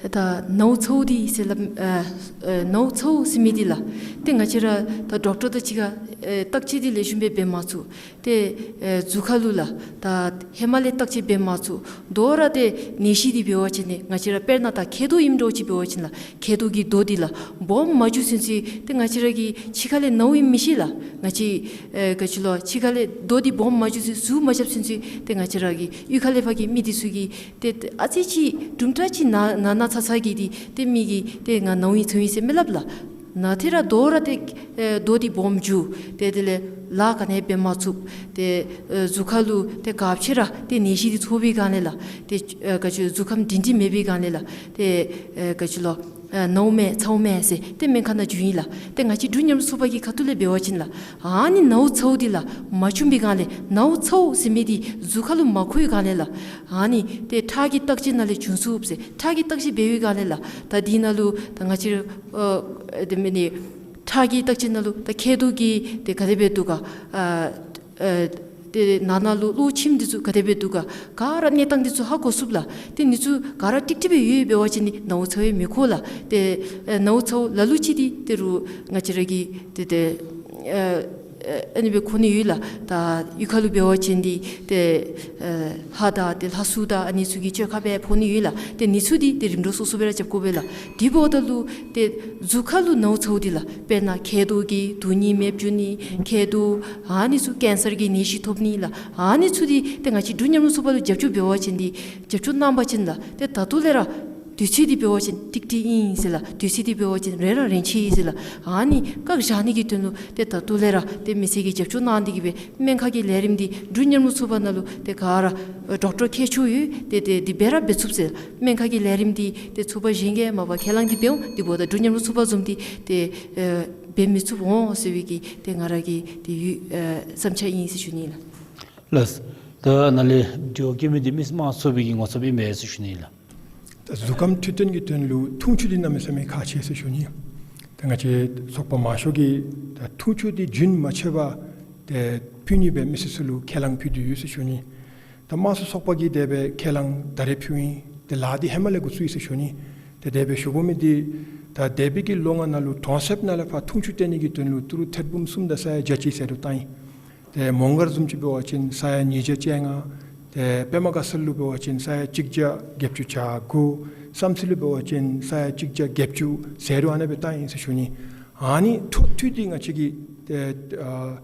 ད་ནཝ་ཚཝ་འདི་ཟེར་སླབ་ཨེ་ཨེ་ནཝ་ཚཝ་ཟེར་མི་འདི་ལགས། ཏེ་ང་བཅས་ར་ད་ཌོག་ཊར་དང་གཅིག་ཁར་ཨེ་བརྟག་དཔྱད་འདི་ལེགས་ཤོམ་སྦེ་འབད་མ་ཚུགས། ཏེ་ཨེ་གཟུགས་ཁ་ལུ་ལགས་ད་ཧེ་མ་ལས་བརྟག་དཔྱད་འབད་མ་ཚུགས། དོ་རུང་ཏེ་ནད་གཞི་འདི་འབད་བ་ཅིན་ཏེ་ང་བཅས་ར་དཔེར་ན་ད་མཁལ་རྡོག་ཨིནམ་འདྲཝ་ཅིག་འབད་བ་ཅིན་ལགས་མཁལ་རྡོག་གི་རྡོ་འདི་ལགས་སྦོམ་མ་འགྱོ་ཚུན་ཚོད་ཏེ་ང་བཅས་ར་གི་ཕྱི་ཁ་ལས་ནཝ་ཨིནམ་མི་ཤེས་ལགས། ང་བཅས་ཨེ་ག་ཅི་ལོ་ཕྱི་ཁ་ལས་རྡོ་འདི་སྦོམ་མ་འགྱོ་ཚུན་ཚོད་ཟུར་མ་རྐྱབ་ཚུན་ཚོད་ཏེ་ང་བཅས་ར་གི་གཡུས་ཁ་ལས་ཕར་གྱི་མི་འདི་ཚུ་གིས་ཏེ་ཨ་ཙི་ཅིག་དུམ་གྲ་ཅིག་ན་ན་ན་ཚ་ཚ་གིས་འདི་ཏེ་མི་གིས་ཏེ་ང་ནཝ་ཨིན་ཚཝ་ཨིན་ཟེར་མི་སླབ་ལགས། ན་སྟེ་ར་དོ་རུང་ཏེ་ཨེ་རྡོ་འདི་སྦོམ་འགྱོ། ཏེ་དེ་ལས་ལཱ་ག་ནི་འབད་མ་ཚུགས། ཏེ་ཨེ་གཟུགས་ཁ་ལུ་ཏེ་ག་ཅི་ར་ཏེ་ནད་གཞི་འདི་ཚོར་བའི་སྒང་ལས་ལགས་ཏེ་ཨེ་ག་ཅི་གཟུགས་ཁམས་སྒྲིང་སྒྲི་མེད་པའི་སྒང་ལས་ལགས་ཏེ་ཨེ་ག་ཅི་ལོ་ཨེ་ནཝ་མས་ཚཝ་མས་ཟེར་ཏེ་སྨན་ཁང་ནང་འགྱོཝ་ཨིན་ལགས། ཏེ་ང་བཅས་འབྲུག་ཉམས་མྱོང་ཚོགས་པ་གི་ཁ་ཐུག་ལས་འབད་བ་ཅིན་ལགས་ཨ་ནི་ནཝ་ཚཝ་འདི་ལགས་མ་བྱུང་པའི་སྒང་ལས་ནཝ་ཚཝ་ཟེར་མི་འདི་གཟུགས་ཁ་ལུ་མ་འཁོར་བའི་སྒང་ལས་ལགས་ཨ་ནི་ཏེ་ཁྲག་གི་བརྟག་དཔྱད་ནང་ལས་བྱུང་ཚུགས་ཟེར། ཁྲག་གི་བརྟག་དཔྱད་འབད་བའི་སྒང་ལས་ལགས་ད་འདི་ནང་ལུ་ད་ང་བཅས་ཨ་ཨེ་དེ་མེན་ནི་ཁྲག་གི་བརྟག་དཔྱད་ནང་ལུ་ད་མཁལ་རྡོག་གི་ཏེ་ག་དེ་སྦེ་འདུག་ག། ཨ་ཨེ་ཏེ་ནང་ན་ལུ་གློ་མཆིནམ་འདི་ཚུ་ག་དེ་སྦེ་འདུག་ག། ག་ར་གནས་སྟངས་འདི་ཚུ་ཧ་གོ་ཚུགས་ལགས། ཏེ་འདི་ཚུ་ག་ར་ཀྲིག་ཀྲི་སྦེ་ཡོད་འབད་བ་ཅིན་ནི་ནཝ་ཚཝ་ཡང་མི་འཁོར་ལགས། ཏེ་ཨེ་ནཝ་ཚཝ་ལ་ལུ་ཅིག་འདི་ཏེ་རུང་ང་བཅས་ར་གི་ཏེ་ཏེ་ཨ་ཨ་ནི་སྦེ་འཁོར་ནི་ཡོད་ལགས། ད་གཡུས་ཁ་ལུ་འབད་བ་ཅིན་འདི་ཏེ་ཨེ་ལྷ་དང་ཏེ་ལྷ་སྲུ་དང་ཨ་ནི་ཚུ་གིས་བཅོས་ཁ་སྦེ་ཕོག་ནི་ཡོད་ལགས། ཏེ་འདི་ཚུ་འདི་ཏེ་རིམ་གྲོ་སོ་སོ་སྦེ་ར་རྐྱབ་དགོ་པས་ལགས། དེ་འབདཝ་ད་ལུ་ཏེ་གཟུགས་ཁ་ལུ་ནཝ་ཚཝ་འདི་ལགས་དཔེར་ན་མཁལ་རྡོག་གི་དོན་སྙིང་མེདཔ་འགྱོ་ནི་མཁལ་རྡོག་ཨ་ནི་ཚུ་ཀེན་སར་གྱི་ནད་གཞི་ཐོབ་ནི་ལགས། ཨ་ནི་ཚུ་འདི་ཏེ་ང་བཅས་འབྲུག་ཉམས་མྱོང་ཚོགས་པ་ལུ་རྒྱབ་སྐྱོར་འབད་བ་ཅིན་འདི་རྒྱབ་སྐྱོར་གནང་པ་ཅིན་ལགས་ཏེ་ད་ལྟོ་ལས་ར་ དུས་ཚོད་འདི་འབད་བ་ཅིན་ཏིག་ཏིག་ཨིན་ཟེར་ལགས། དུས་ཚོད་འདི་འབད་བ་ཅིན་རན་ར་རན་ཆི་ཨིན་ཟེར་ལགས། ཨ་ནི་བཀག་བཞག་ནི་གི་དོན་ལུ་ཏེ་ད་ལྟོ་ལས་ར་ཏེ་མི་སེར་གྱིས་རྒྱབ་སྐྱོར་གནང་སྟེ་གིས་སྦེ་སྨན་ཁང་གི་ལས་རིམ་འདི་འབྲུག་ཉམས་མྱོང་ཚོགས་པ་ནང་ལུ་ཏེ་ག་ར་ཨེ་ཌོག་ཊར་མཁས་མཆོག་ཡོད། ཏེ་ཏེ་འདི་འབད་ར་འབད་ཚུགས་ཟེར། སྨན་ཁང་གི་ལས་རིམ་འདི་ཏེ་ཚོགས་པ་གཞན་གྱིས་མ་པ་ཁས་བླངས་འདི་འབད་འོང་། དེ་འབདཝ་ད་འབྲུག་ཉམས་མྱོང་ཚོགས་པ་བཟུམ་འདི་ཏེ་ཨེ་འབད་མི་ཚུགས་འོང་ཟེར་བའི་གི་ཏེ་ང་ར་གི་ཏེ་ཡུ་ཨེ་བསམ་འཆར་ཨིན་ཟེར་ཞུ་ནི་ལགས། ལགས། ད་ནཱ་ལས་དྲི་བ་བཀོད་མི་འདི་མི་སེར་དམངས་གཙོ་ཚོགས་པའི་གི་ངོ་ཚབ་ཨིན་མས་ཟེར་ཞུ་ནི་ལགས། ད་གཟུགས་ཁམས་འཕྲོད་བསྟེན་གྱི་དོན་ལུ་འཐུང་ཆུ་འདི་གནམ་མེད་ས་མེད་ཁག་ཆེ་ཟེར་ཞུ་ནི། ད་ང་བཅས་ཚོགས་པ་མང་ཤོས་ཀྱིས་ད་འཐུང་ཆུ་འདི་རྒྱུན་མ་ཆད་པར་ཏེ་ཕུལ་ནི་སྦེ་མི་སེར་ཚུ་ལུ་ཁས་བླངས་ཕུལ་ཏེ་ཡོད་ཟེར་ཞུ་ནི། ད་དམངས་གཙོ་ཚོགས་པ་གིས་དེ་སྦེ་ཁས་བླངས་ད་རེས་ཕུལཝ་ཨིན། ཏེ་ལཱ་འདི་ཧེ་མ་ལས་འགོ་བཙུགས་ཡི་ཟེར་ཞུ་ནི། ཏེ་དེ་སྦེ་ཞུ་དགོ་མི་འདི་ད་འདས་པའི་གི་ལོ་ལྔ་ནང་ལུ་གྲོང་གསེབ་ནང་ལས་ཕར་འཐུང་ཆུ་བཏོན་ནི་གི་དོན་ལུ་ཏི་རུ་ཐེར་འབུམ་གསུམ་དང་ས་ཡ་བརྒྱ་གཅིག་ཟད་འགྲོ་བཏང་ཡི། ཏེ་མོང་སྒར་བཟུམ་ཅིག་འབད་བ་ཅིན་ས་ཡ་ཉིས་བརྒྱ་བཅོ་ལྔ། ཏེ་པདྨ་དགའ་ཚལ་ལུ་འབད་བ་ཅིན་ས་ཡ་གཅིག་བརྒྱ་བརྒྱད་ཅུ་གྱ་དགུ། བསམ་རྩེ་ལུ་འབད་བ་ཅིན་ས་ཡ་གཅིག་བརྒྱ་བརྒྱད་ཅུ་ཟད་འགྲོ་ཨ་ནི་སྦེ་བཏང་ཡི་ཟེར་ཞུ་ནི། ཨ་ནི་འཕྲོ་མཐུད་དེ་ང་བཅས་ཀྱིས་ཏེ་ཨ་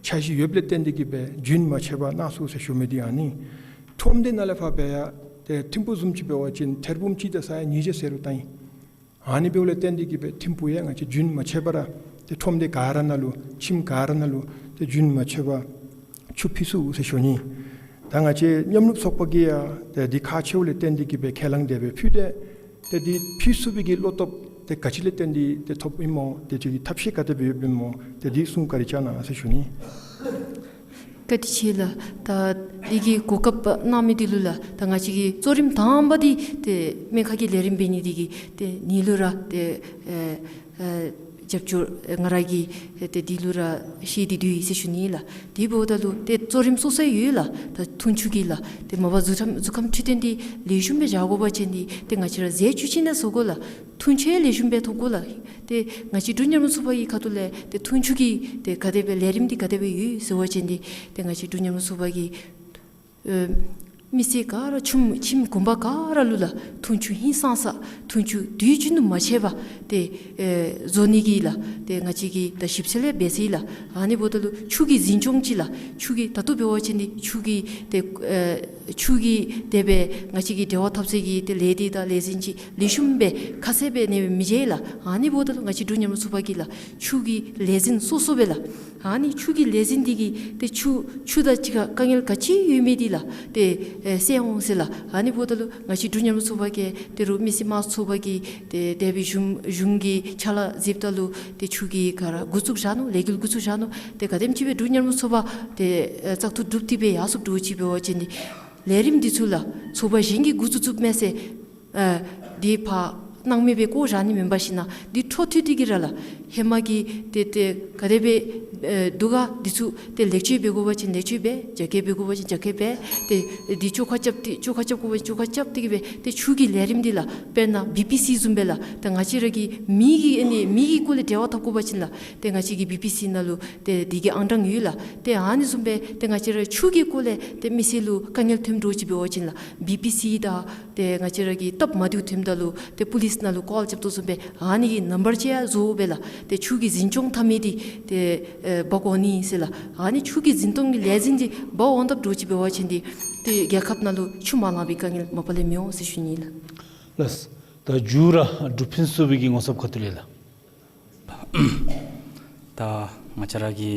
འཆར་གཞི་ཡོདཔ་ལས་བརྟེན་ཏེ་གིས་སྦེ་རྒྱུན་མ་ཆད་པར་གནང་ཚུགས་ཟེར་ཞུ་མི་འདི་ཨ་ནི། ཁྲོམ་སྡེ་ནང་ལས་ཕར་འབད་ཡང་ཏེ་ཐིམ་ཕུག་བཟུམ་ཅིག་འབད་བ་ཅིན་ཐེར་འབུམ་གཅིག་དང་ས་ཡ་ཉིས་བརྒྱ་ཟད་འགྲོ་བཏང་ཡི། ཨ་ནི་འབདཝ་ལས་བརྟེན་ཏེ་གིས་སྦེ་ཐིམ་ཕུག་ཡང་ང་བཅས་རྒྱུན་མ་ཆད་པར་ར་ཏེ་ཁྲོམ་སྡེ་ག་ར་ནང་ལུ་ཁྱིམ་ག་ར་ནང་ལུ་ཏེ་རྒྱུན་མ་ཆད་པར་ཆུ་ཕུལ་ཚུགས་ཟེར་ཞུ་ནི། ད་ང་བཅས་མཉམ་རུབ་ཚོགས་པ་གིས་ཡང་ཏེ་འདི་ཁག་ཆེཝ་ལས་བརྟེན་ཏེ་གིས་སྦེ་ཁས་བླངས་དེ་སྦེ་ཕུལ་ཏེ། ཏེ་འདི་ཕུལ་ཚུགས་པའི་གི་བློ་སྟོབས་འདི་ག་ཅི་ལས་བརྟེན་ཏེ་ཏེ་ཐོབ་ཨིན་མོ། ཏེ་ཅིག་གི་ཐབས་ཤེས་ག་དེ་སྦེ་ཡོདཔ་ཨིན་མོ། ཏེ་འདི་གསུང་བཀའ་དྲིན་བསྐྱང་གནང་ཟེར་ཞུ་ནི། བཀའ་དྲིན་ཆེ་ལགས། ད་འདི་གི་གོ་སྐབས་གནང་མི་འདི་ལུ་ལགས། ད་ང་བཅས་ཀྱི་གཙོ་རིམ་དང་པ་འདི་ཏེ་སྨན་ཁང་གི་ལས་རིམ་འབད་ནི་འདི་གིས་ཏེ་ནི་ལུ་ར་ཏེ་ཨེ་ཨེ་རྒྱབ་སྐྱོར་ང་ར་གིས་ཏེ་འདི་ལུ་ར་བཤད་དེ་འདུག་ཡི་ཟེར་ཞུ་ནི་ལགས། དེ་འབདཝ་ད་ལུ་ཏེ་གཙོ་རིམ་སོ་སོ་ཡོད་ལགས། ད་འཐུང་ཆུ་གི་ལགས། ཏེ་མ་པ་གཟུགས་ཁམས་གཟུགས་ཁམས་འཕྲོད་བསྟེན་འདི་ལེགས་ཤོམ་སྦེ་བཞག་དགོ་པ་ཅིན་འདི་ཏེ་ང་བཅས་ར་ཟས་བཅུད་ཅིག་ནང་བཟོ་དགོ་ལགས། འཐུང་ཆུ་ཡང་ལེགས་ཤོམ་སྦེ་ཐོབ་དགོ་ལགས། ཏེ་ང་བཅས་འབྲུག་ཉམས་མྱོང་ཚོགས་པ་གི་ཁ་ཐུག་ལས་ཏེ་འཐུང་ཆུ་གི་ཏེ་ག་དེ་སྦེ་ལས་རིམ་འདི་ག་དེ་སྦེ་ཡོད་ཟེར་བ་ཅིན་འདི་ཏེ་ང་བཅས་འབྲུག་ཉམས་མྱོང་ཚོགས་པ་གིས་ཨེ་མི་སེར་ག་ར་ཁྱིམ་ཁྱིམ་གུང་པ་ག་ར་ལུ་ལགས་འཐུང་ཆུ་ཧིང་སངས་ས་འཐུང་ཆུ་དུས་རྒྱུན་དུ་མ་ཆད་པར་ཏེ་ཨེ་བཟོ་ནི་གི་ལགས། ཏེ་ང་བཅས་ཀྱིས་ད་ཞིབ་འཚོལ་ཡང་འབད་ཡི་ལགས། ཨ་ནི་འབདཝ་ད་ལུ་ཆུ་གི་འཛིན་སྐྱོང་ཅིག་ལགས། ཆུ་གི་ད་ལྟོ་འབད་བ་ཅིན་འདི་ཆུ་གི་ཏེ་ཨེ་ཆུ་གི་དེ་སྦེ་ང་བཅས་ཀྱི་འབྲེལ་བ་འཐབ་སའི་གི་ཏེ་ལས་སྡེ་དང་ལས་འཛིན་ཅིག་ལེགས་ཤོམ་སྦེ་ཁ་གསལ་སྦེ་གནས་སྦེ་མི་མཇལ་ལགས། ཨ་ནི་འབདཝ་ད་ལུ་ང་བཅས་འབྲུག་ཉམས་མྱོང་ཚོགས་པ་གིས་ལགས་ཆུ་གི་ལས་འཛིན་སོ་སོ་སྦེ་ལགས། ཨ་ནི་ཆུ་གི་ལས་འཛིན་འདི་གིས་ཏེ་ཆུ་ཆུ་དང་གཅིག་ཁར་དཀའ་ངལ་ག་ཅི་ཡོད་མི་འདི་ལགས་ཏེ་ཨེ་སེལ་འོང་ཟེར་ལགས། ཨ་ནི་འབདཝ་ད་ལུ་ང་བཅས་འབྲུག་ཉམས་མྱོང་ཚོགས་པ་གིས་ཏེ་རུང་མི་སེར་དམངས་གཙོ་ཚོགས་པ་གིས་ཏེ་དེ་སྦེ་གཞུང་གཞུང་གི་ཕྱག་ལཱ་མཛདཔ་ད་ལུ་ཏེ་ཆུ་གི་ག་ར་འགོ་བཙུགས་བཞག་ནུག། ལས་འགུལ་འགོ་བཙུགས་བཞག་ནུག། ཏེ་ག་དེམ་ཅིག་སྦེ་འབྲུག་ཉམས་མྱོང་ཚོགས་པ་ཏེ་ཨེ་བཙག་འཐུ་གྲུབ་སྟེ་སྦེ་ཡར་སོངམ་འདྲཝ་ཅིག་འབད་བ་ཅིན་འདི་ལས་རིམ་འདི་ཚུ་ལགས་ཚོགས་པ་གཞན་གྱིས་འགོ་བཙུགས་བཙུགསཔ་མས་ཟེར་ཨ་འདི་ཕར་སྣང་མེད་སྦེ་བཀོ་བཞག་ནི་མེན་པར་ཞིན་ན་འདི་འཕྲོ་མཐུད་དེ་གིས་ར་ལགས་ཧེ་མ་གི་ཏེ་ཏེ་ག་དེ་སྦེ་ཨེ་འདུག་ག་འདི་ཚུ་ཏེ་ལེགས་བཅོས་འབད་དགོ་པ་ཅིན་ལེགས་བཅོས་འབད། རྒྱ་སྐྱེད་འབད་དགོ་པ་ཅིན་རྒྱ་སྐྱེད་འབད། ཏེ་འདི་བཅོ་ཁ་རྐྱབ་སྟེ་བཅོ་ཁ་རྐྱབ་དགོ་པ་ཅིན་བཅོ་ཁ་རྐྱབ་སྟེ་གིས་སྦེ་ཏེ་ཆུ་གི་ལས་རིམ་འདི་ལགས་དཔེར་ན་བི་པི་སི་བཟུམ་སྦེ་ལགས་ཏེ་ང་བཅས་ར་གི་མི་གི་ཨ་ནི་མི་གི་སྐོར་ལས་འབྲེལ་བ་འཐབ་དགོ་པ་ཅིན་ལགས་ཏེ་ང་བཅས་ཀྱི་བི་པི་སི་ནང་ལུ་ཏེ་འདི་གི་ཨང་གྲངས་ཡོད་ལགས། ཏེ་ཨ་ནི་བཟུམ་སྦེ་ཏེ་ང་བཅས་ར་ཆུ་གི་སྐོར་ལས་ཏེ་མི་སེར་ལུ་དཀའ་ངལ་ཐོནམ་འདྲཝ་ཅིག་འབད་བ་ཅིན་ལགས་བི་པི་སི་དང་ཏེ་ང་བཅས་ར་གི་སྟབས་མ་བདེཝ་ཐོནམ་ད་ལུ་ཏེ་པོ་ལིསི་ནང་ལུ་ཀོལ་རྐྱབ་དོ་བཟུམ་སྦེ་ཨ་ནི་གི་ནམ་བར་ཅིག་ཡང་བཟོ་སྦེ་ལགས་ཏེ་ཆུ་གི་འཛིན་སྐྱོང་འཐབ་མི་འདི་ཏེ་ཨེ་འབག་འོང་ནི་ཟེར་ལགས། ཨ་ནི་ཆུ་གི་འཛིན་སྐྱོང་གི་ལས་འཛིན་འདི་འབག་འོང་དཔ་འདྲཝ་ཅིག་འབད་བ་ཅིན་འདི་ཏེ་རྒྱལ་ཁབ་ནང་ལུ་ཆུ་མ་ལང་པའི་དཀའ་ངལ་མ་པ་ལས་མི་འོང་ཟེར་ཞུ་ནི་ལགས། ལགས། ད་མཇུག་ར་འབྲུག་ཕུན་ཚོགས་པའི་གི་ངོ་ཚབ་ཁ་ཐུག་ལས་ལགས། ད་ང་བཅས་ར་གི་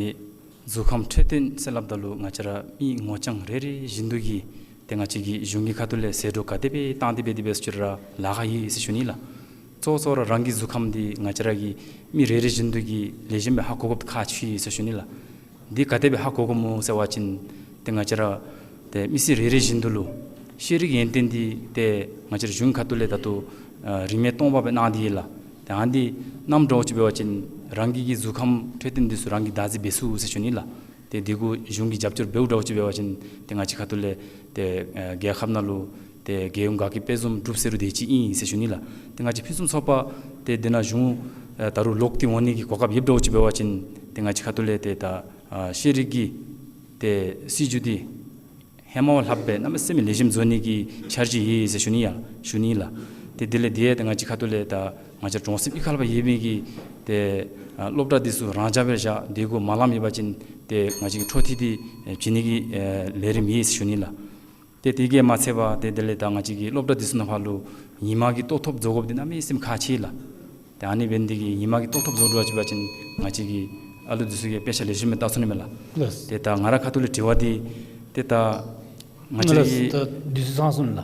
གཟུགས་ཁམས་འཕྲོད་བསྟེན་ཟེར་སླབ་ད་ལུ་ང་བཅས་ར་མི་ངོ་རྐྱང་རེ་རེ་བཞིན་དུ་གིས་ཏེ་ང་བཅས་ཀྱི་གཞུང་གི་ཁ་ཐུག་ལས་ཟད་འགྲོ་ག་དེ་སྦེ་བཏང་སྟེ་སྦེ་དེ་སྦེ་ཚུ་ར་ལཱ་ཁག་ཡོད་ཟེར་ཞུ་ནི་ལགས། གཙོ་བོ་གཙོ་བོ་ར་རང་གི་གཟུགས་ཁམས་འདི་ང་བཅས་ར་གི་མི་རེ་རེ་བཞིན་དུ་གིས་ལེགས་ཤོམ་སྦེ་ཧ་གོ་དགོཔ་ཁག་ཆེ་ཟེར་ཞུ་ནི་ལགས། འདི་ག་དེ་སྦེ་ཧ་གོ་དགོཔ་སྨོ་ཟེར་བ་ཅིན་ཏེ་ང་བཅས་ར་ཏེ་མི་སེར་རེ་རེ་བཞིན་དུ་ལུ་ཤེས་རིག་ཡོན་ཏན་འདི་ཏེ་ང་བཅས་ར་གཞུང་ཁ་ཐུག་ལས་ད་ལྟོ་ཨ་རིན་མེད་སྟོང་པ་སྦེ་གནང་སྟེ་ཡོད་ལགས། ཏེ་ཨ་ནི་འདི་གནངམ་འདྲཝ་ཅིག་འབད་བ་ཅིན་རང་གི་གི་གཟུགས་ཁམས་འཕྲོད་བསྟེན་འདི་ཚུ་རང་གིས་བདག་འཛིན་འབད་ཚུགས་ཟེར་ཞུ་ནི་ལགས། ཏེ་འདི་གུ་གཞུང་གིས་རྒྱབ་སྐྱོར་འབདཝ་འདྲཝ་ཅིག་འབད་བ་ཅིན་ཏེ་ང་བཅས་ཁ་ཐུག་ལས་ཏེ་ཨ་རྒྱལ་ཁབ་ནང་ལུ་ཏེ་རྒྱལ་ཡོངས་དགའ་སྐྱིད་དཔལ་འཛོམས་གྲུབ་ཟེར་རུང་དེ་ཅིག་ཨིན་ཟེར་ཞུ་ནི་ལགས། ཏེ་ང་བཅས་ཕུན་སུམ་ཚོགས་པ་ཏེ་འདི་ནང་གཞུང་ཨ་ད་རུང་ལོག་སྟེ་འོང་ནི་གི་གོ་སྐབས་ཡོདཔ་འདྲཝ་ཅིག་འབད་བ་ཅིན་ཏེ་ང་བཅས་ཁ་ཐུག་ལས་ཏེ་ད་ཨ་ཤེས་རིག་གི་ཏེ་སྲིད་བྱུས་འདི་ཧེ་མ་བ་ལྷགཔ་སྦེ་གནམ་མེད་ས་མེད་ལེགས་ཤོམ་བཟོ་ནི་གི་འཆར་གཞི་ཡོད་ཟེར་ཞུ་ནི་ཡ་ཞུ་ནི་ལགས། ཏེ་དེ་ལས་དེ་ཡང་ཏེ་ང་བཅས་ཁ་ཐུག་ལས་ད་ང་བཅས་གྲོང་གསེབ་གཡུས་ཁ་ལས་ཕར་ཡོད་མི་གི་ཏེ་ཨ་སློབ་གྲྭ་འདི་ཚུ་རང་འཇགས་སྦེ་བཞག་འདི་གུ་མ་ལངམ་ཡོད་པ་ཅིན་ཏེ་ང་བཅས་ཀྱིས་འཕྲོ་མཐུད་དེ་ཨེ་བྱིན་ནི་གི་ཨེ་ལས་རིམ་ཡོད་ཟེར་ཞུ་ནི་ལགས། ཏེ་དེ་གིས་མ་ཚད་པར་ཏེ་དེ་ལས་ད་ང་བཅས་ཀྱི་སློབ་གྲྭ་འདི་ཚུ་ནང་ཕར་ལུ་ཉིན་མ་གི་ལྟོ་ཐོབ་བཟོ་དགོཔ་འདི་གནམ་མེད་ས་མེད་ཁག་ཆེ་ལགས། ཏེ་ཨ་ནི་འབད་ནི་འདི་གིས་ཉིན་མ་གི་ལྟོ་ཐོབ་བཟོ་དགོ་ཅིག་འབད་བ་ཅིན་ང་བཅས་ཀྱི་ཨ་ལུ་འདི་ཚུ་གིས་དཔེ་ཆ་ལེགས་ཤོམ་སྦེ་བལྟ་ཚུགས་ནི་མས་ལགས། ལགས། ཏེ་ད་ང་ར་ཁ་ཐུག་ལས་དྲི་བ་འདི་ཏེ་ད་ང་བཅས་ལགས། ཀྱི་ད་འདི་ཚུ་ཚང་སོང་ལགས།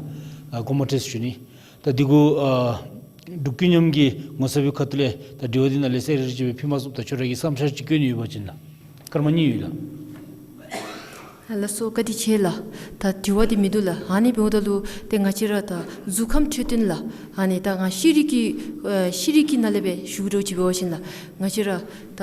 ཨ་གོ་མ་ཏེ་ཟེར་ཞུ་ནི། ད་འདི་གུ་ཨ་འབྲུག་ཀུན་མཉམ་གྱི་ངོ་ཚབ་ཀྱི་ཁ་ཐུག་ལས་ད་དྲི་བ་འདི་ནང་ལས་གསལ་རི་རི་ཅིག་སྦེ་ཕུལ་མ་ཚུགསཔ་ད་ཁྱོད་ར་གི་བསམ་འཆར་ཅིག་བཀོད་ནི་ཡོད་པ་ཅིན་ལགས། སྐར་མ་གཉིས་ཡོད་ལགས། ལགས་སོ། བཀའ་དྲིན་ཆེ་ལགས། ད་དྲི་བ་འདི་མིན་འདུག་ལགས། ཨ་ནི་འབདཝ་ད་ལུ་ཏེ་ང་བཅས་ར་ད་གཟུགས་ཁམས་འཕྲོད་བསྟེན་ལགས། ཨ་ནི་ད་ང་ཤེས་རིག་གི་ཨ་ཤེས་རིག་གི་ནང་ལས་སྦེ་ཞུ་དོ་ཅིག་འབད་བ་ཅིན་ལགས། ང་བཅས་ར་ད་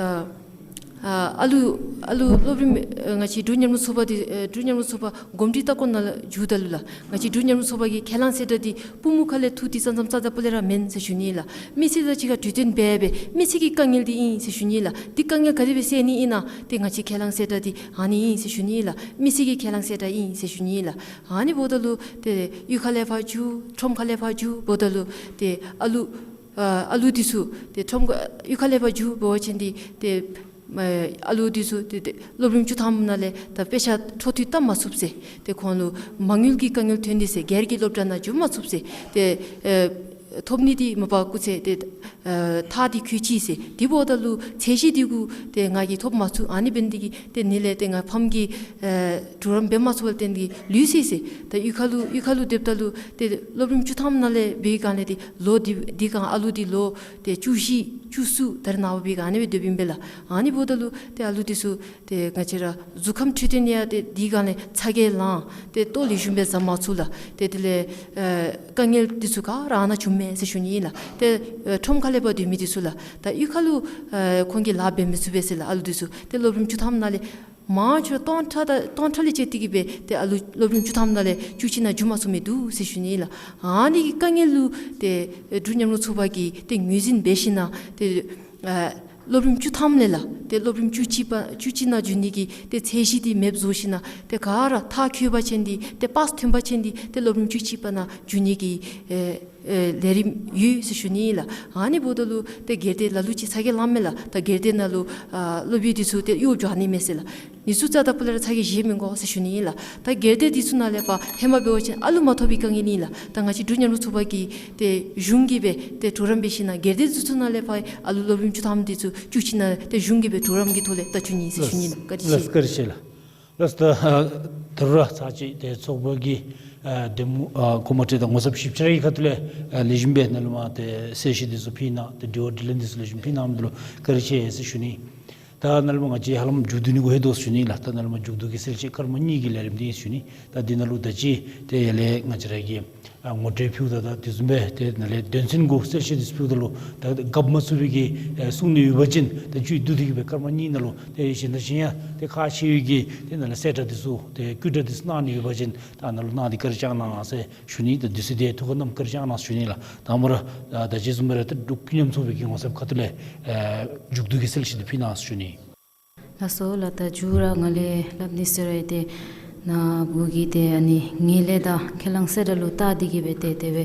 ཨ་ཨ་ལུ་ཨ་ལུ་སློབ་རིམ་ཨ་ང་བཅས་འབྲུག་ཉམས་མྱོང་ཚོགས་པ་འདི་ཨ་འབྲུག་ཉམས་མྱོང་ཚོགས་པ་གོམས་འདྲིས་ལྟ་སྐོར་ནང་ལུ་འགྱོཝ་ད་ལུ་ལགས། ང་བཅས་འབྲུག་ཉམས་མྱོང་ཚོགས་པ་གི་ཁས་བླངས་གསལ་བསྒྲགས་འདི་པུས་མོ་ཁ་ལས་ཐུག་སྟེ་ཙང་ཙང་རྩ་དང་སྤུ་ལས་ར་མེན་ཟེར་ཞུ་ནི་ལགས། མི་སེར་དང་གཅིག་ཁར་འབྲེལ་བསྟུན་འབད་སྦེ་མི་སེར་གྱི་དཀའ་ངལ་འདི་ཨིན་ཟེར་ཞུ་ནི་ལགས། འདི་དཀའ་ངལ་ག་དེ་སྦེ་སེལ་ནི་ཨིན་ན་ཏེ་ང་བཅས་ཁས་བླངས་གསལ་བསྒྲགས་འདི་ཨ་ནི་ཨིན་ཟེར་ཞུ་ནི་ལགས། མི་སེར་གྱི་ཁས་བླངས་གསལ་བསྒྲགས་ཨིན་ཟེར་ཞུ་ནི་ལགས། ཨ་ནི་འབདཝ་ད་ལུ་ཏེ་གཡུས་ཁ་ལས་ཕར་འགྱོ་ཁྲོམ་ཁ་ལས་ཕར་འགྱོ་འབདཝ་ད་ལུ་ཏེ་ཨ་ལུ་ཨ་ཨ་ལུ་འདི་ཚུ་ཏེ་ཁྲོམ་ཁ་གཡུས་ཁ་ལས་ཕར་འགྱོ་འབད་བ་ཅིན་འདི་ཏེ་ཨ་ཨ་ལུ་འདི་ཚུ་ཏེ་ཏེ་སློབ་རིམ་བཅུ་ཐམ་ནང་ལས་ད་དཔེ་ཆ་འཕྲོ་མཐུད་བལྟ་མ་ཚུགས་ཟེར། ཏེ་ཁོང་ལུ་མ་དངུལ་གྱི་དཀའ་ངལ་ཐོན་ཏེ་ཟེར་སྒེར་གྱི་སློབ་གྲྭ་ནང་འགྱོ་མ་ཚུགས་ཟེར། ཏེ་ཨེ་ཐོབ་ནི་འདི་མ་པ་སྐུ་ཚེ་ཏེ་ཨེ་མཐའ་འདི་འཁྱོལ་ཅི་ཟེར། དེ་འབདཝ་ད་ལུ་ཚད་གཞི་འདི་གུ་ཏེ་ང་གིས་ཐོབ་མ་ཚུགས། ཨ་ནི་འབད་ནི་འདི་གིས་ཏེ་ཨ་ནི་ལས་ཏེ་ང་ཕམ་གྱིས་ཨེ་གྲོགས་རམ་འབད་མ་ཚུགསཔ་ལས་བརྟེན་ཏེ་ལུས་སོ་ཡི་ཟེར། ད་གཡུས་ཁ་ལུ་གཡུས་ཁ་ལུ་སྡོདཔ་ད་ལུ་ཏེ་སློབ་རིམ་བཅུ་ཐམ་ནང་ལས་འབད་བའི་སྒང་ལས་ཏེ་ལོ་འདི་འདི་སྒང་ཨ་ལུ་འདི་ལོ་ཏེ་བཅུ་བཞི་བཅུ་གསུམ་ད་རེས་ནངས་པ་འབད་བའི་སྒང་ཨ་ནི་སྦེ་སྡོདཔ་ཨིན་པས་ལགས། ཨ་ནི་འབདཝ་ད་ལུ་ཏེ་ཨ་ལུ་འདི་ཚུ་ཏེ་ང་བཅས་ར་གཟུགས་ཁམས་འཕྲོད་བསྟེན་ཡང་ཏེ་འདི་སྒང་ལས་ཚ་གྱང་ལང་ཏེ་ལྟོ་ལེགས་ཤོམ་སྦེ་བཟའ་མ་ཚུགས་ལགས། ཏེ་དེ་ལས་ཨེ་དཀའ་ངལ་འདི་ཚུ་ག་ར་ཨ་ནཱ་བྱུངམ་མས་ཟེར་ཞུ་ནི་ཨིན་ལགས། ཏེ་ཨེ་ཁྲོམ་ཁ་ལས་ཕར་སྡོད་མི་འདི་ཚུ་ལགས། ད་གཡུས་ཁ་ལུ་ཨེ་ཁོང་གིས་ལཱ་འབད་མི་ཚུགས་པས་ཟེར་ལགས། ཨ་ལུ་འདི་ཚུ་ཏེ་སློབ་རིམ་བཅུ་ཐམ་ནང་ལས་མང་ཆེ་བ་སྟོང་ཕྲག་དང་སྟོང་ཕྲག་ལས་བཅད་དེ་གི་སྦེ་ཏེ་ཨ་ལུ་སློབ་རིམ་བཅུ་ཐམ་ནང་ལས་བཅུ་གཅིག་ནང་འགྱོ་མ་ཚུགས་མི་འདུག་ཟེར་ཞུ་ནི་ཨིན་ལགས། ཨ་ནི་གི་དཀའ་ངལ་ལུ་ཏེ་ཨེ་འབྲུག་ཉམས་མྱོང་ཚོགས་པ་གིས་ཏེ་ངོས་འཛིན་འབད་ཞིན་ན་ཏེ་ཨ་སློབ་རིམ་བཅུ་ཐམ་ལས་ལགས། ཏེ་སློབ་རིམ་བཅུ་གཅིག་པ་བཅུ་གཅིག་ནང་འགྱོ་ནི་གི་ཏེ་ཚད་གཞི་འདི་མེདཔ་བཟོ་ཞིན་ན་ཏེ་ག་ར་མཐར་འཁྱོལ་བ་ཅིན་འདི་ཏེ་པཱསི་ཐོན་པ་ཅིན་འདི་ཏེ་སློབ་རིམ་བཅུ་གཅིག་པ་ནང་འགྱོ་ནི་གི་ཨེ་ཨེ་ལས་རིམ་ཡོད་ཟེར་ཞུ་ནི་ཨིན་ལགས། ཨ་ནི་འབདཝ་ད་ལུ་ཏེ་སྒེར་སྡེ་ལ་ལུ་ཅིག་ཚ་གྱང་ལངམ་མས་ལགས། ད་སྒེར་སྡེ་ནང་ལུ་ཨ་སློབ་ཕྲུག་འདི་ཚུ་ཏེ་གཡོག་འགྱོ་ནི་མས་ཟེར་ལགས། ཨ་ནི་ཚུ་རྩ་དང་སྤུ་ལས་ར་ཚ་གྱང་བཞེས་མི་དགོ་ཟེར་ཞུ་ནི་ཨིན་ལགས། ད་སྒེར་སྡེ་འདི་ཚུ་ནང་ལས་ཕར་ཧེ་མ་འབད་བ་ཅིན་ཨ་ལུ་མ་ཐོབ་པའི་དཀའ་ངལ་ཨིན་ལགས། ད་ང་བཅས་འབྲུག་ཉམས་མྱོང་ཚོགས་པ་གིས་ཏེ་གཞུང་གིས་སྦེ་ཏེ་གྲོགས་རམ་འབད་ཞིན་ན་སྒེར་སྡེ་འདི་ཚུ་ནང་ལས་ཕར་ཨ་ལུ་སློབ་རིམ་བཅུ་ཐམ་འདི་ཚུ་བཅུ་གཅིག་ནང་ཏེ་གཞུང་གིས་སྦེ་གྲོགས་རམ་གྱི་ཐོག་ལས་ད་འགྱོ་ནི་ཟེར་ཞུ་ནི་ཨིན་ལགས། བཀའ་དྲིན་ཆེ། ལགས་བཀའ་དྲིན་ཆེ་ལགས། ལགས་ད་ཨ་ད་རུང་ར་ཚར་གཅིག་ཏེ་ཚོགས་པ་གི་ཨ་འདེམས་ངོ་ཨ་གོང་མ་ཁྲི་དང་ངོ་ཚབ་ཞིབ་ཕྲ་གི་ཁ་ཐུག་ལས་ཨ་ལེགས་ཤོམ་སྦེ་ནཱ་ལུ་མར་ཏེ་གསལ་བཤད་འདི་ཚུ་ཕུལ་གནང་ཏེ་དྲི་བ་དྲིས་ལན་འདི་ཚུ་ལེགས་ཤོམ་ཕུལ་གནངམ་ད་ལུ་བཀའ་དྲིན་ཆེ་ཟེར་ཞུ་ནི། ད་ནཱ་ལུ་མར་ང་བཅས་ཧ་ལམ་མཇུག་བསྡུ་ནི་འགོ་ཧེ་འདུག་ཟེར་ཞུ་ནི་ལགས། ད་ནཱ་ལུ་མར་མཇུག་བསྡུ་གི་གསལ་བཤད་སྐར་མ་གཉིས་ཀྱི་ལས་རིམ་འདི་ཨིན་ཟེར་ཞུ་ནི། ད་འདི་ནང་ལུ་ད་ཅི་ཏེ་ཡར་ལས་ང་བཅས་ར་གིས་ཨ་ངོ་སྤྲོད་ཕུལཝ་ད་ད་དེ་བཟུམ་སྦེ་ཏེ་ནཱ་ལས་དོན་ཚན་གུ་གསལ་བཤད་འདི་ཚུ་ཕུལཝ་ད་ལུ་ད་རྒཔོ་མ་ཚུགས་པའི་གི་ཨེ་གསུང་ནི་ཡོད་པ་ཅིན་ད་མཇུག་བསྡུ་སྟེ་གི་སྦེ་སྐར་མ་གཉིས་ནང་ལུ་ཏེ་གཞན་དང་གཞན་ཡང་ཏེ་ཁག་ཆེ་བའི་གི་ཏེ་ནཱ་ལས་གསལ་བསྒྲགས་འདི་ཚུ་ཏེ་བཀོད་སྒྲིག་འདི་ཚུ་གནང་ནི་ཡོད་པ་ཅིན་ད་ནཱ་ལུ་གནང་སྟེ་བཀའ་དྲིན་བསྐྱང་གནང་ཟེར་ཞུ་ནི། ད་དུས་ཚོད་འདི་ཐུགས་ཁར་བསྣམས་བཀའ་དྲིན་བསྐྱང་གནང་ཟེར་ཞུ་ནི་ལགས། དང་པ་ར་ད་ད་ཅི་བཟུམ་སྦེ་ར་ད་འབྲུག་ཀུན་མཉམ་ཚོགས་པའི་གི་ངོ་ཚབ་ཁ་ཐུག་ལས་ཨེ་མཇུག་བསྡུ་གི་གསལ་བཤད་འདི་ཕུལ་གནང་ཟེར་ཞུ་ནི། ལགས་སོ་ལགས། ད་མཇུག་ར་ང་ལས་སླབ་ནི་ཟེར་བ་ཅིན་ཏེ་ནཱ་བུ་གིས་ཏེ་ཨ་ནི་ངན་ལྷད་དང་ཁས་བླངས་གསལ་བསྒྲགས་ལུ་བལྟ་སྟེ་གི་སྦེ་ཏེ་དེ་སྦེ་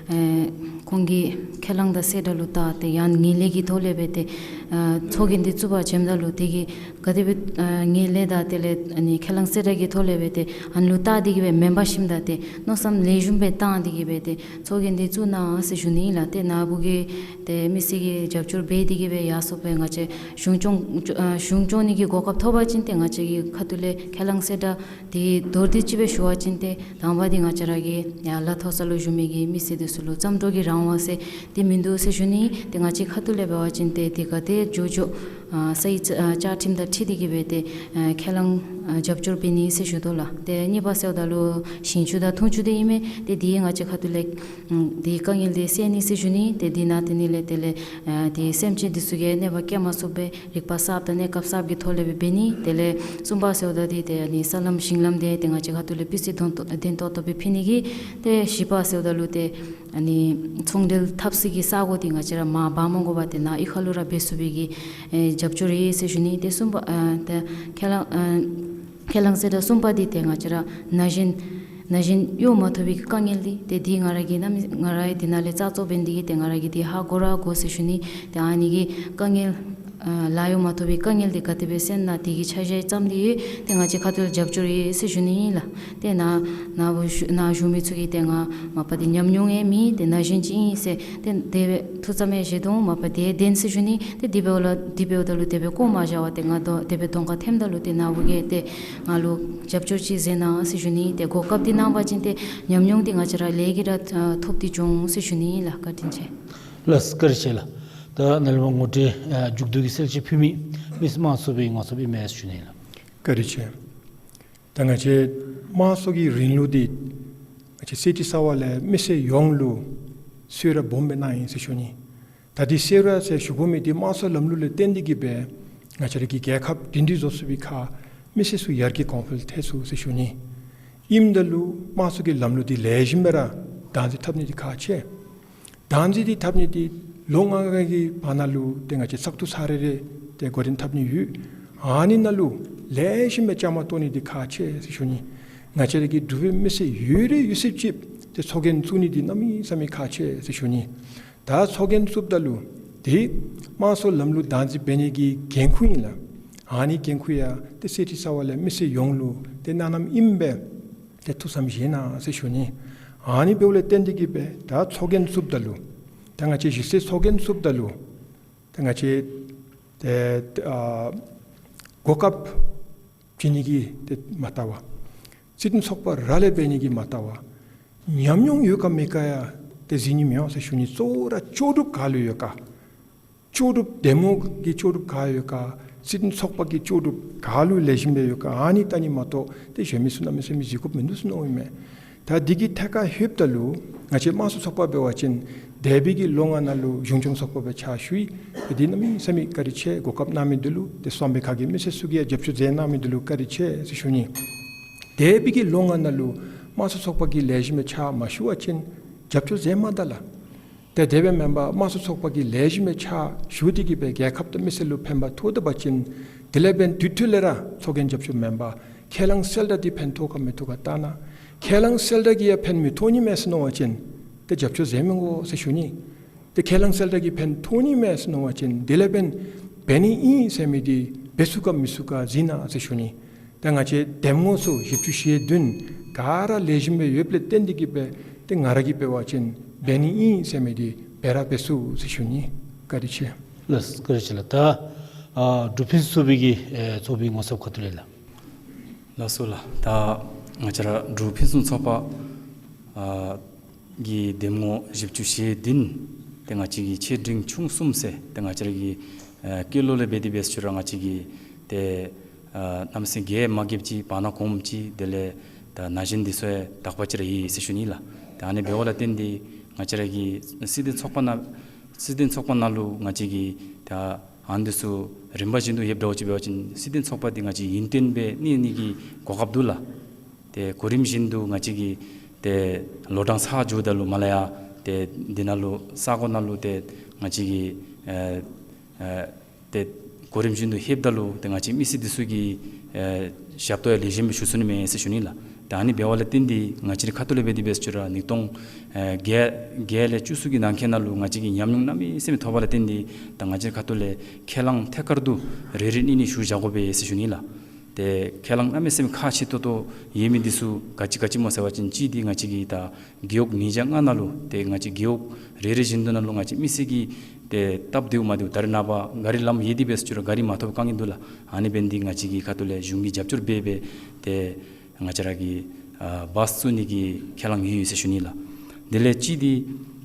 ཨེ་ཁོང་གིས་ཁས་བླངས་དང་གསལ་བསྒྲགས་ལུ་བལྟ་སྟེ་ཡང་ངན་ལྷད་ཀྱི་ཐོག་ལས་སྦེ་ཏེ་ཨ་ཚོགས་རྒྱན་འདི་བཙུགས་པར་བྱོནམ་ད་ལུ་དེ་གིས་ག་དེ་སྦེ་ཨ་ངན་ལྷད་དང་དེ་ལས་ཨ་ནི་ཁས་བླངས་གསལ་བསྒྲགས་ཀྱི་ཐོག་ལས་སྦེ་ཏེ་ཨ་ནི་ལུ་བལྟ་སྟེ་གི་སྦེ་མེན་པར་ཞིནམ་ད་ཏེ་མནོ་བསམ་ལེགས་ཤོམ་སྦེ་བཏང་སྟེ་གི་སྦེ་ཏེ་ཚོགས་རྒྱན་འདི་བཙུགས་གནང་ཟེར་ཞུ་ནི་ཨིན་ལགས། ཏེ་ནཱ་བུ་གིས་ཏེ་མི་སེར་གྱི་རྒྱབ་སྐྱོར་འབད་དེ་གི་སྦེ་ཡར་སོང་སྦེ་ང་བཅས་གཞུང་སྐྱོང་ཨ་གཞུང་སྐྱོང་ནི་གི་གོ་སྐབས་ཐོབ་པ་ཅིན་ཏེ་ང་བཅས་ཀྱི་ཁ་ཐུག་ལས་ཁས་བླངས་གསལ་བསྒྲགས་འདི་མདོར་བསྡུས་ཅིག་སྦེ་ཞུ་བ་ཅིན་ཏེ་དང་པ་འདི་ང་བཅས་ར་གི་ཡར་ལ་མཐོ་ས་ལུ་བཞུགས་མི་གི་མི་སེར་འདི་ཚུ་ལུ་རྩོམ་སྒྲོག་གི་རང་དབང་ཟེར་འདི་མིན་འདུག་ཟེར་ཞུ་ནི། ཏེ་ང་བཅས་ཁ་ཐུག་ལས་འབད་བ་ཅིན་ཏེ་འདི་ག་དེ་མགྱོགས་མགྱོགས་ཨ་ས་ཡི་བཅའ་ཁྲིམས་དང་འཁྲིལ་ཏེ་གི་སྦེ་ཏེ་ཨ་ཁས་བླངས་ཨ་རྒྱབ་སྐྱོར་འབད་ནི་ཟེར་ཞུ་དོ་ལགས། ཏེ་གཉིས་པ་ཟེརཝ་ད་ལུ་ཞིང་ཆུ་དང་འཐུང་ཆུ་འདི་ཨིན་མས། ཏེ་འདི་ང་བཅས་ཁ་ཐུག་ལས་ཨམ་འདི་དཀའ་ངལ་འདི་སེལ་ནི་ཟེར་ཞུ་ནི། ཏེ་འདི་ནང་ཏེ་ཨ་ནི་ལས་དེ་ལས་ཨ་འདི་སེམས་ཅན་འདི་ཚུ་གིས་གནོད་པ་བཀལ་མ་ཚུགས་པའི་རིག་པ་གསརཔ་དང་གནས་སྐབས་གསརཔ་གི་ཐོག་ལས་སྦེ་འབད་ནི། དེ་ལས་གསུམ་པ་ཟེརཝ་ད་འདི་ཏེ་ཨ་ནི་ས་ལམ་ཞིང་ལམ་འདི་ཏེ་ང་བཅས་ཁ་ཐུག་ལས་སྤུས་ཚད་ལྡན་ཏོག་ལྡན་ཏོག་ཏོ་སྦེ་ཕུལ་ནི་གི། ཏེ་བཞི་པ་ཟེརཝ་ད་ལུ་ཏེ་ཨ་ནི་ཚོང་འབྲེལ་འཐབ་སའི་གི་ས་གོ་འདི་ང་བཅས་ར་མར་འབག་མ་དགོ་པར་ཏེ་ནཱ་གཡུས་ཁ་ལུ་ར་འབད་ཚུགས་པའི་གི་ཨེ་རྒྱབ་སྐྱོར་ཡོད་ཟེར་ཞུ་ནི། ཏེ་གསུམ་པ་ཨ་ཏེ་ཁས་བླངས་ཨ་ཁས་བླངས་གསལ་བསྒྲགས་གསུམ་པ་འདི་ཏེ་ང་བཅས་ར་ན་གཞོན་ན་གཞོན་གཡོག་མ་ཐོབ་པའི་དཀའ་ངལ་འདི་ཏེ་འདི་ང་ར་གིས་གནམ་མེད་ང་ར་འདི་ནང་ལས་ཙག་ཙོག་འབད་ནི་འདི་གིས་ཏེ་ང་ར་གིས་འདི་ཧ་གོ་ར་གོ་ཟེར་ཞུ་ནི། ཏེ་ཨ་ནི་གི་དཀའ་ངལ་ ཨ་ལཱ་གཡོག་མ་ཐོབ་པའི་དཀའ་ངལ་འདི་ག་དེ་སྦེ་སེལ་ན་དེ་གི་ཆ་ཤས་བརྩམས་ཏེ་ཏེ་ང་བཅས་ཁ་ཐུག་ལས་རྒྱབ་སྐྱོར་ཡོད་ཟེར་ཞུ་ནི་ཨིན་ལགས། ཏེ་ནཱ་ནཱ་བཞུགས་ནཱ་བཞུགས་མི་ཚུ་གིས་ཏེ་ང་མ་པ་འདི་ཉམས་མྱོང་ཡང་མེད། ཏེ་ན་གཞོན་ཅིག་ཨིན་ཟེར་ཏེ་དེ་སྦེ་ཐུགས་བསམ་ཡང་བཞེས་དོ་མ་པ་དེ་བདེན་ཟེར་ཞུ་ནི། ཏེ་དེ་འབདཝ་ལས་དེ་འབདཝ་ད་ལུ་དེ་སྦེ་བཀོ་མ་བཞག་པར་ཏེ་ང་དོ་དེ་སྦེ་གདོང་ཁར་ཐོནམ་ད་ལུ་ཏེ་ནཱ་བུ་གིས་ཏེ་ང་ལུ་རྒྱབ་སྐྱོར་ཅིག་མཛད་གནང་ཟེར་ཞུ་ནི། ཏེ་གོ་སྐབས་འདི་གནང་པ་ཅིན་ཏེ་ཉམས་མྱོང་འདི་ང་བཅས་ར་ལས་ཀྱིས་ར་ཨ་ཐོབ་སྟེ་འགྱོ་འོང་ཟེར་ཞུ་ནི་ལགས། བཀའ་དྲིན་ཆེ། ལགས་བཀའ་དྲིན་ཆེ་ལགས། ད་ནཱ་ལས་མར་ངོ་སྤྲོད་ཨ་མཇུག་བསྡུ་གི་གསལ་བཤད་ཕུལ་མི་མི་དམངས་ཚོགས་པའི་ངོ་ཚབ་ཨིན་མས་ཟེར་ཞུ་ནི་ལགས། བཀའ་དྲིན་ཆེ། ད་ང་བཅས་དམངས་གཙོ་གི་རིང་ལུགས་འདི་ང་བཅས་གསེར་ཁྲི་གསར་པ་ལས་མི་སེར་ཡོངས་ལུ་གསོལ་རས་སྦོམ་སྦེ་གནང་ཡི་ཟེར་ཞུ་ནི། ད་འདི་གསོལ་རས་ཟེར་ཞུ་དགོ་མི་འདི་དམངས་གཙོའི་ལམ་ལུགས་ལས་བརྟེན་ཏེ་གིས་སྦེ་ང་བཅས་ར་གི་རྒྱལ་ཁབ་སྒྲིང་སྒྲི་བཟོ་ཚུགས་པའི་ཁར་མི་སེར་ཚུ་ཡར་རྒྱས་གོང་འཕེལ་ཐལ་ཚུགས་ཟེར་ཞུ་ནི། ཨིནམ་ད་ལུ་དམངས་གཙོ་གི་ལམ་ལུགས་འདི་ལེགས་ཤོམ་སྦེ་ར་བདག་འཛིན་འཐབ་ནི་འདི་ཁག་ཆེ། བདག་འཛིན་འདི་འཐབ་ནི་འདི་ལོ་ལྔ་ལྔ་གི་བར་ན་ལུ་ཏེ་ང་བཅས་བཙག་འཐུ་ཚར་རེ་རེ་ཏེ་འགོ་འདྲེན་འཐབ་ནི་ཡོད། ཨ་ནི་ནང་ལུ་ལེགས་ཤོམ་སྦེ་བཅའ་མར་གཏོགས་ནི་འདི་ཁག་ཆེ་ཟེར་ཞུ་ནི། ང་བཅས་ར་གི་འབྲུག་པའི་མི་སེར་ཡོད་རིགས་ཡོད་ཚད་ཅིག་ཏེ་ཚོགས་རྒྱན་བཙུགས་ནི་འདི་གནམ་མེད་ས་མེད་ཁག་ཆེ་ཟེར་ཞུ་ནི། ད་ཚོགས་རྒྱན་བཙུགསཔ་ད་ལུ་ཏེ་དམངས་གཙོའི་ལམ་ལུགས་བདག་འཛིན་འབད་ནི་གི་འགན་ཁུར་ཨིན་ལགས། ཨ་ནི་འགན་ཁུར་ཡང་ཏེ་གསེར་ཁྲི་གསར་པ་ལས་མི་སེར་ཡོངས་ལུ་ཏེ་གནངམ་ཨིན་པས། ཏེ་ཐུགས་བསམ་བཞེས་གནང་ཟེར་ཞུ་ནི། ཨ་ནི་འབདཝ་ལས་བརྟེན་ཏེ་གིས་སྦེ་ད་ཚོགས་རྒྱན་བཙུགསཔ་ད་ལུ་ད་ང་བཅས་གཞི་རྩའི་ཚོགས་རྒྱན་བཙུགསཔ་ད་ལུ་ད་ང་བཅས་ཏེ་ཨ་གོ་སྐབས་བྱིན་ནི་གི་ཏེ་མ་ལྟ་བར་སྲིད་དོན་ཚོགས་པ་ར་ལས་འབད་ནི་གི་མ་ལྟ་བར་ཉམས་མྱོང་ཡོད་ག་མེད་ག་ཡང་ཏེ་གཟིགས་ནི་མི་འོང་ཟེར་ཞུ་ནི། གཙོ་བོ་ར་ལྕོགས་གྲུབ་ག་ལུ་ཡོད་ག། ལྕོགས་གྲུབ་འདེམས་ངོ་གི་ལྕོགས་གྲུབ་ག་ཡོད་ག། སྲིད་དོན་ཚོགས་པ་གི་ལྕོགས་གྲུབ་ག་ལུ་ལེགས་ཤོམ་སྦེ་ཡོད་ག། ཨ་ནི་བལྟ་ནི་མ་གཏོགས་ཏེ་གཞན་མི་ཚུ་གནམ་མེད་ས་མེད་གཟིགས་དགོཔ་མིན་འདུག་ཟེར་མནོཝ་ཨིན་མས། ད་འདི་གི་ཐད་ཁར་ལྷོདཔ་ད་ལུ་ང་བཅས་དམངས་གཙོ་ཚོགས་པ་འབད་བ་ཅིན་འདས་པའི་གི་ལོ་ལྔ་ནང་ལུ་གཞུང་སྐྱོང་ཚོགས་པ་སྦེ་ཕྱག་ཞུ་ཡི། ཏེ་འདི་གནམ་མེད་ས་མེད་བཀའ་དྲིན་ཆེ། གོ་སྐབས་གནང་མི་འདི་ལུ་ཏེ་གསང་སྦས་ཁ་གི་མི་སེར་ཚུ་གིས་ཡང་རྒྱབ་སྐྱོར་མཛད་གནང་མི་འདི་ལུ་བཀའ་དྲིན་ཆེ་ཟེར་ཞུ་ནི། འདས་པའི་གི་ལོ་ལྔ་ནང་ལུ་དམངས་གཙོ་ཚོགས་པ་གིས་ལེགས་ཤོམ་སྦེ་ཕྱག་མ་ཞུ་བ་ཅིན་རྒྱབ་སྐྱོར་མཛད་མ་ད་ལགས། ཏེ་དེ་སྦེ་མེན་པར་དམངས་གཙོ་ཚོགས་པ་གིས་ལེགས་ཤོམ་སྦེ་ཕྱག་ཞུ་སྟེ་གིས་སྦེ་རྒྱལ་ཁབ་དང་མི་སེར་ལུ་ཕན་པ་ཐོགས་ད་པ་ཅིན་དེ་ལས་འབདན་དུས་ཐོག་ལས་ར་ཚོགས་རྒྱན་རྒྱབ་སྐྱོར་མེན་པར་ཁས་བླངས་གསལ་བསྒྲགས་འདི་ཕན་ཐོགས་ག་མི་ཐོགས་ག་བལྟ་གནང་། ཁས་བླངས་གསལ་བསྒྲགས་ཀྱིས་ཡང་ཕན་མི་ཐོགས་ནི་མས་ཟེར་མནོ་བ་ཅིན་ཏེ་རྒྱབ་སྐྱོར་མཛད་མི་དགོ་ཟེར་ཞུ་ནི། ཏེ་ཁས་བླངས་གསལ་བསྒྲགས་ཀྱིས་ཕན་ཐོགས་ནི་མས་ཟེར་མནོ་བ་ཅིན་དེ་ལས་འབདན་འབད་ནི་ཨིན་ཟེར་མི་འདི་འབད་ཚུགས་ག་མི་ཚུགས་ག་གཟིགས་གནང་ཟེར་ཞུ་ནི། ད་ང་བཅས་འདེམས་ངོ་ཚུ་བཞི་བཅུ་ཞེ་བདུན་ག་ར་ལེགས་ཤོམ་སྦེ་ཡོདཔ་ལས་བརྟེན་ཏེ་གིས་སྦེ་ཏེ་ང་ར་གིས་འབད་བ་ཅིན་འབད་ནི་ཨིན་ཟེར་མི་འདི་འབད་ར་འབད་ཚུགས་ཟེར་ཞུ་ནི། བཀའ་དྲིན་ཆེ། ལགས་བཀའ་དྲིན་ཆེ་ལགས། ད་ཨ་འབྲུག་ཕུན་སུམ་ཚོགས་པའི་གི་ཨེ་ཚོགས་པའི་ངོ་ཚབ་ཁ་ཐུག་ལས་ལགས། ལགས་སོ་ལགས། ད་ང་བཅས་ར་འབྲུག་ཕུན་སུམ་ཚོགས་པ་ཨ་གི་འདེམས་ངོ་བཞི་བཅུ་ཞེ་བདུན་ཏེ་ང་བཅས་ཀྱི་ཆེ་འབྲིང་ཆུང་གསུམ་ཟེར་ཏེ་ང་བཅས་ར་གི་ཨ་སྐྱེས་ལོ་ལས་འབད་དེ་འབད་ཞུ་ར་ང་བཅས་ཀྱི་ཏེ་ཨ་གནམ་མེད་ས་མེད་རྒས་མ་རྒསཔ་ཅིག་བར་ན་གོངམ་ཅིག་དེ་ལས་ད་ན་གཞོན་འདི་ཚུ་ཡང་དག་པ་ཅིག་ར་ཡོད་ཟེར་ཞུ་ནི་ལགས། ཏེ་ཨ་ནི་འབདཝ་ལས་བརྟེན་ཏེ་ང་བཅས་ར་གི་སྲིད་དོན་ཚོགས་པ་ནང་སྲིད་དོན་ཚོགས་པ་ནང་ལུ་ང་བཅས་ཀྱི་ད་ཨ་ནི་འདི་ཚུ་རིམ་པ་བཞིན་དུ་ཡོདཔ་འདྲཝ་ཅིག་འབད་བ་ཅིན་སྲིད་དོན་ཚོགས་པ་འདི་ང་བཅས་ཡུན་བརྟན་སྦེ་གནས་ནི་གི་གོ་སྐབས་འདུག་ལགས། ཏེ་གོ་རིམ་བཞིན་དུ་ང་བཅས་ཀྱི་ཏེ་ལོ་གྲངས་ཚར་འགྱོཝ་ད་ལུ་མར་ལས་ཡར་ཏེ་འདི་ནང་ལུ་ས་གོ་ནང་ལུ་ཏེ་ང་བཅས་ཀྱི་ཨེ་ཨེ་ཏེ་གོ་རིམ་བཞིན་དུ་ལྷོདཔ་ད་ལུ་ཏེ་ང་བཅས་མི་སེར་འདི་ཚུ་གི་ཨེ་ཞབས་ཏོག་ཡང་ལེགས་ཤོམ་སྦེ་ཞུ་ཚུགས་ནི་མས་ཟེར་ཞུ་ནི་ལགས། ཏེ་ཨ་ནི་འབདཝ་ལས་བརྟེན་ཏེ་ང་བཅས་རའི་ཁ་ཐུག་ལས་འབད་དེ་འབད་ཞུ་ར་ཉིས་སྟོང་ཨེ་བརྒྱད་བརྒྱད་ལས་བཅུ་གསུམ་གྱི་ནང་འཁོད་ནང་ལུ་ང་བཅས་ཀྱིས་ཉམས་མྱོང་གནམ་མེད་ས་མེད་ཐོབ་པ་ལས་བརྟེན་ཏེ་ད་ང་བཅས་རའི་ཁ་ཐུག་ལས་ཁས་བླངས་ཐད་ཀར་དུ་རེ་རེ་གཉིས་གཉིས་ཞུ་བཞག་དགོ་པས་ཟེར་ཞུ་ནི་ལགས། ཏེ་ཁས་བླངས་གནམ་མེད་ས་མེད་ཁག་ཆེ་ཏོག་ཏོ་ཡོད་མི་འདི་ཚུ་ག་ཅི་ག་ཅི་སྨོ་ཟེར་བ་ཅིན་གཅིག་འདི་ང་བཅས་ཀྱི་ད་རྒེད་འོག་ཉིས་བརྒྱ་ལྔ་ནང་ལུ་ཏེ་ང་བཅས་རྒེད་འོག་རེ་རེ་བཞིན་དུ་ནང་ལུ་ང་བཅས་མི་སེར་གྱི་ཏེ་སྟབས་བདེཝ་མ་བདེཝ་ད་རེས་ནངས་པ་ག་རི་ལམ་ཡོད་དེ་འབད་ཞུ་ར་ག་རི་མ་ཐོབ་དཀའ་ངལ་འདུག་ལགས། ཨ་ནི་འབད་ནི་འདི་ང་བཅས་ཀྱི་ཁ་ཐུག་ལས་གཞུང་གི་རྒྱབ་སྐྱོར་འབད་སྦེ་ཏེ་ང་བཅས་ར་གི་ཨ་བཱས་བཙུགས་ནི་གི་ཁས་བླངས་ཡོད་ཡོད་ཟེར་ཞུ་ནི་ལགས། དེ་ལས་གཅིག་འདི་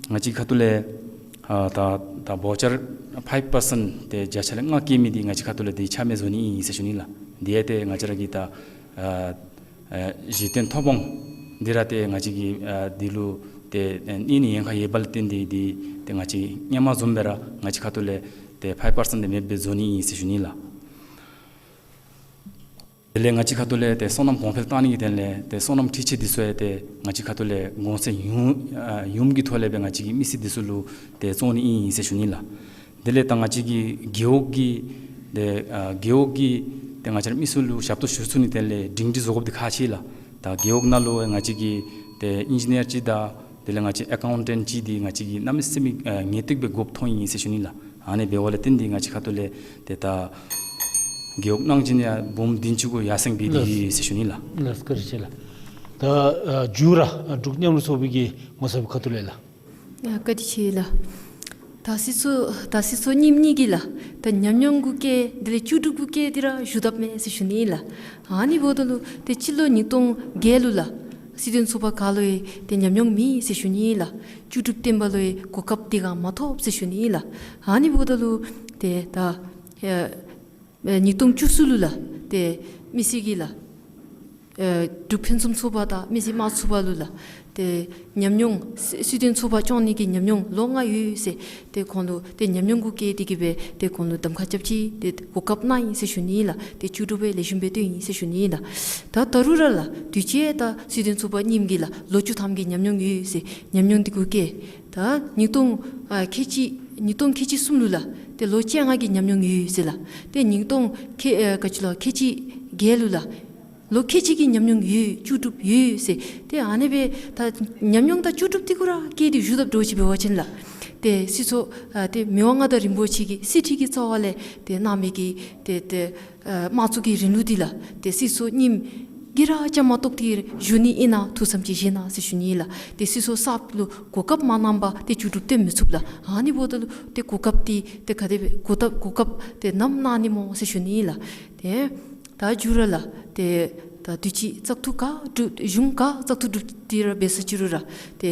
ང་བཅས་ཁ་ཐུག་ལས་ཨ་ད་ད་བའོ་ཅར་ཕའིབ་པར་སེནཊ་ཏེ་བརྒྱ་ཆ་ལས་ལྔ་བཀལ་མི་འདི་ང་བཅས་ཁ་ཐུག་ལས་འདི་ཆ་མེད་བཟོ་ནི་ཨིན་ཟེར་ཞུ་ནི་ལགས། འདི་ཡང་ཏེ་ང་བཅས་ར་གི་ད་ཨ་ཨེ་གཞི་རྟེན་ཐོབ་དབང་འདི་ར་ཏེ་ང་བཅས་ཀྱིས་ཨ་འདི་ལུ་ཏེ་ཨེ་གནས་ནི་ཉེན་ཁ་ཡོདཔ་ལས་བརྟེན་ཏེ་འདི་ཏེ་ང་བཅས་ཀྱིས་སྔོན་མ་བཟུམ་སྦེ་ར་ང་བཅས་ཁ་ཐུག་ལས་ཏེ་ཕའིབ་པར་སེནཊ་འདི་མེདཔ་སྦེ་བཟོ་ནི་ཨིན་ཟེར་ཞུ་ནི་ལགས། དེ་ལས་ང་བཅས་ཁ་ཐུག་ལས་ཏེ་སོ་ནམ་གོང་འཕེལ་གཏང་ནི་གི་དོན་ལས་ཏེ་སོ་ནམ་འཕྲུལ་ཆས་འདི་ཚུ་ཡང་ཏེ་ང་བཅས་ཁ་ཐུག་ལས་གོང་ཚད་ཡོངས་ཨ་ཡོངས་ཀྱི་ཐོག་ལས་སྦེ་ང་བཅས་ཀྱིས་མི་སེར་འདི་ཚུ་ལུ་ཏེ་བཙོང་ནི་ཨིན་ཟེར་ཞུ་ནི་ལགས། དེ་ལས་ད་ང་བཅས་ཀྱི་རྒེད་འོག་གི་ཏེ་ཨ་རྒེད་འོག་གི་ཏེ་ང་བཅས་ར་མི་སེར་ལུ་ཞབས་ཏོག་ཞུ་ཚུགས་ནི་དོན་ལས་སྒྲིང་སྒྲི་བཟོ་དགོཔ་འདི་ཁག་ཆེ་ལགས། ད་རྒེད་འོག་ནང་ལུ་ང་བཅས་ཀྱི་ཏེ་ཨིན་ཇི་ནི་ཡར་ཅིག་དང་དེ་ལས་ང་བཅས་ཨེ་ཀའུན་ཊེནཊ་ཅིག་འདི་ང་བཅས་ཀྱིས་གནམ་མེད་ས་མེད་ཨ་ངེས་ཏིག་སྦེ་དགོཔ་མཐོང་ཡི་ཟེར་ཞུ་ནི་ལགས། ཨ་ནི་འབདཝ་ལས་བརྟེན་ཏེ་ང་བཅས་ཁ་ཐུག་ལས་ཏེ་ད་རྒེད་འོག་ནང་བཞིན་ཡང་འབུམ་བདུན་ཅུ་གུ་ཡར་སེང་འབད་དེ་ཡོད་ཟེར་ཞུ་ནི་ལགས། ལགས་སོ། བཀའ་དྲིན་ཆེ་ལགས། ད་ཨ་མཇུག་ར་ཨ་འབྲུག་མཉམ་རུབ་ཚོགས་པའི་གི་ངོ་ཚབ་ཁ་ཐུག་ལས་ལགས། ཨ་བཀའ་དྲིན་ཆེ་ལགས། ད་སྲིད་ཚོགས་ད་སྲིད་ཚོགས་རྙིངམ་གཉིས་ཀྱིས་ལགས་ད་ཉམས་མྱོང་གུ་བཀལ་དེ་ལས་ལྕོགས་གྲུབ་གུ་བཀལ་ཏེ་ར་ཞུ་དཔ་མས་ཟེར་ཞུ་ནི་ལགས། ཨ་ནི་འབདཝ་ད་ལུ་ཏེ་སྤྱི་ལོ་ཉིས་སྟོང་བརྒྱད་ལུ་ལགས་སྲིད་དོན་ཚོགས་པ་ག་ལུ་ཡང་ཏེ་ཉམས་མྱོང་མེད་ཟེར་ཞུ་ནི་ལགས། ལྕོགས་གྲུབ་བསྟན་པ་ལུ་ཡང་གོ་སྐབས་དེ་ག་མ་ཐོབ་ཟེར་ཞུ་ནི་ལགས། ཨ་ནི་འབདཝ་ད་ལུ་ཏེ་ད་ཨ་ཨེ་ཉིས་སྟོང་བཅུ་གསུམ་ལུ་ལགས་ཏེ་མི་སེར་གྱིས་ལགས་ཨེ་འབྲུག་ཕུན་སུམ་ཚོགས་པ་དང་མི་སེར་དམངས་གཙོའི་ཚོགས་པ་ལུ་ལགས་ཏེ་ཉམས་མྱོང་སྲིད་སྲིད་དོན་ཚོགས་པ་སྐྱོང་ནི་གི་ཉམས་མྱོང་ལོ་ལྔ་ཡོད་ཟེར་ཏེ་ཁོང་ལུ་ཏེ་ཉམས་མྱོང་གུ་བཀལ་ཏེ་གིས་སྦེ་ཏེ་ཁོང་ལུ་གདམ་ཁ་རྐྱབ་ཅི། ཏེ་གོ་སྐབས་གནང་ཡི་ཟེར་ཞུ་ནི་ལགས། ཏེ་ལྕོགས་གྲུབ་སྦེ་ལེགས་ཤོམ་སྦེ་བཏོན་ཡི་ཟེར་ཞུ་ནི་ལགས། ད་ད་རུང་ར་ལགས་དུས་ཅི་ད་སྲིད་དོན་ཚོགས་པ་རྙིངམ་གྱིས་ལགས་ལོ་བཅུ་ཐམ་གྱི་ཉམས་མྱོང་ཡོད་ཟེར་ཉམས་མྱོང་དེ་གུ་བཀལ་ད་ཉིས་སྟོང་ཨ་ཁལ་གཅིག་ཉིས་སྟོང་ཁལ་གཅིག་གསུམ་ལུ་ལགས་ཏེ་ལོ་བཅོ་ལྔ་གི་ཉམས་མྱོང་ཡོད་ཟེར་ལགས། ཏེ་ཉིས་སྟོང་ཁལ་ཨེ་ག་ཅི་ལོ་ཁལ་གཅིག་བརྒྱད་ལུ་ལགས་ལོ་ཁལ་གཅིག་གི་ཉམས་མྱོང་ཡོད་ལྕོགས་གྲུབ་ཡོད་ཟེར། ཏེ་ཨ་ནི་སྦེ་ད་ཉམས་མྱོང་དང་ལྕོགས་གྲུབ་དེ་གུ་ར་བཀལ་ཏེ་ཞུ་དཔ་འདྲཝ་ཅིག་འབད་བ་ཅིན་ལགས་ཏེ་སྲིད་ཚོགས་ཨ་ཏེ་མི་དབང་མངའ་བདག་རིན་པོ་ཆེ་གིས་གསེར་ཁྲི་གི་རྩ་བ་ལས་ཏེ་གནང་མི་གི་ཏེ་ཏེ་ཨ་དམངས་གཙོ་གི་རིང་ལུགས་འདི་ལགས་ཏེ་སྲིད་ཚོགས་རྙིངམ་གིས་ར་བཅའ་མར་གཏོགས་ཏེ་ཞུ་ནི་ཨིན་ན་ཐུགས་བསམ་ཅིག་བཞེས་གནང་ཟེར་ཞུ་ནི་ལགས། ཏེ་སྲིད་ཚོགས་གསརཔ་ལུ་གོ་སྐབས་མ་གནང་པར་ཏེ་ལྕོགས་གྲུབ་སྟོན་མི་ཚུགས་ལགས། ཨ་ནི་འབདཝ་ད་ལུ་ཏེ་གོ་སྐབས་འདི་ཏེ་ག་དེ་སྦེ་གོ་སྐབས་གོ་སྐབས་ཏེ་ནམ་གནང་ནི་སྨོ་ཟེར་ཞུ་ནི་ལགས། ཏེ་ད་མཇུག་ར་ལགས་ཏེ་ད་དུས་ཅི་བཙག་འཐུ་ག་གྲུབ་གཞུང་ག་བཙག་འཐུ་གྲུབ་སྟེ་ར་འབད་ས་ཅི་རུང་ར་ཏེ་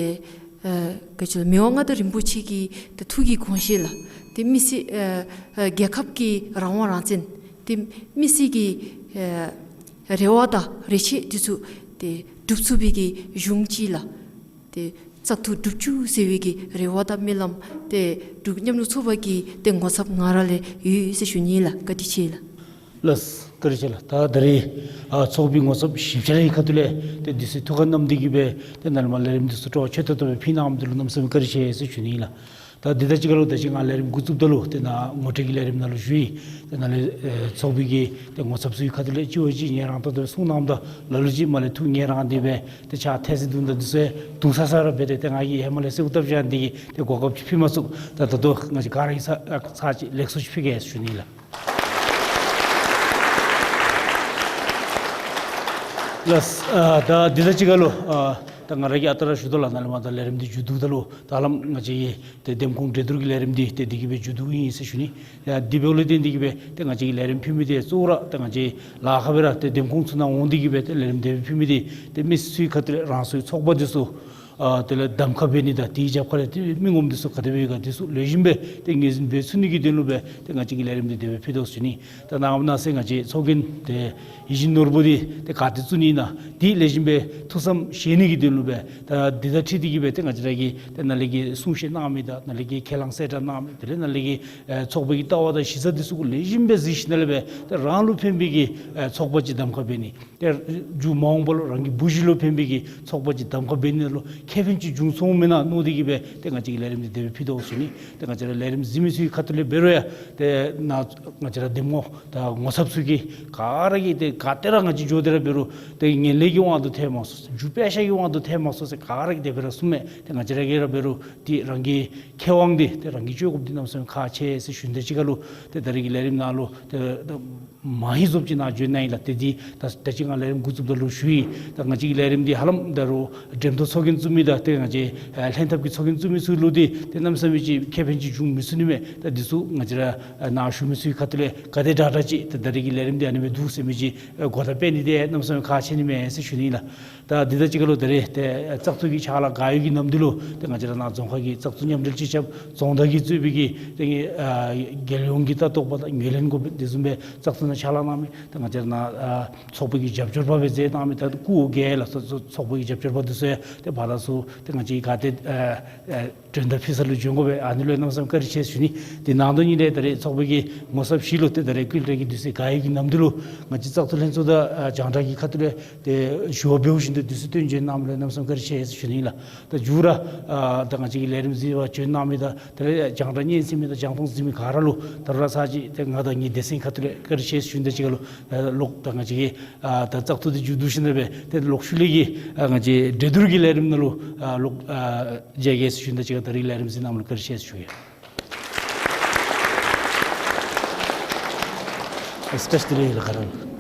ཨ་ག་ཅི་ལོ་མི་དབང་མངའ་བདག་རིན་པོ་ཆེ་གི་ཏེ་ཐུགས་ཀྱི་དགོངས་བཞེད་ལགས་ཏེ་མི་སེར་ཨ་ཨ་རྒྱལ་ཁབ་ཀྱི་རང་དབང་རང་བཙན་ཏེ་མི་སེར་གྱི་ཨ་རེ་བ་དང་རེ་ཆེ་འདི་ཚུ་ཏེ་འགྲུབ་ཚུགས་པའི་གི་གཞུང་ཅིག་ལགས་ཏེ་བཙག་འཐུ་གྲུབ་བཅུག་ཟེར་བའི་གི་རེ་བ་དང་སྨོན་ལམ་ཏེ་འབྲུག་མཉམ་རུབ་ཚོགས་པ་གི་ཏེ་ངོ་ཚབ་ང་ར་ལས་ཡོད་ཟེར་ཞུ་ནི་ལགས། བཀའ་དྲིན་ཆེ་ལགས། ལགས་སོ། བཀའ་དྲིན་ཆེ་ལགས། ད་ད་རེས་ཨ་ཚོགས་པའི་ངོ་ཚབ་ཞིབ་ཆ་རའི་ཁ་ཐུག་ལས་ཏེ་དུས་ཚོད་ཐུགས་ཁར་བསྣམས་ཏེ་གིས་སྦེ་ཏེ་ནཱ་ལས་མར་ལས་རིམ་འདི་ཚུ་སྤྲོ་བ་ཆེ་ཏོག་ཏོ་སྦེ་ཕུལ་གནང་མི་འདི་ལུ་གནམ་མེད་ས་མེད་བཀའ་དྲིན་ཆེ་ཟེར་ཞུ་ནི་ལགས། ད་འདི་དང་གཅིག་ཁར་ལུ་ད་ཅི་ང་ལས་རིམ་འགོ་བཙུགསཔ་ད་ལུ་ཏེ་ནཱ་ངོ་སྤྲོད་ཀྱི་ལས་རིམ་ནང་ལུ་ཞུ་ཡི། ཏེ་ནཱ་ལས་ཨེ་ཚོགས་པའི་གི་ཏེ་ངོ་ཚབ་ཚུ་གི་ཁ་ཐུག་ལས་གཅིག་བ་གཅིག་ཉན་རང་ཏོག་ཏོ་སྦེ་གསུང་གནངམ་ད་ལ་ལུ་ཅིག་མར་ལས་ཐུགས་ངལ་རངས་ཏེ་སྦེ་ཏེ་ཕྱག་འཚལ་ས་འདུག་ད་འདི་ཚུ་ཡང་དུང་ས་ས་ར་འབད་དེ་ཏེ་ང་གིས་ཧེ་མ་ལས་གསོལཝ་བཏབ་བཞག་འདི་གིས་ཏེ་གོ་སྐབས་ཅིག་ཕུལ་མ་ཚུགས། ད་ད་ལྟོ་ང་བཅས་ག་ར་གིས་ཚར་ཚར་ཅིག་ལེགས་སོ་ཅིག་ཕུལ་གེ་ཟེར་ཞུ་ནི་ལགས། ལགས་སོ། ཨ་ད་འདི་དང་གཅིག་ཁར་ལུ་ཨ་ད་ང་ར་གིས་ཨ་རྟག་ར་ཞུ་དོ་ལགས། ནཱ་ལས་མར་ད་ལས་རིམ་འདི་མཇུག་བསྡུཝ་ད་ལུ་ད་ཧ་ལམ་ང་བཅས་ཀྱི་ཏེ་འདེམས་ཁོངས་གྲོས་བསྡུར་གྱི་ལས་རིམ་འདི་ཏེ་འདི་གིས་སྦེ་མཇུག་བསྡུ་ཨིན་ཟེར་ཞུ་ནི། ཡ་འདི་འབདཝ་ལས་བརྟེན་འདི་གིས་སྦེ་ཏེ་ང་བཅས་ཀྱི་ལས་རིམ་ཕུལ་མི་འདི་གཙོ་བོ་ར་ཏེ་ང་བཅས་ལཱ་ཁག་སྦེ་ར་ཏེ་འདེམས་ཁོངས་ཚུ་ནང་འོང་འདི་གིས་སྦེ་ཏེ་ལས་རིམ་དེ་སྦེ་ཕུལ་མི་འདི་ཏེ་མི་སེར་ཚུ་གི་ཁ་ཐུག་ལས་རང་སོའི་ཚོགས་པ་འདི་ཚུ་ཨ་དེ་ལས་གདམ་ཁ་འབད་ནི་དང་དེའི་རྒྱབ་ཁ་ལས་ཏེ་མི་ངོམ་འདི་ཚུ་ག་དེ་སྦེ་ཡོད་ག་འདི་ཚུ་ལེགས་ཤོམ་སྦེ་ཏེ་ངོས་འཛིན་འབད་ཚུགས་ནི་གི་དོན་ལུ་སྦེ་ཏེ་ང་བཅས་ཀྱི་ལས་རིམ་འདི་དེ་སྦེ་ཕུལ་དོ་ཟེར་ཞུ་ནི། ད་ནངས་པ་གནངས་ཚེ་ང་བཅས་ཚོགས་རྒྱན་ཏེ་ཡིད་བཞིན་ནོར་བུ་འདི་ཏེ་ག་ཏེ་བཙུགས་ནི་ཨིན་ན་འདི་ལེགས་ཤོམ་སྦེ་ཐུགས་བསམ་བཞེས་ནི་གི་དོན་ལུ་སྦེ་ད་འདི་དང་འཁྲིལ་ཏེ་གིས་སྦེ་ཏེ་ང་བཅས་ར་གི་ཏེ་ནཱ་ལས་ཀྱི་གསུང་བཤད་གནང་མི་དང་ནཱ་ལས་ཀྱི་ཁས་བླངས་གསལ་བསྒྲགས་གནང་མི་དེ་ལས་ནཱ་ལས་ཀྱི་ཨེ་ཚོགས་པའི་གི་ལྟ་བ་དང་གཞི་རྩ་འདི་ཚུ་གུ་ལེགས་ཤོམ་སྦེ་གཟིགས་ཞིནམ་ལས་སྦེ་ཏེ་རང་ལུ་ཕན་པའི་གི་ཨེ་ཚོགས་པ་ཅིག་གདམ་ཁ་འབད་ནི། ཏེ་མཇུག་མ་འོངས་པ་ལུ་རང་གི་བུ་གཞི་ལུ་ཕན་པའི་གི་ཚོགས་པ་ཅིག་གདམ་ཁ་འབད་ནི་ལུ་ཁེ་ཕན་ཅིག་འབྱུང་སོང་མེན་ན་མནོ་སྟེ་གིས་སྦེ་ཏེ་ང་བཅས་ཀྱིས་ལས་རིམ་འདི་དེ་སྦེ་ཕུལ་དོ་ཟེར་ཞུ་ནི། ཏེ་ང་བཅས་ར་ལས་རིམ་གཟིགས་མི་ཚུ་གི་ཁ་ཐུག་ལས་འབད་རུང་ཡང་ཏེ་ནཱ་ང་བཅས་ར་འདེམས་ངོ་དང་ངོ་ཚབ་ཚུ་གིས་ག་ར་གིས་ཏེ་ག་ཏེ་ར་ང་བཅས་འགྱོ་སྟེ་ར་འབད་རུང་ཏེ་ངན་ལྷད་ཀྱི་དབང་དུ་ཐལ་མ་སོང་ཟེར་རྒྱུ་དཔེ་ཤ་གི་དབང་དུ་ཐལ་མ་སོང་ཟེར་ག་ར་གིས་དེ་སྦེ་ར་གསུངམ་མས། ཏེ་ང་བཅས་ར་གིས་ར་འབད་རུང་ཏེ་རང་གི་ཁེ་དབང་འདི་ཏེ་རང་གིས་སྤྱོད་དགོཔ་འདི་གནམ་མེད་ས་མེད་ཁག་ཆེ་ཟེར་ཞུ་ནི། དེ་གཅིག་ཁར་ལུ་ཏེ་ད་རེས་ཀྱི་ལས་རིམ་ནང་ལུ་ཏེ་མ་ཧེ་བཟུམ་ཅིག་ནཱ་བྱོན་གནང་ཡི་ལགས། ཏེ་འདི་ད་ད་ཅི་ང་ལས་རིམ་འགོ་བཙུགསཔ་ད་ལུ་ཞུ་ཡི། ད་ང་བཅས་ཀྱི་ལས་རིམ་འདི་ཧ་ལམ་ད་རུང་འགྲེམས་སྟོན་ཚོགས་རྒྱན་བཙུགས་མི་དང་ཏེ་ང་བཅས་ཨ་ལྷན་ཐབས་ཀྱི་ཚོགས་རྒྱན་བཙུགས་མི་ཚུ་ལུ་འདི་ཏེ་གནམ་མེད་ས་མེད་ཅིག་ཁེ་ཕན་ཅིག་འབྱུང་མི་ཚུགས་ནི་མས། ད་འདི་ཚུ་ང་བཅས་ར་ཨ་ནཱ་བཞུགས་མི་ཚུ་གི་ཁ་ཐུག་ལས་ག་དེ་དྲག་དྲག་ཅིག་ཏེ་ད་རེས་ཀྱི་ལས་རིམ་འདི་ཨ་ནི་སྦེ་འདུག་ཟེར་མི་ཅིག་ཨ་གོ་བརྡ་སྤེལ་ནི་འདི་གནམ་མེད་ས་མེད་ཁག་ཆེ་ནི་མས་ཟེར་ཞུ་ནི་ཨིན་ལགས། ད་འདི་དང་གཅིག་ཁར་ལུ་ད་རེས་ཏེ་བཙག་འཐུ་གི་ཕྱག་ལཱ་ག་ཡོད་ཀྱི་ནམ་དུས་ལུ་ཏེ་ང་བཅས་ར་ནཱ་རྫོང་ཁག་གི་བཙག་འཐུ་མཉམ་འབྲེལ་སྤྱི་ཁྱབ་རྫོང་བདག་གིས་གཙོས་པའི་གི་ཏེ་ཨ་རྒྱལ་ཡོངས་ཀྱི་ལྟ་རྟོག་པ་དང་ངོས་ལེན་འགོ་དཔོན་དེ་བཟུམ་སྦེ་བཙག་འཐུ་ནང་ཕྱག་ལཱ་གནང་མི་ཏེ་ང་བཅས་ར་ནཱ་ཨ་ཚོགས་པའི་གི་རྒྱབ་སྐྱོར་པ་སྦེ་མཛད་གནང་མི་ད་སྐུ་འོ་བརྒྱལ་ལགས་སོ། ཚོགས་པའི་གི་རྒྱབ་སྐྱོར་པ་འདི་ཚུ་ཡང་ཏེ་བར་དུ་ཏེ་ང་བཅས་ག་ཏེ་ཨ་ཨ་མགྲོན་བརྡ་ཕུལ་ས་ལུ་བྱོན་དགོ་པས། ཨ་ནི་ལུ་གནམ་མེད་ས་མེད་བཀའ་དྲིན་ཆེ་ཞུ་ནི། དེ་ནང་དོན་ཉིད་ལས་ད་རེས་ཚོགས་པའི་གི་ངོ་ཚབ་བཞི་ལུ་ཏེ་ད་རེས་སྐུལ་ལས་ཀྱི་དུས་ཚོད་ག་ཡོད་ཀྱི་ནམ་དུས་ལུ་ང་བཅས་བཙག་འཐུ་ལྷན་ཚོགས་དང་ཨ་རྒྱང་བསྒྲགས་ཀྱི་ཁ་ཐུག་ལས་ཏེ་ཞུ་བ་འབདཝ་བཞིན་དུ་དུས་ཚོད་བཏོན་བྱོན་གནངམ་ལུ་གནམ་མེད་ས་མེད་བཀའ་དྲིན་ཆེ་ཞུ་ནི་ལགས། ད་མཇུག་ར་ཨ་ད་ང་བཅས་ཀྱི་ལས་རིམ་གཟིགས་པར་བྱོན་གནང་མི་དང་དེ་ལས་རྒྱང་བསྒྲགས་སྙན་གསན་མི་དང་རྒྱང་མཐོང་གཟིགས་མི་ག་ར་ལུ་ད་རུང་ཚར་གཅིག་ཏེ་ང་དང་ངེའི་སྡེ་ཚན་ཁ་ཐུག་ལས་བཀའ་དྲིན་ཆེ་ཞུ་ནི་དང་གཅིག་ཁར་ལུ་ཨ་ལོག་ད་ང་བཅས་ཀྱི་ཨ་ད་བཙག་འཐུ་འདི་མཇུག་བསྡུ་ཞིནམ་ལས་སྦེ་ཏེ་ལོག་ཤུལ་ལས་ཀྱི་ཨ་ང་བཅས་གྲོས་བསྡུར་གྱི་ལས་རིམ་ནང་ལུ་ཨ་ལོག་ཨ་མཇལ་གེ་ཟེར་ཞུ་ནི་དང་གཅིག་ཁར་ད་རིས་ལས་རིམ་གཟིགས་གནངམ་ལུ་བཀའ་དྲིན་ཆེ་ཞུ་ཡི། ཨེ་སི་ཊི་ཊི་ཊི་ལགས་ག་ར་ལགས།